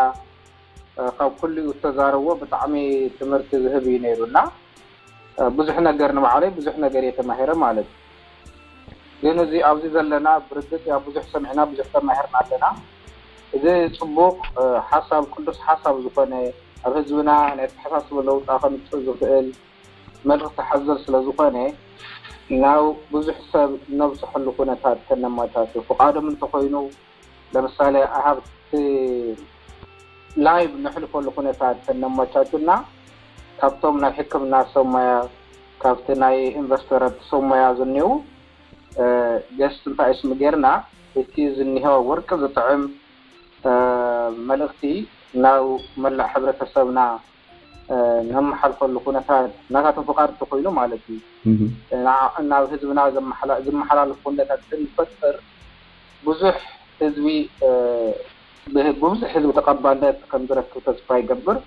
ካብ ኩሉ ዝተዛረብዎ ብጣዕሚ ትምህርቲ ዝህብ እዩ ነይሩ እና ብዙሕ ነገር ንባዕለይ ብዙሕ ነገር እየ ተማሂረ ማለት እዩ። ግን እዚ ኣብዚ ዘለና ብርግፅ ያ ብዙሕ ሰሚዕና ብዙሕ ተማሂርና ኣለና። እዚ ፅቡቅ ሓሳብ ቅዱስ ሓሳብ ዝኾነ ኣብ ህዝብና ናይ ኣተሓሳስባ ለውጣ ከምፅእ ዝኽእል መልእኽቲ ሓዘል ስለ ዝኾነ ናብ ብዙሕ ሰብ ነብፅሐሉ ኩነታት ከነመቻቹ ፍቓዶም እንተኾይኑ ለምሳሌ ሃብቲ ላይቭ ነሕልፈሉ ኩነታት ከነመቻቹና ካብቶም ናይ ሕክምና ሰብ ሞያ ካብቲ ናይ ኢንቨስተራት ሰብ ሞያ ዝኒው ገስት እንታይ ስም ጌርና እቲ ዝኒሆ ወርቂ ዝጥዕም መልእኽቲ ናብ መላእ ሕብረተሰብና ነመሓልፈሉ ኩነታት ናታቶም ፍቓድ እንተኮይኑ ማለት እዩ ናብ ህዝብና ዝመሓላልፍ ኩነታት እንፈጥር ብዙሕ ህዝቢ ብብዙሕ ህዝቢ ተቐባልነት ከም ዝረክብ ተስፋ ይገብር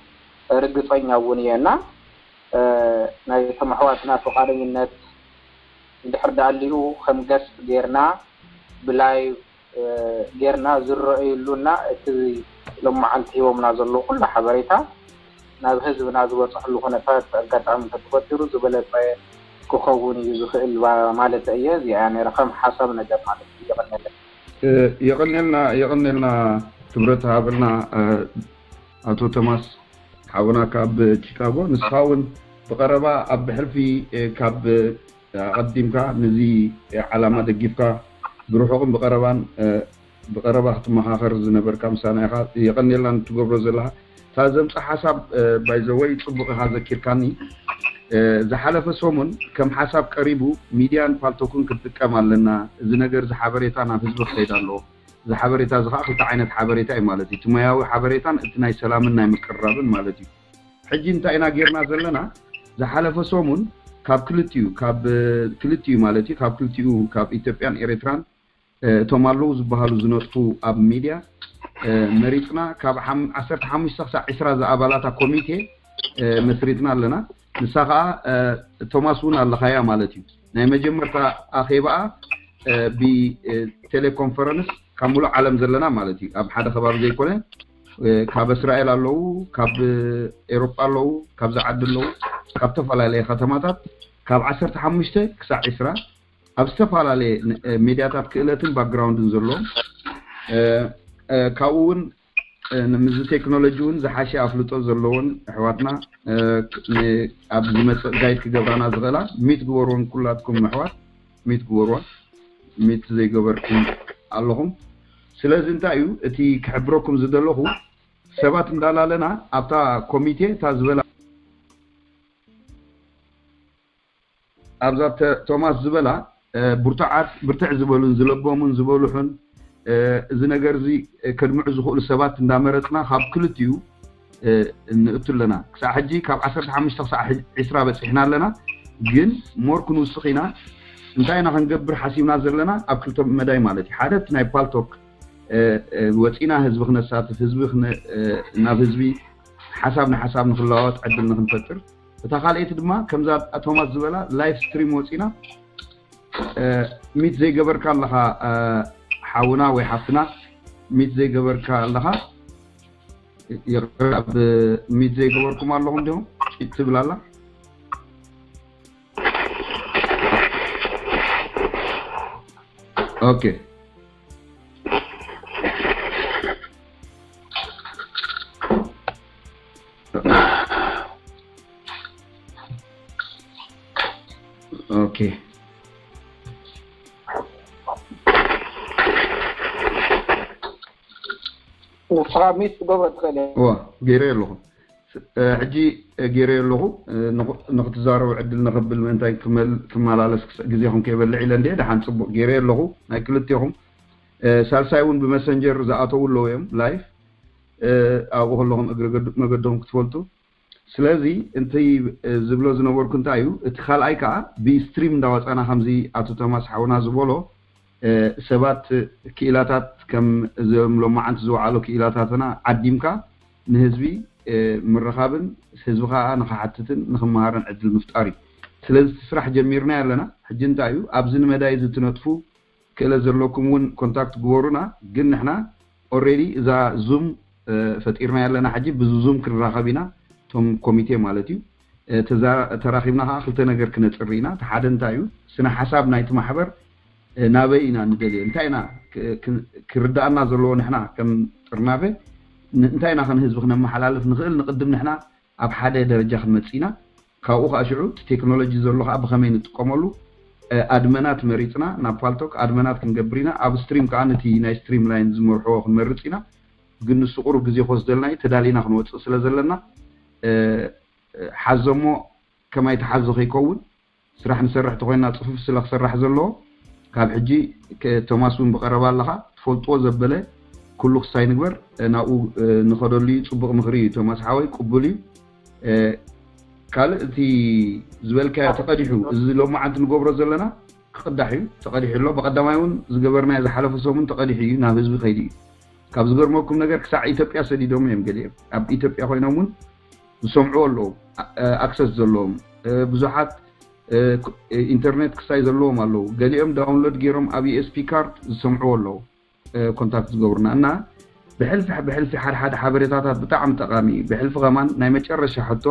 ርግፀኛ እውን እየ እና ናይ ተመሕዋትና ፍቓደኝነት እንድሕር ዳኣሊኡ ከም ገስት ጌርና ብላይቭ ጌርና ዝረኣየሉ እና እቲ ሎማዓንቲ ሂቦምና ዘለዉ ኩሉ ሓበሬታ ናብ ህዝብና ዝበፅሐሉ ኩነታት ኣጋጣሚ እንተተፈጢሩ ዝበለፀ ክኸውን እዩ ዝኽእል ማለት እየ እዚኣ ነረ ከም ሓሳብ ነገር ማለት እዩ የቐነለ የቐኔልና የቐኔልና ክብረት ሃበልና። ኣቶ ቶማስ ሓውና ካብ ቺካጎ፣ ንስኻ እውን ብቐረባ ኣብ ብሕልፊ ካብ ኣቐዲምካ ነዚ ዓላማ ደጊፍካ ብርሑቕን ብቐረባን ብቐረባ ክትመኻኸር ዝነበርካ ምሳና ኢኻ። የቐኔልና ንትገብሮ ዘለኻ። እታ ዘምፃ ሓሳብ ባይዘወይ ፅቡቕ ኢኻ ዘኪርካኒ። ዝሓለፈ ሰሙን ከም ሓሳብ ቀሪቡ ሚድያን ፓልቶክን ክትጥቀም ኣለና፣ እዚ ነገር እዚ ሓበሬታ ናብ ህዝቢ ክኸይድ ኣለዎ። እዚ ሓበሬታ እዚ ከዓ ክልተ ዓይነት ሓበሬታ እዩ ማለት እዩ። እቲ ሞያዊ ሓበሬታን እቲ ናይ ሰላምን ናይ ምቅርራብን ማለት እዩ። ሕጂ እንታይ ኢና ጌርና ዘለና? ዝሓለፈ ሰሙን ካብ ክልቲኡ ካብ ክልቲኡ ማለት እዩ ካብ ክልቲኡ ካብ ኢትዮጵያን ኤርትራን እቶም ኣለዉ ዝበሃሉ ዝነጥፉ ኣብ ሚድያ መሪፅና ካብ ዓሰርተ ሓሙሽተ ክሳዕ ዕስራ ዝኣባላታ ኮሚቴ መስሪትና ኣለና። ንሳ ከዓ ቶማስ እውን ኣለኻያ ማለት እዩ። ናይ መጀመርታ ኣኼባኣ ብቴሌኮንፈረንስ ካብ ሙሉእ ዓለም ዘለና ማለት እዩ። ኣብ ሓደ ከባቢ ዘይኮነ ካብ እስራኤል ኣለዉ፣ ካብ ኤሮጳ ኣለዉ፣ ካብዚ ዓዲ ኣለዉ፣ ካብ ዝተፈላለየ ከተማታት ካብ ዓሰርተ ሓሙሽተ ክሳዕ ዕስራ ኣብ ዝተፈላለየ ሚድያታት ክእለትን ባክግራውንድን ዘለዎም ካብኡ እውን ንምዚ ቴክኖሎጂ እውን ዝሓሸ ኣፍልጦ ዘለዎን ኣሕዋትና ኣብ ዝመፅእ ጋይድ ክገብራና ዝኽእላ ሚት ግበርዎን። ኩላትኩም ኣሕዋት ሚት ግበርዎን። ሚት ዘይገበርኩም ኣለኹም። ስለዚ እንታይ እዩ እቲ ክሕብረኩም ዝደለኹ ሰባት እንዳላለና ኣብታ ኮሚቴ እታ ዝበላ ኣብዛ ቶማስ ዝበላ ብርቱዓት ብርትዕ ዝበሉን ዝለበሙን ዝበልሑን እዚ ነገር እዚ ከድምዑ ዝኽእሉ ሰባት እንዳመረፅና ካብ ክልቲኡ ንእቱ ኣለና። ክሳዕ ሕጂ ካብ ዓሰርተ ሓሙሽተ ክሳዕ ዕስራ በፂሕና ኣለና። ግን ሞር ክንውስኽ ኢና። እንታይ ኢና ክንገብር ሓሲብና ዘለና? ኣብ ክልተ መዳይ ማለት እዩ። ሓደ እቲ ናይ ፓልቶክ ወፂና ህዝቢ ክነሳትፍ፣ ህዝቢ ናብ ህዝቢ ሓሳብ ንሓሳብ ንክለዋወጥ ዕድል ንክንፈጥር፣ እታ ካልኣይቲ ድማ ከምዛ ቶማስ ዝበላ ላይፍ ስትሪም ወፂና ሚት ዘይገበርካ ኣለኻ ሓውና ወይ ሓፍትና፣ ሚት ዘይገበርካ ኣለኻ። ይቕረብ፣ ሚት ዘይገበርኩም ኣለኹም ዲኹም ትብል ኣላ። ኦኬ። ኦኬ። ንስኻ ሚት ትገብሮ ትኽእል እየ። እዋ፣ ገይረ ኣለኹ። ሕጂ ገይረ ኣለኹ። ንኽትዛረቡ ዕድል ንኽብል ምእንታይ ክመላለስ ግዜኹም ከይበልዕ ኢለ እንደ ደሓን ጽቡቕ ገይረ ኣለኹ። ናይ ክልቴኹም ሳልሳይ እውን ብመሰንጀር ዝኣተዉ ኣለዉ እዮም ላይፍ ኣብኡ ከለኹም እግሪ መገድኹም ክትፈልጡ። ስለዚ እንታይ ዝብሎ ዝነበርኩ እንታይ እዩ፣ እቲ ካልኣይ ከዓ ብስትሪም እንዳወፃና ከምዚ ኣቶ ቶማስ ሓውና ዝበሎ ሰባት ክኢላታት ከም እዞም ሎማዓንቲ ዝወዓሉ ክኢላታትና ዓዲምካ ንህዝቢ ምርኻብን ህዝቢ ከዓ ንክሓትትን ንክመሃርን ዕድል ምፍጣር እዩ። ስለዚ እቲ ስራሕ ጀሚርና ኣለና። ሕጂ እንታይ እዩ ኣብዚ ንመዳይ እዚ ትነጥፉ ክእለት ዘለኩም እውን ኮንታክት ግበሩና። ግን ንሕና ኦሬዲ እዛ ዙም ፈጢርና ኣለና። ሕጂ ብዙም ክንራኸብ ኢና እቶም ኮሚቴ ማለት እዩ። ተራኺብና ከዓ ክልተ ነገር ክነፅሪ ኢና። እቲ ሓደ እንታይ እዩ ስነ ሓሳብ ናይቲ ማሕበር ናበይ ኢና ንደልዮ፣ እንታይ ኢና ክርዳእና ዘለዎ ንሕና ከም ጥርናፈ እንታይ ኢና ከን ህዝቢ ክነመሓላልፍ ንኽእል ንቅድም ንሕና ኣብ ሓደ ደረጃ ክንመፅእ ኢና። ካብኡ ከዓ ሽዑ እቲ ቴክኖሎጂ ዘሎ ከዓ ብኸመይ ንጥቀመሉ ኣድመናት መሪፅና ናብ ፓልቶክ ኣድመናት ክንገብር ኢና። ኣብ ስትሪም ከዓ ነቲ ናይ ስትሪም ላይን ዝመርሕዎ ክንመርፅ ኢና። ግን ንሱ ቁሩብ ግዜ ክወስደልና እዩ። ተዳሊና ክንወፅእ ስለ ዘለና ሓዞሞ ከማይ ተሓዞ ከይከውን ስራሕ ንሰርሕ ተኮይና ፅፉፍ ስለ ክሰራሕ ዘለዎ ካብ ሕጂ ቶማስ እውን ብቀረባ ኣለካ ትፈልጥዎ ዘበለ ኩሉ ክሳይ ንግበር ናብኡ ንኸደሉ እዩ። ፅቡቅ ምክሪ እዩ ቶማስ ሓወይ ቅቡል እዩ። ካልእ እቲ ዝበልካዮ ተቐዲሑ እዚ ሎማዓንቲ ንገብሮ ዘለና ክቕዳሕ እዩ። ተቐዲሑ ኣሎ። ብቐዳማይ እውን ዝገበርናዮ ዝሓለፈ ሰሙን ተቐዲሑ እዩ ናብ ህዝቢ ከይዱ እዩ። ካብ ዝገርመኩም ነገር ክሳዕ ኢትዮጵያ ሰዲዶም እዮም። ገሊኦም ኣብ ኢትዮጵያ ኮይኖም እውን ዝሰምዕዎ ኣለዉ። ኣክሰስ ዘለዎም ብዙሓት ኢንተርኔት ክሳይ ዘለዎም ኣለዉ። ገሊኦም ዳውንሎድ ገይሮም ኣብ ዩኤስፒ ካርድ ዝሰምዕዎ ኣለዉ። ኮንታክት ዝገብሩና እና ብሕልፊ ብሕልፊ ሓደ ሓደ ሓበሬታታት ብጣዕሚ ጠቃሚ እዩ። ብሕልፊ ከማን ናይ መጨረሻ ሕቶ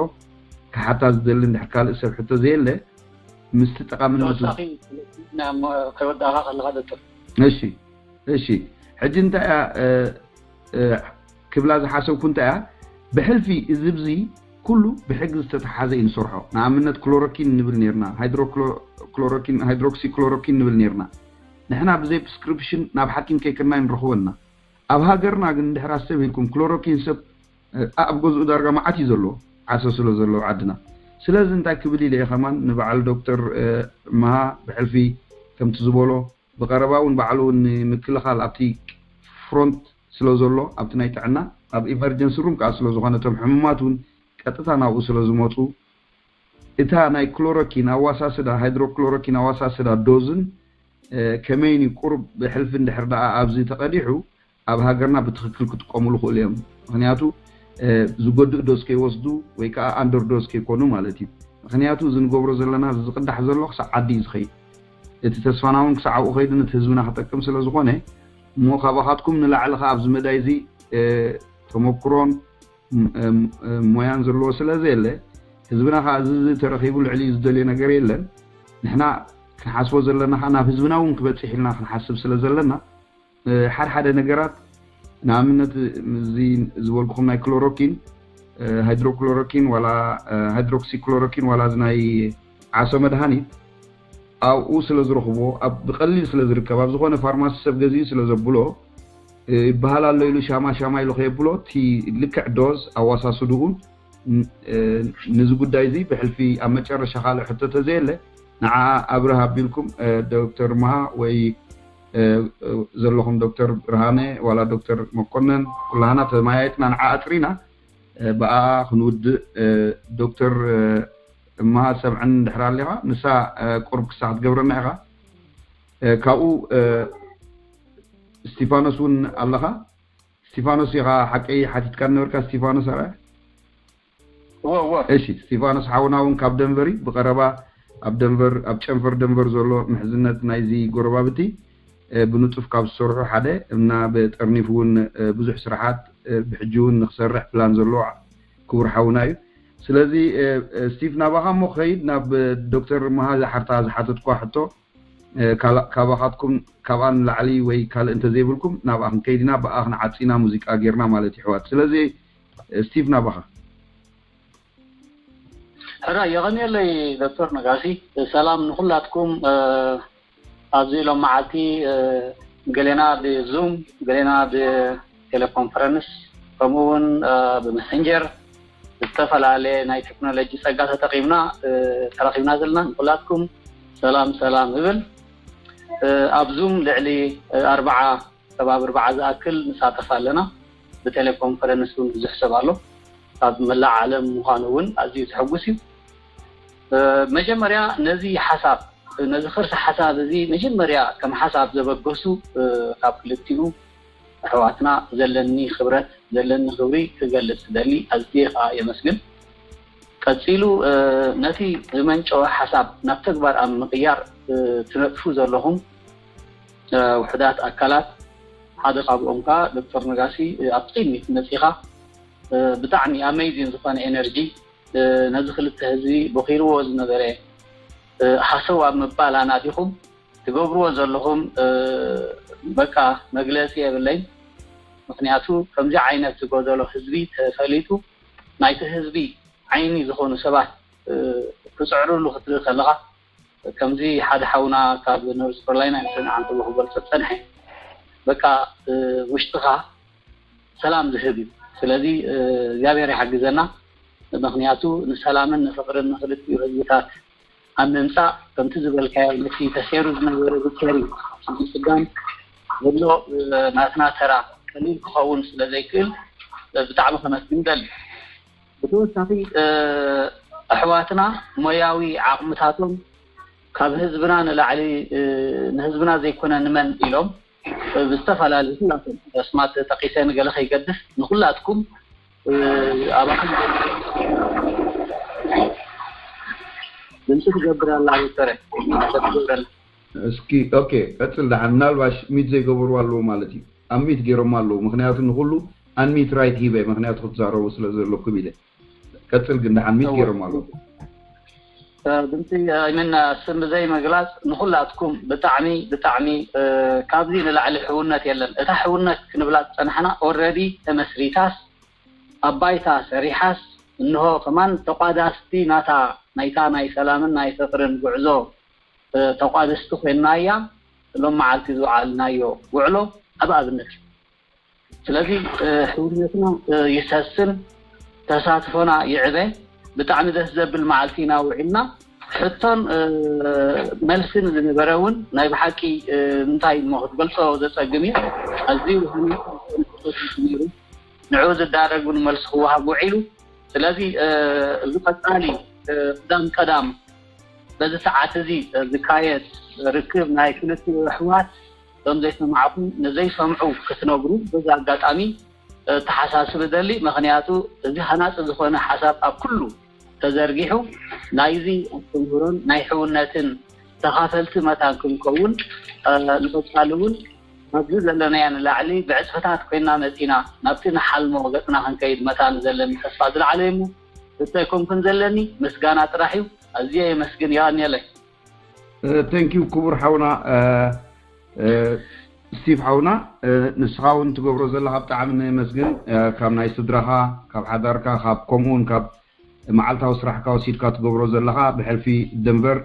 ክሓታ ዝደሊ እንድሕር ካልእ ሰብ ሕቶ ዘየለ ምስቲ ጠቃምነቱ ተወሳኺ ከይወዳእኻ ከለኻ ደጥር እሺ። እሺ፣ ሕጂ እንታይ እያ ክብላ ዝሓሰብኩ እንታይ እያ፣ ብሕልፊ እዚ ብዚ ኩሉ ብሕጊ ዝተተሓዘ እዩ ንሰርሖ። ንኣብነት ክሎሮኪን ንብል ነርና፣ ሃይድሮክሎሮኪን ሃይድሮክሲ ክሎሮኪን ንብል ነርና። ንሕና ብዘይ ፕሪስክሪፕሽን ናብ ሓኪም ከይከድና ንረኽቦ ኣለና። ኣብ ሃገርና ግን እንድሕር ኣስተብሂልኩም ክሎሮኪን ሰብ ኣብ ገዝኡ ዳርጋ መዓት እዩ ዘለዎ፣ ዓሶ ስለ ዘለዎ ዓድና። ስለዚ እንታይ ክብል ኢለ እየ ከማን ንበዓል ዶክተር መሃ ብሕልፊ ከምቲ ዝበሎ ብቐረባ እውን ባዕሉ ንምክልኻል ኣብቲ ፍሮንት ስለ ዘሎ ኣብቲ ናይ ጥዕና ኣብ ኢመርጀንሲ ሩም ከዓ ስለ ዝኾነ እቶም ሕሙማት እውን ቀጥታ ናብኡ ስለ ዝመፁ እታ ናይ ክሎሮኪን ኣዋሳስዳ ሃይድሮክሎሮኪን ኣዋሳስዳ ዶዝን ከመይን እዩ ቁሩብ ብሕልፊ እንድሕር ደኣ ኣብዚ ተቐዲሑ ኣብ ሃገርና ብትኽክል ክጥቀሙሉ ክእሉ እዮም። ምክንያቱ ዝጎድእ ዶዝ ከይወስዱ ወይ ከዓ ኣንደር ዶዝ ከይኮኑ ማለት እዩ። ምክንያቱ እዚ ንገብሮ ዘለና ዝቅዳሕ ዘሎ ክሳብ ዓዲ እዩ ዝኸይድ። እቲ ተስፋና እውን ክሳብ ኣብኡ ከይዱ ነቲ ህዝብና ክጠቅም ስለ ዝኾነ እሞ ካባኻትኩም ንላዕሊ ከዓ ኣብዚ መዳይ እዚ ተመክሮን ሞያን ዘለዎ ስለ ዘየለ ህዝብና ከዓ እዚ ተረኪቡ ልዕሊ ዝደልዮ ነገር የለን። ንሕና ክንሓስቦ ዘለና ከዓ ናብ ህዝብና እውን ክበፅሕ ኢልና ክንሓስብ ስለ ዘለና ሓደ ሓደ ነገራት ንኣብነት እዚ ዝበልኩኹም ናይ ክሎሮኪን ሃይድሮክሎሮኪን ዋላ ሃይድሮክሲክሎሮኪን ዋላ እዚ ናይ ዓሶ መድሃኒት ኣብኡ ስለ ዝረኽቦ ብቀሊል ስለ ዝርከብ ኣብ ዝኾነ ፋርማሲ ሰብ ገዚኡ ስለ ዘብሎ ይበሃል ኣሎ ኢሉ ሻማ ሻማ ኢሉ ከየብሎ እቲ ልክዕ ዶዝ ኣዋሳስድኡን ንዚ ጉዳይ እዚ ብሕልፊ ኣብ መጨረሻ ካልእ ሕቶ ተዘየለ ንዓ ኣብርሃ ኣቢልኩም ዶክተር መሃ ወይ ዘለኹም ዶክተር ብርሃነ ዋላ ዶክተር መኮነን ኩላህና ተመያየጥና ንዓ ኣጥሪና ብኣ ክንውድእ ዶክተር እማ ሰምዕን እንድሕር ኣለኻ ንሳ ቁርብ ክሳ ክትገብረና ኢኻ ካብኡ ስቲፋኖስ እውን ኣለኻ ስቲፋኖስ ኢኻ ሓቀይ ሓቲትካ ነበርካ ስቲፋኖስ ኣርኣያ እሺ ስቲፋኖስ ሓውና እውን ካብ ደንቨር እዩ ብቀረባ ኣብ ደንቨር ኣብ ጨንፈር ደንቨር ዘሎ ምሕዝነት ናይዚ ጎረባብቲ ብንጡፍ ካብ ዝሰርሑ ሓደ እና ብጠርኒፍ እውን ብዙሕ ስራሓት ብሕጂ እውን ንክሰርሕ ፕላን ዘለዎ ክቡር ሓውና እዩ ስለዚ ስቲቭ ናባኻ እሞ ከይድ ናብ ዶክተር መሃ ዝሓርታ ዝሓተትኳ ሕቶ ካባኻትኩም ካብኣ ንላዕሊ ወይ ካልእ እንተዘይብልኩም ናብኣ ክንከይድ ኢና ብኣ ክንዓፂና ሙዚቃ ጌርና ማለት ይሕዋት ስለዚ ስቲቭ ናባኻ ሕራ የቐንየለይ ዶክተር ነጋሲ ሰላም ንኩላትኩም ኣብዚ ሎም መዓልቲ ገሌና ብዙም ገሌና ብቴሌኮንፈረንስ ከምኡ እውን ብመሰንጀር ዝተፈላለየ ናይ ቴክኖሎጂ ፀጋ ተጠቂምና ተረኪብና ዘለና ንኩላትኩም ሰላም ሰላም እብል ኣብ ዙም ልዕሊ ኣርባዓ ከባቢ ኣርባዓ ዝኣክል ንሳተፍ ኣለና ብቴሌኮንፈረንስ እውን ብዙሕ ሰብ ኣሎ ካብ መላእ ዓለም ምዃኑ እውን ኣዝዩ ዘሐጉስ እዩ መጀመርያ ነዚ ሓሳብ ነዚ ክርሲ ሓሳብ እዚ መጀመርያ ከም ሓሳብ ዘበገሱ ካብ ክልቲኡ ኣሕዋትና ዘለኒ ክብረት ዘለኒ ክብሪ ክገልፅ ደሊ ኣዝየ ከዓ የመስግን ቀፂሉ ነቲ ዝመንጨወ ሓሳብ ናብ ተግባር ኣብ ምቅያር ትነጥፉ ዘለኹም ውሕዳት ኣካላት ሓደ ካብኦም ከዓ ዶክተር ነጋሲ ኣብቲ ቅድሚት መፂኻ ብጣዕሚ ኣሜዚን ዝኾነ ኤነርጂ ነዚ ክልተ ህዝቢ ቦኺርዎ ዝነበረ ሃሰው ኣብ ምባል ኣናዲኹም ትገብርዎ ዘለኹም በቃ መግለፂ የብለይ ምክንያቱ ከምዚ ዓይነት ዝጎደሎ ህዝቢ ተፈሊጡ ናይቲ ህዝቢ ዓይኒ ዝኾኑ ሰባት ክፅዕርሉ ክትርኢ ከለኻ ከምዚ ሓደ ሓውና ካብ ኖርዝ ካሮላይና ይመስለኒ ዓንተቦ ክገልፆ ዝፀንሐ በቃ ውሽጥኻ ሰላም ዝህብ እዩ ስለዚ እግዚኣብሔር ይሓግዘና ምክንያቱ ንሰላምን ንፍቅርን ንክልቲኡ ህዝብታት ኣብ ምምፃእ ከምቲ ዝበልካዮ ነቲ ተሰይሩ ዝነበረ ሪከሪ ስጋን ዘሎ ናትና ተራ ቀሊል ክኸውን ስለ ዘይክእል ብጣዕሚ ከመስግን ደሊ ብተወሳኺ ኣሕዋትና ሞያዊ ዓቕምታቶም ካብ ህዝብና ንላዕሊ ንህዝብና ዘይኮነ ንመን ኢሎም ብዝተፈላለዩ ኩላቶም ኣስማት ተጠቂሰ ንገለ ከይገድፍ ንኩላትኩም ኣባኹም ድምፂ ትገብር ኣላ ዶክተረ ትገብረላ እስኪ ኦኬ ቀፅል ደሓን ምናልባሽ ሚት ዘይገበሩ ኣለዉ ማለት እዩ ኣብ ሚት ገይሮም ኣለዉ ምክንያቱ ንኩሉ ኣን ሚት ራይት ሂበ ምክንያቱ ክትዛረቡ ስለ ዘለኩም ኢለ ቀፅል ግን ደሓን ሚት ገይሮም ኣለዉ ድምፂ ኣይመና ስም ብዘይ ምግላፅ ንኩላትኩም ብጣዕሚ ብጣዕሚ ካብዚ ንላዕሊ ሕውነት የለን። እታ ሕውነት ክንብላ ዝፀናሕና ኦረዲ ተመስሪታስ ኣብ ባይታ ሰሪሓስ እንሆ ከማን ተቋዳስቲ ናታ ናይታ ናይ ሰላምን ናይ ፍቅርን ጉዕዞ ተቋደስቲ ኮይና እያ ሎም መዓልቲ ዝወዓልናዮ ውዕሎ ኣብ ኣብነት እዩ። ስለዚ ሕውነትና ይሰስን፣ ተሳትፎና ይዕበ። ብጣዕሚ ደስ ዘብል መዓልቲ ኢና ውዒልና። ሕቶን መልስን ዝነበረ እውን ናይ ብሓቂ እንታይ እሞ ክትገልጾ ዘጸግም እዩ። ኣዝዩ ነይሩ። ንዕኡ ዝዳረግ እውን መልሲ ክወሃብ ውዒሉ። ስለዚ እዚ ቀጻሊ ቀዳም ቀዳም በዚ ሰዓት እዚ ዝካየድ ርክብ ናይ ክልቲኡ ኣሕዋት ከም ዘይሰማዕኹም ንዘይሰምዑ ክትነግሩ በዚ ኣጋጣሚ ተሓሳስብ እደሊ። ምኽንያቱ እዚ ሃናፂ ዝኾነ ሓሳብ ኣብ ኩሉ ተዘርጊሑ ናይዚ ኣስተምህሮን ናይ ሕውነትን ተኻፈልቲ መታን ክንከውን ንቐፃሊ እውን ካብዚ ዘለናያ ንላዕሊ ብዕፅፍታት ኮይና መፂና ናብቲ ንሓልሞ ገፅና ክንከይድ መታን ዘለኒ ተስፋ ዝለዓለ እሞ እቶ ኣይኮንኩን ዘለኒ ምስጋና ጥራሕ እዩ። ኣዝየ የመስግን። የቐንየለይ። Thank you ክቡር ሓውና ስቲቭ ሓውና፣ ንስኻ እውን ትገብሮ ዘለኻ ብጣዕሚ ነመስግን። ካብ ናይ ስድራኻ፣ ካብ ሓዳርካ፣ ካብ ከምኡ እውን ካብ መዓልታዊ ስራሕካ ወሲድካ ትገብሮ ዘለኻ ብሕልፊ ደንቨር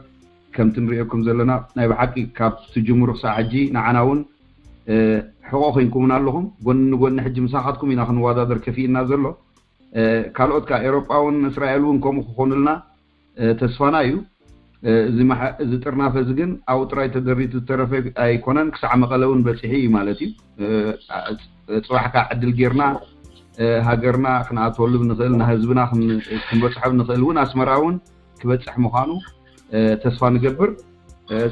ከምቲ ንሪኦኩም ዘለና ናይ ብሓቂ ካብ ትጅምሩ ክሳዕ ሕጂ ንዓና እውን ሕቖ ኮይንኩምና ኣለኹም። ጎኒ ንጎኒ ሕጂ ምሳኻትኩም ኢና ክንወዳደር ከፊእና ዘሎ። ካልኦት ካብ ኤሮጳ እውን እስራኤል እውን ከምኡ ክኾኑልና ተስፋና እዩ። እዚ ጥርናፈ እዚ ግን ኣብኡ ጥራይ ተደሪቱ ዝተረፈ ኣይኮነን፣ ክሳዕ መቐለ እውን በፂሑ እዩ ማለት እዩ። ፅባሕ ከዓ ዕድል ጌርና ሃገርና ክንኣትወሉ ንኽእል፣ ንህዝብና ክንበፅሖ ንኽእል እውን ኣስመራ እውን ክበፅሕ ምዃኑ ተስፋ ንገብር።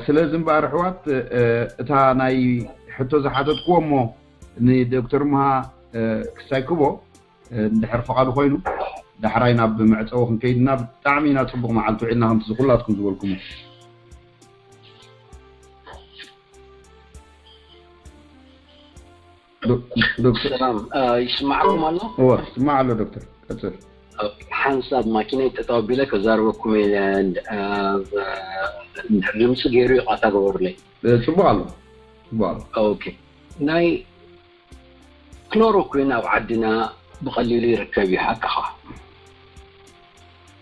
ስለዚ እምበኣር ኣሕዋት እታ ናይ ሕቶ ዝሓተትክዎ እሞ ንዶክተር ምሃ ክሳይ ክቦ እንድሕር ፍቓዱ ኮይኑ ዳሕራይ ናብ መዕፀዊ ክንከይድ ኢና። ብጣዕሚ ኢና ፅቡቕ መዓልቲ ውዒልና ከምቲ ዝኩላትኩም ዝበልኩሞ። ሰላም ይስማዕኩም ኣሎ? እወ ይስማዕ ኣሎ ዶክተር ቀፅል። ሓንሳብ ማኪናይ ጠጠው ኣቢለ ከዛርበኩም እየ ድምፂ ገይሩ ይቕሬታ ግበሩለይ። ፅቡቕ ኣሎ ፅቡቕ ኣሎ። ኦኬ ናይ ክሎሮኩዊን ኣብ ዓድና ብቐሊሉ ይርከብ እዩ ሓቅኻ።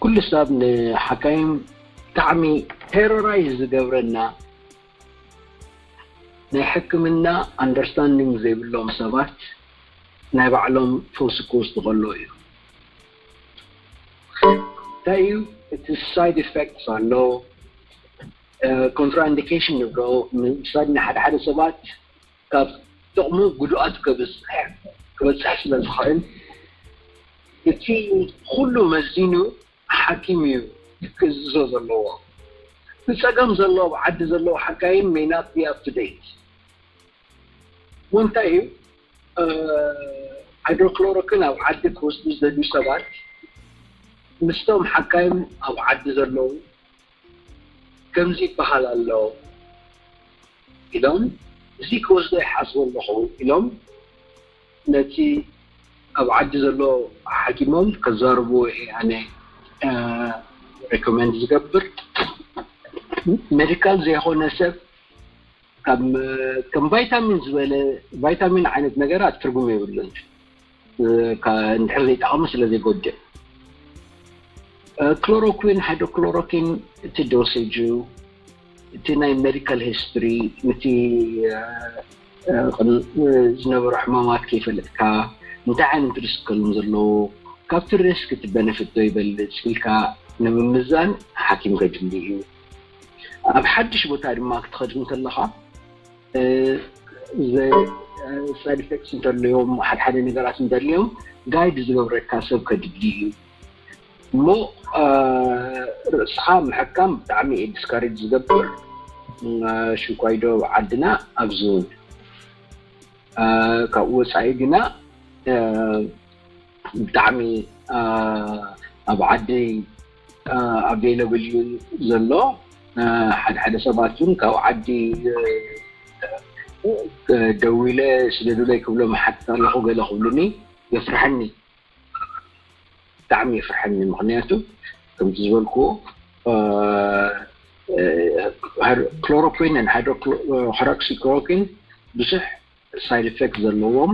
ኩሉ ሰብ ንሓካይም ብጣዕሚ ቴሮራይዝ ዝገብረና ናይ ሕክምና ኣንደርስታንዲንግ ዘይብሎም ሰባት ናይ ባዕሎም ፈውሲ ክወስዱ ከለዉ እዩ። እንታይ እዩ እቲ ሳይድ ኢፌክትስ ኣሎ፣ ኮንትራኢንዲኬሽን ንብሎ ምሳድ ንሓደ ሓደ ሰባት ካብ ጥቕሙ ጉድኣት ከብፅሕ ክበፅሕ ስለ ዝኽእል እቲ ኩሉ መዚኑ ሓኪም እዩ ክእዝዞ ዘለዎ። እቲ ፀገም ዘሎ ኣብ ዓዲ ዘለዉ ሓካይም ሜናት ቢ ኣፕ ቱ ዴት እንታይ እዩ ሃይድሮክሎሮክን ኣብ ዓዲ ክወስዱ ዝደልዩ ሰባት ምስቶም ሓካይም ኣብ ዓዲ ዘለዉ ከምዚ ይበሃል ኣሎ ኢሎም እዚ ክወስዶ ይሓስቡ ኣለኹ ኢሎም ነቲ ኣብ ዓዲ ዘሎ ሓኪሞም ከዛርብዎ እየ ኣነ ሪኮመንድ ዝገብር። ሜዲካል ዘይኮነ ሰብ ከም ቫይታሚን ዝበለ ቫይታሚን ዓይነት ነገራት ትርጉም የብሉን እንድሕር ዘይጠቐመ ስለ ዘይጎድእ። ክሎሮኩዊን ሃይድሮክሎሮኪን እቲ ዶሴጁ እቲ ናይ ሜዲካል ሂስትሪ ነቲ ዝነበሩ ሕማማት ከይፈለጥካ እንታይ ዓይነት ሪስክ ከም ዘለዎ ካብቲ ሪስክ እቲ በነፊት ዶ ይበልፅ ኢልካ ንምምዛን ሓኪም ከድሊ እዩ። ኣብ ሓድሽ ቦታ ድማ ክትኸድ እንተለኻ ሳይድ ኢፌክትስ እንተለዮም ሓደ ሓደ ነገራት እንተልዮም ጋይድ ዝገብረካ ሰብ ከድሊ እዩ። እሞ ርእስኻ ምሕካም ብጣዕሚ እዩ ዲስካሬጅ ዝገብር። ሽንኳይዶ ዓድና ኣብዚ እውን ካብኡ ወፃኢ ግና ብጣዕሚ ኣብ ዓዲ ኣቬለብል እዩ ዘሎ። ሓደ ሓደ ሰባት እውን ካብ ዓዲ ደዊለ ስደዱለይ ክብሎም ሓትት ኣለኹ ገለ ክብሉኒ የፍርሐኒ። ብጣዕሚ የፍርሐኒ ምክንያቱ ከምቲ ዝበልክዎ chloroquine and hydroxychloroquine ብዙሕ side effect ዘለዎም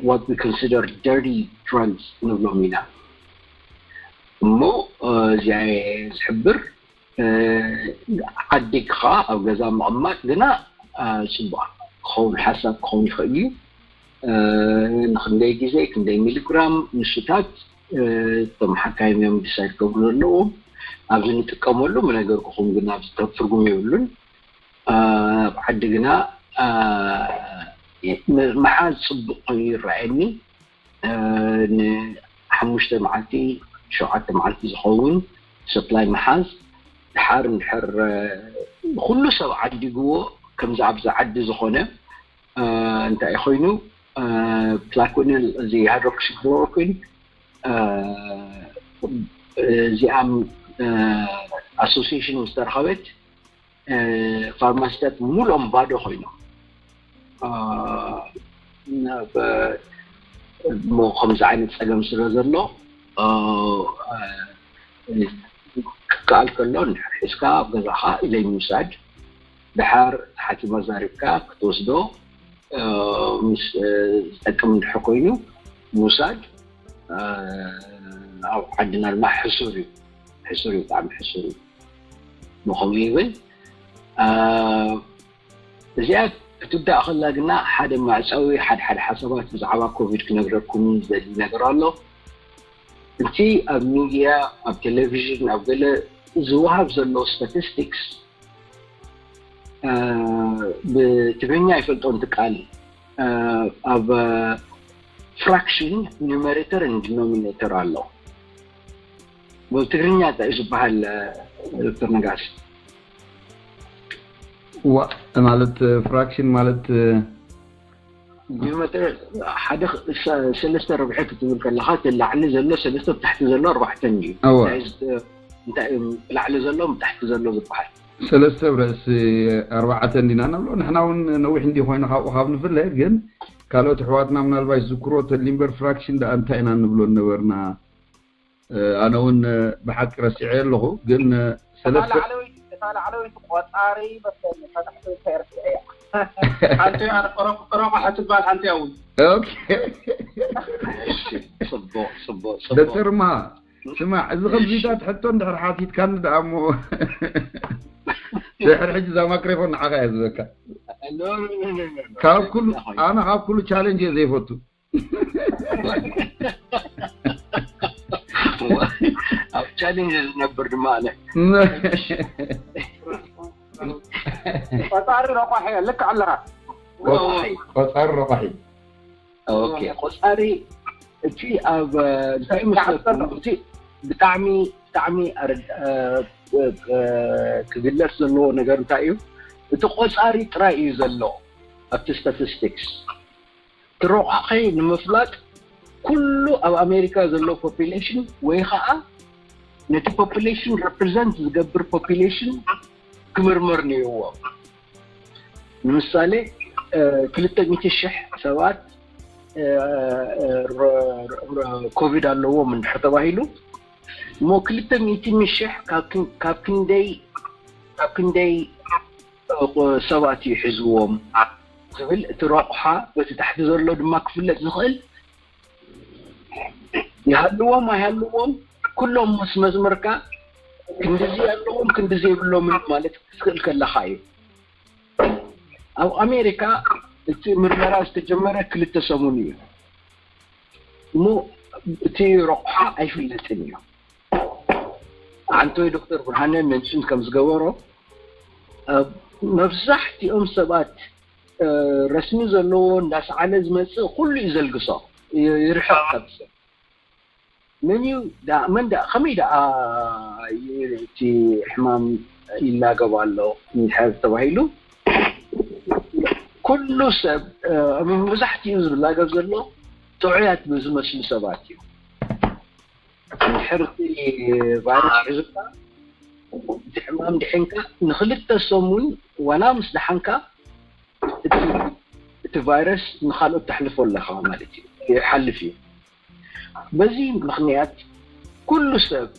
what we consider dirty drugs ንብሎም ኢና። እሞ እዚኣ ዝሕብር ዓዲግኻ ኣብ ገዛ ምቕማጥ ግና ፅቡቕ ክኸውን ሓሳብ ክኸውን ይኽእል እዩ። ንክንደይ ግዜ ክንደይ ሚሊግራም ንሱታት እቶም ሓካይም እዮም ዲሳይድ ክገብሩ ዘለዎም። ኣብዚ ንጥቀመሉ ምነገርኩኹም ግን ኣብዚ ትርጉም የብሉን። ኣብ ዓዲ ግና ምሓዝ ፅቡቅ ኮይኑ ይረኣየኒ። ንሓሙሽተ መዓልቲ ሸውዓተ መዓልቲ ዝኸውን ሰፕላይ ምሓዝ ድሓር እንድሕር ኩሉ ሰብ ዓዲግዎ ከምዚ ኣብዚ ዓዲ ዝኾነ እንታይ ኮይኑ ፕላኮኒል እዚ ሃይድሮክሲክሎሮኩን እዚኣም ኣሶሲሽን ምስ ተረኸበት ፋርማሲታት ሙሉኦም ባዶ ኮይኖም እሞ ከምዚ ዓይነት ፀገም ስለ ዘሎ ክከኣል ከሎ ሒዝካ ኣብ ገዛኻ ዘይምውሳድ ድሓር ሓኪም ኣዛሪብካ ክትወስዶ ምስ ዝጠቅም እንድሕር ኮይኑ ምውሳድ ኣብ ዓድና ድማ ሕሱር እዩ። ሕሱር እዩ፣ ብጣዕሚ ሕሱር እዩ። ንኸምኡ ይብል እዚኣ ክትውዳእ ከላ ግና ሓደ መዕፀዊ ሓደ ሓደ ሓሳባት ብዛዕባ ኮቪድ ክነግረኩም ዘድሊ ነገር ኣሎ። እቲ ኣብ ሚድያ ኣብ ቴሌቪዥን ኣብ ገለ ዝወሃብ ዘሎ ስታቲስቲክስ ብትግርኛ ይፈልጦ እንት ቃል ኣብ ፍራክሽን ኒሜሬተር ዲኖሚኔተር ኣሎ። ብትግርኛ እንታይ እዩ ዝበሃል ዶክተር ነጋሲ? ዋ ማለት ፍራክሽን ማለት ኒሜሬተር ሓደ ሰለስተ ርብዒ ክትብል ከለካ እቲ ላዕሊ ዘሎ ሰለስተ ብታሕቲ ዘሎ ኣርባዕተን እዩ። እንታይ ላዕሊ ዘሎ ብታሕቲ ዘሎ ዝበሃል ሰለስተ ብርእሲ ኣርባዕተ እንዲና ንብሎ። ንሕና እውን ነዊሕ እንዲ ኮይኑ ካብኡ ካብ ንፍለ ግን ካልኦት ኣሕዋትና ምናልባት ዝክሮ ተሊምበር ፍራክሽን ደኣ እንታይ ኢና ንብሎ ነበርና። ኣነ እውን ብሓቂ ረሲዐ ኣለኹ ግን ሰለስተ ላዕለወይቲ ቆፃሪ መሰለኒ ታሕቲ ተርትዐ እያ። ሓንቲ ረቋሒ ትባል ሓንቲ እውን ዶክተር ማ ስማዕ፣ እዚ ከምዚታት ሕቶ እንድሕር ሓቲትካኒ ደኣ እሞ ድሕር ሕጂ እዛ ማክሮፎን ንዓኻ እየ ዝበካ። ካብ ኩሉ ኣነ ካብ ኩሉ ቻሌንጅ እየ ዘይፈቱ። ኣብ ቻሌንጅ ዝነብር ድማ ኣነ ቆፃሪ ረቋሒ ልክ ኣለኻ። ቆፃሪ ረቋሒ ኦኬ ቆፃሪ እቲ ኣብ እንታይ መስለኩም እቲ ብጣዕሚ ብጣዕሚ ክግለፅ ዘለዎ ነገር እንታይ እዩ? እቲ ቆፃሪ ጥራይ እዩ ዘሎ ኣብቲ ስታቲስቲክስ። እቲ ረቋሒ ንምፍላጥ ኩሉ ኣብ ኣሜሪካ ዘሎ ፖፒሌሽን ወይ ከዓ ነቲ ፖፒሌሽን ረፕሬዘንት ዝገብር ፖፒሌሽን ክምርመር ነይርዎ። ንምሳሌ ክልተ ሚእቲ ሽሕ ሰባት ኮቪድ ኣለዎም እንድሕር ተባሂሉ እሞ ክልተ ሚእቲ ሽሕ ካብ ክንደይ ካብ ክንደይ ሰባት እዩ ሒዝዎም ዝብል እቲ ረቑሓ በቲ ታሕቲ ዘሎ ድማ ክፍለጥ ዝኽእል ይሃልዎም ኣይሃልዎም ኩሎም ምስ መዝመርካ ክንድዚ ኣለዎም ክንድዚ የብሎምን ማለት ክትክእል ከለካ እዩ። ኣብ ኣሜሪካ እቲ ምርመራ ዝተጀመረ ክልተ ሰሙን እዩ እሞ እቲ ረቑሓ ኣይፍለጥን እዩ። ኣንቶይ ዶክተር ብርሃነ መንሽን ከም ዝገበሮ መብዛሕትኦም ሰባት ረስኒ ዘለዎ እንዳሰዓለ ዝመፅእ ኩሉ እዩ ዘልግሶ ይርሕቕ ካብ ሰብ መን እዩ መን ከመይ ደኣ እቲ ሕማም ይላገብ ኣሎ እንድሕር ተባሂሉ ኩሉ ሰብ መብዛሕትኡ ዝላገብ ዘሎ ጥዑያት ዝመስሉ ሰባት እዩ። እንድሕር እቲ ቫይረስ ሒዙካ እቲ ሕማም ድሕንካ ንክልተ ሰሙን ዋላ ምስ ደሓንካ እቲ ቫይረስ ንካልኦት ተሕልፎ ኣለካ ማለት እዩ፣ ይሓልፍ እዩ። በዚ ምክንያት ኩሉ ሰብ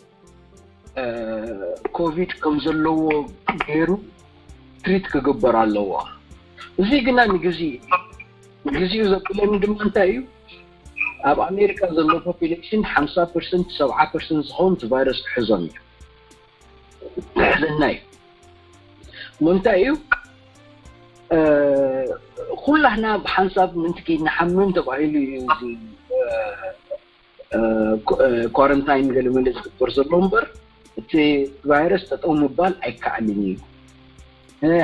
ኮቪድ ከም ዘለዎ ገይሩ ትሪት ክግበር ኣለዎ። እዚ ግና ንግዜ ግዜኡ ዘብለኒ ድማ እንታይ እዩ? ኣብ ኣሜሪካ ዘሎ ፖፑሌሽን ሓምሳ ፐርሰንት ሰብዓ ፐርሰንት ዝኸውን እቲ ቫይረስ ክሕዞም እዩ። ዘሕዘና እዩ። እሞ እንታይ እዩ? ኩላህና ብሓንሳብ ምእንቲ ከይንሓምም ተባሂሉ እዩ እዚ ኳረንታይን ገለመለ ዝግበር ዘሎ እምበር እቲ ቫይረስ ጠጠው ምባል ኣይከኣልን እዩ።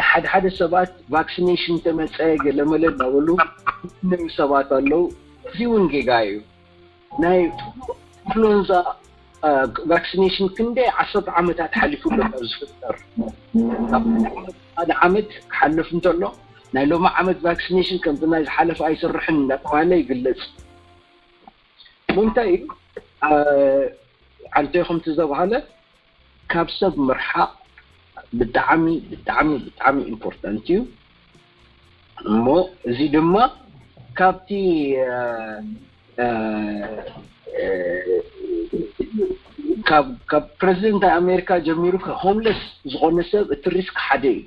ሓደ ሓደ ሰባት ቫክሲኔሽን ተመፀ ገለመለ እናበሉ ነዩ ሰባት ኣለዉ። እዚ እውን ጌጋ እዩ። ናይ ኢንፍሉንዛ ቫክሲኔሽን ክንደይ ዓሰርተ ዓመታት ሓሊፉ ኣሎ ካብ ዝፍጠር። ሓደ ዓመት ክሓልፍ እንተሎ ናይ ሎሚ ዓመት ቫክሲኔሽን ከምቲ ናይ ዝሓለፈ ኣይሰርሕን እንዳተባሃለ ይግለፅ። ምንታይ እዩ ዓንተይኹም ዝተባሃለ ካብ ሰብ ምርሓቕ ብጣዕሚ ብጣዕሚ ብጣዕሚ ኢምፖርታንት እዩ። እሞ እዚ ድማ ካብቲ ካብ ፕረዚደንት ኣሜሪካ ጀሚሩ ሆምለስ ዝኾነ ሰብ እቲ ሪስክ ሓደ እዩ።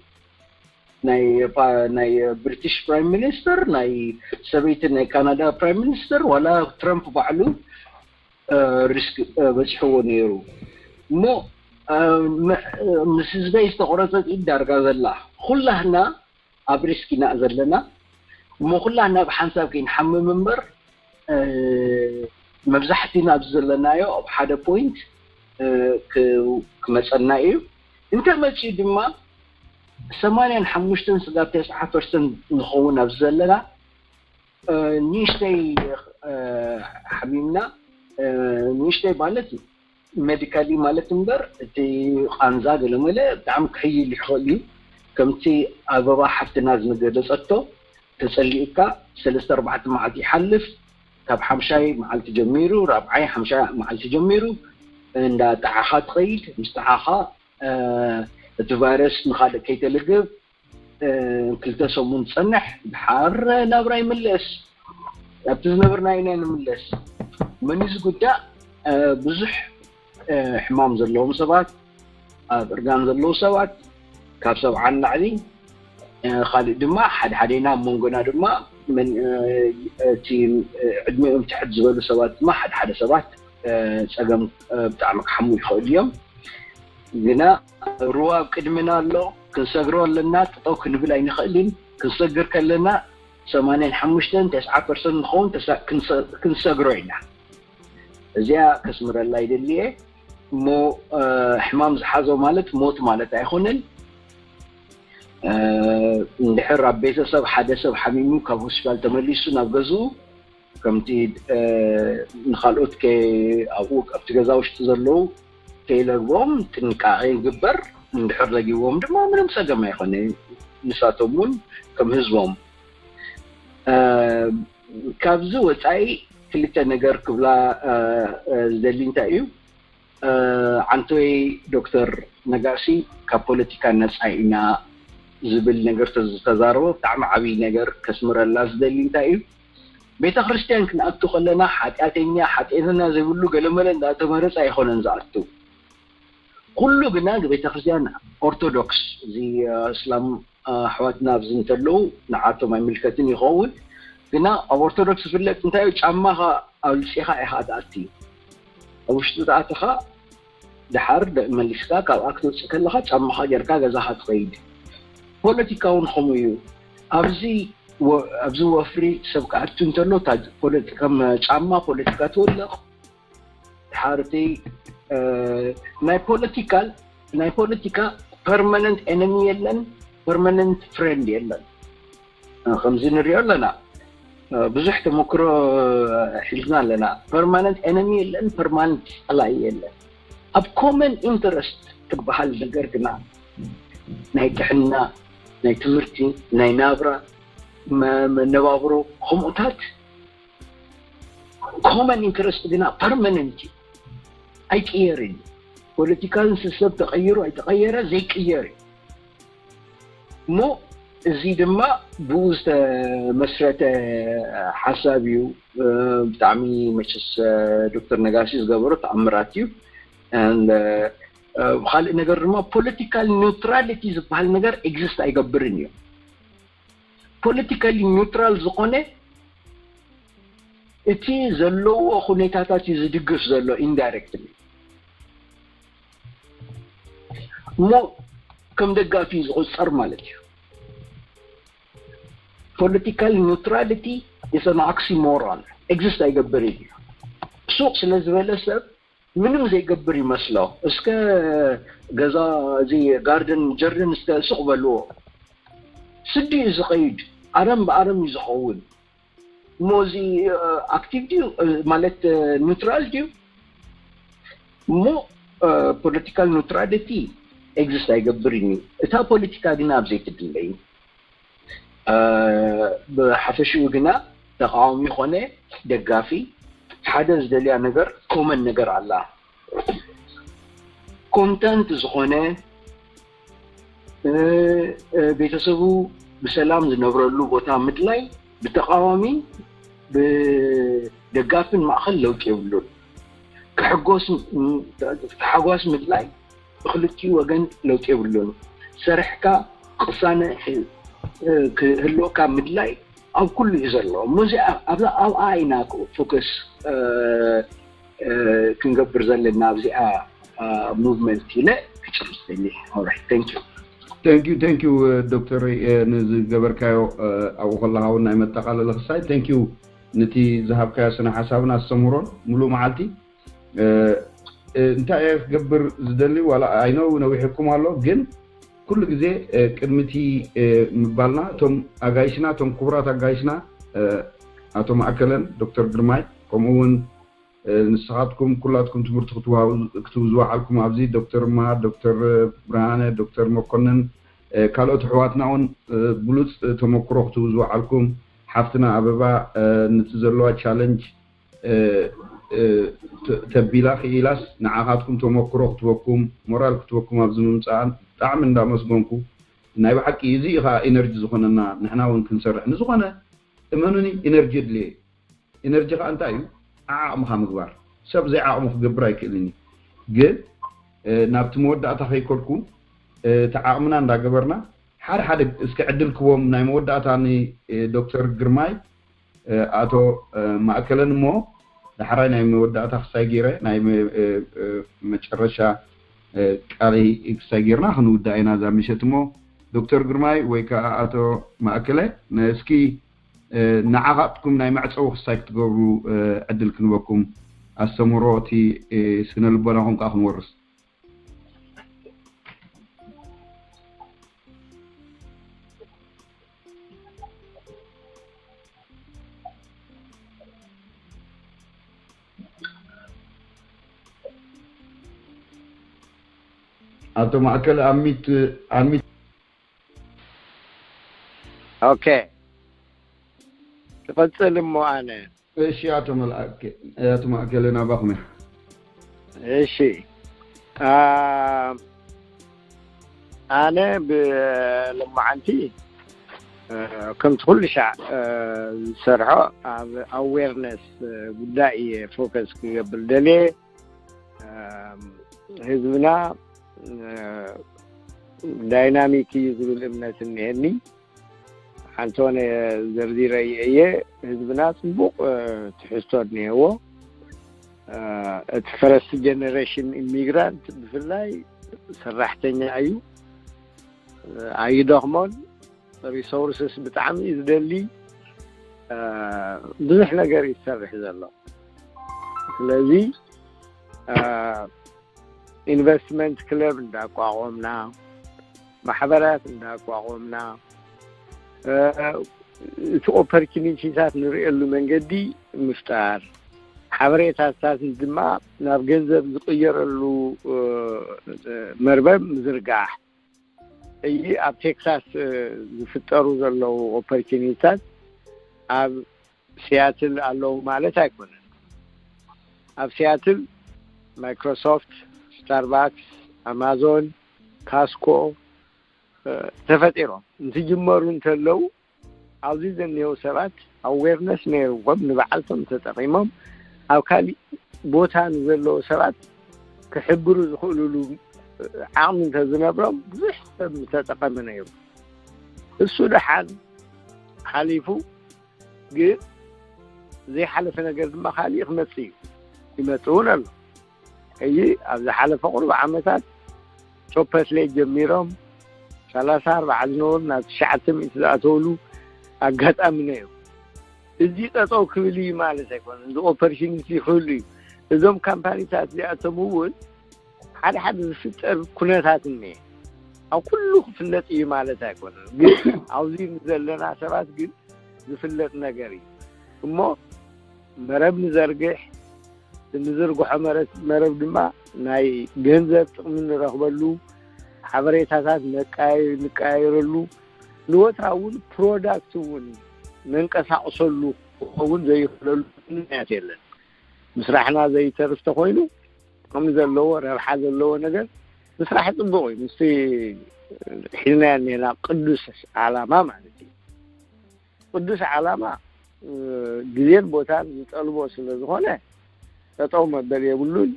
ናይ ብሪቲሽ ፕራይም ሚኒስተር፣ ናይ ሰበይቲ ናይ ካናዳ ፕራይም ሚኒስተር፣ ዋላ ትራምፕ ባዕሉ ሪስክ በፂሕዎ ነይሩ። እሞ ምስ ህዝበይ ዝተቆረፀት ኢድ ዳርጋ ዘላ ኩላህና ኣብ ሪስክ ኢና ዘለና። እሞ ኩላህና ብሓንሳብ ከይንሓምም እምበር መብዛሕቲና ኣብዚ ዘለናዮ ኣብ ሓደ ፖይንት ክመፀና እዩ። እንተመፂኡ ድማ ሰማንያን ሓሙሽተን ስጋብ ተስዓ ፐርሰንት ንኸውን ኣብዚ ዘለና ንእሽተይ ሓሚምና ንእሽተይ ማለት ሜዲካሊ ማለት እምበር እቲ ቃንዛ ገለመለ ብጣዕሚ ክሕይል ይኽእል እዩ። ከምቲ ኣበባ ሓፍትና ዝገለፀቶ ተፀሊእካ ሰለስተ ኣርባዕተ መዓልቲ ይሓልፍ። ካብ ሓምሻይ መዓልቲ ጀሚሩ ራብዓይ ሓምሻይ መዓልቲ ጀሚሩ እንዳጠዓኻ ትኸይድ። ምስ ጠዓኻ እቲ ቫይረስ ንካልእ ከይተልግብ ክልተ ሰሙን ዝፀንሕ ድሓር ናብራ ይምለስ። ኣብቲ ዝነበርና ኢና ንምለስ። መን እዩ ዝጉዳእ? ብዙሕ ሕማም ዘለዎም ሰባት፣ ኣብ እርጋን ዘለዉ ሰባት፣ ካብ ሰብዓ ንላዕሊ። ካልእ ድማ ሓደ ሓደና ኣብ መንጎና ድማ እቲ ዕድሚኦም ትሕት ዝበሉ ሰባት ድማ ሓደ ሓደ ሰባት ፀገም ብጣዕሚ ክሓሙ ይኽእሉ እዮም። ግና ሩባ ኣብ ቅድሚና ኣሎ፣ ክንሰግሮ ኣለና። ጠጠው ክንብል ኣይንኽእልን። ክንሰግር ከለና ሰማንያን ሓሙሽተን ተስዓ ፐርሰንት ንኸውን ክንሰግሮ ኢና። እዚኣ ከስምረላ ይደልየ እሞ ሕማም ዝሓዞ ማለት ሞት ማለት ኣይኮነን። እንድሕር ኣብ ቤተሰብ ሓደ ሰብ ሓሚሙ ካብ ሆስፒታል ተመሊሱ ናብ ገዝኡ ከምቲ ንካልኦት ኣብኡ ኣብቲ ገዛ ውሽጢ ዘለዉ ከይለግቦም ጥንቃቄ ይግበር። እንድሕር ለጊዎም ድማ ምንም ፀገም ኣይኮነ። ንሳቶም እውን ከም ህዝቦም ካብዚ ወፃኢ ክልተ ነገር ክብላ ዝደሊ እንታይ እዩ? ዓንቶይ ዶክተር ነጋሲ ካብ ፖለቲካ ነፃ ኢና ዝብል ነገር ዝተዛረቦ ብጣዕሚ ዓብይ ነገር ከስምረላ ዝደሊ እንታይ እዩ? ቤተ ክርስቲያን ክንኣቱ ከለና ሓጢኣተኛ ሓጢኣተኛ ዘይብሉ ገለመለ እንዳተመረፀ ኣይኮነን ዝኣቱ። ኩሉ ግና ቤተ ክርስቲያን ኦርቶዶክስ እዚ እስላም ኣሕዋትና ኣብዚ እንተለዉ ንዓቶም ኣይምልከትን ይኸውን። ግና ኣብ ኦርቶዶክስ ዝፍለጥ እንታይ እዩ? ጫማኻ ኣውልፂኻ ኢኻ ትኣቲ። ኣብ ውሽጢ ዝኣተኻ ድሓር መሊስካ ካብኣ ክትወፅእ ከለኻ ጫማኻ ጌርካ ገዛኻ ትኸይድ። ፖለቲካ እውን ከምኡ እዩ። ኣብዚ ኣብዚ ወፍሪ ሰብ ክኣቱ እንተሎ ከም ጫማ ፖለቲካ ትወልቕ። ድሓርቲ ናይ ፖለቲካል ናይ ፖለቲካ ፐርማነንት ኤነሚ የለን፣ ፐርማነንት ፍሬንድ የለን። ከምዚ ንሪኦ ኣለና። ብዙሕ ተመክሮ ሒዝና ኣለና። ፐርማነንት ኤነሚ የለን፣ ፐርማነንት ፀላኢ የለን። ኣብ ኮመን ኢንተረስት ትበሃል ነገር ግና ናይ ጥዕና፣ ናይ ትምህርቲ፣ ናይ ናብራ መነባብሮ ከምኡታት ኮመን ኢንተረስት ግና ፐርማነንት እዩ፣ ኣይቅየርን። ፖለቲካል ሰብ ተቐይሩ ኣይተቐየረ ዘይቅየር እዩ። እሞ እዚ ድማ ብኡ ዝተመስረተ ሓሳብ እዩ። ብጣዕሚ መቸስ ዶክተር ነጋሲ ዝገበሮ ተኣምራት እዩ። ካልእ ነገር ድማ ፖለቲካል ኒውትራሊቲ ዝበሃል ነገር ኤግዚስት ኣይገብርን እዩ። ፖለቲካሊ ኒውትራል ዝኾነ እቲ ዘለዎ ኩነታታት እዩ ዝድግፍ ዘሎ ኢንዳይሬክትሊ፣ እሞ ከም ደጋፊ እዩ ዝቑፀር ማለት እዩ። ፖለቲካል ኒውትራሊቲ ኢስ ኣን ኦክሲሞሮን፣ ኤግዚስት ኣይገብርን እዩ። ሱቕ ስለ ዝበለ ሰብ ምንም ዘይገብር ይመስሎ። እስከ ገዛ እዚ ጋርደን ጀርደን እስከ ሱቕ በልዎ። ስዲ እዩ ዝኸይድ፣ ኣረም ብኣረም እዩ ዝኸውን። እሞ እዚ ኣክቲቭ ድዩ ማለት ኒውትራል ድዩ? እሞ ፖለቲካል ኒውትራሊቲ ኤግዚስት ኣይገብርን እዩ። እታ ፖለቲካ ግን ኣብ ዘይትድለይ ብሓፈሽኡ ግና ተቃዋሚ ኮነ ደጋፊ ሓደ ዝደልያ ነገር ኮመን ነገር ኣላ። ኮንተንት ዝኾነ ቤተሰቡ ብሰላም ዝነብረሉ ቦታ ምድላይ ብተቃዋሚ ብደጋፍን ማእኸል ለውጢ የብሉን። ክሕጎስ ተሓጓስ ምድላይ ብክልቲኡ ወገን ለውጢ የብሉን። ሰሪሕካ ቅሳነ ክህልወካ ምድላይ ኣብ ኩሉ እዩ ዘሎ። እሞ እዚኣ ኣብኣ ኢና ፎከስ ክንገብር ዘለና ኣብዚኣ ሙቭመንት ኢለ ክጭርስ ደሊ። Alright, thank you. Thank you, thank you ዶክተር ንዝገበርካዮ ኣብኡ ከለካ እውን ናይ መጠቃለሊ ክሳይ thank you ነቲ ዝሃብካዮ ስነ ሓሳብን ኣስተምህሮን ሙሉእ መዓልቲ እንታይ እየ ክገብር ዝደሊ ዋላ I know ነዊሕኩም ኣሎ ግን ኩሉ ግዜ ቅድሚቲ ምባልና እቶም ኣጋይሽና እቶም ክቡራት ኣጋይሽና ኣቶ ማእከለን ዶክተር ግርማይ ከምኡ እውን ንስኻትኩም ኩላትኩም ትምህርቲ ክትውሃቡ ክትህቡ ዝወዓልኩም ኣብዚ ዶክተር እምሃ ዶክተር ብርሃነ ዶክተር መኮንን ካልኦት ኣሕዋትና እውን ብሉፅ ተመክሮ ክትህቡ ዝወዓልኩም ሓፍትና ኣበባ ነቲ ዘለዋ ቻለንጅ ተቢላ ክኢላስ ንዓኻትኩም ተመክሮ ክትበኩም ሞራል ክትበኩም ኣብዚ ምምፃኣን ብጣዕሚ እንዳመስገንኩ ናይ ብሓቂ እዚ እዩ ከዓ ኢነርጂ ዝኾነና ንሕና እውን ክንሰርሕ ንዝኾነ እመኑኒ ኢነርጂ የድልየ ኢነርጂ ከዓ እንታይ እዩ ዓዓቕምኻ ምግባር ሰብ ዘይዓቕሙ ክገብር ኣይክእልን እዩ ግን ናብቲ መወዳእታ ከይከድኩ እቲ ዓቕምና እንዳገበርና ሓደ ሓደ እስኪ ዕድል ክቦም ናይ መወዳእታ ንዶክተር ግርማይ ኣቶ ማእከለን እሞ ዳሕራይ ናይ መወዳእታ ክሳይ ገይረ ናይ መጨረሻ ቃለይ ክሳይ ገይርና ክንውዳእ ኢና እዛ ምሸት እሞ ዶክተር ግርማይ ወይ ከዓ ኣቶ ማእከለ እስኪ ንዓኻትኩም ናይ መዕፀዊ ክሳይ ክትገብሩ ዕድል ክንበኩም ኣስተምህሮ እቲ ስነ ልቦናኹም ከዓ ክንወርስ ኣቶ ማእከል ኣሚት ኣሚት ኦኬ ትቐጽል እሞ ኣነ እሺ ኣቶ መልኣክ ኣቶ ማእከል ናባኹም እያ እሺ ኣነ ብልማዓንቲ ከምቲ ኩሉ ሻዕ ዝሰርሖ ኣብ ኣዌርነስ ጉዳይ እየ ፎከስ ክገብር ደልየ ህዝብና ዳይናሚክ እዩ ዝብል እምነት እኒሀኒ ሓንቶነ ዘርዚረ እየ ህዝብና ፅቡቅ ትሕዝቶ እኒሀዎ እቲ ፈረስት ጀነሬሽን ኢሚግራንት ብፍላይ ሰራሕተኛ እዩ ኣይደኽሞን ሪሶርስስ ብጣዕሚ እዩ ዝደሊ ብዙሕ ነገር እዩ ዝሰርሕ ዘሎ ስለዚ ኢንቨስትመንት ክለብ እንዳቋቆምና ማሕበራት እንዳቋቆምና እቲ ኦፖርቹኒቲታት ንርእየሉ መንገዲ ምፍጣር ሓበሬታታት ድማ ናብ ገንዘብ ዝቅየረሉ መርበብ ምዝርጋሕ እይ ኣብ ቴክሳስ ዝፍጠሩ ዘለዉ ኦፖርቹኒቲታት ኣብ ሲያትል ኣለዉ ማለት ኣይኮነን ኣብ ሲያትል ማይክሮሶፍት ስታርባክስ ኣማዞን ካስኮ ተፈጢሮም እንትጅመሩ እንተለዉ ኣብዚ ዘኒው ሰባት ኣዌርነስ ነይርዎም ንበዓልቶም ተጠቂሞም ኣብ ካሊእ ቦታ ንዘለዉ ሰባት ክሕብሩ ዝኽእሉሉ ዓቕሚ እንተዝነብሮም ብዙሕ ሰብ ምተጠቐመ ነይሩ። እሱ ደሓን ሓሊፉ፣ ግን ዘይሓለፈ ነገር ድማ ካሊእ ክመጽእ እዩ፣ ይመጽእ እውን ኣሎ። ሕጂ ኣብ ዝሓለፈ ቁሩብ ዓመታት ቶፐስሌ ጀሚሮም ሰላሳ ኣርባዓ ዝነበሩ ናብ ትሽዓተ ሚእቲ ዝኣተውሉ ኣጋጣሚ ነይሩ። እዚ ጠጠው ክብል እዩ ማለት ኣይኮነን። እዚ ኦፖርቹኒቲ ክህሉ እዩ። እዞም ካምፓኒታት እዚኣቶም እውን ሓደ ሓደ ዝፍጠር ኩነታት እኒአ ኣብ ኩሉ ክፍለጥ እዩ ማለት ኣይኮነን። ግን ኣብዚ ዘለና ሰባት ግን ዝፍለጥ ነገር እዩ እሞ መረብ ንዘርግሕ፣ ንዝርግሖ መረት መረብ ድማ ናይ ገንዘብ ጥቕሚ ንረኽበሉ፣ ሓበሬታታት ነቃየ- ንቀያየረሉ፣ ንወትራ እውን ፕሮዳክት እውን ነንቀሳቕሰሉ ክኸውን ዘይኽእለሉ ምክንያት የለን። ምስራሕና ዘይተርፍ ተኾይኑ ጥቕሚ ዘለዎ ረብሓ ዘለዎ ነገር ምስራሕ ጽቡቕ እዩ። ምስቲ ሒዝናዮ እኒና ቅዱስ ዓላማ ማለት እዩ። ቅዱስ ዓላማ ግዜን ቦታን ዝጠልቦ ስለ ዝኾነ ጠጠው መበል የብሉን።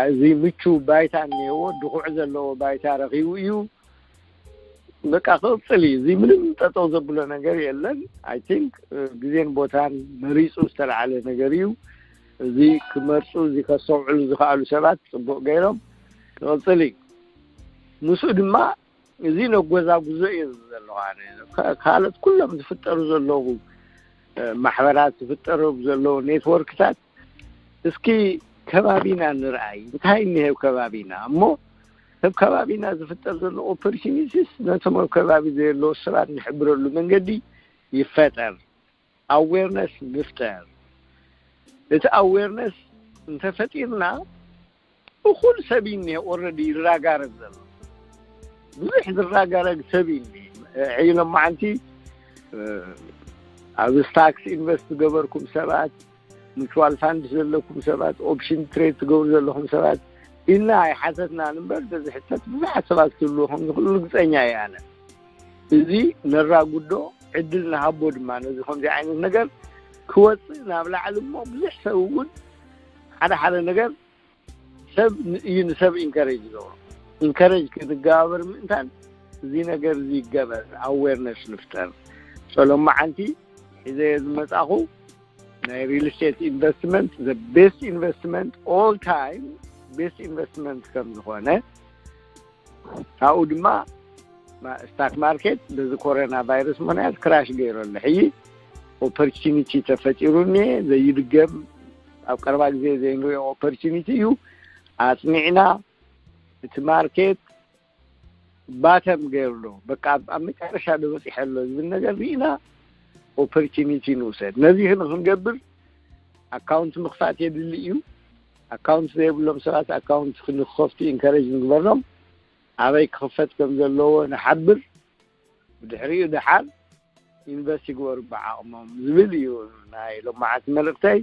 እዚ ምቹ ባይታ እኒሄዎ፣ ድኹዕ ዘለዎ ባይታ ረኺቡ እዩ። በቃ ክቕፅል እዩ። እዚ ምንም ጠጠው ዘብሎ ነገር የለን። ኣይ ቲንክ ግዜን ቦታን መሪፁ ዝተለዓለ ነገር እዩ። እዚ ክመርፁ፣ እዚ ከስተውዕሉ ዝኸኣሉ ሰባት ፅቡቅ ገይሮም ክቕፅል እዩ። ምስኡ ድማ እዚ ነጎዛጉዞ እየ ዝብል ዘለኹ ኣነ። ካልኦት ኩሎም ዝፍጠሩ ዘለዉ ማሕበራት፣ ዝፍጠሩ ዘለዉ ኔትወርክታት እስኪ ከባቢና ንርኣይ፣ እንታይ እኒሀ ኣብ ከባቢና እሞ፣ ኣብ ከባቢና ዝፍጠር ዘሎ ኦፖርቹኒቲስ ነቶም ኣብ ከባቢ ዘየለዉ ሰባት ንሕብረሉ መንገዲ ይፈጠር። ኣዌርነስ ንፍጠር። እቲ ኣዌርነስ እንተፈጢርና እኹል ሰብ እዩ እኒሀ፣ ኦረዲ ይራጋረግ ዘሎ ብዙሕ ዝራጋረግ ሰብ እዩ እኒሀ። ሕጂ ሎማዓንቲ ኣብ ስታክስ ኢንቨስት ዝገበርኩም ሰባት፣ ሙቹዋል ፋንድ ዘለኩም ሰባት፣ ኦፕሽን ትሬድ ትገብሩ ዘለኹም ሰባት ኢልና ኣይሓተትናን እምበር፣ በዚ ሕተት ብዙሓት ሰባት ክህልዉ ከም ዝኽእሉ ርግፀኛ እየ ኣነ። እዚ ነራጉዶ፣ ዕድል ንሃቦ ድማ ነዚ ከምዚ ዓይነት ነገር ክወፅእ ናብ ላዕሊ እሞ ብዙሕ ሰብ እውን ሓደ ሓደ ነገር ሰብ ን- እዩ ንሰብ ኢንከሬጅ ዝገብሮ። ኢንከሬጅ ክንገባበር ምእንታን እዚ ነገር እዚ ይገበር፣ ኣዌርነስ ንፍጠር። ጸሎም መዓንቲ ሒዘዮ ዝመጻኹ ናይ ሪል ስቴት ኢንቨስትመንት፣ the best investment all time፣ ቤስት ኢንቨስትመንት ከም ዝኾነ፣ ካብኡ ድማ ስታክ ማርኬት በዚ ኮሮና ቫይረስ ምክንያት ክራሽ ገይሩ ኣሎ። ሕጂ ኦፖርቹኒቲ ተፈጢሩ እኒሀ፣ ዘይድገም ኣብ ቀረባ ግዜ ዘይንሪኦ ኦፖርቹኒቲ እዩ። ኣጽኒዕና እቲ ማርኬት ባተም ገይሩ ኣሎ። በቃ ኣብ መጨረሻ ዶ በፂሐ ኣሎ ዝብል ነገር ርኢና ኦፖርቹኒቲ ንውሰድ። ነዚ ንክንገብር ኣካውንት ምኽፋት የድሊ እዩ። ኣካውንት ዘይብሎም ሰባት ኣካውንት ንክኸፍቱ ኢንከሬጅ ንግበሮም። ኣበይ ክኽፈት ከም ዘለዎ ንሓብር፣ ብድሕሪኡ ደሓር ኢንቨስት ይግበሩ ብዓቕሞም ዝብል እዩ ናይ ሎማዓንቲ መልእኽተይ።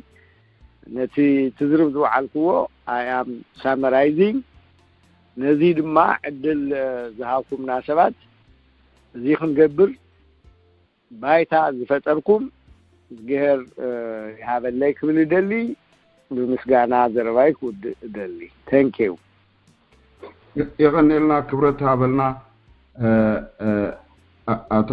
ነቲ ትዝርብ ዝወዓልክዎ ኣይ ኣም ሳመራይዚንግ። ነዚ ድማ ዕድል ዝሃብኩምና ሰባት እዚ ክንገብር ባይታ ዝፈጠርኩም እግዚኣብሔር ይሃበለይ ክብል እደሊ። ብምስጋና ዘረባይ ክውድእ እደሊ። Thank you። የቐንየልና፣ ክብረት ሃበልና። ኣቶ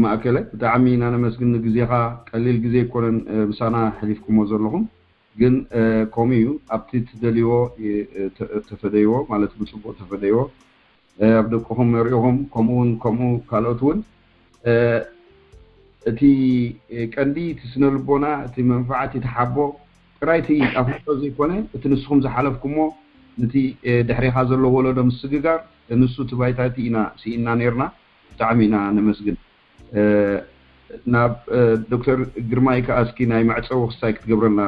ማእከለ፣ ብጣዕሚ ኢና ነመስግን። ንግዜኻ፣ ቀሊል ግዜ ኣይኮነን ምሳና ሕሊፍኩሞ ዘለኹም፣ ግን ከምኡ እዩ። ኣብቲ ትደልይዎ ተፈደይዎ፣ ማለት ብፅቡቅ ተፈደይዎ። ኣብ ደቅኹም ንሪኢኹም፣ ከምኡ እውን ከምኡ ካልኦት እውን። እቲ ቀንዲ እቲ ስነ ልቦና፣ እቲ መንፋዓት፣ እቲ ሓቦ ጥራይ እቲ ኣፍልጦ ዘይኮነ፣ እቲ ንስኹም ዝሓለፍኩሞ፣ ነቲ ድሕሪኻ ዘሎ ወለዶ ምስግጋር፣ ንሱ እቲ ባይታ እቲ ኢና ስኢንና ነይርና። ብጣዕሚ ኢና ነመስግን። ናብ ዶክተር ግርማይ ከኣ እስኪ ናይ መዕጸዊ ክስታይ ክትገብረልና፣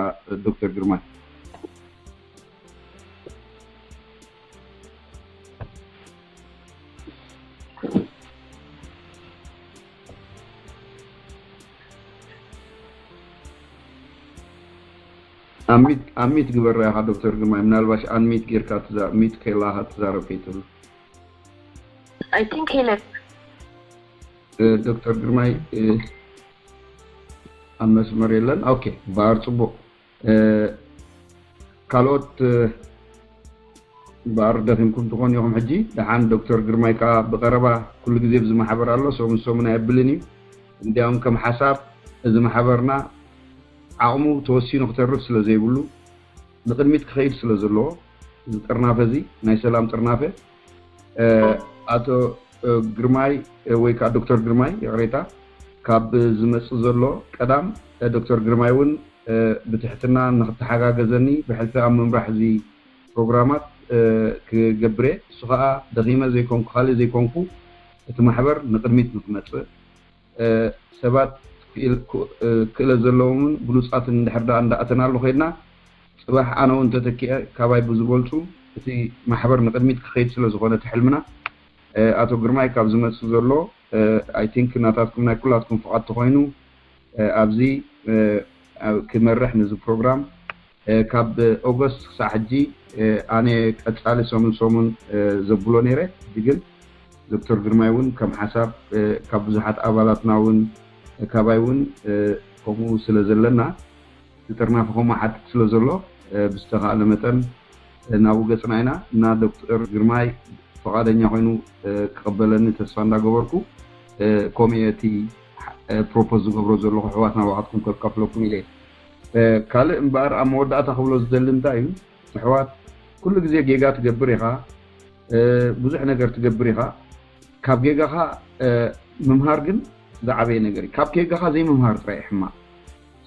ዶክተር ግርማይ። ኣሚት ኣሚት ግበራ ኢኻ ዶክተር ግርማይ፣ ምናልባሽ ኣንሚት ጌርካ ትዛ- ሚት ከይላኻ ትዛረብ ከይትብል። I think he left. ዶክተር ግርማይ ኣብ መስመር የለን። ኦኬ፣ ባር ጽቡቅ። ካልኦት እምበኣር ደኺምኩም ትኾኑ ኢኹም። ሕጂ ደሓን ዶክተር ግርማይ ከኣ ብቐረባ ኩሉ ግዜ ብዚ ማሕበር ኣሎ፣ ሰሙን ሰሙን ኣየብልን እዩ። እንዲያውም ከም ሓሳብ እዚ ማሕበርና ዓቕሙ ተወሲኑ ክተርፍ ስለ ዘይብሉ ንቕድሚት ክኸይድ ስለ ዘለዎ እዚ ጥርናፈ እዚ ናይ ሰላም ጥርናፈ ኣቶ ግርማይ ወይ ከዓ ዶክተር ግርማይ ይቕሬታ ካብ ዝመፅእ ዘሎ ቀዳም ዶክተር ግርማይ እውን ብትሕትና ንክተሓጋገዘኒ ብሕልፊ ኣብ ምምራሕ እዚ ፕሮግራማት ክገብር እየ። እሱ ከዓ ደኺመ ዘይኮንኩ ካልእ ዘይኮንኩ እቲ ማሕበር ንቅድሚት ንክመፅእ ሰባት ክእለት ዘለዎምን ብሉፃትን እንድሕር ደኣ እንዳእተናሉ ከይድና ፅባሕ ኣነ እውን ተተኪአ ካባይ ብዝበልፁ እቲ ማሕበር ንቅድሚት ክኸይድ ስለ ዝኾነ እቲ ሕልምና ኣቶ ግርማይ ካብ ዝመፅእ ዘሎ I think ናታትኩም ናይ ኩላትኩም ፍቓድ ተኾይኑ ኣብዚ ክመርሕ ነዚ ፕሮግራም ካብ ኦገስት ክሳዕ ሕጂ ኣነ ቀፃሊ ሰሙን ሰሙን ዘብሎ ነይረ። ሕጂ ግን ዶክተር ግርማይ እውን ከም ሓሳብ ካብ ብዙሓት ኣባላትና እውን ካባይ እውን ከምኡ ስለ ዘለና ዝጥርናፈ ከምኡ ሓትት ስለ ዘሎ ብዝተኻእለ መጠን ናብኡ ገፅና ኢና እና ዶክተር ግርማይ ፈቓደኛ ኮይኑ ክቕበለኒ ተስፋ እንዳገበርኩ ከምኡ እቲ ፕሮፖዝ ዝገብሮ ዘለኹ ኣሕዋት ናባኻትኩም ከካፍለኩም ኢለ። ካልእ እምበኣር ኣብ መወዳእታ ክብሎ ዝደሊ እንታይ እዩ፣ ኣሕዋት ኩሉ ግዜ ጌጋ ትገብር ኢኻ፣ ብዙሕ ነገር ትገብር ኢኻ። ካብ ጌጋኻ ምምሃር ግን ዝዓበየ ነገር እዩ። ካብ ጌጋኻ ዘይምምሃር ጥራይ እዩ ሕማቕ።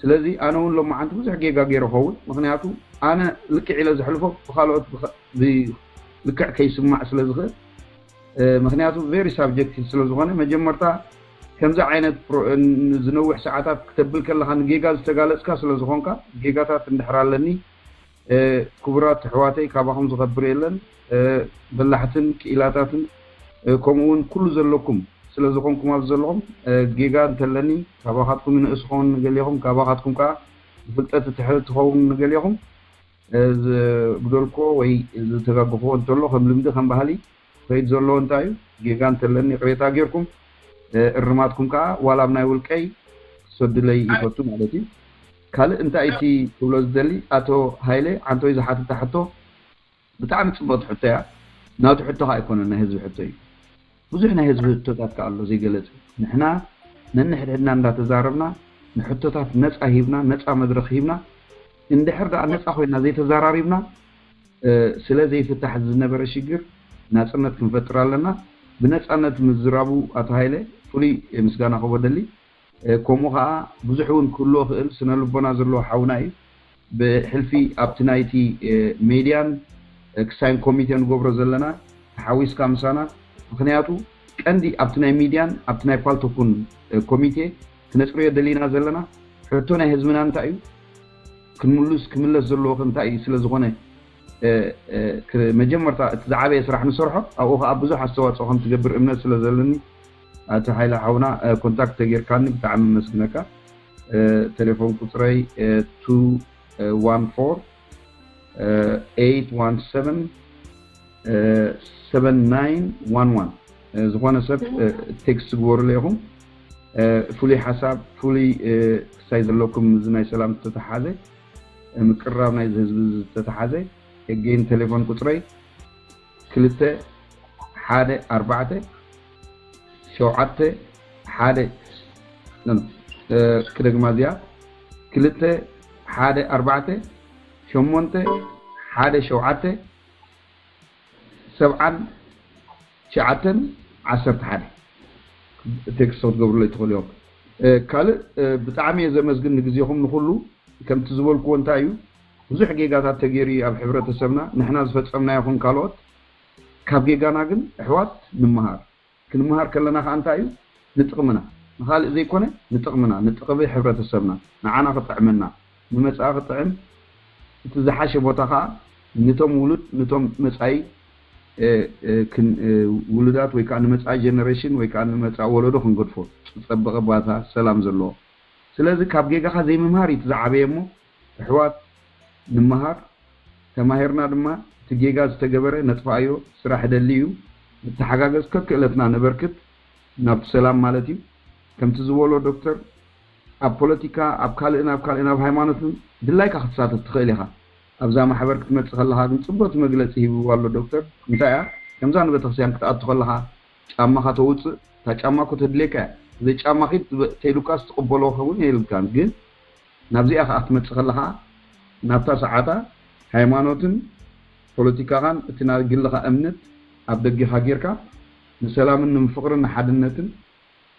ስለዚ ኣነ እውን ሎማዓንቲ ብዙሕ ጌጋ ገይረ ኸውን፣ ምክንያቱ ኣነ ልክዕ ኢለ ዘሕልፎ ብካልኦት ልክዕ ከይስማዕ ስለ ዝኽእል፣ ምክንያቱ very subjective ስለ ዝኾነ መጀመርታ ከምዚ ዓይነት ዝነውሕ ሰዓታት ክተብል ከለኻ ንጌጋ ዝተጋለፅካ ስለ ዝኾንካ ጌጋታት እንድሕር ኣለኒ ክቡራት ኣሕዋተይ ካባኹም ዝኸብር የለን። በላሕትን ክኢላታትን ከምኡ እውን ኩሉ ዘለኩም ስለ ዝኾንኩም ኣብዚ ዘለኹም ጌጋ እንተለኒ ካባኻትኩም ይንእስ ኸውን ንገሊኹም ካባኻትኩም ከዓ ብፍልጠት ትሕት ትኸውን ንገሊኹም ዝጉደልክዎ ወይ ዝተጋገኽዎ እንተሎ ከም ልምዲ ከም ባህሊ ከይድ ዘሎ እንታይ እዩ ጌጋ እንተለኒ ይቕሬታ ጌርኩም እርማትኩም ከዓ ዋላ ኣብ ናይ ውልቀይ ክሰዱለይ ይፈቱ ማለት እዩ። ካልእ እንታይ እቲ ክብሎ ዝደሊ ኣቶ ሃይለ ዓንቶይ ዝሓተታ ሕቶ ብጣዕሚ ፅብቕቲ ሕቶ እያ። ናቱ ሕቶ ከዓ ኣይኮነን ናይ ህዝቢ ሕቶ እዩ። ብዙሕ ናይ ህዝቢ ሕቶታት ከዓ ኣሎ ዘይገለፅ። ንሕና ነንሕድሕድና እንዳተዛረብና ንሕቶታት ነፃ ሂብና ነፃ መድረክ ሂብና እንድሕር ደኣ ነፃ ኮይና ዘይተዛራሪብና ስለ ዘይፍታሕ ዝነበረ ሽግር ናፅነት ክንፈጥር ኣለና። ብነፃነት ምዝራቡ ኣቶ ሃይለ ፍሉይ ምስጋና ክቦ ደሊ። ከምኡ ከዓ ብዙሕ እውን ክህልዎ ክእል ስነ ልቦና ዘለዎ ሓውና እዩ። ብሕልፊ ኣብቲ ናይቲ ሜድያን ክሳይን ኮሚቴ ንገብሮ ዘለና ተሓዊስካ ምሳና። ምክንያቱ ቀንዲ ኣብቲ ናይ ሚድያን ኣብቲ ናይ ፓልቶኩን ኮሚቴ ክነፅርዮ ደሊና ዘለና ሕቶ ናይ ህዝብና እንታይ እዩ፣ ክንምሉስ ክምለስ ዘለዎ ከ እንታይ እዩ? ስለ ዝኾነ መጀመርታ እቲ ዝዓበየ ስራሕ ንሰርሖ ኣብኡ ከዓ ብዙሕ ኣስተዋፅኦ ከም ትገብር እምነት ስለ ዘለኒ ኣቲ ሓይለ ሓውና ኮንታክት ተጌርካኒ ብጣዕሚ መስግነካ። ቴሌፎን ቁፅረይ two one four eight one seven seven nine one one ዝኾነ ሰብ ቴክስት ግበሩለ ኢኹም። ፍሉይ ሓሳብ ፍሉይ ክሳይ ዘለኩም እዚ ናይ ሰላም ዝተተሓዘ ምቅራብ ናይዚ ህዝቢ ዝተተሓዘ የገይን ቴሌፎን ቁፅረይ ክልተ ሓደ ኣርባዕተ ሸውዓተ ሓደ ክደግማ እዚኣ ክልተ ሓደ ኣርባዕተ ሸሞንተ ሓደ ሸውዓተ ሰብዓን ትሽዓተን ዓሰርተ ሓደ ቴክስት ክትገብሩለይ ትኽእሉ ኢኹም። ካልእ ብጣዕሚ እየ ዘመስግን ንግዜኹም ንኹሉ። ከምቲ ዝበልክዎ እንታይ እዩ ብዙሕ ጌጋታት ተገይሩ እዩ ኣብ ሕብረተሰብና ንሕና ዝፈፀምና ይኹን ካልኦት። ካብ ጌጋና ግን ኣሕዋት ንምሃር። ክንምሃር ከለና ከዓ እንታይ እዩ ንጥቕምና ንኻልእ ዘይኮነ ንጥቕምና ንጥቕሚ ሕብረተሰብና ንዓና ክጥዕመና ንመፃኢ ክጥዕም እቲ ዝሓሸ ቦታ ከዓ ንቶም ውሉድ ንቶም መፃኢ ውሉዳት ወይ ከዓ ንመፃኢ ጀነሬሽን ወይ ከዓ ንመፃኢ ወለዶ ክንገድፎ ዝፀበቐ ባታ ሰላም ዘለዎ። ስለዚ ካብ ጌጋኻ ዘይምምሃር እዩ እቲ ዝዓበየ እሞ ኣሕዋት ንምሃር። ተማሂርና ድማ እቲ ጌጋ ዝተገበረ ነጥፍኣዮ። ስራሕ ደሊ እዩ። ንተሓጋገዝ ከክእለትና ነበርክት ናብቲ ሰላም ማለት እዩ። ከምቲ ዝበሎ ዶክተር ኣብ ፖለቲካ ኣብ ካልእን ኣብ ካልእን ኣብ ሃይማኖትን ድላይካ ክትሳተፍ ትኽእል ኢኻ። ኣብዛ ማሕበር ክትመጽእ ከለኻ ግን ጽቡቕቲ መግለጺ ሂብዋ ኣሎ ዶክተር። እንታይ እያ? ከምዛ ንቤተክርስትያን ክትኣቱ ከለኻ ጫማኻ ተውጽእ፣ እታ ጫማ እኮ ተድልየካ እያ። ብዘይ ጫማ ኺድ ተይሉካስ ትቕበሎ ክኸውን የብልካን። ግን ናብዚኣ ኸኣ ክትመጽእ ከለኻ ናብታ ሰዓታ ሃይማኖትን ፖለቲካኻን እቲ ናይ ግልኻ እምነት ኣብ ደጊኻ ጌርካ ንሰላምን ንፍቕርን ንሓድነትን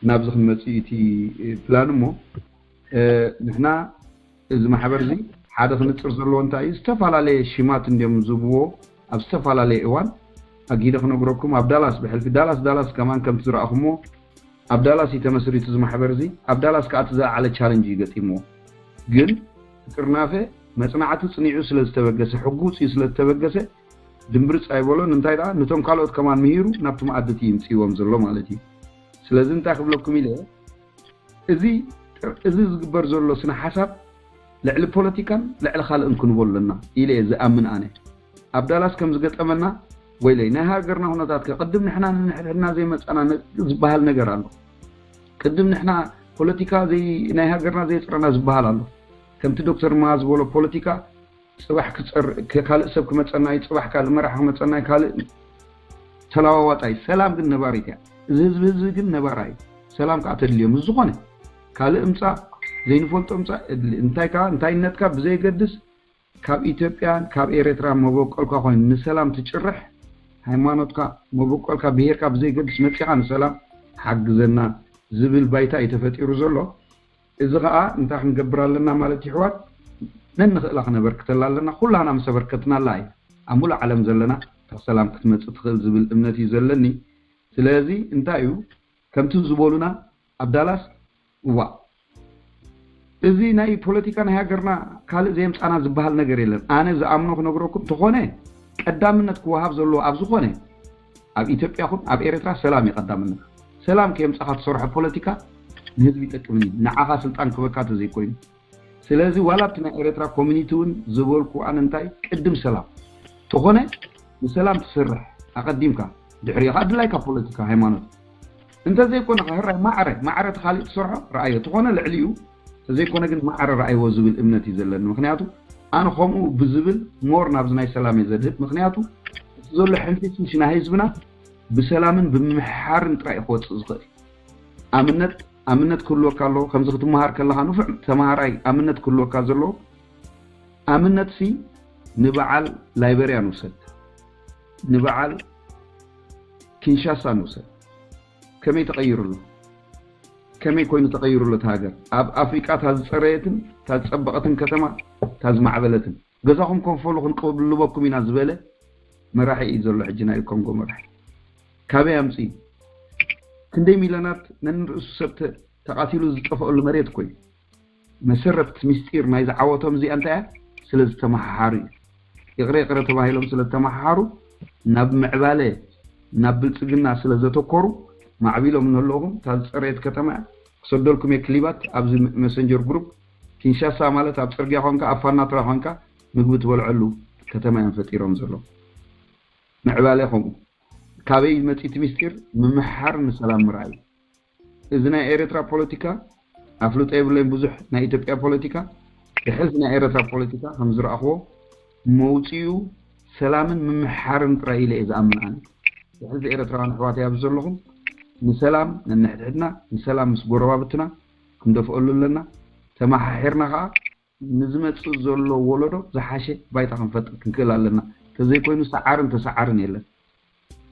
ናብዚ ክንመጽእ እዩ እቲ ፕላን። እሞ ንሕና እዚ ማሕበር እዚ ሓደ ክንጽር ዘለዎ እንታይ እዩ? ዝተፈላለየ ሽማት እንዲዮም ዝብዎ ኣብ ዝተፈላለየ እዋን ኣጊደ ክነግረኩም። ኣብ ዳላስ ብሕልፊ ዳላስ ዳላስ ከማን ከምቲ ዝረኣኹምዎ ኣብ ዳላስ እዩ ተመስሪቱ እዚ ማሕበር እዚ። ኣብ ዳላስ ከዓ እቲ ዝለዓለ ቻለንጅ እዩ ገጢምዎ። ግን ጥርናፈ መጽናዕቱ ጽኒዑ ስለ ዝተበገሰ፣ ሕጉ ውፅኡ ስለ ዝተበገሰ ድምብርፅ ኣይበሎን። እንታይ ደኣ ነቶም ካልኦት ከማን ምሂሩ ናብቲ መኣዲ እቲ ይምፅእዎም ዘሎ ማለት እዩ። ስለዚ እንታይ ክብለኩም ኢለ እዚ እዚ ዝግበር ዘሎ ስነ ሓሳብ ልዕሊ ፖለቲካን ልዕሊ ካልእን ክንቦ ኣለና ኢለ እየ ዝኣምን። ኣነ ኣብ ዳላስ ከም ዝገጠመና ወይለይ ናይ ሃገርና ኩነታት ከ ቅድም ንሕና ንሕድሕድና ዘይመፃና ዝበሃል ነገር ኣሎ። ቅድም ንሕና ፖለቲካ ናይ ሃገርና ዘየፅረና ዝበሃል ኣሎ። ከምቲ ዶክተር ማ ዝበሎ ፖለቲካ ፅባሕ ካልእ ሰብ ክመፀና እዩ፣ ፅባሕ ካልእ መራሒ ክመፀና እዩ፣ ካልእ ተለዋዋጣይ። ሰላም ግን ነባሪት እያ። እዚ ህዝቢ ህዝቢ ግን ነባራ እዩ። ሰላም ከዓ ተድልዮ ምስ ዝኾነ ካልእ እምፃእ ዘይንፈልጦ እምፃእ እንታይ ከዓ እንታይነትካ ብዘየገድስ ካብ ኢትዮጵያን ካብ ኤርትራ መበቆልካ ኮይኑ ንሰላም ትጭርሕ ሃይማኖትካ መበቆልካ ብሄርካ ብዘይገድስ መፂኻ ንሰላም ሓግዘና ዝብል ባይታ እዩ ተፈጢሩ ዘሎ። እዚ ከዓ እንታይ ክንገብር ኣለና ማለት ይሕዋት ነንኽእላ ክነበርክተላ ኣለና። ኩላና ምስ ኣበርከትናላ እዩ ኣብ ሙሉእ ዓለም ዘለና ሰላም ክትመፅእ ትኽእል ዝብል እምነት እዩ ዘለኒ። ስለዚ እንታይ እዩ ከምቲ ዝበሉና ኣብ ዳላስ እዋ እዚ ናይ ፖለቲካ ናይ ሃገርና ካልእ ዘየምፃና ዝበሃል ነገር የለን። ኣነ ዝኣምኖ ክነግረኩም ተኾነ ቀዳምነት ክወሃብ ዘለዎ ኣብ ዝኾነ ኣብ ኢትዮጵያ ኹን ኣብ ኤርትራ ሰላም እዩ ቀዳምነት። ሰላም ከየምፃኻ ትሰርሖ ፖለቲካ ንህዝቢ ይጠቅምን እዩ ንዓኻ ስልጣን ክበካ ተዘይኮይኑ። ስለዚ ዋላ ኣብቲ ናይ ኤርትራ ኮሚኒቲ እውን ዝበልኩ ኣነ እንታይ ቅድም ሰላም ተኾነ ንሰላም ትስርሕ ኣቐዲምካ ድሕሪኡ ከዓ ድላይካ ፖለቲካ ሃይማኖት እንተዘይኮነ ከህራይ ማዕረ ማዕረ እቲ ካሊእ ትሰርሖ ረኣዮ ተኾነ ልዕሊኡ ተዘይኮነ ግን ማዕረ ረኣይዎ ዝብል እምነት እዩ ዘለኒ። ምክንያቱ ኣነ ከምኡ ብዝብል ሞር ናብዚ ናይ ሰላም እየ ዘድህብ። ምክንያቱ እቲ ዘሎ ሕንፍሽፍሽ ናይ ህዝብና ብሰላምን ብምምሕሓርን ጥራይ እዩ ክወፅእ ዝኽእል። ኣምነት ኣምነት ክህልወካ ኣለዎ። ከምዚ ክትመሃር ከለኻ ንፉዕ ተመሃራይ ኣምነት ክህልወካ ዘለዎ ኣምነት ሲ ንበዓል ላይበርያ ንውሰድ፣ ንበዓል ኪንሻሳ ንውሰድ። ከመይ ተቐይሩ ኣሎ? ከመይ ኮይኑ ተቐይሩ ኣሎ እቲ ሃገር? ኣብ ኣፍሪቃ እታ ዝፀረየትን እታ ዝፀበቐትን ከተማ እታ ዝማዕበለትን ገዛኹም ከንፈሉ ክንቅልበኩም ኢና ዝበለ መራሒ እዩ ዘሎ ሕጂ ናይ ኮንጎ መራሒ። ካበይ ኣምፅኡ? ክንደይ ሚልዮናት ነንርእሱ ሰብ ተቃቲሉ ዝጠፈአሉ መሬት እኮ እዩ። መሰረት ምስጢር ናይ ዝዓወቶም እዚኣ እንታይ እያ? ስለ ዝተመሓሓሩ እዩ። ይቕረ ይቕረ ተባሂሎም ስለ ዝተመሓሓሩ ናብ ምዕባለ ናብ ብልፅግና ስለ ዘተኮሩ ማዕቢሎም ንህለኹም እታ ዝፀረየት ከተማ እያ። ክሰደልኩም እየ ክሊባት ኣብዚ መሰንጀር ግሩፕ። ኪንሻሳ ማለት ኣብ ፅርግያ ኮንካ ኣብ ፋናትራ ኮንካ ምግቢ ትበልዐሉ ከተማ እዮም ፈጢሮም ዘለዉ። ምዕባለ ከምኡ ካበይ መፂ እቲ ምስጢር ምምሕሓር ንሰላም ምርኣይ። እዚ ናይ ኤርትራ ፖለቲካ ኣፍልጦ የብለይን ብዙሕ ናይ ኢትዮጵያ ፖለቲካ ብሕልፊ ናይ ኤርትራ ፖለቲካ ከም ዝረኣኽዎ መውፅኡ ሰላምን ምምሕሓርን ጥራይ ኢለ እየ ዝኣምን ኣነ። ብሕልፊ ኤርትራውያን ኣሕዋተይ ኣብዚ ዘለኹም ንሰላም ነንሕድሕድና ንሰላም ምስ ጎረባብትና ክንደፍኣሉ ኣለና። ተመሓሒርና ከዓ ንዝመፅእ ዘሎ ወለዶ ዝሓሸ ባይታ ክንፈጥር ክንክእል ኣለና። ተዘይኮይኑ ሰዓርን ተሰዓርን የለን።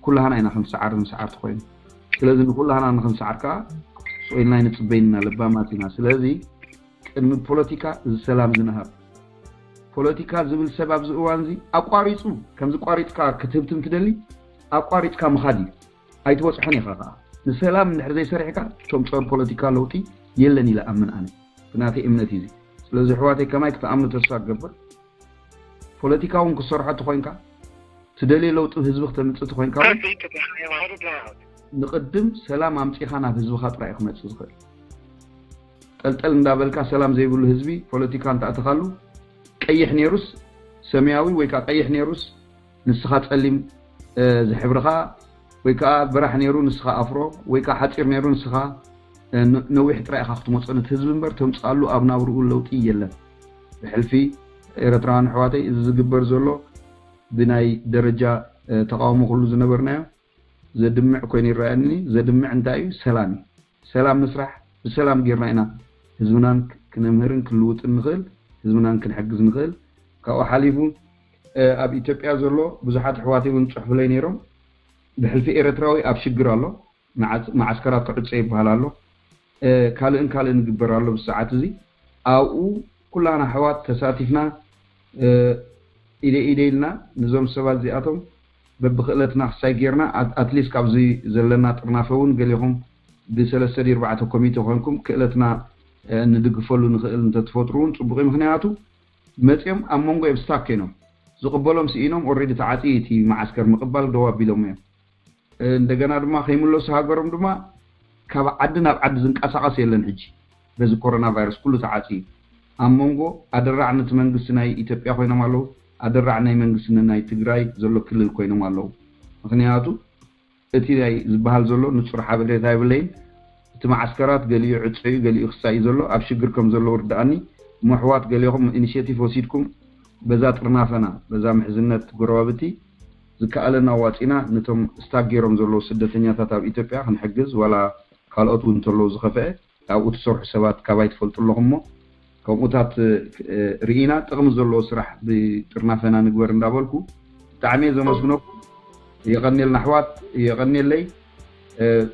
ኩላህና ኢና ክንሰዓር ንሰዓር ተኮይኑ። ስለዚ ንኩላህና ንክንሰዓር ከዓ ስቕ ኢልና ኣይንፅበይን ኢና፣ ለባማት ኢና። ስለዚ ቅድሚ ፖለቲካ እዚ ሰላም ዝንሃብ ፖለቲካ ዝብል ሰብ ኣብዚ እዋን እዚ ኣቋሪፁ ከምዚ ቋሪፅካ ክትህብትም ትደሊ ኣቋሪፅካ ምኻድ እዩ። ኣይትበፅሖን ኢኻ ከዓ ንሰላም እንድሕር ዘይሰሪሕካ እቶም ፀር ፖለቲካ ለውጢ የለን ኢለ ኣምን ኣነ ብናተይ እምነት እዩ። ስለዚ ኣሕዋተይ ከማይ ክትኣምኑ ተስፋ ክገብር። ፖለቲካ እውን ክሰርሖ ተኮይንካ ትደልዮ ለውጢ ህዝቢ ክተምፅእ ተኮይንካ እውን ንቅድም ሰላም ኣምፂኻ ናብ ህዝብኻ ጥራይ ክመፅእ ዝኽእል። ጠልጠል እንዳበልካ ሰላም ዘይብሉ ህዝቢ ፖለቲካ እንተኣተኻሉ ቀይሕ ነይሩስ ሰማያዊ ወይ ከዓ ቀይሕ ነይሩስ ንስኻ ፀሊም ዝሕብርኻ ወይ ከዓ በራሕ ነይሩ ንስኻ ኣፍሮ ወይ ከዓ ሓፂር ነይሩ ንስኻ ነዊሕ ጥራይ ኢኻ ክትመፆ ነቲ ህዝቢ እምበር ተምፅኣሉ ኣብ ናብርኡ ለውጢ የለን። ብሕልፊ ኤረትራውያን ኣሕዋተይ፣ እዚ ዝግበር ዘሎ ብናይ ደረጃ ተቃውሞ ኩሉ ዝነበርናዮ ዘድምዕ ኮይኑ ይረኣየኒ። ዘድምዕ እንታይ እዩ? ሰላም እዩ። ሰላም ንስራሕ። ብሰላም ጌርና ኢና ህዝብናን ክነምህርን ክልውጥን ንኽእል፣ ህዝብናን ክንሕግዝ ንኽእል። ካብኡ ሓሊፉ ኣብ ኢትዮጵያ ዘሎ ብዙሓት ኣሕዋተይ እውን ጽሑፍለይ ነይሮም። ብሕልፊ ኤረትራዊ ኣብ ሽግር ኣሎ፣ መዓስከራት ክዕጸ ይበሃል ኣሎ፣ ካልእን ካልእን ይግበር ኣሎ። ብሰዓት እዚ ኣብኡ ኩላና ኣሕዋት ተሳቲፍና ኢደ ኢደ ኢልና ንዞም ሰባት እዚኣቶም በብክእለትና ክሳይ ጌርና፣ ኣትሊስት ካብዚ ዘለና ጥርናፈ እውን ገሌኹም ብሰለስተ ድዩ ኣርባዕተ ኮሚቴ ኮንኩም ክእለትና ንድግፈሉ ንኽእል እንተትፈጥሩ እውን ጽቡቕ እዩ። ምክንያቱ መጺኦም ኣብ መንጎ እዮም ስታክ ኮይኖም፣ ዝቕበሎም ስኢኖም፣ ኦልሬዲ ተዓጽዩ እቲ መዓስከር፣ ምቕባል ደው ኣቢሎም እዮም። እንደገና ድማ ከይምለሱ ሃገሮም ድማ ካብ ዓዲ ናብ ዓዲ ዝንቀሳቐስ የለን። ሕጂ በዚ ኮሮና ቫይረስ ኩሉ ተዓጽዩ፣ ኣብ መንጎ ኣደራዕ ነቲ መንግስቲ ናይ ኢትዮጵያ ኮይኖም ኣለዉ፣ ኣደራዕ ናይ መንግስቲ ናይ ትግራይ ዘሎ ክልል ኮይኖም ኣለዉ። ምክንያቱ እቲ ናይ ዝበሃል ዘሎ ንጹር ሓበሬታ የብለይን። እቲ መዓስከራት ገሊኡ ዕጸዩ፣ ገሊኡ ክሳይ ዘሎ ኣብ ሽግር ከም ዘለዉ ርድኣኒ። እሞ ኣሕዋት ገሊኹም ኢኒሼቲቭ ወሲድኩም በዛ ጥርናፈና፣ በዛ ምሕዝነት ጎረባብቲ ዝከኣለና ዋጺና ነቶም ስታክ ገይሮም ዘለዉ ስደተኛታት ኣብ ኢትዮጵያ ክንሕግዝ፣ ዋላ ካልኦት እውን እንተለዉ ዝኸፍአ ኣብኡ ትሰርሑ ሰባት ካባይ ትፈልጡ ኣለኹም። እሞ ከምኡታት ርኢና ጥቕሚ ዘለዎ ስራሕ ብጥርናፈና ንግበር እንዳበልኩ ብጣዕሚ እየ ዘመስግነኩም። የቐንየልና ኣሕዋት፣ የቐንየለይ።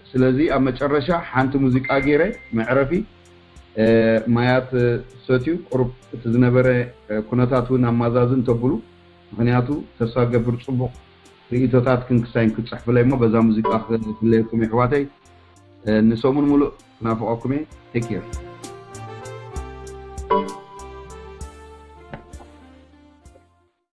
ስለዚ ኣብ መጨረሻ ሓንቲ ሙዚቃ ገይረ መዕረፊ፣ ማያት ሰትዩ ቁሩብ እቲ ዝነበረ ኩነታት እውን ኣማዛዝን ተብሉ። ምክንያቱ ተስፋ ገብር ጽቡቕ ርእይቶታት ክንክሳይን ክትጽሕፍለይ እሞ በዛ ሙዚቃ ክፍለየኩም የሕዋተይ። ንሰሙን ሙሉእ ክናፍቐኩም እየ። ቴክ ኬር።